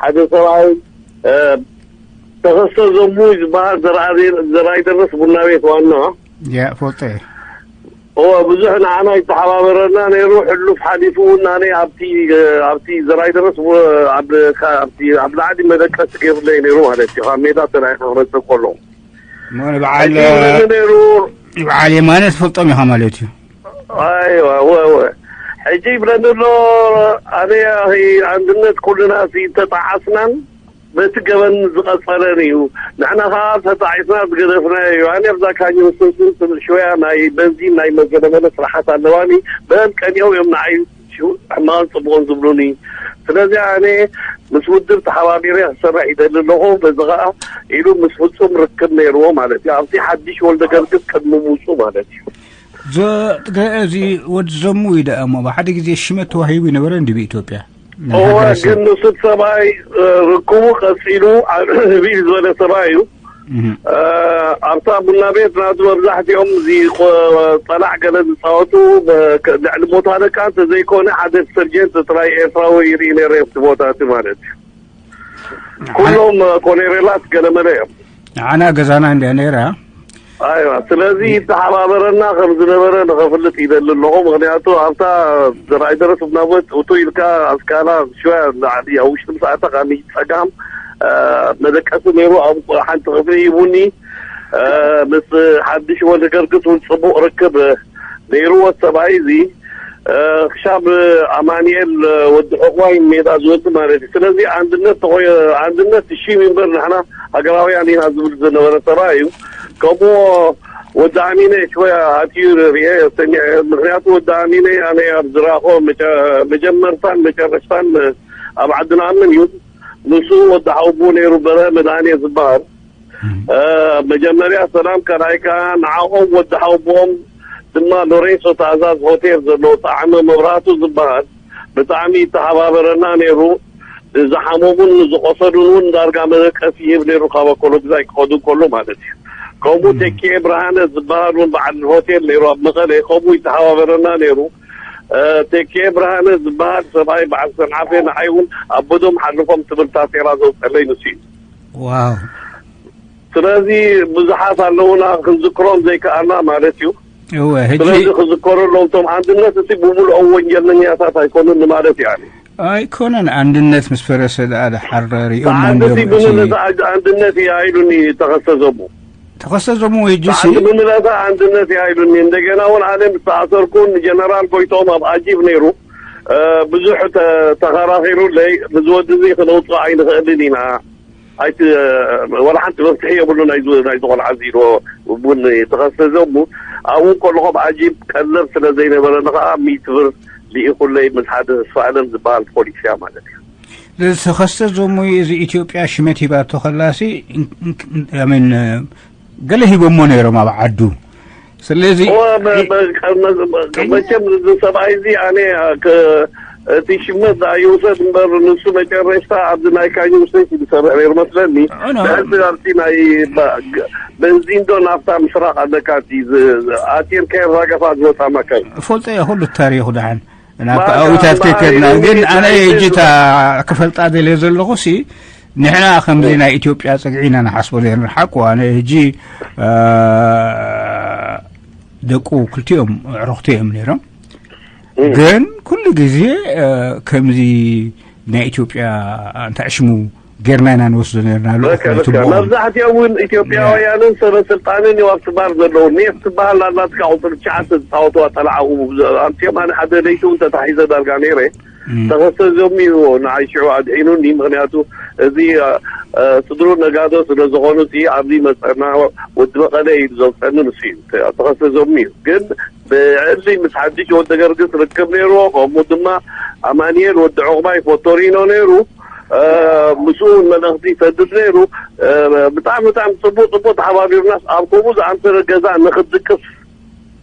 ሓደ ሰብኣይ ተኸስተ ዘሙ ዝበሃል ዘርኣይ ደርስ ቡና ቤት ዋና ያ ፎልጠ እወ ብዙሕ ንዓና ይተሓባበረና ነይሩ ሕሉፍ ሓሊፉ እውን ኣነ ኣብቲ ኣብቲ ዘርኣይ ደርስ ኣብ ላዕሊ መደቀሲ ገይሩለይ ነይሩ ማለት እዩ ካብ ሜዳ ተራይ ክረጽ ከሎ ንበዓል ንበዓል የማነ ትፈልጦም ኢኻ ማለት እዩ ኣይዋ እወ እወ ሕጂ ይብለኒ ኣሎ ኣነ ኣንድነት ኩልና ተጣዓስናን በቲ ገበን ዝቐጸረን እዩ። ንሕና ኸዓ ተጣዒስና ዝገደፍናዮ እዩ። ኣነ ኣብዛ ካኝ ምስንስን ትብል ሽወያ ናይ በንዚን ናይ መገለመለ ስራሓት ኣለዋኒ። በል ቀኒኦም እዮም ንዓይ ሽው-፣ ሕማቕን ጽቡቕን ዝብሉኒ። ስለዚ ኣነ ምስ ውድብ ተሓባቢረ ክሰርሕ ይደሊ ኣለኹ። በዚ ኸዓ ኢሉ ምስ ፍጹም ርክብ ነይርዎ ማለት እዩ። ኣብቲ ሓድሽ ወልደ ገርግስ ቅድሚ ምውጹ ማለት እዩ። ዘ-፣ ገ-፣ እዚ ወዲ ዘሙ እዩ ደኣ እሞ ብሓደ ግዜ ሽመት ተዋሂቡ ይነበረ እንዲ ብኢትዮጵያ ናይ እወ፣ ሃገረ ሰብ። ግን ንሱ ሰብኣይ፣ እ፣ ርክቡ ቀጺሉ፣ ዓ-፣ ህብይ ዝበለ ሰብኣይ እዩ። እህ። እ፣ ኣብታ ቡና ቤት ናቱ መብዛሕትኦም እዚ ቆ-፣ ጸላዕ ገለ ዝጻወቱ፣ በ-፣ ከ-፣ ልዕሊ ቦታ ደቃ እንተዘይኮነ ሓደ ሰርጀንት ጥራይ ኤርትራዊ ይርኢ ነይረ ኣብቲ ቦታ እቲ ማለት እዩ። ኣነ ኩሎም፣ እ፣ ኮኔሬላት ገለመለ እዮም። ንዓና ገዛና እንድያ ነይራ። ኣይዋ፣ ስለዚ ይተሓባበረና ከም ዝነበረ ንኸፍልጥ ይደሊ ኣለኹ። ምኽንያቱ ኣብታ ዘርኣይ ደረስ ናብ ወጥ ውጡ ኢልካ ኣስካላ ሽዋ ንላዕሊ ኣብ ውሽጢ ምሳእታ ካብ ጸጋም፣ እ፣ መደቀሲ ነይሩ። ኣብ ሓንቲ ክፍሊ ሂቡኒ። እ፣ ምስ ሓድሽ ወልደ ገርግስ እውን ጽቡቕ ርክብ ነይርዎ ሰብኣይ እዚ። እ፣ ክሻብ ኣማኑኤል፣ እ፣ ወዲ ዕቑባይ ሜዳ ዝወጽእ ማለት እዩ። ስለዚ ኣንድነት ተኾይ-፣ ኣንድነት ሽም እምበር ንሕና ሃገራውያን ኢና ዝብል ዝነበረ ሰብኣይ እዩ። ከምኡ ወዲ ኣሚነ ሽወያ ኣትዩ ርኤ ሰሚዐ። ምኽንያቱ ወዲ ኣሚነ ኣነ ኣብ ዝረኣኾ መጨ-፣ መጀመርታን መጨረሽታን ኣብ ዓዲ ንኣምን እዩ። ንሱ ወዲ ሓውቦ ነይሩ በርሀ መድሃኔ ዝበሃል። እ፣ መጀመርያ ሰላም ካልኣይ ከኣ ንዓኦም ወዲ ሓውቦኦም ድማ ሎሬንሶ ትእዛዝ ሆቴል ዘለዎ ጣዕመ መብራህቱ ዝበሃል ብጣዕሚ ይተሓባበረና ነይሩ። ዝሓመሙን ዝቆሰሉን እውን ዳርጋ መደቀሲ ይህብ ነይሩ፣ ካብ ኣኮሎግዛይ ክኸዱ እንከሎ ማለት እዩ። ከምኡ ም። ቴኬ ብርሃነ ዝበሃል እውን በዓል ሆቴል ነይሩ ኣብ መቐለ፣ ከምኡ ይተሓባበረና ነይሩ። እ፣ ቴኬ ብርሃነ ዝበሃል ሰብኣይ በዓል ሰንዓፈ ንዓይ እውን ኣበዶም ሓልፎም ትብል ታሴራ ዘውፀለይ ንሱ እዩ። ዋው። ስለዚ ብዙሓት ኣለዉና ክንዝክሮም ዘይከኣልና ማለት እዩ። እወ፣ ሕጂ ስለዚ ክዝከሩ ኣለዎም። እቶም ኣንድነት እቲ ብምልኦም ወንጀለኛታት ኣይኮኑን ማለት እዩ። ኣነ ኣይኮነን፣ ኣንድነት ምስ ፈረሰ ደኣ ደሓር ሪኦሞ ብዓንድቲ እንድዮም። ብምልእታ ኣንድነት እያ ኢሉኒ ተኸሰ ዘሙ። ተኸሰ ዘሙ ወይ ጅሲ? ብዓንዲ ብምልእታ ኣንድነት እያ ኢሉኒ። እንደገና እውን ኣነ ምስ ተኣሰርኩ ንጀነራል ጎይቶም ኣብ ኣጂብ ነይሩ። እ፣ ብዙሕ ተ-፣ ተኸራኺሩለይ፣ "እዚ ወዲ እዚ ክነውፅኦ ኣይንኽእልን ኢና። ኣይቲ-፣ ወላ ሓንቲ መፍትሒ የብሉ ናይዚ፣ ናይዚ ቆልዓ እዚ" ኢልዎ። እውን ተኸሰ ዘሙ ኣብኡ ከለኹም ኣጂብ ቀለብ ስለ ዘይነበረኒ ከዓ ሚእቲ ብር ልኢኹለይ ምስ ሓደ ተስፋ ኣለም ዝበሃል ፖሊስ እያ ማለት እዩ። ተኸስተ ዞሙይ እዚ ኢትዮጵያ ሽመት ሂባቶ ከላሲ፣ ን-፣ ን-፣ ን-፣ I mean፣ ገለ ሂቦሞ ነይሮም ኣብ ዓዱ። ስለዚ እወ፣ መ-፣ መ-፣ መ-፣ መ-፣ መቸም እዚ ሰብኣይ እዚ ኣነ ከ-፣ እቲ ሽመት ዝኣየውሰድ እምበር ንሱ መጨረሽታ ኣብዚ ናይ ካኝ ስቴት ዝሰርሕ ነይሩ መስለኒ። ኖ፣ ኖ። ብሕልፊ ኣብቲ ናይ ባ-፣ ገ-፣ በንዚን ዶ ናፍታ ምስራቕ ኣለካ እቲ ዝ-፣ ዝ-፣ ኣትየን ከየራገፋ ዝወፃ ማካይን። ፈልጦ እየ ኩሉ ታሪኹ ደሓን። ናብ ማካ ኣዊታት ኣምባሃ ከይከድና፣ ኢሉ ግን ኣነ ናይ ህጂ ህዝቢ እታ ክፈልጣ ደልየ ዘለኹ ሲ፣ ንሕና ከምዚ ናይ ኢትዮጵያ ጽግዒ ኢና ንሓስቦ ነይርና። ሓቁ ኣነ ህጂ፣ እ፣ ደቁ ክልቲኦም ኣዕሩኽቲ እዮም ነይሮም። እም። ግን ኩሉ ግዜ፣ እ፣ ከምዚ ናይ ኢትዮጵያ ኣንታ ዕሽሙ ጌርና ኢና ንወስዶ ነርና። ልኡኽ በቃ፣ ናይ በቃ። ጽቡቕ። መብዛሕትኦም እውን ኢትዮጵያውያንን ሰበ ስልጣንን እዮም ኣብቲ ባር ዘለዉ። ኔፍ ትበሃል ኣላትካ ቁጽሪ ትሽዓተ ዝጻወትዋ ጠላዕ ኣብኡ። ኣብቲኦም ኣነ ሓደ ለይቲ እውን ተታሒዘ ዳርጋ ነይረ። እም። ተኸሰ ዞሚ እዩ ንዓይ ሽዑ ኣድዒኑኒ። ምኽንያቱ እዚ፣ እ፣ ስድሩ ነጋዶ ስለ ዝኾኑ እቲ ኣብዚ መጸና ወዲ መቐለ እዩ ዘውጸኒ ንሱ እዩ። ተኸሰ ዞሚ እዩ። ግን ብዕሊ ምስ ሓድሽ ወዲ ገርግስ ርክብ ነይርዎ። ከምኡ ድማ ኣማንኤል ወዲ ዑቕባይ ፎቶሪኖ ነይሩ። እ፣ ምስኡ እውን መልእኽቲ ይሰድድ ነይሩ። እ፣ ብጣዕሚ፣ ብጣዕሚ ጽቡቕ፣ ጽቡቕ ተሓባቢሩናስ ኣብ ከምኡ ዝኣምሰለ ገዛ ንኽትድቅስ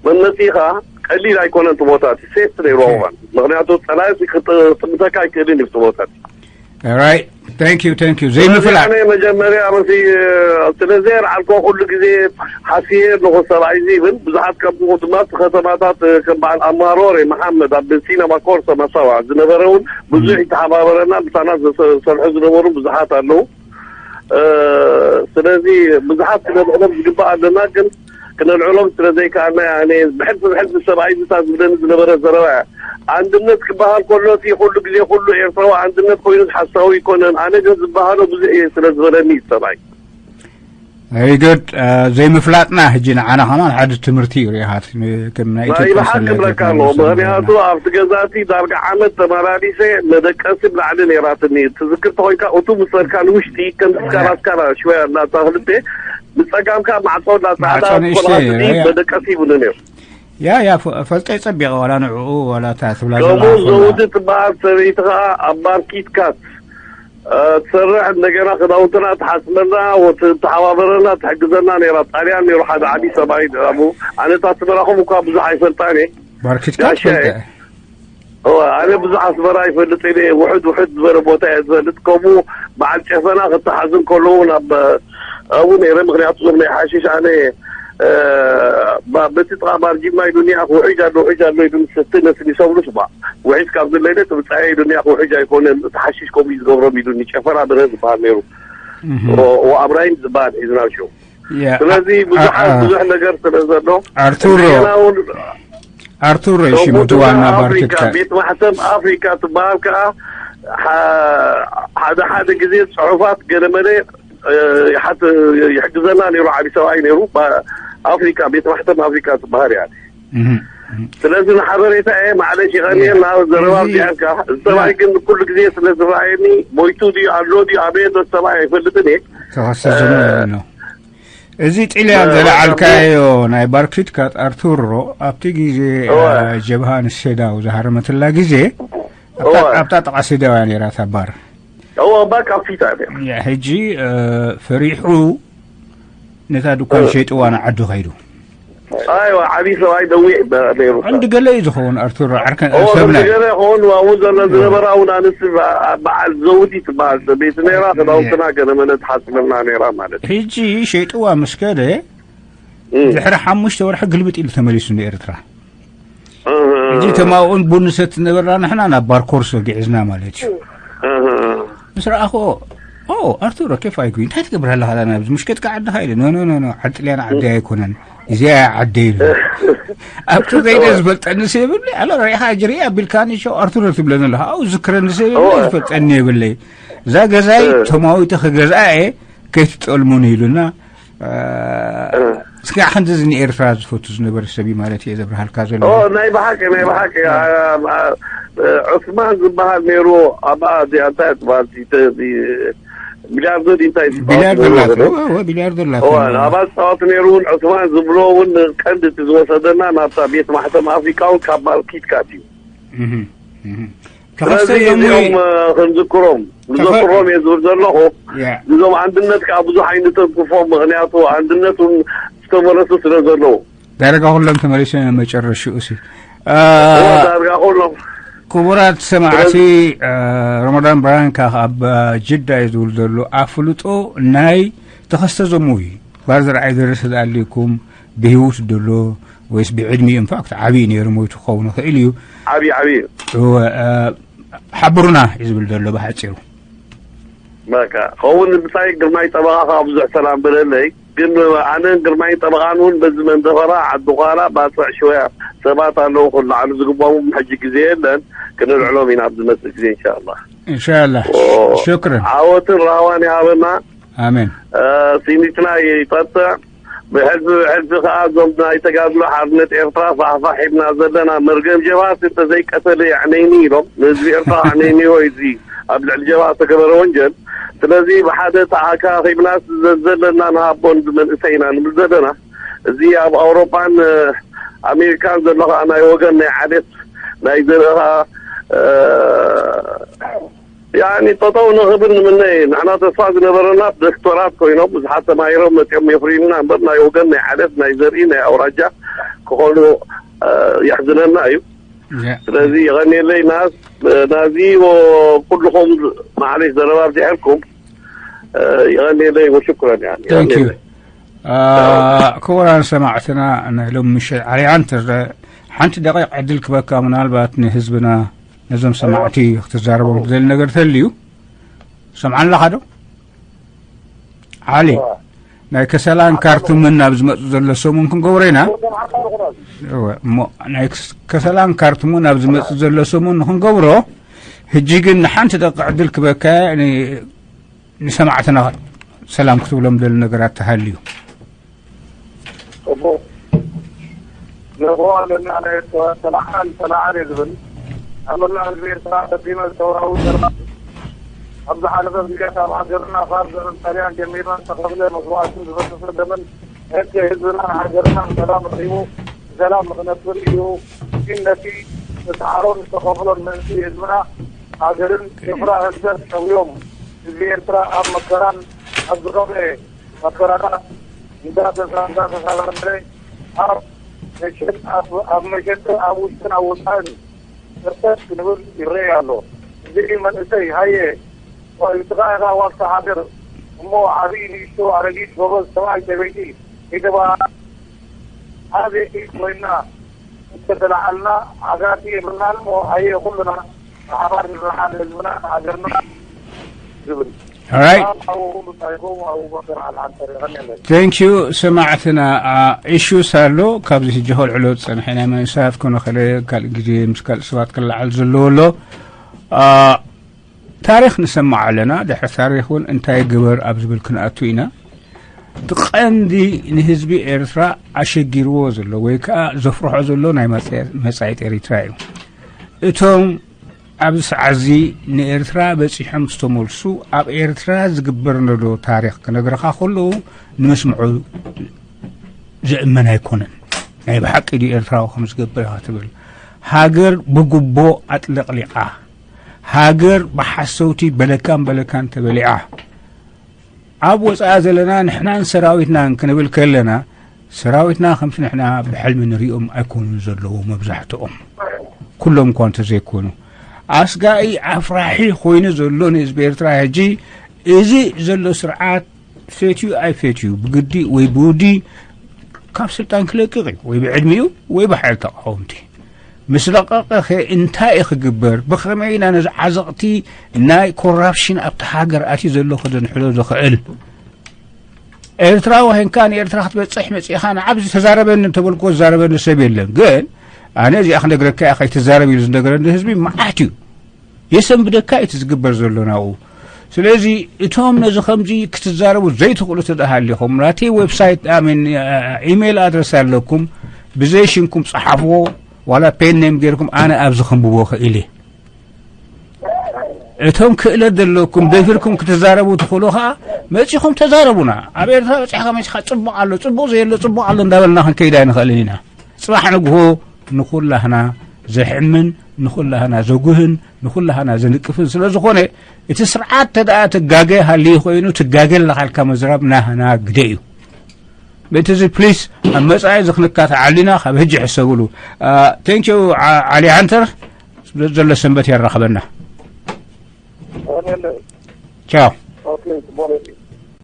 መመጺእኻ ቀሊል ኣይኮነን። እቲ ቦታ እቲ ሴፍቲ ነይሩ እም። እዋን። ምኽንያቱ ጸላኢ ክጥምተካ ኣይክእልን እዩ እቲ ቦታ እቲ። Alright. Thank you, thank you። ዘይምፍላጥ። ስለዚ ኣነ መጀመርያ ምስ፣ ስለ ዘየርዓልኮ ኩሉ ግዜ ሓስየ ኣለኹ ሰብኣይ እዚ ይብል። ብዙሓት ከምኡ ድማ እቲ ከተማታት ከም በዓል ኣማሮሬ መሓመድ ኣብ ሲነማ ኮርሶ ማሳዋ ዝነበረ እውን ብዙሕ እም። ይተሓባበረና። ምሳና ዝሰ-፣ ዝሰርሑ ዝነበሩ ብዙሓት ኣለዉ። እ፣ ስለዚ ብዙሓት ክነልዕሎም ዝግባእ ኣለና፣ ግን ክነልዕሎም ስለ ዘይከኣልና፣ ያኔ ብሕልፊ ብሕልፊ ሰብኣይ ዝታ ዝብለኒ ዝነበረ ዘረባ እያ። ኣንድነት ክበሃል ከሎ፣ እቲ ኩሉ ግዜ ኩሉ ኤርትራዊ ኣንድነት ኮይኑ ሓሳዊ ኣይኮነን። ኣነ ግን ዝበሃሎ ብዙሕ እየ ስለ ዝበለኒ እዩ ሰብኣይ። Very good. ዘይምፍላጥና ሕጂ ንዓና ከማን ሓደ ትምህርቲ እዩ ሪኢኻ፣ ከም ናይ ናይ ኢትዮጵያ ብሓቂ ሰላም ክብለካ ኣለዎ። ምኽንያቱ ኣብቲ ገዛቲ ዳርጋ ዓመት ተመላሊሰ መደቀሲ ብላዕሊ ነይራትኒ። ትዝክር ተኾይንካ እቱ ምሰርካ ንውሽጢ ከም ስካራ ስካራ ሽወያ እናታ ክልተ ብጸጋምካ ማዕጾ እናጻዕዳ ማዕጾ ንእሽተይ ቆልዓ እዩ፣ ያ። መደቀሲ ይብሉ ነይሩ። ያ ያ ፈ- ፈልጠይ ጸቢቐ ዋላ ንዕኡ ዋላ እታ ትብላ ከምኡ ዘላ ዘውዲ ትበሃል ሰበይቲ ኸዓ ኣብ ማርኪት ካት ትሰርሕ እንደገና ክዳውንትና ትሓስመልና ትሓባበረና ትሕግዘና ነይራ። ጣልያን ነይሩ ሓደ ዓብዪ ሰብኣይ። ኣነ እታ ትበራኹም እኳ ብዙሕ ኣይፈልጣን እየ። ማርኪት ካት ጋሻ እየ። ፈልጠ እወ ኣነ ብዙሕ ኣስመራ ይፈልጥ እየ። ውሕድ ውሕድ ዝበለ ቦታ እየ ዝፈልጥ። ከምኡ በዓል ጨፈና ክተሓዙ እንከለዉ ናብ ኣብኡ ነይረ። ምክንያቱ ዞም ናይ ሓሽሽ ኣነ በቲ ጥቓ ማርጂማ ኢሉኒ ኣኹ ውሒጅ ኣሎ ውሒጅ ኣሎ ኢሉኒ ሰቲ ነስኒ ሰብሉ ስማ ውሒጅ ካብ ዝለለ ትብፃየ ኢሉኒ ኣኹ ውሒጅ ኣይኮነን እቲ ሓሽሽ ከምኡ እዩ ዝገብሮም ኢሉኒ። ጨፈራ ብረ ዝበሃል ነይሩ። ወኣብራሂም ዝበሃል ሒዝና ሽው ስለዚ ብዙሓት ብዙሕ ነገር ስለ ዘሎ ኣርቱሮ ኣርቱሮ ሽሙቲ ዋና ባርክካ ቤት ማሕተም ኣፍሪካ ትበሃል ከዓ ሓደ ሓደ ግዜ ፅሑፋት ገለመለ ይሕግዘና ነይሩ። ዓብዪ ሰብኣይ ነይሩ። ኣፍሪካ ቤት ማሕተም ኣፍሪካ ትበሃል እያ። ስለዚ ንሓበሬታ እየ ማዕለሽ ይቐንየና ዘረባ ዚኣካ ሰብኣይ ግን ኩሉ ግዜ ስለ ዝረኣየኒ ሞይቱ ድዩ ኣሎ ድዩ ኣበየ ሰብኣይ ኣይፈልጥን እየ። ተኸሰ ነው። እዚ ጥልያን ዘለዓልካዮ ናይ ባርክሪት ካት ኣርቱሮ ኣብቲ ግዜ ጀብሃ ንሴዳው ዝሃረመትላ ግዜ ኣብታ ጥቓ ሴዳው እያ ነይራ እታ ባር። እወ ባር ካብ ፊት እያ ነይራ። ሕጂ ፈሪሑ ነታ ድኳን ሸይጥዋ ንዓዱ ከይዱ። ኣይዋ ዓብዪ ሰብኣይ ነዊሕ ነይሩ። ቀንዲ ገለ እዩ ዝኸውን ኣርቱሮ ዓርከን ሰብና ገለ ይኸውን ኣብኡ ዘሎ ዝነበራ እውን ኣንስ በዓል ዘውዲ ትበሃል ሰበይቲ ነይራ። ክዳውንትና ገለ መለ ትሓፅበልና ነይራ ማለት እዩ። ሕጂ ሸይጥዋ ምስ ከደ ድሕሪ ሓሙሽተ ወርሒ ግልብጥ ኢሉ ተመሊሱ ንኤርትራ። ሕጂ ተማኡን ቡን ንሰቲ ነበርና ንሕና ናብ ባርኮርሶ ግዕዝና ማለት እዩ። ምስ ረኣኽኦ ኣርቱሮ ኬፍ ኣይኩ እንታይ ትገብር ኣለኻ ዳ ናብዚ ምሽከጥካ ዓድኻ ኢለ ኖ ኖ ኖ ዓዲ ጥልያን ዓዲ ኣይኮነን እዚኣ ዓዲ ኢሉ። ኣብቲ ዘይደ ዝፈልጠኒ ሰብኒ ኣለ ሪኢኻ ጅሪ ኣቢልካኒ ሸው ኣርቱሮ ትብለኒ ኣለኻ ኣው ዝክረኒ ሰብኒ ዝፈልጠኒ የብለይ። እዛ ገዛይ ተማዊተ ክገዝኣ እየ ከይትጠልሙን ኢሉና። እስኪ ክንድዚ ንኤርትራ ዝፈቱ ዝነበረ ሰብ እዩ ማለት እየ ዘብርሃልካ ዘሎ። ናይ ብሓቂ ናይ ብሓቂ ዑስማን ዝበሃል ነይሩ። ኣብኣ እዚኣ እንታይ ትበሃል ቢልያርዶ ድዩ እንታይ ቢልያርዶ ኣላት ቢልያርዶ ኣላት ኣብኣ ዝፃወት ነይሩ እውን ዑስማን ዝብሎ እውን ቀንዲ እቲ ዝወሰደና ናብታ ቤት ማሕተም ኣፍሪካ እውን ካብ ማርኪት ካት እዩ። ስለዚ እዚኦም ክንዝክሮም ንዘክሮም እየ ዝብል ዘለኹ። እዞም ኣንድነት ከዓ ብዙሕ ኣይንተንክፎም ምክንያቱ ኣንድነት እውን ዝተመለሱ ስለ ዘለዉ ዳርጋ ኩሎም ተመሊሶም እዮም መጨረሽኡ ሲ ዳርጋ ኩሎም። ክቡራት ሰማዕቲ ረመዳን ብርሃን ካብ ጅዳ እዩ ዝብል ዘሎ ኣፍልጦ ናይ ተኸስተ ዘሙ እዩ ባር ዘርኣይ ደረሰ ዝኣልኩም ብህይወት ደሎ ወይስ ብዕድሚኡ ኢንፋክት ዓብዪ ነይሩ ሞይቱ ክኸውን ይኽእል እዩ። ዓብዪ ዓብዪ እዩ። እወ፣ እ፣ ሓብሩና እዩ ዝብል ዘሎ ብሓፂሩ። በቃ ኸውን ምሳይ ግርማይ ጠበቓ ከዓ ብዙሕ ሰላም በለለይ። ግን ኣነን ግርማይ ጠበቓን እውን በዚ መንደፈራ ዓዲ ኳላ ባፅዕ ሽወያ ሰባት ኣለዉ ክለዓሉ ዝግባዎም ሕጂ ግዜ የለን። ክንልዕሎም ኢና ኣብዚ መፅእ ግዜ እንሻላ። እንሻላ። ሽክርን። ዓወትን ራህዋን ይሃበና። ኣሜን። ሲኒትና ይጠጥዕ። ብሕልፊ ብሕልፊ ከኣ እዞም ናይ ተጋድሎ ሓርነት ኤርትራ ፋሕፋሕ ሒብና ዘለና መርገም ጀብሃስ እንተዘይቀተለ የዕነይኒ ኢሎም ንህዝቢ ኤርትራ ኣዕነይንዮ እዚ ኣብ ልዕሊ ጀብሃ ዝተገበረ ወንጀል። ስለዚ ብሓደ ተኣካኺብናስ ዘዘለና ንሃቦ ንመንእሰይ ኢና ንብል ዘለና። እዚ ኣብ ኣውሮጳን ኣሜሪካን ዘሎ ከኣ ናይ ወገን ናይ ዓሌት ናይ ዘርእኻ ያኒ ጠጠው ንኽብል ንምነ እዩ። ንሕና ተስፋ ዝነበረና ዶክተራት ኮይኖም ብዙሓት ተማሂሮም መፂኦም የፍርዩና እምበር ናይ ወገን ናይ ዓሌት ናይ ዘርኢ ናይ ኣውራጃ ክኾኑ የሕዝነና እዩ። ስለዚ የቐንየለይ ናዚ ኩልኹም ማዕለሽ ዘረባ ኣብዚሐልኩም የቐንየለይ ወሽኩረን። ክቡራን ሰማዕትና ናይ ሎም ምሸት ዓርያን ትረ ሓንቲ ደቂቕ ዕድል ክበካ ምናልባት ንህዝብና ነዞም ሰማዕቲ ክትዛረቦም ትደሊ ነገር ተልዩ ሰምዓን ኣለኻ ዶ ዓሊ ናይ ከሰላን ካርቱምን ናብ ዝመፁ ዘሎ ሰሙን ክንገብሮ ኢና። እሞ ናይ ከሰላን ካርቱምን ናብ ዝመፁ ዘሎ ሰሙን ንክንገብሮ ህጂ ግን ንሓንቲ ደቂ ዕድል ክበካ ንሰማዕትና ሰላም ክትብሎም ደሊ ነገራት ተሃልዩ። ጽቡቕ ንርኦ ኣለና። ናይ ተላዓል ተላዓል እዩ ዝብል ኣብ መላእ ህዝቢ ኤርትራ ቀዲመ ዝተወራዊ ዘርባ ኣብ ዝሓለፈ ግዜያት ኣብ ሃገርና ካብ ዘመን ጣልያን ጀሚርና ዝተኸፍለ መስዋእትን ዝፈሰሰ ደምን ሕቂ ህዝብና ሃገርና ሰላም ረኺቡ ብሰላም ንክነብር እዩ። ግን ነቲ ዝተሰዓሮን ዝተኸፍሎን መንስኢ ህዝብና ሃገርን ጭፍራ ህግደፍ ጠውዮም ህዝቢ ኤርትራ ኣብ መከራን ኣብ ዝኸፍአ መከራታት እንዳተሳ እንዳተሳሳረ ኣብ መሸጥ ኣብ መሸጥን ኣብ ውሽጥን ኣብ ወፃእን ሕርተት ክንብል ይረአ ኣሎ። እዚ መንእሰይ ሃየ ኢልካ ኢኻ ዋልታ ሃገር እሞ ዓብዪ ንእሽቶ ኣረጊት ጎበዝ ሰብኣይ ሰበይቲ ኢትባ ሓደ ኮይና እንተተላዓልና ዓጋቲ የብልናን እሞ ሃየ ኩልና ብሓባር ንረሓን ህዝብና ሃገርና ዝብል Alright. Thank you ሰማዕትና። ኢሹስ ኣሎ ካብዚ ሕጂ ከልዕሎ ዝፀንሐ ናይ መንእሰያት ኮነ ከለ ካልእ ግዜ ምስ ካልእ ሰባት ክለዓል ዘለዎ ኣሎ። ታሪኽ ንሰማዕ ኣለና። ድሕሪ ታሪኽ እውን እንታይ ግበር ኣብ ዝብል ክንኣቱ ኢና። እቲ ቀንዲ ንህዝቢ ኤርትራ ኣሸጊርዎ ዘሎ ወይ ከዓ ዘፍርሖ ዘሎ ናይ መጻኢት ኤሪትራ እዩ። እቶም ኣብዚ ሰዓት እዚ ንኤርትራ በጺሖም ዝተመልሱ ኣብ ኤርትራ ዝግበር ዘሎ ታሪኽ ክነግረኻ ከለዉ ንምስምዑ ዘእመን ኣይኮነን። ናይ ብሓቂ ድዩ ኤርትራዊ ከም ዝገብር ኢኻ ትብል? ሃገር ብጉቦ ኣጥለቕሊቓ፣ ሃገር ብሓሰውቲ በለካን በለካን ተበሊዓ። ኣብ ወፃኢ ዘለና ንሕናን ሰራዊትናን ክንብል ከለና ሰራዊትና ከምቲ ንሕና ብሕልሚ ንሪኦም ኣይኮኑን ዘለዉ መብዛሕትኦም ኩሎም እኳ እንተዘይኮኑ ኣስጋኢ ኣፍራሒ ኮይኑ ዘሎ ንህዝቢ ኤርትራ ሕጂ እዚ ዘሎ ስርዓት ፈትዩ ኣይፈትዩ ብግዲ ወይ ብውዲ ካብ ስልጣን ክለቅቕ እዩ ወይ ብዕድሚኡ ወይ ብሓይል ተቃወምቲ ምስ ለቀቐ ከ እንታይ እዩ ክግበር ብኸመይ ኢና ነዚ ዓዘቕቲ ናይ ኮራፕሽን ኣብቲ ሃገር ኣትዩ ዘሎ ከደንሕሎ ዝኽእል ኤርትራዊ ኮይንካ ንኤርትራ ክትበጽሕ መጺእኻ ንዓብዚ ተዛረበኒ እንተበልክዎ ዝዛረበኒ ሰብ የለን ግን ኣነ እዚኣ ክነግረካ እያ ከይትዛረብ ኢሉ ዝነገረኒ ህዝቢ መዓት እዩ የሰንብደካ እዩ እቲ ዝግበር ዘሎ ናብኡ ስለዚ እቶም ነዚ ከምዚ ክትዛረቡ ዘይትኽእሉ ተደሃሊኹም ናተይ ዌብሳይት ኣሜን ኢሜይል ኣድረስ ኣለኩም ብዘይ ሽንኩም ጸሓፍዎ ዋላ ፔን ኔም ገይርኩም ኣነ ኣብዚ ከንብቦ ክእል እየ እቶም ክእለት ዘለኩም ደፊርኩም ክትዛረቡ ትኽእሉ ከዓ መፂኹም ተዛረቡና ኣብ ኤርትራ በፂሕካ መፂኻ ፅቡቅ ኣሎ ፅቡቅ ዘየሎ ፅቡቅ ኣሎ እንዳበልና ክንከይድ ኣይንኽእልን ኢና ፅባሕ ንግሆ ንኹላህና ዘሕምን ንኹላህና ዘጉህን ንኹላህና ዘንቅፍን ስለ ዝኾነ እቲ ስርዓት ተደኣ ትጋገ ሃልዩ ኮይኑ ትጋገ ኣለኻልካ ምዝራብ ናህና ግደ እዩ በቲ እዚ ፕሊስ ኣብ መፃኢ እዚ ክንካታዓሉ ኢና ካብ ህጂ ሕሰብሉ ቴንኪዩ ዓሊ ሃንተር ዘሎ ሰንበት የራኽበና ቻው